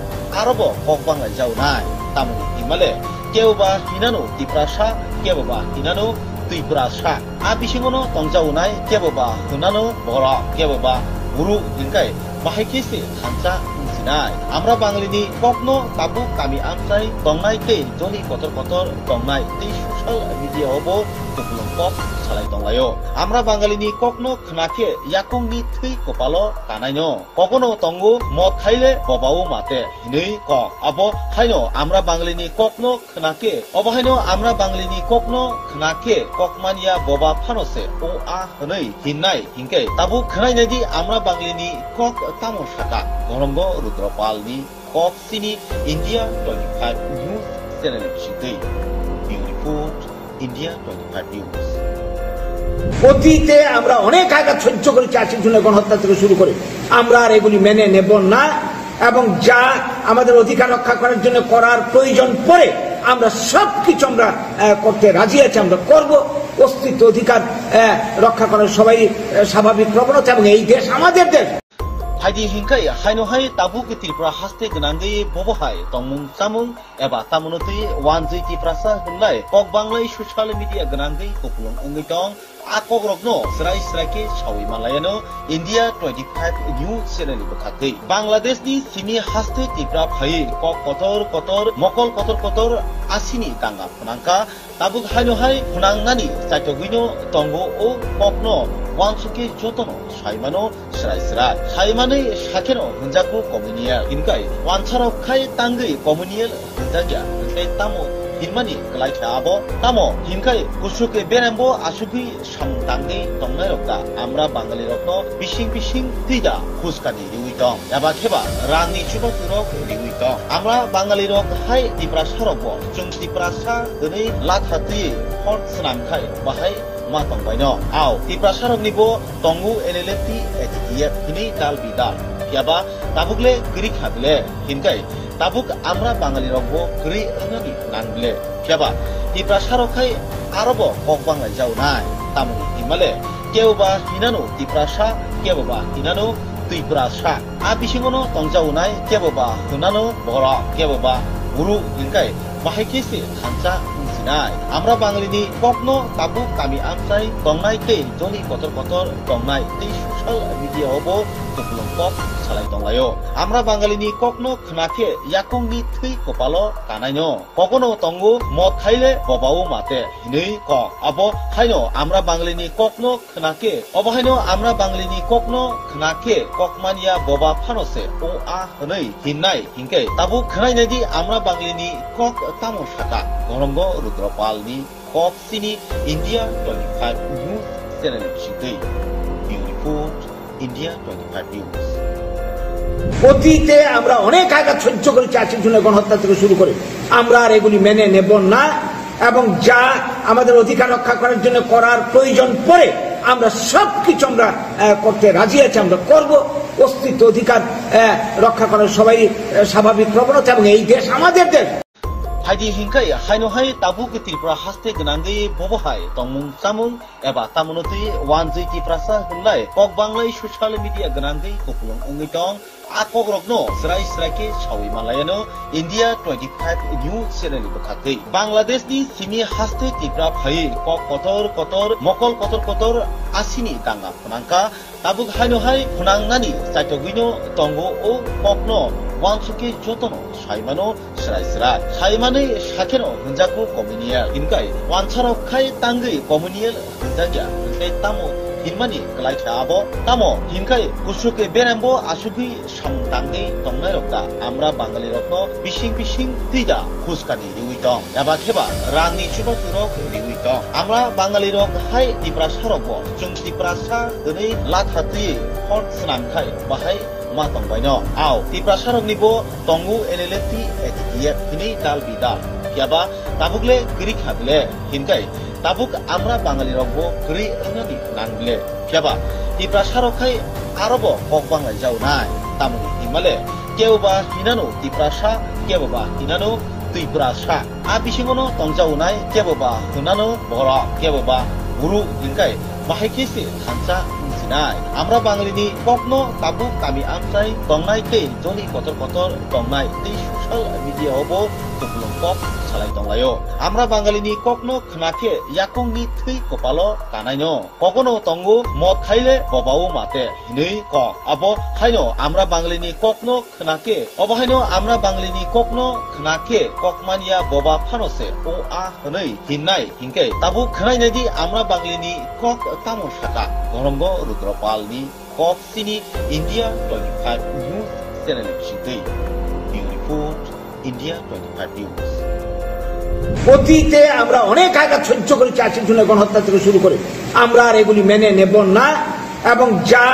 aro bo kok banglai jaunai. Tamoni himale kebo ba hinano Tiprasa, kebo ba hinano Twiprasa. A bisingono tongjaunai kebo ba hwnano borok, kebo ba buru hinkai bahai khe se thansa wngsinai. Amra Bangalini kokno tabuk kami amchai tongnai tei doli kotor kotor tongnai tei social media o bo Kupulung kok salai tonglaio. Amra Bangalini kokno khna khe yakungni thwi kopalo kanaino. Kokono tongo mot khaile bobao mate hinwi kok. Abo haino Amra Bangalini kokno khna khe, obo haino Amra Bangalini kokno khna khe kokmanya boba phano se o a hwnwi hinnai hinkhe tabuk khnainai di Amra Bangalini kok tamo saka. Gonongo Rudropalni kok sini India twenty five News channel ni bisingtwi. Bureau Report, India twenty five News. অতীতে আমরা অনেক আঘাত সহ্য করেছি, আশির জন্য গণহত্যা থেকে শুরু করে। আমরা আর এগুলি মেনে নেব না, এবং যা আমাদের অধিকার রক্ষা করার জন্য করার প্রয়োজন পড়ে আমরা সব কিছু আমরা, আহ, করতে রাজি আছি, আমরা করব। অস্তিত্ব অধিকার, আহ, রক্ষা করার সবাই, আহ, স্বাভাবিক প্রবণতা, এবং এই দেশ আমাদের দেশ। Phaidi hinkhai haino hai tabuk Tripura haste gwnangwi bobo hai tongmung chamung eba tamono twi wanjwi Tiprasa hwnlai kok banglai social media gwnangwi kupulung wngwi tong. A kokrokno srai srai khe sawi manlaiano India twenty five News channel ni bwkhaktwi. Bangladesh ni simi haste Tripura phaiwi kok kotor kotor, mokol kotor kotor asini danga phnangkha. Tabuk haino hai phnangnani chaitogwino tongo o kokno wansukhe jotono saimano srai srai. Saimanwi sakheno hwnjago communal. Hinkhai wansarok khai tangwi communal hwnjakya, hwnkhe tamo hinmani kwlai khe abo? Tamo hinkhai kusuk berembo asugwi samung tangwi tongnairok da Amra Bangalirokno bising bising twi da phuskani riwi tong? Eba kheba rangni chubachu rok riwi tong. Amra Bangali rok hai Tiprasa rok bo chwng Tiprasa hwnwi latha twi phone swnam khai bahai ma tong baino. Ao Tiprasa rokni bo tongo N L F T, H T F hwnwi dal bidal. Phiya ba tabuk le kwrwi kha bile hinkai tabuk Amra Bangali rok bo kwrwi wngnani nang bile. Phiya ba Tiprasa rok khai aro bo kok banglai jaunai. Tamoni hinmale kebo ba hinano Tiprasa, kebo ba hinano Twiprasa. A bisingono tongjaunai kebo ba hwnano borok, kebo ba buru hinkai bahai khe se thansa wngsinai. Amra Bangalini kokno tabuk kami amchai tongnai tei joni kotor kotor tongnai tei social media o bo kupulung kok salai tonglaio. Amra Bangalini kokno khna khe yakungni thwi kopalo kanaino. Kokono tongo mot khaile bobao mate hinwi kok. Abo haino Amra Bangalini kokno khna khe, obo haino Amra Bangalini kokno khna khe kokmanya boba phano se o a hwnwi hinnai hinkhe tabuk khnainai di Amra Bangalini kok tamo saka. Gonongo Rudropalni kok sini India twenty five News channel ni bisingtwi. Bureau Report, India twenty five News. অতীতে আমরা অনেক আঘাত সহ্য করেছি, আশির জন্য গণহত্যা থেকে শুরু করে। আমরা আর এগুলি মেনে নেব না, এবং যা আমাদের অধিকার রক্ষা করার জন্য করার প্রয়োজন পড়ে আমরা সব কিছু আমরা, আহ, করতে রাজি আছি, আমরা করব। অস্তিত্ব অধিকার, আহ, রক্ষা করার সবাই, আহ, স্বাভাবিক প্রবণতা, এবং এই দেশ আমাদের দেশ। Phaidi hinkhai haino hai tabuk Tripura haste gwnangwi bobo hai tongmung chamung eba tamono twi wanjwi Tiprasa hwnlai kok banglai social media gwnangwi kupulung wngwi tong. A kokrokno srai srai khe sawi manlaiano India twenty five News channel ni bwkhaktwi. Bangladesh ni simi haste Tripura phaiwi kok kotor kotor, mokol kotor kotor asini danga phnangkha. Tabuk haino hai phnangnani chaitogwino tongo o kokno wansukhe jotono saimano srai srai. Saimanwi sakheno hwnjago communal. Hinkai wansarok khai tangwi communal hwnjakya, hwnkhe tamo hinmani kwlai khe abo? Tamo hinkhai kusuk berembo asugwi samung tangwi tongnairok da Amra Bangalirokno bising bising twi da phuskani riwi tong, eba kheba rangni chubachu rok riwi tong. Amra Bangali rok hai Tiprasa rok bo chwng Tiprasa hwnwi latha twi phone swnam khai bahai ma tong baino. Ao Tiprasa rokni bo tongo N L F T, H T F hwnwi dal bidal. Phiya ba tabuk le kwrwi kha bile hinkai tabuk Amra Bangali rok bo kwrwi wngnani nang bile. Phiya ba Tiprasa rok khai aro bo kok banglai jaunai. Tamoni hinmale kebo ba hinano Tiprasa, kebo ba hinano Twiprasa. A bisingono tongjaunai kebo ba hwnano borok, kebo ba buru hinkai bahai khe se thansa wngsinai. Amra Bangalini kokno tabuk kami amchai tongnai tei joni kotor kotor tongnai tei social media o bo kupulung kok salai tonglaio. Amra Bangalini kokno khna khe yakungni thwi kopalo kanaino. Kogono tongo mot khaile bobao mate hinwi kok. Abo haino Amra Bangalini kokno khna khe, obo haino Amra Bangalini kokno khna khe kokmania boba phano se o a hwnwi hinnai hinkhe tabuk khnainai di Amra Bangalini kok tamo saka. Gorongo Rudropalni kok sini India twenty five News Channel ni bisingtwi. Bureau Report, India twenty five News. অতীতে আমরা অনেক আঘাত সহ্য করেছি, আশির জন্য গণহত্যা থেকে শুরু করে। আমরা আর এগুলি মেনে নেব না এবং যা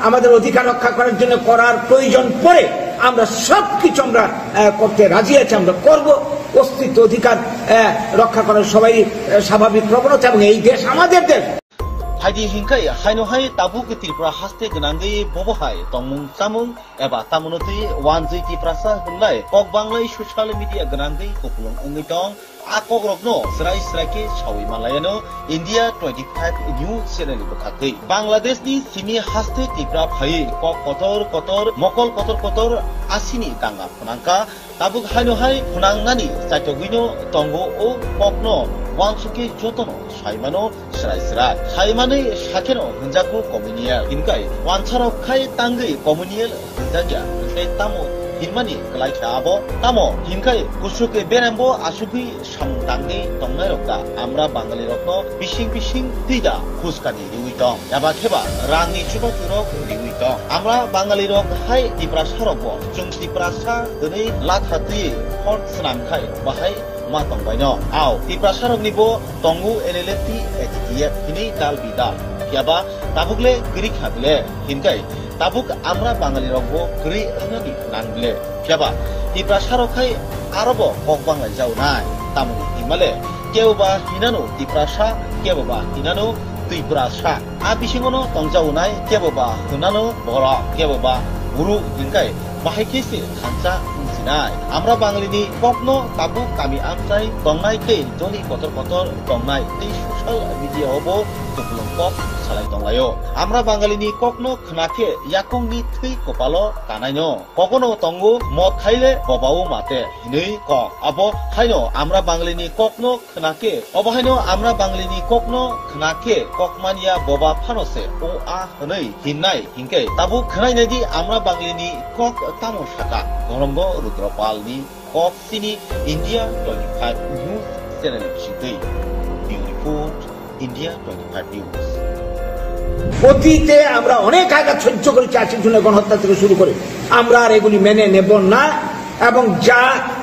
আমাদের অধিকার রক্ষা করার জন্য করার প্রয়োজন পড়ে আমরা সব কিছু আমরা, আহ, করতে রাজি আছি, আমরা করব। অস্তিত্ব অধিকার, আহ, রক্ষা করার সবাই, আহ, স্বাভাবিক প্রবণতা এবং এই দেশ আমাদের দেশ। Phaidi hinkhai haino hai tabuk Tripura haste gwnangwi bobo hai tongmung chamung eba tamono twi wanjwi Tiprasa hwnlai kok banglai social media gwnangwi kupulung wngwi tong. A kokrokno srai srai khe sawi manlaiano India twenty five News Channel ni bwkhaktwi. Bangladesh ni simi haste Tripura phaiwi kok kotor kotor, mokol kotor kotor asini danga phwnangkha. Tabuk haino hai phwnangnani chaitogwino tongo o kokno wansukhe jotono saimano srai srai. Saimanwi sakheno hwnjakgo communal. Hinkai wansarok khai tangwi communal hwnjakya. Hwnkhe tamo hinmani kwlai khe abo? Tamo hinkai kuchuk berembo asugwi samung tangwi tongnairok da Amra Bangalirokno bising bising twi da phuskani riwi tong? Eba kheba rangni chubaturok riwi tong? Amra Bangalirok hai Tiprasarokbo chwng Tiprasa hwnwi latha twi phone swnam khai bahai ma tongbaino. Ao, Tiprasaroknibo tongo N L F T, A T T F hinwi dal bidal. Phiyaba tabukle kwrwi kha bile, hinkai tabuk Amra Bangalirokbo kwrwi wngnani nang bile. Phiyaba Tiprasarok khai arobo kok banglai jaunai. Tamoni hinmale keboba hinano Tiprasa, keboba hinano Twiprasa. A bisingono tongjaunai keboba hwnano borok, keboba buru hinkai bahai khe se thansa wngsinai. Amra Bangalini kokno tabuk kami amchai tongnai tei doli kotor kotor tongnai tei social media o bo kupulung kok salai tonglaio. Amra Bangalini kokno khna khe yakungni thwi kopalo kanaino. Kogono tongo mot khaile bobao mate hinwi kok. Abo haino Amra Bangalini kokno khna khe, obo haino Amra Bangalini kokno khna khe kokmania boba phano se o a hwnwi hinnai hinkhe tabuk khnainai di Amra Bangalini kok tamo saka. Gorongo Rudropalni kok sini India twenty five News Channel ni bisingtwi. Bureau Report, India twenty five News. অতীতে আমরা অনেক আঘাত সহ্য করেছি, আশির জন্য গণহত্যা থেকে শুরু করে। আমরা আর এগুলি মেনে নেব না এবং যা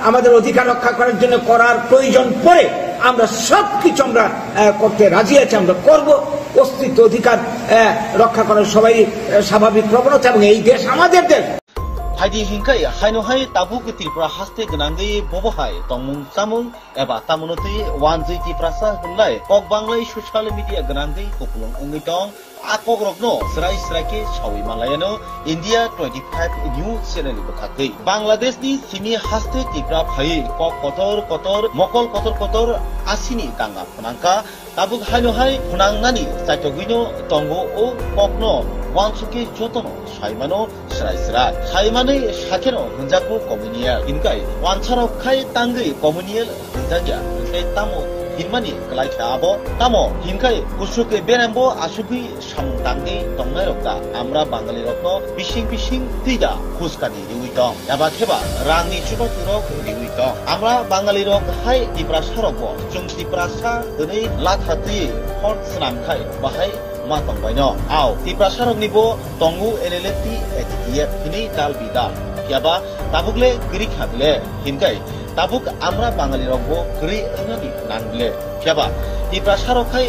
আমাদের অধিকার রক্ষা করার জন্য করার প্রয়োজন পড়ে আমরা সব কিছু আমরা, আহ, করতে রাজি আছি, আমরা করব। অস্তিত্ব অধিকার, আহ, রক্ষা করার সবাই, আহ, স্বাভাবিক প্রবণতা এবং এই দেশ আমাদের দেশ। Phaidi hinkhai haino hai tabuk Tripura haste gwnangwi bobo hai tongmung chamung eba tamono twi wanjwi Tiprasa hwnlai kok banglai social media gwnangwi kupulung wngwi tong. A kokrokno srai srai khe sawi manlaiano India twenty five News Channel ni bwkhaktwi. Bangladesh ni simi haste Tripura phaiwi kok kotor kotor, mokol kotor kotor asini danga phwnangkha. Tabuk haino hai phwnangnani chaitogwino tongo o kokno wansukhe jotono saimano srai srai. Saimanwi sakheno hwnjakgo communal. Hinkai wansarok khai tangwi communal hwnjakya. Hwnkhe tamo hinmani kwlai khe abo? Tamo hinkai kuchuk berembo asugwi samung tangwi tongnairok da Amra Bangalirokno bising bising twi da phuskani riwi tong? Eba kheba rangni chubaturok riwi tong? Amra Bangalirok hai Tiprasarokbo chwng Tiprasa hwnwi latha twi phone swnam khai bahai ma tongbaino. Ao, Tiprasaroknibo tongo N L F T, A T T F hinwi dal bidal. Phiyaba tabukle kwrwi kha bile, hinkai tabuk Amra Bangalirokbo kwrwi wngnani nang bile. Phiyaba Tiprasarok khai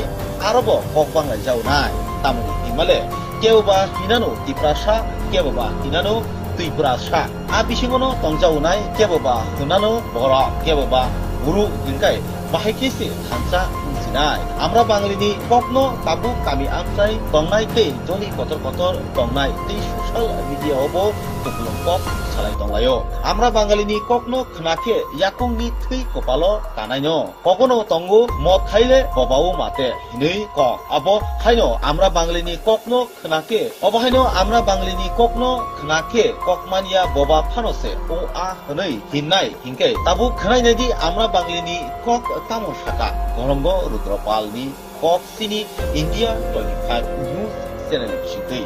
arobo kok banglai jaunai. Tamoni hinmale keboba hinano Tiprasa, keboba hinano Twiprasa. A bisingono tongjaunai keboba hwnano borok, keboba buru hinkai bahai khe se thansa wngsi. Nai, Amra Bangalini kokno tabuk kami amchai tongnai tei joli kotor kotor tongnai tei social media o bo kupulung kok salai tonglaio. Amra Bangalini kokno khna khe yakungni thwi kopalo kanaino. Kogono tongo mot khaile bobao mate hinwi kok. Abo haino Amra Bangalini kokno khna khe, obo haino Amra Bangalini kokno khna khe kokmanya boba phano se o a hwnwi hinnai. Hinkhe tabuk khwnai naidi Amra Banglini kok tamo saka, Gorongo Rudropalni kok sini India twenty five News channel bisingtwi.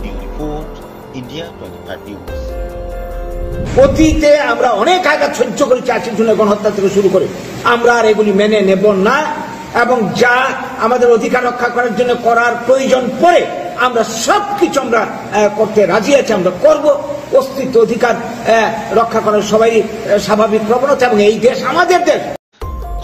Bureau Report, India twenty five News. অতীতে আমরা অনেক আঘাত সহ্য করেছি, আশি জনের গণহত্যা থেকে শুরু করে। আমরা আর এগুলি মেনে নেব না এবং যা আমাদের অধিকার রক্ষা করার জন্য করার প্রয়োজন পড়ে, আমরা সব কিছু আমরা, আহ, করতে রাজি আছি, আমরা করব। অস্তিত্ব অধিকার, আহ, রক্ষা করার সবাই, আহ, স্বাভাবিক প্রবণতা এবং এই দেশ আমাদের দেশ।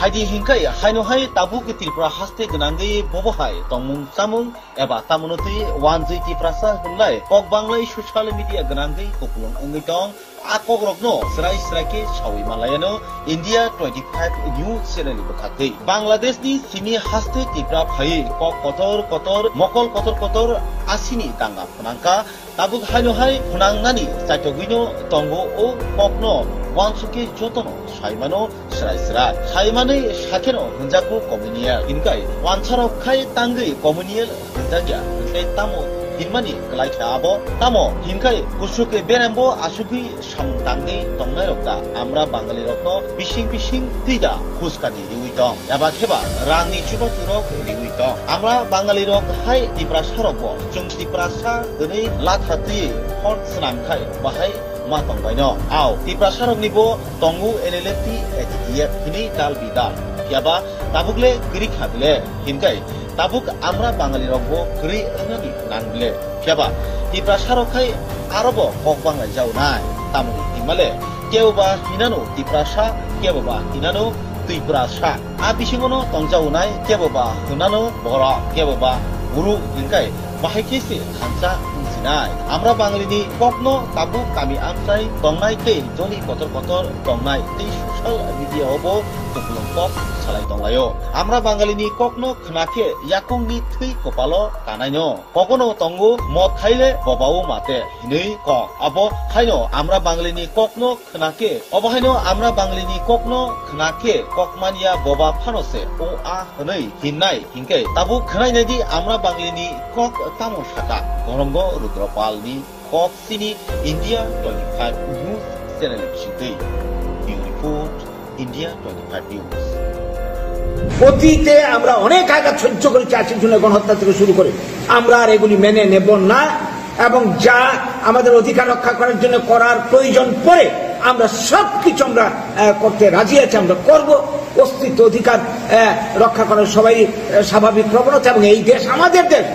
Phaidi hinkhai haino hai tabuk Tripura haste gwnangwi bobo hai tongmung chamung eba tamono twi wanjwi Tiprasa hwnlai kok banglai social media gwnangwi kupulung wngwi tong. A kokrokno srai srai khe sawi manlaiano India twenty five News channel ni bwkhaktwi. Bangladeshni simi haste Tipra phaiwi kok kotor kotor, mokol kotor kotor asini danga phnangkha. Tabuk haino hai phnangnani chaitogwino tongo o kokno wansukhe jotono saimano srai srai. Saimanwi sakheno hwnjakgo communal. Hinkhai wansarok khai tangwi communal hwnjakya, hwnkhe tamo hinmani kwlai kha abo? Tamo hinkhai kuchuk berembo asugwi samung tangwi tongnairok da Amra Bangalirokno bising bising twi da phuskani riwi tong? Eba kheba rangni chubachu rok riwi tong? Amra Bangalirok hai Tiprasarokbo chwng Tiprasa hwnwi latha twiwi phone swnam khai bahai ma tongbaino. Ao Tiprasaroknibo tongo N L F T, A T T F hinwi dal bidal. Phiyaba tabuk le kwrwi kha bile, hinkhai tabuk Amra Bangalirokbo kwrwi wngnani nang bile. Phiyaba Tiprasarok khai arobo kok banglai jaonai. Tamoni hinmale keboba hinano Tiprasa, keboba hinano Twiprasa. A bisingono tongjaonai keboba hinano borok, keboba guru, hinkhai bahai khe se thansa wngsinai. Amra Bangalini kokno tabuk kami amchai tongnai tei joli kotor kotor tongnai tei social media o bo kupulung kok salai tonglaio. Amra Bangalini kokno khna khe yakungni thwi kopalo kanaino. Kogono tongo mot khaile bobao mate hinwi kok. Abo haino Amra Bangalini kokno khna khe, obo haino Amra Banglini kokno khna khe kokmanya boba phano se o a hwnwi hinnai. Hinkhe tabuk khwnai naidi Amra Banglini kok tamo saka, Gorongo Rudropalni kok sini India twenty five News channel bisingtwi. Bureau Report, India twenty five News. অতীতে আমরা অনেক আঘাত সহ্য করেছি, আশি জনের গণহত্যা থেকে শুরু করে। আমরা আর এগুলি মেনে নেব না এবং যা আমাদের অধিকার রক্ষা করার জন্য করার প্রয়োজন পড়ে, আমরা সব কিছু আমরা, আহ, করতে রাজি আছি, আমরা করব। অস্তিত্ব অধিকার, আহ, রক্ষা করার সবাই, আহ, স্বাভাবিক প্রবণতা এবং এই দেশ আমাদের দেশ।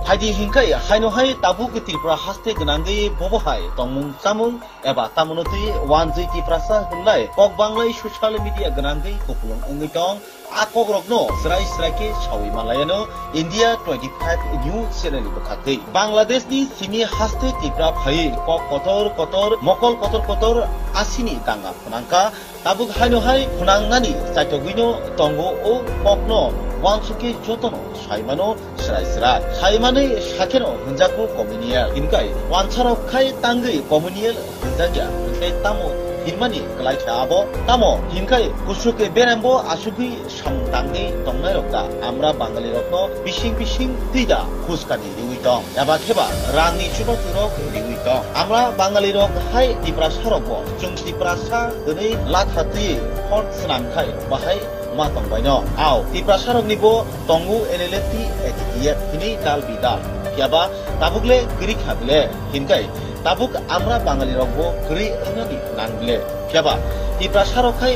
Phaidi hinkhai haino hai tabuk Tripura haste gwnangwi bobo hai tongmung chamung eba tamono twi wanjwi Tiprasa hwnlai kok banglai social media gwnangwi kupulung wngwi tong. A kokrokno srai srai khe sawi manlaiano India twenty five News channel ni bwkhaktwi. Bangladeshni simi haste Tipra phaiwi kok kotor kotor, mokol kotor kotor asini danga phnangkha. Tabuk haino hai phnangnani chaitogwino tongo o kokno wansukhe jotono saimano srai srai. Saimanwi sakheno hwnjakgo communal. Hinkhai wansarok khai tangwi communal hwnjakya, hwnkhe tamo hinmani kwlai kha abo? Tamo hinkhai kuchuk berembo asugwi samung tangwi tongnairok da Amra Bangalirokno bising bising twi da phuskani riwi tong? Eba kheba rangni chubachu rok riwi tong? Amra Bangalirok hai Tiprasarokbo chwng Tiprasa hwnwi latha twiwi phone swnam khai bahai ma tongbaino. Ao Tiprasaroknibo tongo N L F T, A T T F hinwi dal bidal. Phiyaba tabuk le kwrwi kha bile, hinkhai tabuk Amra Bangalirokbo kwrwi wngnani nang bile. Phiyaba Tiprasarok khai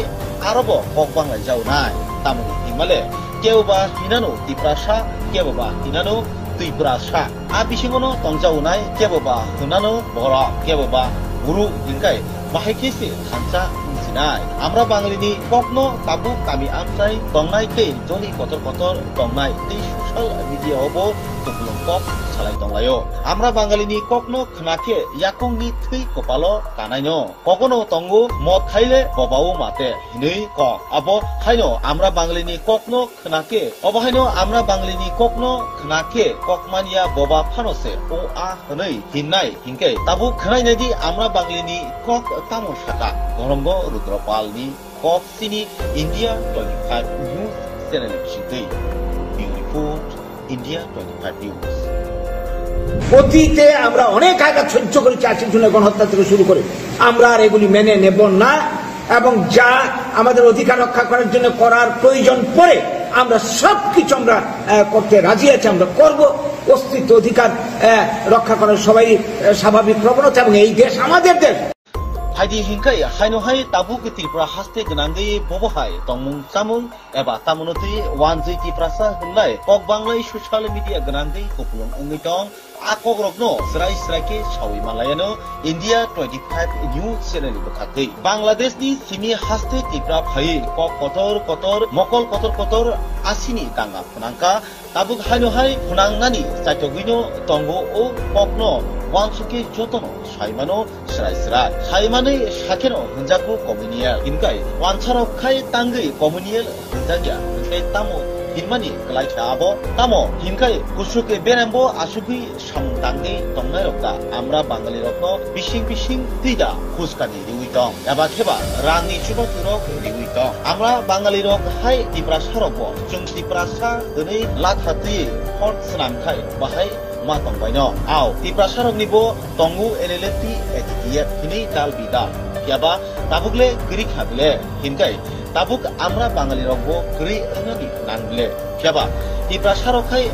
arobo kok banglai jaonai. Tamoni hinmale keboba hinano Tiprasa, keboba hinano Twiprasa. A bisingono tongjaonai keboba hinano borok, keboba guru, hinkhai bahai khe se thansa wngsi. Nai, Amra Bangalini kokno tabuk kami amchai tongnai tei joli kotor kotor tongnai tei social media o bo kupulung kok salai tonglaio. Amra Bangalini kokno khna khe yakungni thwi kopalo kanaino. Kokono tongo mot khaile bobao mate hinwi kok. Abo haino Amra Bangalini kokno khna khe, obo haino Amra Bangalini kokno khna khe kokmanya boba phano se o a hwnwi hinnai. Hinkhe tabuk khwnai naidi Amra Banglini kok tamo saka. Gonongo Rudra Palni kok sini India twenty five News channel bisingtwi. Bureau Report, India twenty five News. অতীতে আমরা অনেক আঘাত সহ্য করেছি, আশির জন্য গণহত্যা থেকে শুরু করে। আমরা আর এগুলি মেনে নেব না, এবং যা আমাদের অধিকার রক্ষা করার জন্য করার প্রয়োজন পড়ে, আমরা সব কিছু আমরা, আহ, করতে রাজি আছি, আমরা করব। অস্তিত্ব অধিকার, আহ, রক্ষা করার সবাই, আহ, স্বাভাবিক প্রবণতা, এবং এই দেশ আমাদের দেশ। Phaidi hinkai haino hai tabuk Tripura haste gwnangwi bobo hai tongmung chamung eba tamono twi wanjwi Tiprasa hwnlai kok banglai social media gwnangwi kupulung wngwi tong. A kokrokno srai srai khe sawi manlaiano India twenty five News channel ni bwkhaktwi. Bangladeshni simi haste Tripura phaiwi kok kotor kotor, mokol kotor kotor asini danga phnangkha. Tabuk haino hai phnangnani chaitogwino tongo o kokno wansukhe jotono saimano srai srai. Saimanwi sakheno hwnjakgo communal. Hinkai wansarok khai tangwi communal hwnjakya, hwnkhe tamo hinmani kwlai kha abo? Tamo hinkai kusuk berembo asugwi samung tangwi tongnairok da Amra Bangalirokno bising bising twi da khuskani riwi tong, eba kheba rangni chubachu rok riwi tong. Amra Bangalirok hai Tiprasarokbo chwng Tiprasa hwnwi latha twi phone swnam khai bahai ma tongbaino. Ao Tiprasaroknibo tongo L L F T, A T T F hinwi dal bidal. Phiyaba tabuk le kwrwi kha bile, hinkai tabuk Amra Bangalirokbo kwrwi wngnani nang bile. Phiyaba Tiprasarok khai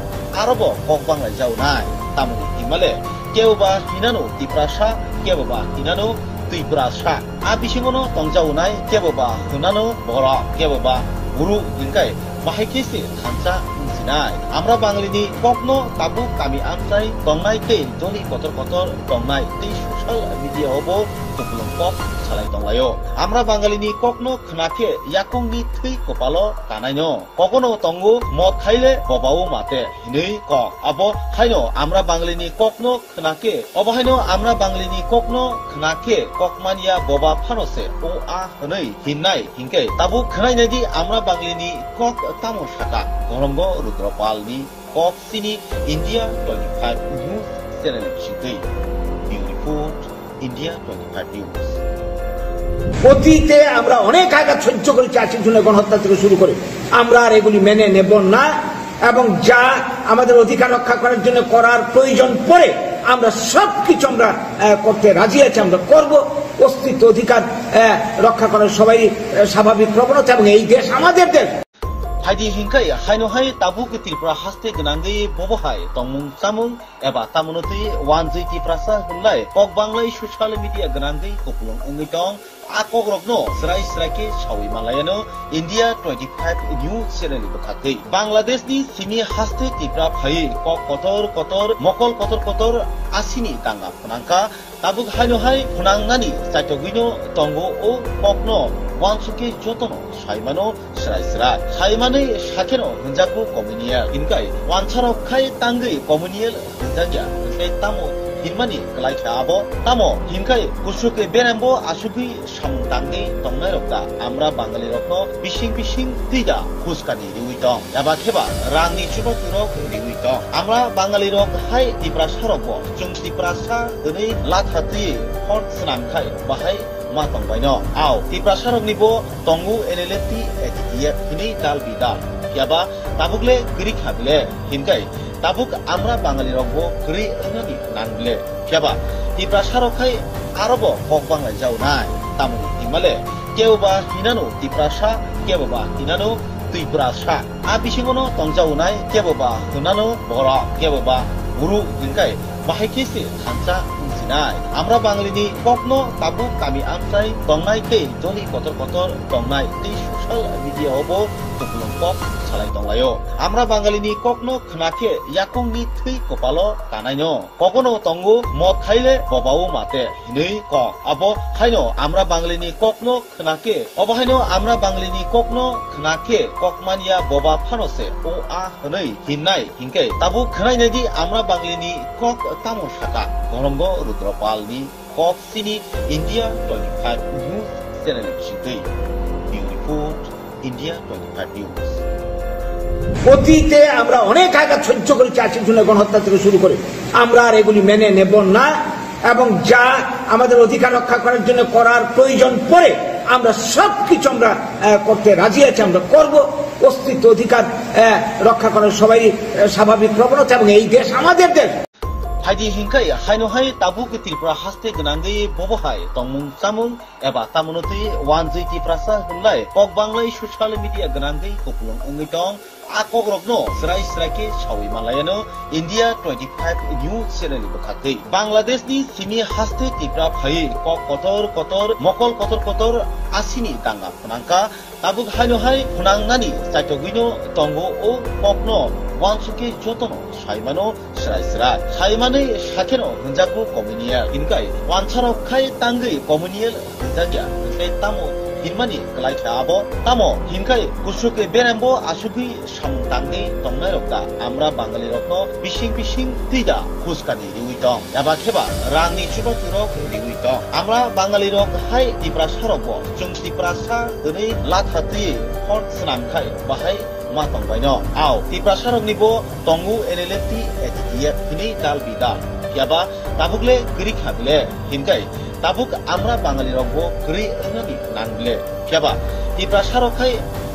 arobo kok banglai jaunai. Tamoni himale keboba hinano Tiprasa, keboba hinano Twiprasa. A bisingono tongjaunai keboba hwnano borok, keboba guru hinkai bahai khe se thansa wngsinai. Amra Bangalini kokno tabuk kami amchai tongnai tei joli kotor kotor tongnai tei social media o bo kupulung kok salai tonglaio. Amra Bangalini kokno khna khe yakungni thwi kopalo kanaino. Kokono tongo mot khaile bobao mate hinwi kok. Abo haino Amra Bangalini kokno khna khe, obo haino Amra Banglini kokno khna khe kokmanya boba phano se o a hwnwi hinnai. Hinkhe tabuk khwnai naidi Amra Banglini kok tamo saka. Gonongo Rudra Palni kok sini India twenty five News channel bisingtwi. Bureau Report, India twenty five News. অতীতে আমরা অনেক আঘাত সহ্য করেছি, আশির জন্য গণহত্যা থেকে শুরু করে। আমরা আর এগুলি মেনে নেব না, এবং যা আমাদের অধিকার রক্ষা করার জন্য করার প্রয়োজন পড়ে, আমরা সব কিছু আমরা, আহ, করতে রাজি আছি, আমরা করব। অস্তিত্ব অধিকার, আহ, রক্ষা করার সবাই, আহ, স্বাভাবিক প্রবণতা, এবং এই দেশ আমাদের দেশ। Phaidi hinkai haino hai tabuk Tripura haste gwnangwi bobo hai tongmung chamung eba tamono twi wanjwi Tiprasa hwnlai kok banglai social media gwnangwi kupulung wngwi tong. A kokrokno srai srai khe sawi manlaiano India twenty five News channel ni bwkhaktwi. Bangladeshni simi haste Tripura phaiwi kok kotor kotor, mokol kotor kotor asini danga phnangkha. Tabuk haino hai phnangnani chaitogwino tongo o kokno wansukhe jotono saimano srai srai. Saimanwi sakheno hwnjakgo communal. Hinkai wansarok khai tangwi communal hwnjakya, hwnkhe tamo hinmani kwlai kha abo? Tamo hinkai kusuk berembo asugwi samung tangwi tongnairok da Amra Bangalirokno bising bising twi da khuskani riwi tong, eba kheba rangni chubachu rok riwi tong. Amra Bangalirok hai Tiprasarokbo chwng Tiprasa hwnwi latha twi phone swnam khai bahai ma tongbaino. Ao Tiprasaroknibo tongo N L F T, A T T F hinwi dal bidal. Phiyaba tabuk le kwrwi kha bile, hinkai tabuk Amra Bangalirokbo kwrwi wngnani nang bile. Phiyaba Tiprasarok khai arobo kok banglai jaunai. Tamoni himale keboba hinano Tiprasa, keboba hinano Twiprasa. A bisingono tongjaunai keboba hwnano borok, keboba guru hinkai bahai khe se thansa wngsi. nai. Amra Bangalini kokno tabuk kami amchai tongnai tei joli kotor kotor tongnai tei social media o bo kupulung kok salai tonglaio. Amra Bangalini kokno khna khe yakungni thwi kopalo kanaino. Kogono tongo mot khaile bobao mate hinwi kok. Abo haino Amra Bangalini kokno khna khe, obo haino Amra Bangalini kokno khna khe kokmanya boba phano se o a hwnwi hinnai hinkhe tabuk khnainai di Amra Bangalini kok tamo saka. Gorongo Rudra Palni kok sini India twenty five News channel ni bisingtwi. Bureau Report, India twenty five News. অতীতে আমরা অনেক আঘাত সহ্য করেছি, আশি জনের গণহত্যা থেকে শুরু করে। আমরা আর এগুলি মেনে নেব না এবং যা আমাদের অধিকার রক্ষা করার জন্য করার প্রয়োজন পড়ে, আমরা সব কিছু আমরা, আহ, করতে রাজি আছি, আমরা করব। অস্তিত্ব অধিকার, আহ, রক্ষা করার সবারই, আহ, স্বাভাবিক প্রবণতা এবং এই দেশ আমাদের দেশ। Phaidi hinkhai haino hai tabuk Tripura haste gwnangwi bobo hai tongmung chamung eba tamono twi wanjwi Tiprasa hwnlai kok banglai social media gwnangwi kupulung wngwi tong. A kokrokno srai srai khe sawi manlaiano India twenty five News channel ni bwkhaktwi. Bangladeshni simi haste Tripura phaiwi kok kotor kotor, mokol kotor kotor asini danga phnangkha. Tabuk haino hai phnangnani chaitogwino tongo o kokno wansukhe jotono saimano srai srai. Saimanwi sakheno hwnjakgo communal. Hinkhai wansarok khai tangwi communal hwnjakya, hwnkhe tamo hinmani kwlai khe abo? Tamo hinkhai kusuke berembo asugwi samung tangwi tongnairok da Amra Bangalirokno bising bising twi da phuskani riwi tong? Eba kheba rangni chubachu rok riwi tong? Amra Bangalirok hai Tiprasa rokbo chwng Tiprasa hwnwi latha twi phone swnam khai bahai ma tongbaino. Ao Tiprasa roknibo tongo N L F T, A T T F hwnwi dal bidal. Phiaba tabuk le kwrwi kha bile, hinkhai tabuk Amra Bangalirokbo kwrwi wngnani nang bile. Phiaba Tiprasa rok khai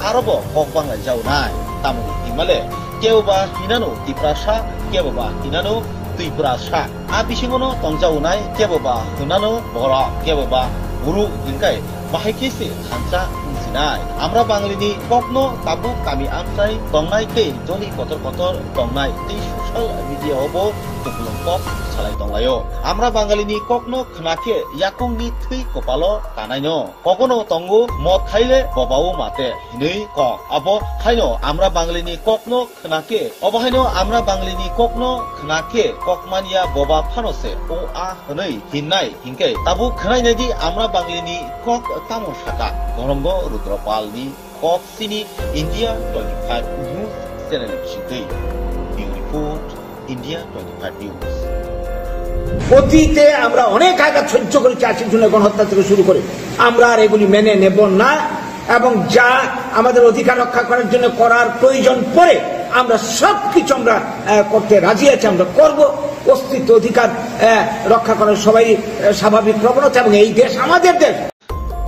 arobo kok banglai jaunai. Tamoni himale keboba hinano Tiprasa, keboba hinano Twiprasa. A bisingono tongjaunai keboba hinano borok, keboba buru, hinkhai bahai khe se thansa wngsinai. Amra Bangalini kokno tabuk kami amchai tongnai tei joli kotor kotor tongnai tei social media o bo kupulung kok salai tonglaio. Amra Bangalini kokno khna khe yakungni thwi kopalo kanaino. Kogono tongo mot khaile bobao mate hinwi kok. Abo haino Amra Bangalini kokno khna khe, obo haino Amra Bangalini kokno khna khe kokmanya boba phano se o a hwnwi hinnai hinkhe tabuk khnainai di Amra Bangalini kok tamo saka. Gorongo Rudra Palni kok sini India twenty five News channel ni bisingtwi. Bureau Report, India twenty five News. অতীতে আমরা অনেক আঘাত সহ্য করেছি, আশি জনের গণহত্যা থেকে শুরু করে। আমরা আর এগুলি মেনে নেব না এবং যা আমাদের অধিকার রক্ষা করার জন্য করার প্রয়োজন পড়ে, আমরা সব কিছু আমরা, আহ, করতে রাজি আছি, আমরা করব। অস্তিত্ব অধিকার, আহ, রক্ষা করার সবাই, আহ, স্বাভাবিক প্রবণতা এবং এই দেশ আমাদের দেশ।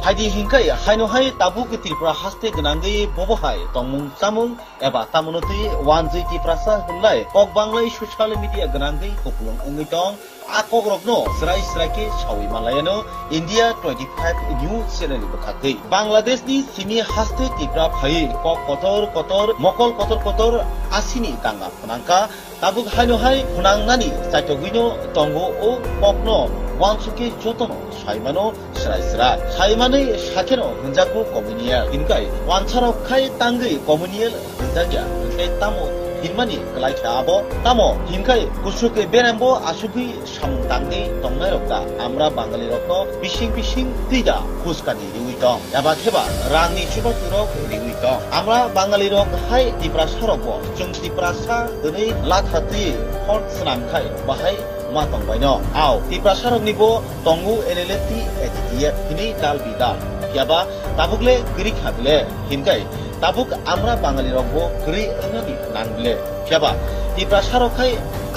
Phaidi hinkhai haino hai tabuk Tripura haste gwnangwi bobo hai tongmung chamung eba tamono twi wanjwi Tiprasa hwnlai kok banglai social media gwnangwi kupulung wngwi tong. A kokrokno srai srai khe sawi manlaiano India twenty five News channel ni bwkhaktwi. Bangladeshni simi haste Tripura phaiwi kok kotor kotor, mokol kotor kotor asini danga phnangkha. Tabuk haino hai phnangnani chaitogwino tongo o kokno wansukhe jotono saimano srai srai. Saimanwi sakheno hwnjakgo communal. Hinkhai wansarok khai tangwi communal hwnjakya, hwnkhe tamo hinmani kwlai khe abo? Tamo hinkhai kusuke berembo asugwi samung tangwi tongnairok da Amra Bangalirokno bising bising twi da phuskani riwi tong? Eba kheba rangni chubachu rok riwi tong? Amra Bangalirok hai Tiprasa rokbo chwng Tiprasa hwnwi latha twi phone swnam khai bahai ma tongbaino. Ao Tiprasa roknibo tongo N L F T, A T T F hwnwi dal bidal. Phiaba tabuk le kwrwi kha bile, hinkhai tabuk Amra Bangalirokbo kwrwi wngnani nang bile. Phiaba Tiprasa rok khai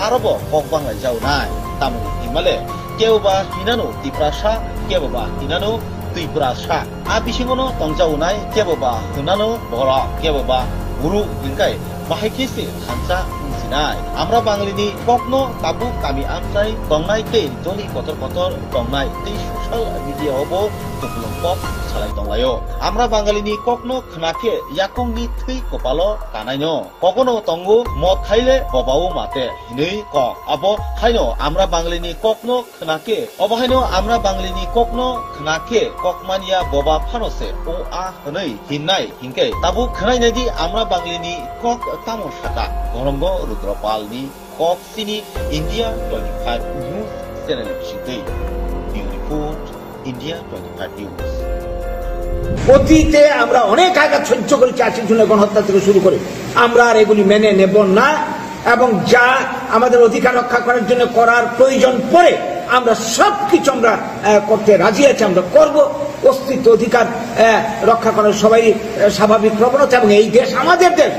arobo kok banglai jaunai. Tamoni himale keboba hinano Tiprasa, keboba hinano Twiprasa. A bisingono tongjaunai keboba hinano borok, keboba buru, hinkhai bahai khe se thansa wngsinai. Amra Bangalini kokno tabuk kami amchai tongnai tei joli kotor kotor tongnai tei social media o bo kupulung kok salai tonglaio. Amra Bangalini kokno khna khe yakungni thwi kopalo kanaino. Kogono tongo mot khaile bobao mate hinwi kok. Abo haino Amra Bangalini kokno khna khe, obo haino Amra Bangalini kokno khna khe kokmanya boba phano se o a hwnwi hinnai hinkhe tabuk khnainai di Amra Bangalini kok tamo saka. Gorongo Rudropalni kok sini India twenty five News channel bisingtwi. Bureau Report, India twenty five News. অতীতে আমরা অনেক আঘাত সহ্য করেছি, আশির জন্য গণহত্যা থেকে শুরু করে। আমরা আর এগুলি মেনে নেব না এবং যা আমাদের অধিকার রক্ষা করার জন্য করার প্রয়োজন পড়ে আমরা সব কিছু আমরা আহ, করতে রাজি আছি, আমরা করব। অস্তিত্ব অধিকার আহ, রক্ষা করার সবাই আহ, স্বাভাবিক প্রবণতা এবং এই দেশ আমাদের দেশ।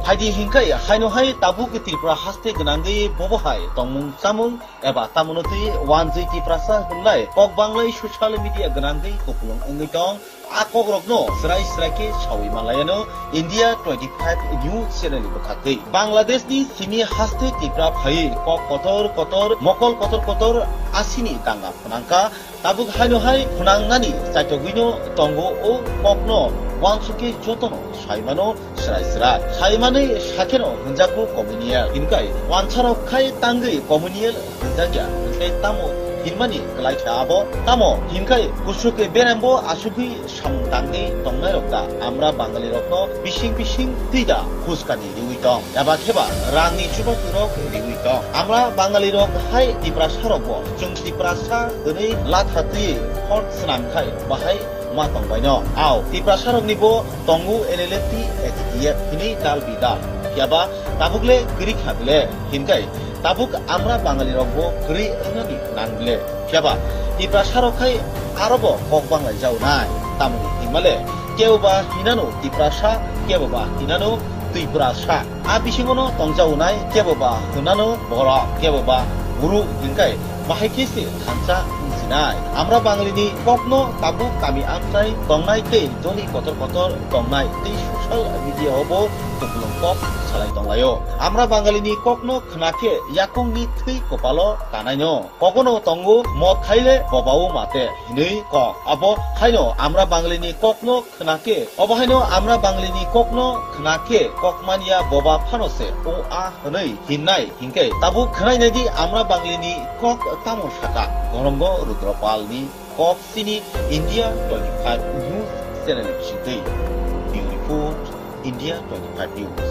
Phaidi hinkhai haino hai tabuk Tripura haste gwnangwi bobo hai tongmung chamung eba tamono twi wanjwi Tiprasa hwnlai kok banglai social media gwnangwi kupulung wngwi tong. A kokrokno srai srai khe sawi manlaiano India twenty five News channel ni bwkhaktwi. Bangladesh ni simi haste Tripura phaiwi kok kotor kotor, mokol kotor kotor asini danga phnangkha. Tabuk haino hai phnangnani chaitogwino tongo o kokno wansukhe jotono saimano srai srai. Saimanwi sakheno hwnjakgo communal. Hinkhai wansarok khai tangwi communal hwnjakya. Hinkhai tamo hinmani kwlai kha abo? Tamo hinkhai kusuke berembo asugwi samung tangwi tongnairok da Amra Bangalirokno bising bising twi da phuskani riwi tong, eba kheba rangni chubachu rok riwi tong. Amra Bangalirok hai Tiprasarokbo chwng Tiprasa hwnwi latha twi hor swnam khai bahai ma tongbaino. Ao Tiprasaroknibo tongo L L F T, A T T F hinwi dal bidal. Phiya ba tabuk le kwrwi kha bile, hinkhai tabuk Amra Bangalirokbo kwrwi wngnani nang bile. Phiya ba Tiprasarok khai arobo kok banglai jaunai. Tamoni hinmale kebo ba hinano Tiprasa, kebo ba hinano Twiprasa. A bisingono tongjaunai kebo ba hwnano borok, kebo ba guru hinkhai bahai khe se thansa wngsinai. Amra Bangalini kokno tabuk kami amchai tongnai tei joni kotor kotor tongnai tei social media o bo kupulung kok salai tonglaio. Amra Bangalini kokno khna khe yakungni thwi kopalo kanaino. Kogono tongo mot khaile bobao mate hinwi kok. Abo haino Amra Bangalini kokno khna khe, obo haino Amra Banglini kokno khna khe kokmanya boba phano se o a hwnwi hinnai hinkhe tabuk khnainai di Amra Banglini kok tamo saka. Gorongo Rudropalni kok sini India twenty five News channel bisingtwi. Bureau Report, India twenty five News.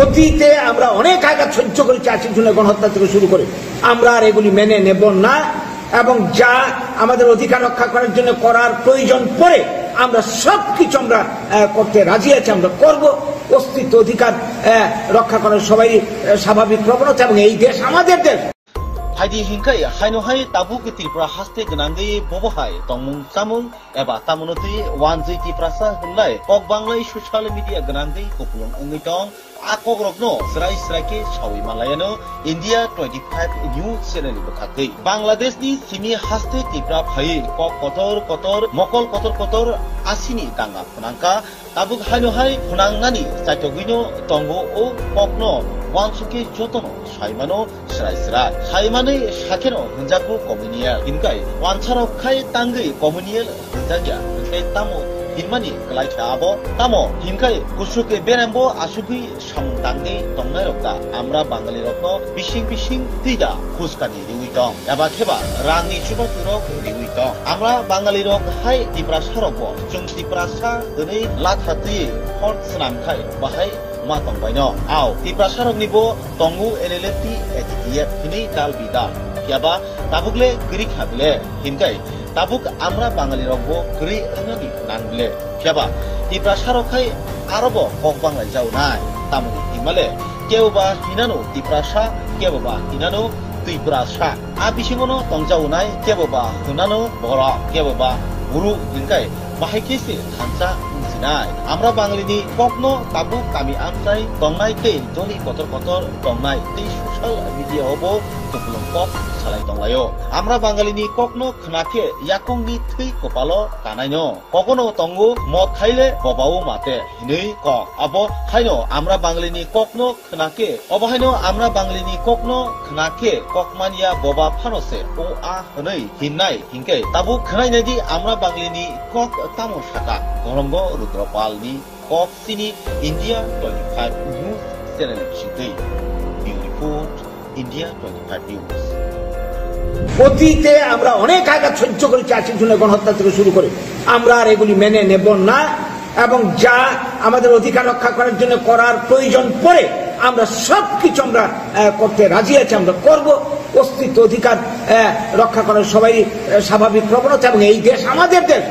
অতীতে আমরা অনেক আঘাত সহ্য করেছি, আশির জন্য গণহত্যা থেকে শুরু করে। আমরা আর এগুলি মেনে নেব না এবং যা আমাদের অধিকার রক্ষা করার জন্য করার প্রয়োজন পড়ে আমরা সব কিছু আমরা আহ, করতে রাজি আছি, আমরা করব। অস্তিত্ব অধিকার আহ, রক্ষা করার সবাই আহ, স্বাভাবিক প্রবণতা এবং এই দেশ আমাদের দেশ। Phaidi hinkhai haino hai tabuk Tripura haste gwnangwi bobo hai tongmung chamung eba tamono twi wanjwi Tiprasa hwnlai kok banglai social media gwnangwi kupulung wngwi tong. A kokrokno srai srai khe sawi manlaiano India twenty five News channel ni bwkhaktwi. Bangladesh ni simi haste Tripura phaiwi kok kotor kotor, mokol kotor kotor asini danga phnangkha. Tabuk haino hai phnangnani chaitogwino tongo o kokno wansukhe jotono saimano srai srai. Saimanwi sakheno hwnjakgo communal. Hinkhai wansarok khai tangwi communal hwnjakya. Hinkhai tamo hinmani kwlai kha abo? Tamo hinkhai kusuke berembo asugwi samung tangwi tongnairok da Amra Bangalirokno bising bising twi da phuskani riwi tong, eba kheba rangni chubachu rok riwi tong. Amra Bangalirok hai Tiprasarokbo chwng Tiprasa hwnwi latha twi hor swnam khai bahai ma tongbaino. Ao Tiprasaroknibo tongo L L F T, A T T F hinwi dal bidal. Phiya ba tabuk le kwrwi kha bile, hinkhai tabuk Amra Bangalirokbo kwrwi wngnani nang bile. Phiya ba Tiprasarok khai arobo kok banglai jaunai. Tamoni hinmale kebo ba hinano Tiprasa, kebo ba hinano Twiprasa. A bisingono tongjaunai kebo ba hwnano borok, kebo ba guru hinkhai bahai khe se thansa wngsinai. Amra Bangalini kokno tabuk kami amchai tongnai tei joni kotor kotor tongnai tei social media o bo kupulung kok salai tonglaio. Amra Bangalini kokno khna khe yakungni thwi kopalo kanaino. Kogono tongo mot khaile bobao mate hinwi kok. Abo haino Amra Bangalini kokno khna khe, obo haino Amra Bangalini kokno khna khe kokmanya boba phano se o a hwnwi hinnai hinkhe tabuk khnainai di Amra Bangalini kok tamo saka. Gorongo Rudropalni kok sini India twenty five News Channel ni bisingtwi. Bureau Report, India twenty five News. অতীতে আমরা অনেক আঘাত সহ্য করেছি, আশির জন্য গণহত্যা থেকে শুরু করে। আমরা আর এগুলি মেনে নেব না এবং যা আমাদের অধিকার রক্ষা করার জন্য করার প্রয়োজন পড়ে আমরা সব কিছু আমরা আহ, করতে রাজি আছি, আমরা করব। অস্তিত্ব অধিকার আহ, রক্ষা করার সবাই আহ, স্বাভাবিক প্রবণতা এবং এই দেশ আমাদের দেশ।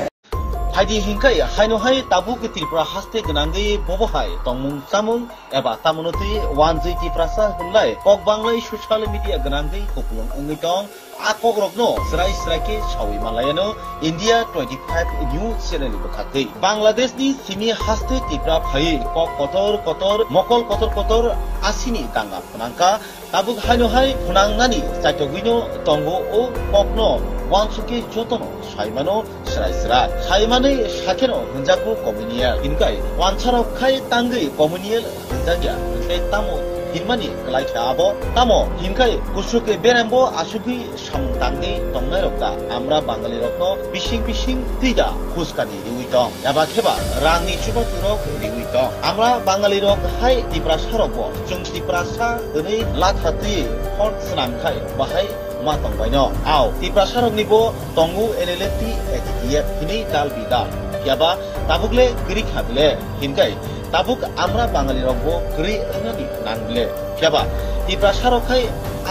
Phaidi hinkhai haino hai tabuk Tripura haste gwnangwi bobo hai tongmung chamung eba tamono twi wanjwi Tiprasa hwnlai kok banglai social media gwnangwi kupulung wngwi tong. A kokrokno srai srai khe sawi manlaiano India twenty five News Channel ni bwkhaktwi. Bangladesh ni simi haste Tripura phaiwi kok kotor kotor, mokol kotor kotor asini danga phnangkha. Tabuk haino hai phnangnani chaitogwino tongo o kokno wansukhe jotono saimano srai srai. Saimanwi sakheno hwnjakgo communal. Hinkai wansarok khai tangwi communal hwnjakya, hwnkhe tamo hinmani kwlai khe abo? Tamo hinkai kuchuk berembo asugwi samung tangwi tongnairok da Amra Bangalirokno bising bising twi da phuskani riwi tong? Eba kheba rangni chubaturok riwi tong? Amra Bangalirok hai Tiprasarokbo chwng Tiprasa hwnwi latha twi hor swnam khai bahai ma tongbaino. Ao Tiprasaroknibo tongo N L F T, A T T F hinwi dal bidal. Phiyaba tabukle kwrwi kha bile? Hinkai tabuk Amra Bangalirokbo kwrwi wngnani nang bile? Phiyaba Tiprasarok khai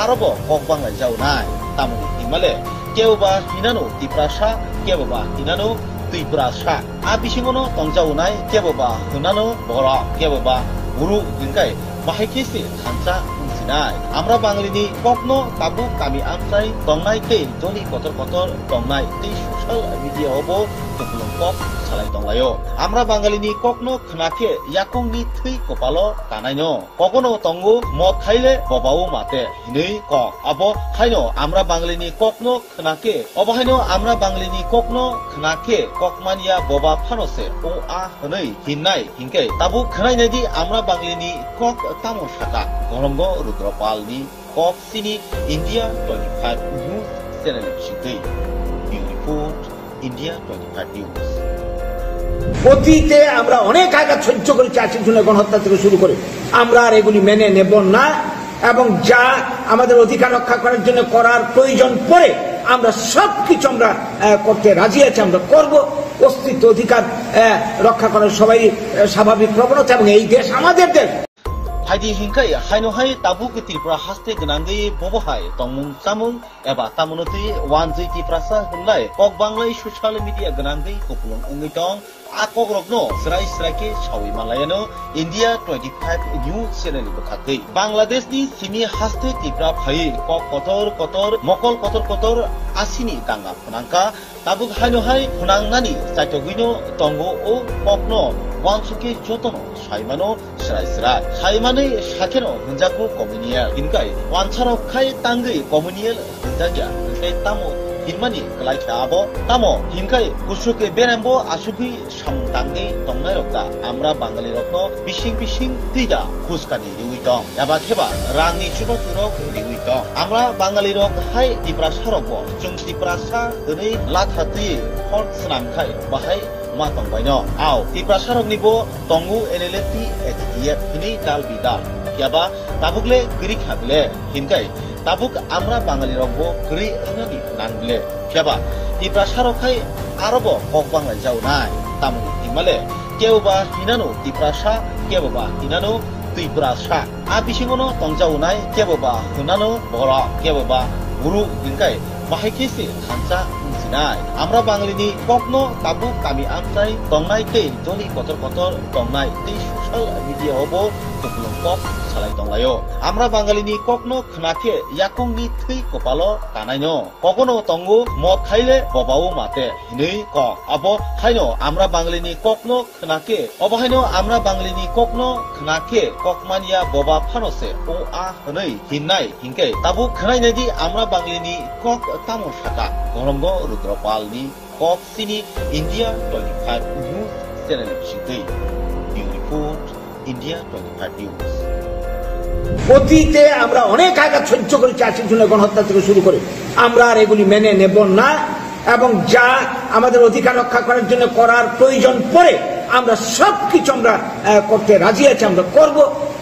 arobo kok banglai jaunai. Tamoni himale keboba hinano Tiprasa, keboba hinano Twiprasa. A bisingono tongjaunai keboba hwnano borok, keboba guru hinkai bahai khe se thansa wngsinai. Amra Bangalini kokno tabuk kami amchai tongnai tei doli kotor kotor tongnai tei social media o bo kupulung kok salai tonglaio. Amra Bangalini kokno khna khe yakungni thwi kopalo kanaino. Kogono tongo mot khaile bobao mate hinwi kok. Abo haino Amra Bangalini kokno khna khe, obo haino Amra Bangalini kokno khna khe kokmanya boba phano se o a hwnwi hinnai hinkhe tabuk khnainai di Amra Bangalini kok tamo saka. Gorongo Rudropalni kok sini India twenty five News Channel ni bisingtwi. Bureau Report, India twenty five News. অতীতে আমরা অনেক আঘাত সহ্য করেছি, আশির জন্য গণহত্যা থেকে শুরু করে। আমরা আর এগুলি মেনে নেব না এবং যা আমাদের অধিকার রক্ষা করার জন্য করার প্রয়োজন পড়ে আমরা সব কিছু আমরা আহ, করতে রাজি আছি, আমরা করব। অস্তিত্ব অধিকার আহ, রক্ষা করার সবাই আহ, স্বাভাবিক প্রবণতা এবং এই দেশ আমাদের দেশ। Phaidi hinkhai haino hai tabuk Tripura haste gwnangwi bobo hai tongmung chamung eba tamono twi wanjwi Tiprasa hwnlai kok banglai social media gwnangwi kupulung wngwi tong. A kokrokno srai srai khe sawi manlaiano India twenty five News Channel ni bwkhaktwi. Bangladesh ni simi haste Tripura phaiwi kok kotor kotor, mokol kotor kotor asini danga phnangkha. Tabuk haino hai phnangnani chaitogwino tongo o kokno wansukhe jotono saimano srai srai. Saimanwi sakheno hwnjakgo communal. Hinkai wansarok khai tangwi communal hwnjakya, hwnkhe tamo hinmani kwlai khe abo? Tamo hinkai kuchuk berembo asugwi samung tangwi tongnairok da Amra Bangalirokno bising bising twi da phuskani riwi tong? Eba kheba rangni chubaturok riwi tong? Amra Bangalirok hai Tiprasarokbo chwng Tiprasa hwnwi latha twi hor swnam khai bahai ma tongbaino. Ao Tiprasaroknibo tongo N L F T, A T T F hinwi dal bidal. Phiyaba tabukle kwrwi kha bile? Hinkai tabuk Amra Bangalirokbo kwrwi wngnani nang bile? Phiyaba Tiprasarok khai arobo kok banglai jaunai. Tamoni himale keboba hinano Tiprasa, keboba hinano Twiprasa. A bisingono tongjaunai keboba hwnano borok, keboba guru hinkai bahai khe se thansa wngsi. Nai, Amra Bangalini kokno tabuk kami amchai tongnai tei joli kotor kotor tongnai tei social media o bo kupulung kok salai tonglaio. Amra Bangalini kokno khna khe yakungni thwi kopalo kanaino. Kokono tongo mot khaile bobao mate hinwi kok. Abo haino Amra Bangalini kokno khna khe, obo haino Amra Bangalini kokno khna khe kokmanya boba phano se o a hwnwi hinnai. Hinkhe tabuk khwnai naidi Amra Banglini kok tamo saka. Gorongo Rudra Palni kok sini India twenty five News channel bisingtwi. Bureau Report, India twenty five News. অতীতে আমরা অনেক আঘাত সহ্য করেছি, আশির জন্য গণহত্যা থেকে শুরু করে। আমরা আর এগুলি মেনে নেব না, এবং যা আমাদের অধিকার রক্ষা করার জন্য করার প্রয়োজন পড়ে, আমরা সবকিছু আমরা, আহ, করতে রাজি আছি, আমরা করব।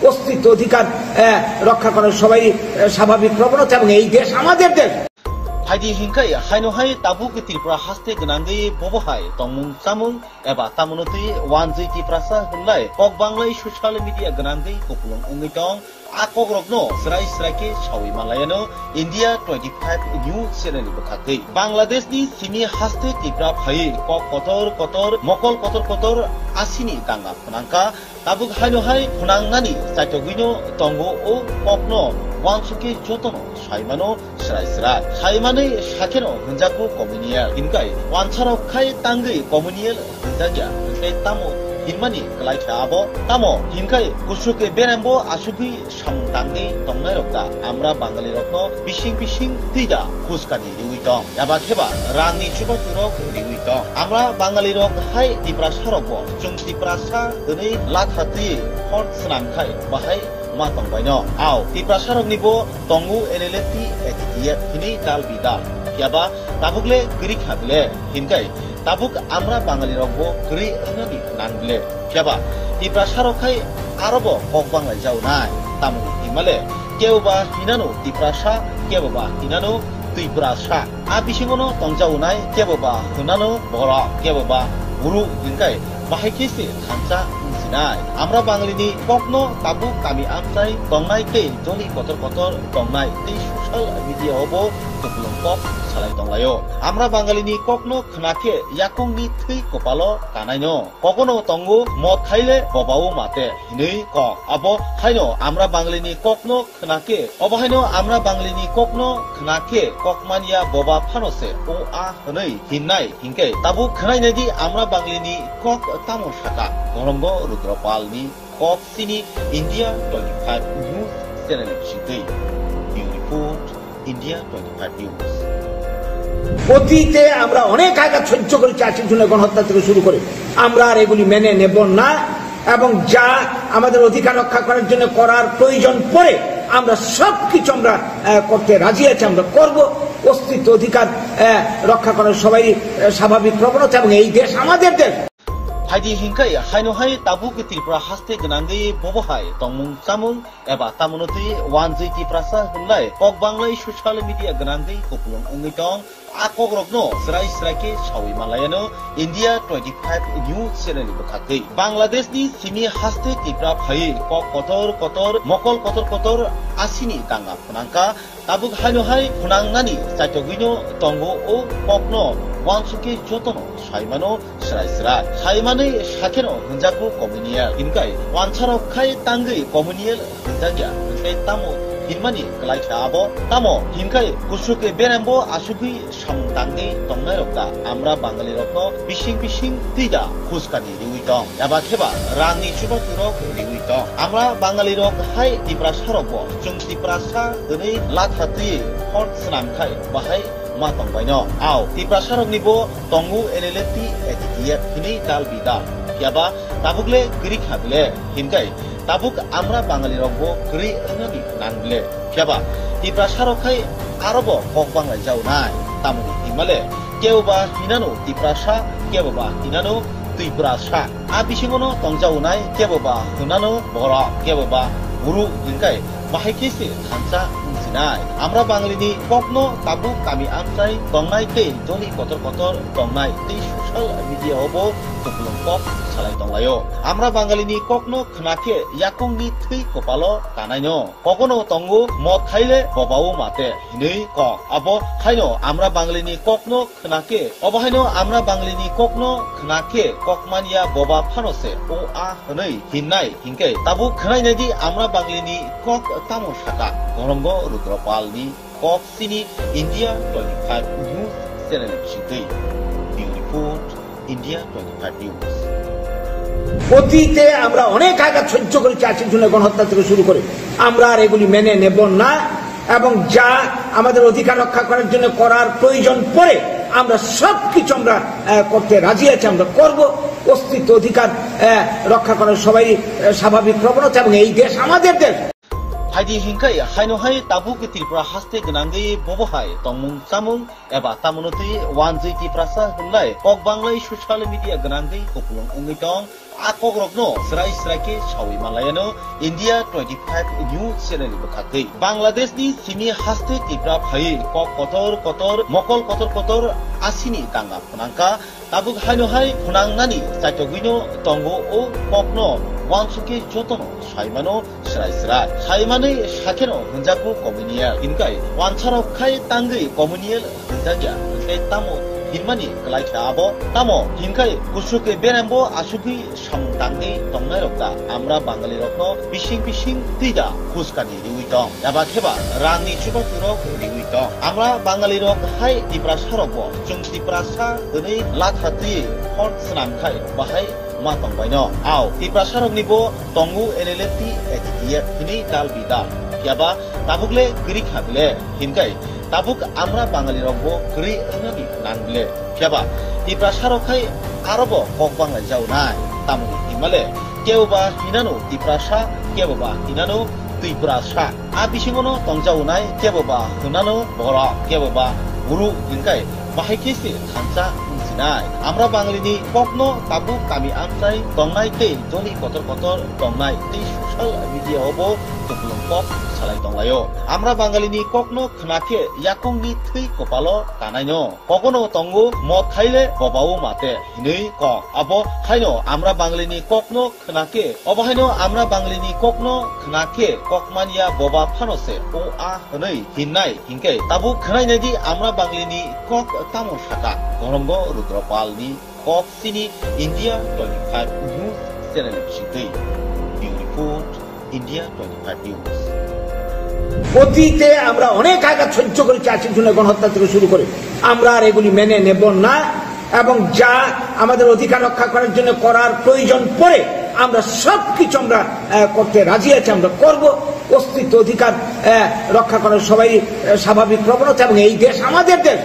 অস্তিত্ব অধিকার, আহ, রক্ষা করার সবাই, আহ, স্বাভাবিক প্রবণতা, এবং এই দেশ আমাদের দেশ। Phaidi hinkhai haino hai tabuk Tripura haste gwnangwi bobo hai tongmung chamung eba tamono twi wanjwi Tiprasa hwnlai kok banglai social media gwnangwi kupulung wngwi tong. A kokrokno srai srai khe sawi manlaiano India twenty five News channel ni bwkhaktwi. Bangladesh ni simi haste Tripura phaiwi kok kotor kotor, mokol kotor kotor asini danga phwnangkha. Tabuk haino hai phwnangnani chaitogwino tongo o kokno uansukhe jotono saimano srai srai. Saimanwi sakheno hwnjakgo communal. Hinkhai wansarok khai tangwi communal hwnjakya, hwnkhe tamo hinmani kwlai kha abo? Tamo hinkhai kusuke berembo asugwi samung tangwi tongnairok da Amra Bangalirokno bising bising twi da phuskani riwi tong? Eba kheba rangni chubachu rok riwi tong? Amra Bangalirok hai Tiprasarokbo chwng Tiprasa hwnwi latha twi hor swnam khai bahai ma tongbaino. Ao Tiprasaroknibo tongo N L F T, A T T F hinwi dal bidal. Phiyaba tabuk le kwrwi kha bile, hinkhai tabuk Amra Bangalirokbo kwrwi wngnani nang bile. Phiyaba Tiprasarok khai arobo kok banglai jaunai. Tamoni himale kebo ba hinano Tiprasa, kebo ba hinano Twiprasa. A bisingono tongjaunai kebo ba hwnano borok, kebo ba guru hinkhai bahai khe se thansa wngsinai. Amra Bangalini kokno tabuk kami amchai tongnai tei joli kotor kotor tongnai tei social media o bo kupulung kok salai tonglaio. Amra Bangalini kokno khna khe yakungni thwi kopalo kanaino. Kokono tongo mot khaile bobao mate hinwi kok. Abo haino Amra Bangalini kokno khna khe, obo haino Amra Banglini kokno khna khe kokmanya boba phano se o a hwnwi hinnai. Hinkhe tabuk khwnai naidi Amra Banglini kok tamo saka. Gorongo Rudra Palni kok sini India twenty five News channel bisingtwi. Bureau Report, India twenty five News. অতীতে আমরা অনেক আঘাত সহ্য করেছি, আশির জন্য গণহত্যা থেকে শুরু করে। আমরা আর এগুলি মেনে নেব না, এবং যা আমাদের অধিকার রক্ষা করার জন্য করার প্রয়োজন পড়ে, আমরা সবকিছু আমরা, আহ, করতে রাজি আছি, আমরা করব। অস্তিত্ব অধিকার, আহ, রক্ষা করার সবাই, আহ, স্বাভাবিক প্রবণতা, এবং এই দেশ আমাদের দেশ। Phaidi hinkhai haino hai tabuk Tripura haste gwnangwi bobo hai tongmung chamung eba tamono twi wanjwi Tiprasa hwnlai kok banglai social media gwnangwi kupulung wngwi tong. A kokrokno srai srai khe sawi manlaiano India twenty five News channel ni bwkhaktwi. Bangladesh ni simi haste Tripura phaiwi kok kotor kotor, mokol kotor kotor asini danga phwnangkha. Tabuk haino hai phwnangnani chaitogwino tongo o kokno uansukhe jotono saimano srai srai. Saimanwi sakheno hwnjakgo communal. Hinkhai wansarok khai tangwi communal hwnjakya, hwnkhe tamo hinmani kwlai kha abo? Tamo hinkhai kusuke berembo asugwi samung tangwi tongnairok da Amra Bangalirokno bising bising twi da phuskani riwi tong, eba kheba rangni chubachu rok riwi tong. Amra Bangalirok hai Tiprasarokbo chwng Tiprasa hwnwi latha twi hor swnam khai bahai ma tongbaino. Ao Tiprasaroknibo tongo N L F T, A T T F hinwi dal bidal. Phiyaba tabuk le kwrwi kha bile, hinkhai tabuk Amra Bangalirokbo kwrwi wngnani nang bile. Phiyaba Tiprasarok khai arobo kok banglai jaunai. Tamoni himale kebo ba hinano Tiprasa, kebo ba hinano Twiprasa. A bisingono tongjaunai kebo ba hwnano borok, kebo ba guru hinkhai bahai khe se thansa wngsinai. Amra Banglini kokno tabuk kami amchai tongnai tei joli kotor kotor tongnai tei social media o bo kupulung kok salai tonglaio. Amra Bangalini kokno khna khe yakungni thwi kopalo kanaino. Kogono tongo mot khaile bobao mate hinwi kok. Abo haino Amra Bangalini kokno khna khe, obo haino Amra Bangalini kokno khna khe kokmanya boba phano se o a hwnwi hinnai hinkhe tabuk khnainai di Amra Bangalini kok tamo saka. Gorongo Rudropalni kok sini India twenty five News Channel bisingtwi. Bureau Report, India twenty five News. অতীতে আমরা অনেক আঘাত সহ্য করেছি, আশির জন্য গণহত্যা থেকে শুরু করে। আমরা আর এগুলি মেনে নেব না এবং যা আমাদের অধিকার রক্ষা করার জন্য করার প্রয়োজন পড়ে আমরা সব কিছু আমরা, আহ, করতে রাজি আছি, আমরা করব। অস্তিত্ব অধিকার, আহ, রক্ষা করার সবাই, আহ, স্বাভাবিক প্রবণতা এবং এই দেশ আমাদের দেশ। Haidi hinkai haino hai tabuk Tripura haste gwnangwi bobo hai tongmung chamung eba tamono twi wanjwi Tiprasa hwnlai kok banglai social media gwnangwi kupulung wngwi tong. A kokrokno srai srai khe sawi manlaiano India twenty five News Channel ni bwkhaktwi. Bangladeshni simi haste Tipra phaiwi kok kotor kotor, mokol kotor kotor asini danga phnangkha. Tabuk haino hai phnangnani chaitogwino tongo o kokno wansukhe jotono saimano srai srai. Saimanwi sakheno hwnjakgo communal. Hinkai wansarok khai tangwi communal hwnjakya, hwnkhe tamo hinmani kwlai khe abo? Tamo hinkai kusuke berembo asugwi samung tangwi tongnairok da Amra Bangalirokno bising bising twi da phuskani riwi tong? Eba kheba rangni chubaturok riwi tong? Amra Bangalirok hai Tiprasarokbo chwng Tiprasa hwnwi latha twi phone swnam khai bahai ma tongbaino. Ao, Tiprasaroknibo tongo N L F T, A T T F hwnwi dal bidal. Phiyaba tabukle kwrwi kha bile, hinkai tabuk Amra Bangalirokbo kwrwi wngnani nang bile. Phiyaba Tiprasarok khai arobo kok banglai jaunai. Tamoni hinmale keboba hinano Tiprasa, keboba hinano Twiprasa. A bisingono tongjaunai keboba hwnano borok, keboba buru hinkai bahai khe se thansa wngsinai. Amra Bangalini kokno tabuk kami amchai tongnai tei joni kotor kotor tongnai tei social media o bo kupulung kok salai tonglaio. Amra Bangalini kokno khna khe yakungni thwi kopalo kanaino. Kogono tongo mot khaile bobao mate hinwi kok. Abo haino Amra Bangalini kokno khna khe, obo haino Amra Bangalini kokno khna khe kokmanya boba phano se o a hwnwi hinnai hinkhe tabuk khnainai di Amra Bangalini kok tamo saka. Gorongo Rudropalni kok sini India twenty five News Channel bisingtwi. Bureau Report, India twenty five News. অতীতে আমরা অনেক আঘাত সহ্য করেছি, আশির জন্য গণহত্যা থেকে শুরু করে। আমরা আর এগুলি মেনে নেব না এবং যা আমাদের অধিকার রক্ষা করার জন্য করার প্রয়োজন পড়ে আমরা সব কিছু আমরা, আহ, করতে রাজি আছি, আমরা করব। অস্তিত্ব অধিকার, আহ, রক্ষা করার সবাই, আহ, স্বাভাবিক প্রবণতা এবং এই দেশ আমাদের দেশ।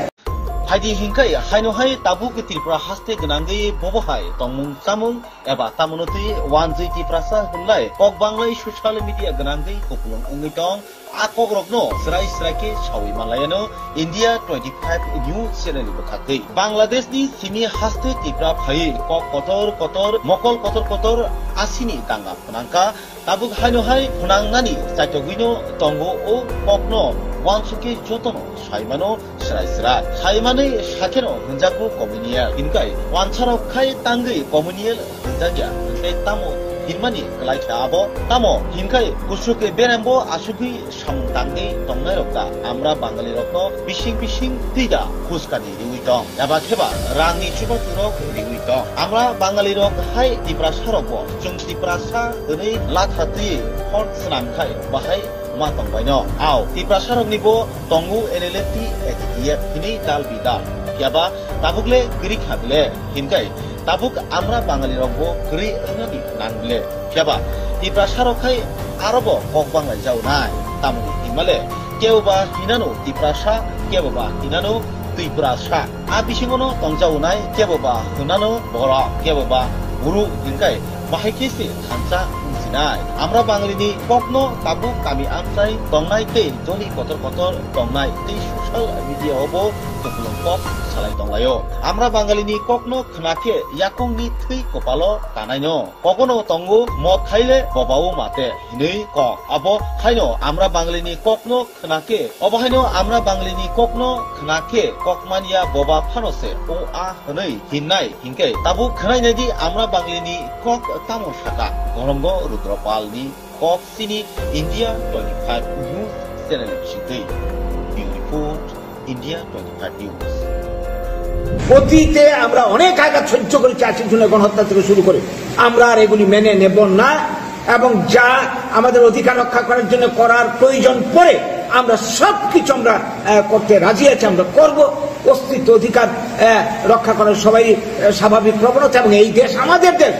Haidi hinkai haino hai tabuk Tripura haste gwnangwi bobo hai tongmung chamung eba tamono twi wanjwi Tiprasa hwnlai kok banglai social media gwnangwi kupulung wngwi tong. A kokrokno srai srai khe sawi manlaiano India twenty five News Channel ni bwkhaktwi. Bangladeshni simi haste Tipra phaiwi kok kotor kotor, mokol kotor kotor asini danga phnangkha. Tabuk haino hai phnangnani chaitogwino tongo o kokno wansukhe jotono saimano srai srai. Saimanwi sakheno hwnjakgo communal. Hinkai wansarok khai tangwi communal hwnjakya, hwnkhe tamo hinmani kwlai khe abo? Tamo hinkai kusuke berembo asugwi samung tangwi tongnairok da Amra Bangalirokno bising bising twi da phuskani riwi tong? Eba kheba rangni chubaturok riwi tong? Amra Bangalirok hai Tiprasarokbo chwng Tiprasa hwnwi latha twi phone swnam khai bahai ma tongbaino. Ao, Tiprasaroknibo tongo N L F T, A T T F hwnwi dal bidal. Phiyaba tabukle kwrwi kha bile, hinkai tabuk Amra Bangalirokbo kwrwi wngnani nang bile. Phiyaba Tiprasarok khai arobo kok banglai jaunai. Tamoni hinmale keboba hinano Tiprasa, keboba hinano Twiprasa. A bisingono tongjaunai keboba hwnano borok, keboba buru hinkai bahai khe se thansa wngsinai. Amra Bangalini kokno tabuk kami amchai tongnai tei joni kotor kotor tongnai tei social media o bo kupulung kok salai tonglaio. Amra Bangalini kokno khna khe yakungni thwi kopalo tanaino. Kogono tongo mot khaile bobao mate hinwi kok. Abo haino Amra Bangalini kokno khna khe, obo haino Amra Bangalini kokno khna khe kokmanya boba phano se o a hwnwi hinnai hinkhe tabuk khnainai di Amra Bangalini kok tamo saka. Gorongo Rudropalni kok sini India twenty five News Channel bisingtwi. Bureau Report, India twenty five News. অতীতে আমরা অনেক আঘাত সহ্য করেছি, আশি জনের গণহত্যা থেকে শুরু করে। আমরা আর এগুলি মেনে নেব না এবং যা আমাদের অধিকার রক্ষা করার জন্য করার প্রয়োজন পড়ে আমরা সব কিছু আমরা, আহ, করতে রাজি আছি, আমরা করব। অস্তিত্ব অধিকার, আহ, রক্ষা করার সবাই, আহ, স্বাভাবিক প্রবণতা এবং এই দেশ আমাদের দেশ।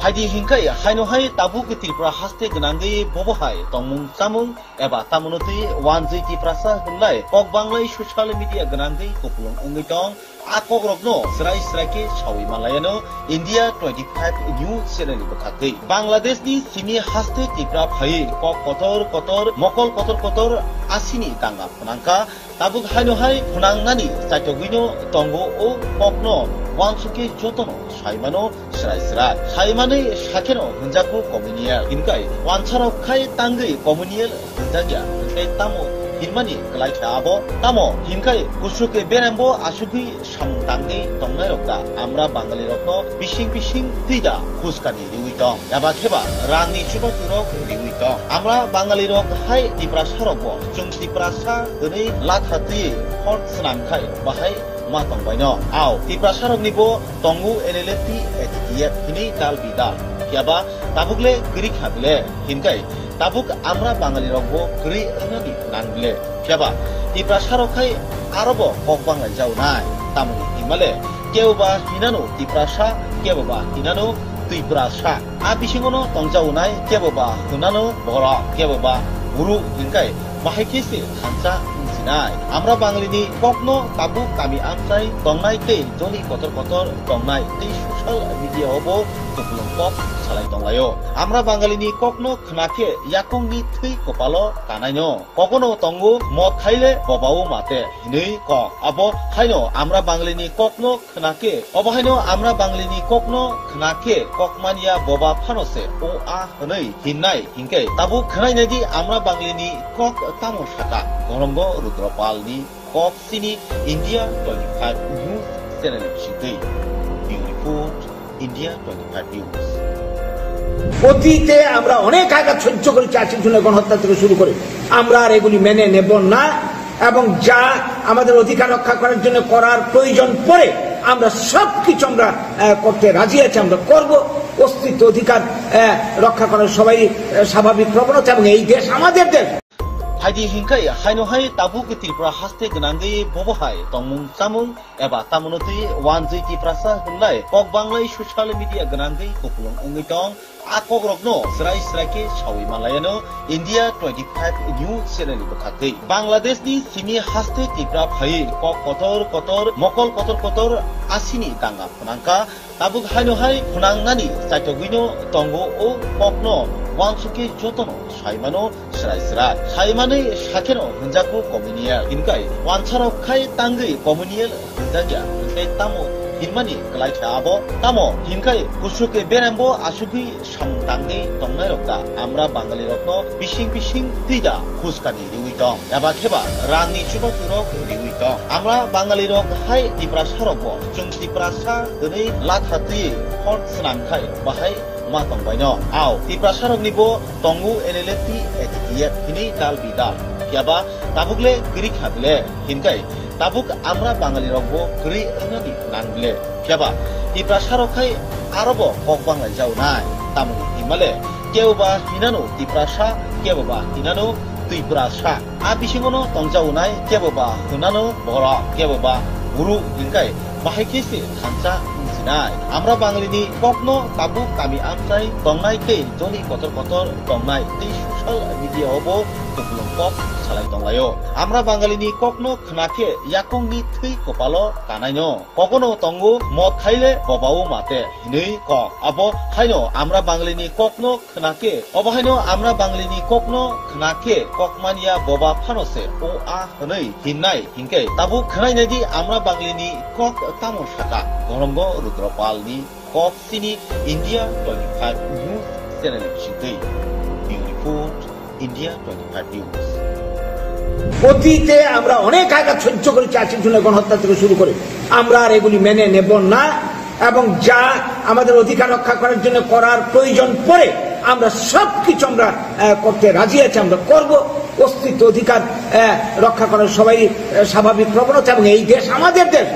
Phaidi hinkhai haino hai tabuk Tripura haste gwnangwi bobo hai tongmung chamung eba tamono twi wanjwi Tiprasa hwnlai kok banglai social media gwnangwi kupulung wngwi tong. A kokrokno srai srai khe sawi manlaiano India twenty five News Channel ni bwkhaktwi. Bangladesh ni simi haste Tripura phaiwi kok kotor kotor, mokol kotor kotor asini danga phnangkha. Tabuk haino hai phnangnani chaitogwino tongo o kokno wansukhe jotono saimano srai srai. Saimanwi sakheno hwnjago communal. Hinkai wansarok khai tangwi communal hwnjakya, hwnkhe tamo hinmani kwlai kha abo? Tamo hinkai kuchuk berembo asugwi samung tangwi tongnairok da Amra Bangalirokno bising bising twi da khuskani riwi tong? Eba kheba rangni chubachu rok riwi tong. Amra Bangali rok hai Tiprasa rok bo chwng Tiprasa hwnwi latha twi hor swnam khai bahai ma tong baino. Ao Tiprasa rokni bo tongo N L F T, A T T F hwnwi dal bi dal. Phiya ba tabuk le kwrwi kha bile hinkai tabuk Amra Bangali rok bo kwrwi wngnani nang bile. Phiya ba Tiprasa rok khai aro bo kok banglai jaunai. Tamoni himale kebo ba hinano Tiprasa, kebo ba hinano Twiprasa. A bisingono tongjaunai kebo ba hwnano borok, kebo ba buru hinkai bahai khe se thansa wngsinai. Amra Banglini kokno tabuk kami amchai tongnai tei joli kotor kotor tongnai tei social media o bo kupulung kok salai tonglaio. Amra Bangalini kokno khna khe yakungni thwi kopalo tanaino. Kogono tongo mot khaile bobao mate hinwi kok. Abo haino Amra Banglini kokno khna khe, obo haino Amra Banglini kokno khna khe kokmanya boba phano se o a hwnwi hinnai hinkhe tabuk khnainai di Amra Banglini kok tamo saka. Gorongo Rudropalni kok sini India twenty five News Channel bisingtwi. Bureau Report, India twenty five News. অতীতে আমরা অনেক আঘাত সহ্য করেছি, আশি জনের গণহত্যা থেকে শুরু করে। আমরা আর এগুলি মেনে নেব না এবং যা আমাদের অধিকার রক্ষা করার জন্য করার প্রয়োজন পড়ে আমরা সব কিছু আমরা, আহ, করতে রাজি আছি, আমরা করব। অস্তিত্ব অধিকার, আহ, রক্ষা করার সবাই, আহ, স্বাভাবিক প্রবণতা এবং এই দেশ আমাদের দেশ। Phaidi hinkhai haino hai tabuk Tripura haste gwnangwi bobo hai tongmung chamung eba tamono twi wanjwi Tiprasa hwnlai kok banglai social media gwnangwi kupulung wngwi tong. A kokrokno srai srai khe sawi manlaiano India twenty five News Channel ni bwkhaktwi. Bangladesh ni simi haste Tripura phaiwi kok kotor kotor, mokol kotor kotor asini danga phnangkha. Tabuk haino hai phnangnani chaitogwino tongo o kokno wansukhe jotono saimano srai srai. Saimanwi sakheno hwnjago communal. Hinkai wansarok khai tangwi communal hwnjakya, hwnkhe tamo hinmani kwlai kha abo? Tamo hinkai kuchuk berembo asugwi samung tangwi tongnairok da Amra Bangalirokno bising bising twi da khuskani riwi tong? Eba kheba rangni chubachu rok riwi tong? Amra Bangalirok hai Tiprasarok bo chwng Tiprasa hwnwi latha twi hor swnam khai bahai ma tong baino. Ao Tiprasarokni bo tongo N L F T, A T T F hwnwi dal bi dal. Phiya ba tabuk le kwrwi kha bile hinkai tabuk Amra Bangalirok bo kwrwi wngnani nang bile. Phiya ba Tiprasarok khai aro bo kok banglai jaunai. Tamoni himale kebo ba hinano Tiprasa, kebo ba hinano Twiprasa. A bisingono tongjaunai kebo ba hwnano borok, kebo ba buru hinkai bahai khe se thansa wngsi. Nai, Amra Bangalini kokno tabuk kami amchai tongnai tei joli kotor kotor tongnai tei social media o bo kupulung kok salai tonglaio. Amra Bangalini kokno khna khe yakungni thwi kopalo kanaino. Kokono tongo mot khaile bobao mate hinwi kok. Abo haino Amra Bangalini kokno khna khe, obo haino Amra Bangalini kokno khna khe kokmania boba phano se o a hwnwi hinnai. Hinkhe tabuk khwnai naidi Amra Banglini kok tamo saka. Gonongo Rudra Palni kok sini India twenty five News channel bisingtwi. Bureau Report, India twenty five News. অতীতে আমরা অনেক আঘাত সহ্য করেছি, আশির জন্য গণহত্যা থেকে শুরু করে। আমরা আর এগুলি মেনে নেব না, এবং যা আমাদের অধিকার রক্ষা করার জন্য করার প্রয়োজন পড়ে, আমরা সব কিছু আমরা, আহ, করতে রাজি আছি, আমরা করব। অস্তিত্ব অধিকার, আহ, রক্ষা করার সবাই, আহ, স্বাভাবিক প্রবণতা, এবং এই দেশ আমাদের দেশ।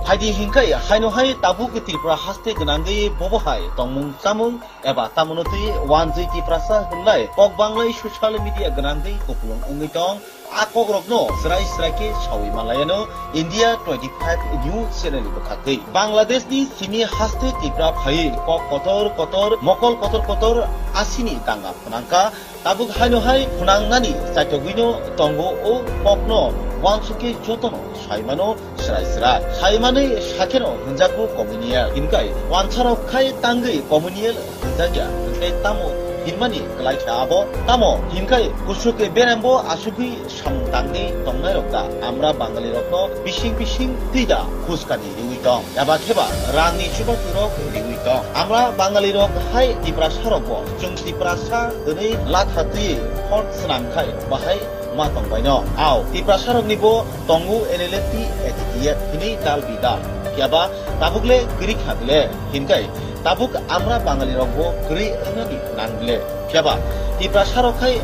Phaidi hinkhai haino hai tabuk Tripura haste gwnangwi bobo hai tongmung chamung eba tamono twi wanjwi Tiprasa hwnlai kok banglai social media gwnangwi kupulung wngwi tong. A kokrokno srai srai khe sawi manlaiano India twenty five News channel ni bwkhaktwi. Bangladeshni simi haste Tripura phaiwi kok kotor kotor, mokol kotor kotor asini danga phnangkha. Tabuk haino hai phnangnani chaitogwino tongo o kokno uansukhe jotono saimano srai srai. Saimanwi sakheno hwnjago communal. Hinkhai uansarok khai tangwi communal hwnjakya. Hinkhe tamo hinmani kwlai kha abo? Tamo hinkhai kusuke berembo asugwi samung tangwi tongnairok da Amra Bangalirokno bising bising twi da phuskani riwi tong, eba kheba rangni chubachu rok riwi tong. Amra Bangalirok hai Tiprasa rokbo chwng Tiprasa hwnwi latha twi phone swnam khai bahai ma tongbaino. Ao Tiprasa roknibo tongo N L F T, A T T F hinwi dal bidal. Phiya ba tabuk le kwrwi kha bile, hinkhai tabuk Amra Bangalirokbo kwrwi wngnani nang bile. Phiya ba Tiprasa rok khai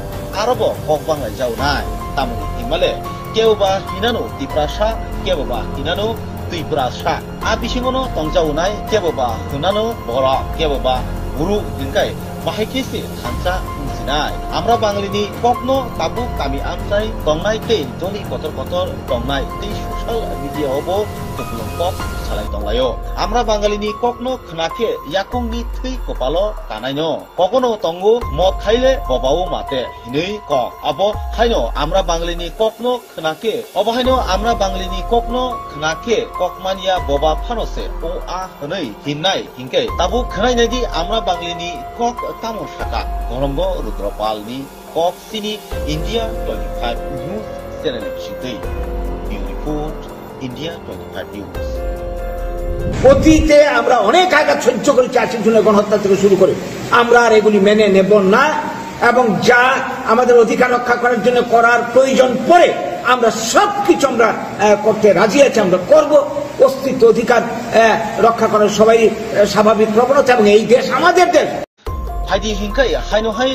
arobo kok banglai jaonai. Tamoni hinmale kebo ba hinano Tiprasa, kebo ba hinano Twiprasa. A bisingono tongjaonai kebo ba hinano borok, kebo ba buru hinkhai bahai khe se thansa wngsinai. Amra Bangalini kokno tabuk kami amchai tongnai tei joli kotor kotor tongnai tei social media o bo kupulung kok salai tonglaio. Amra Bangalini kokno khna khe yakungni thwi kopalo kanaino. Kokono tongo mot khaile bobao mate hinwi kok. Abo haino Amra Bangalini kokno khna khe, obo haino Amra Banglini kokno khna khe kokmania boba phano se o a hwnwi hinnai. Hinkhe tabuk khwnai naidi Amra Banglini kok tamo saka. Gonongo Rudra Palni kok sini India twenty five News channel bisingtwi. Bureau Report, India twenty five News. অতীতে আমরা অনেক আঘাত সহ্য করেছি, আশির জন্য গণহত্যা থেকে শুরু করে। আমরা আর এগুলি মেনে নেব না, এবং যা আমাদের অধিকার রক্ষা করার জন্য করার প্রয়োজন পড়ে, আমরা সব কিছু আমরা, আহ, করতে রাজি আছি, আমরা করব। অস্তিত্ব অধিকার, আহ, রক্ষা করার সবাই, আহ, স্বাভাবিক প্রবণতা, এবং এই দেশ আমাদের দেশ। Phaidi hinkhai haino hai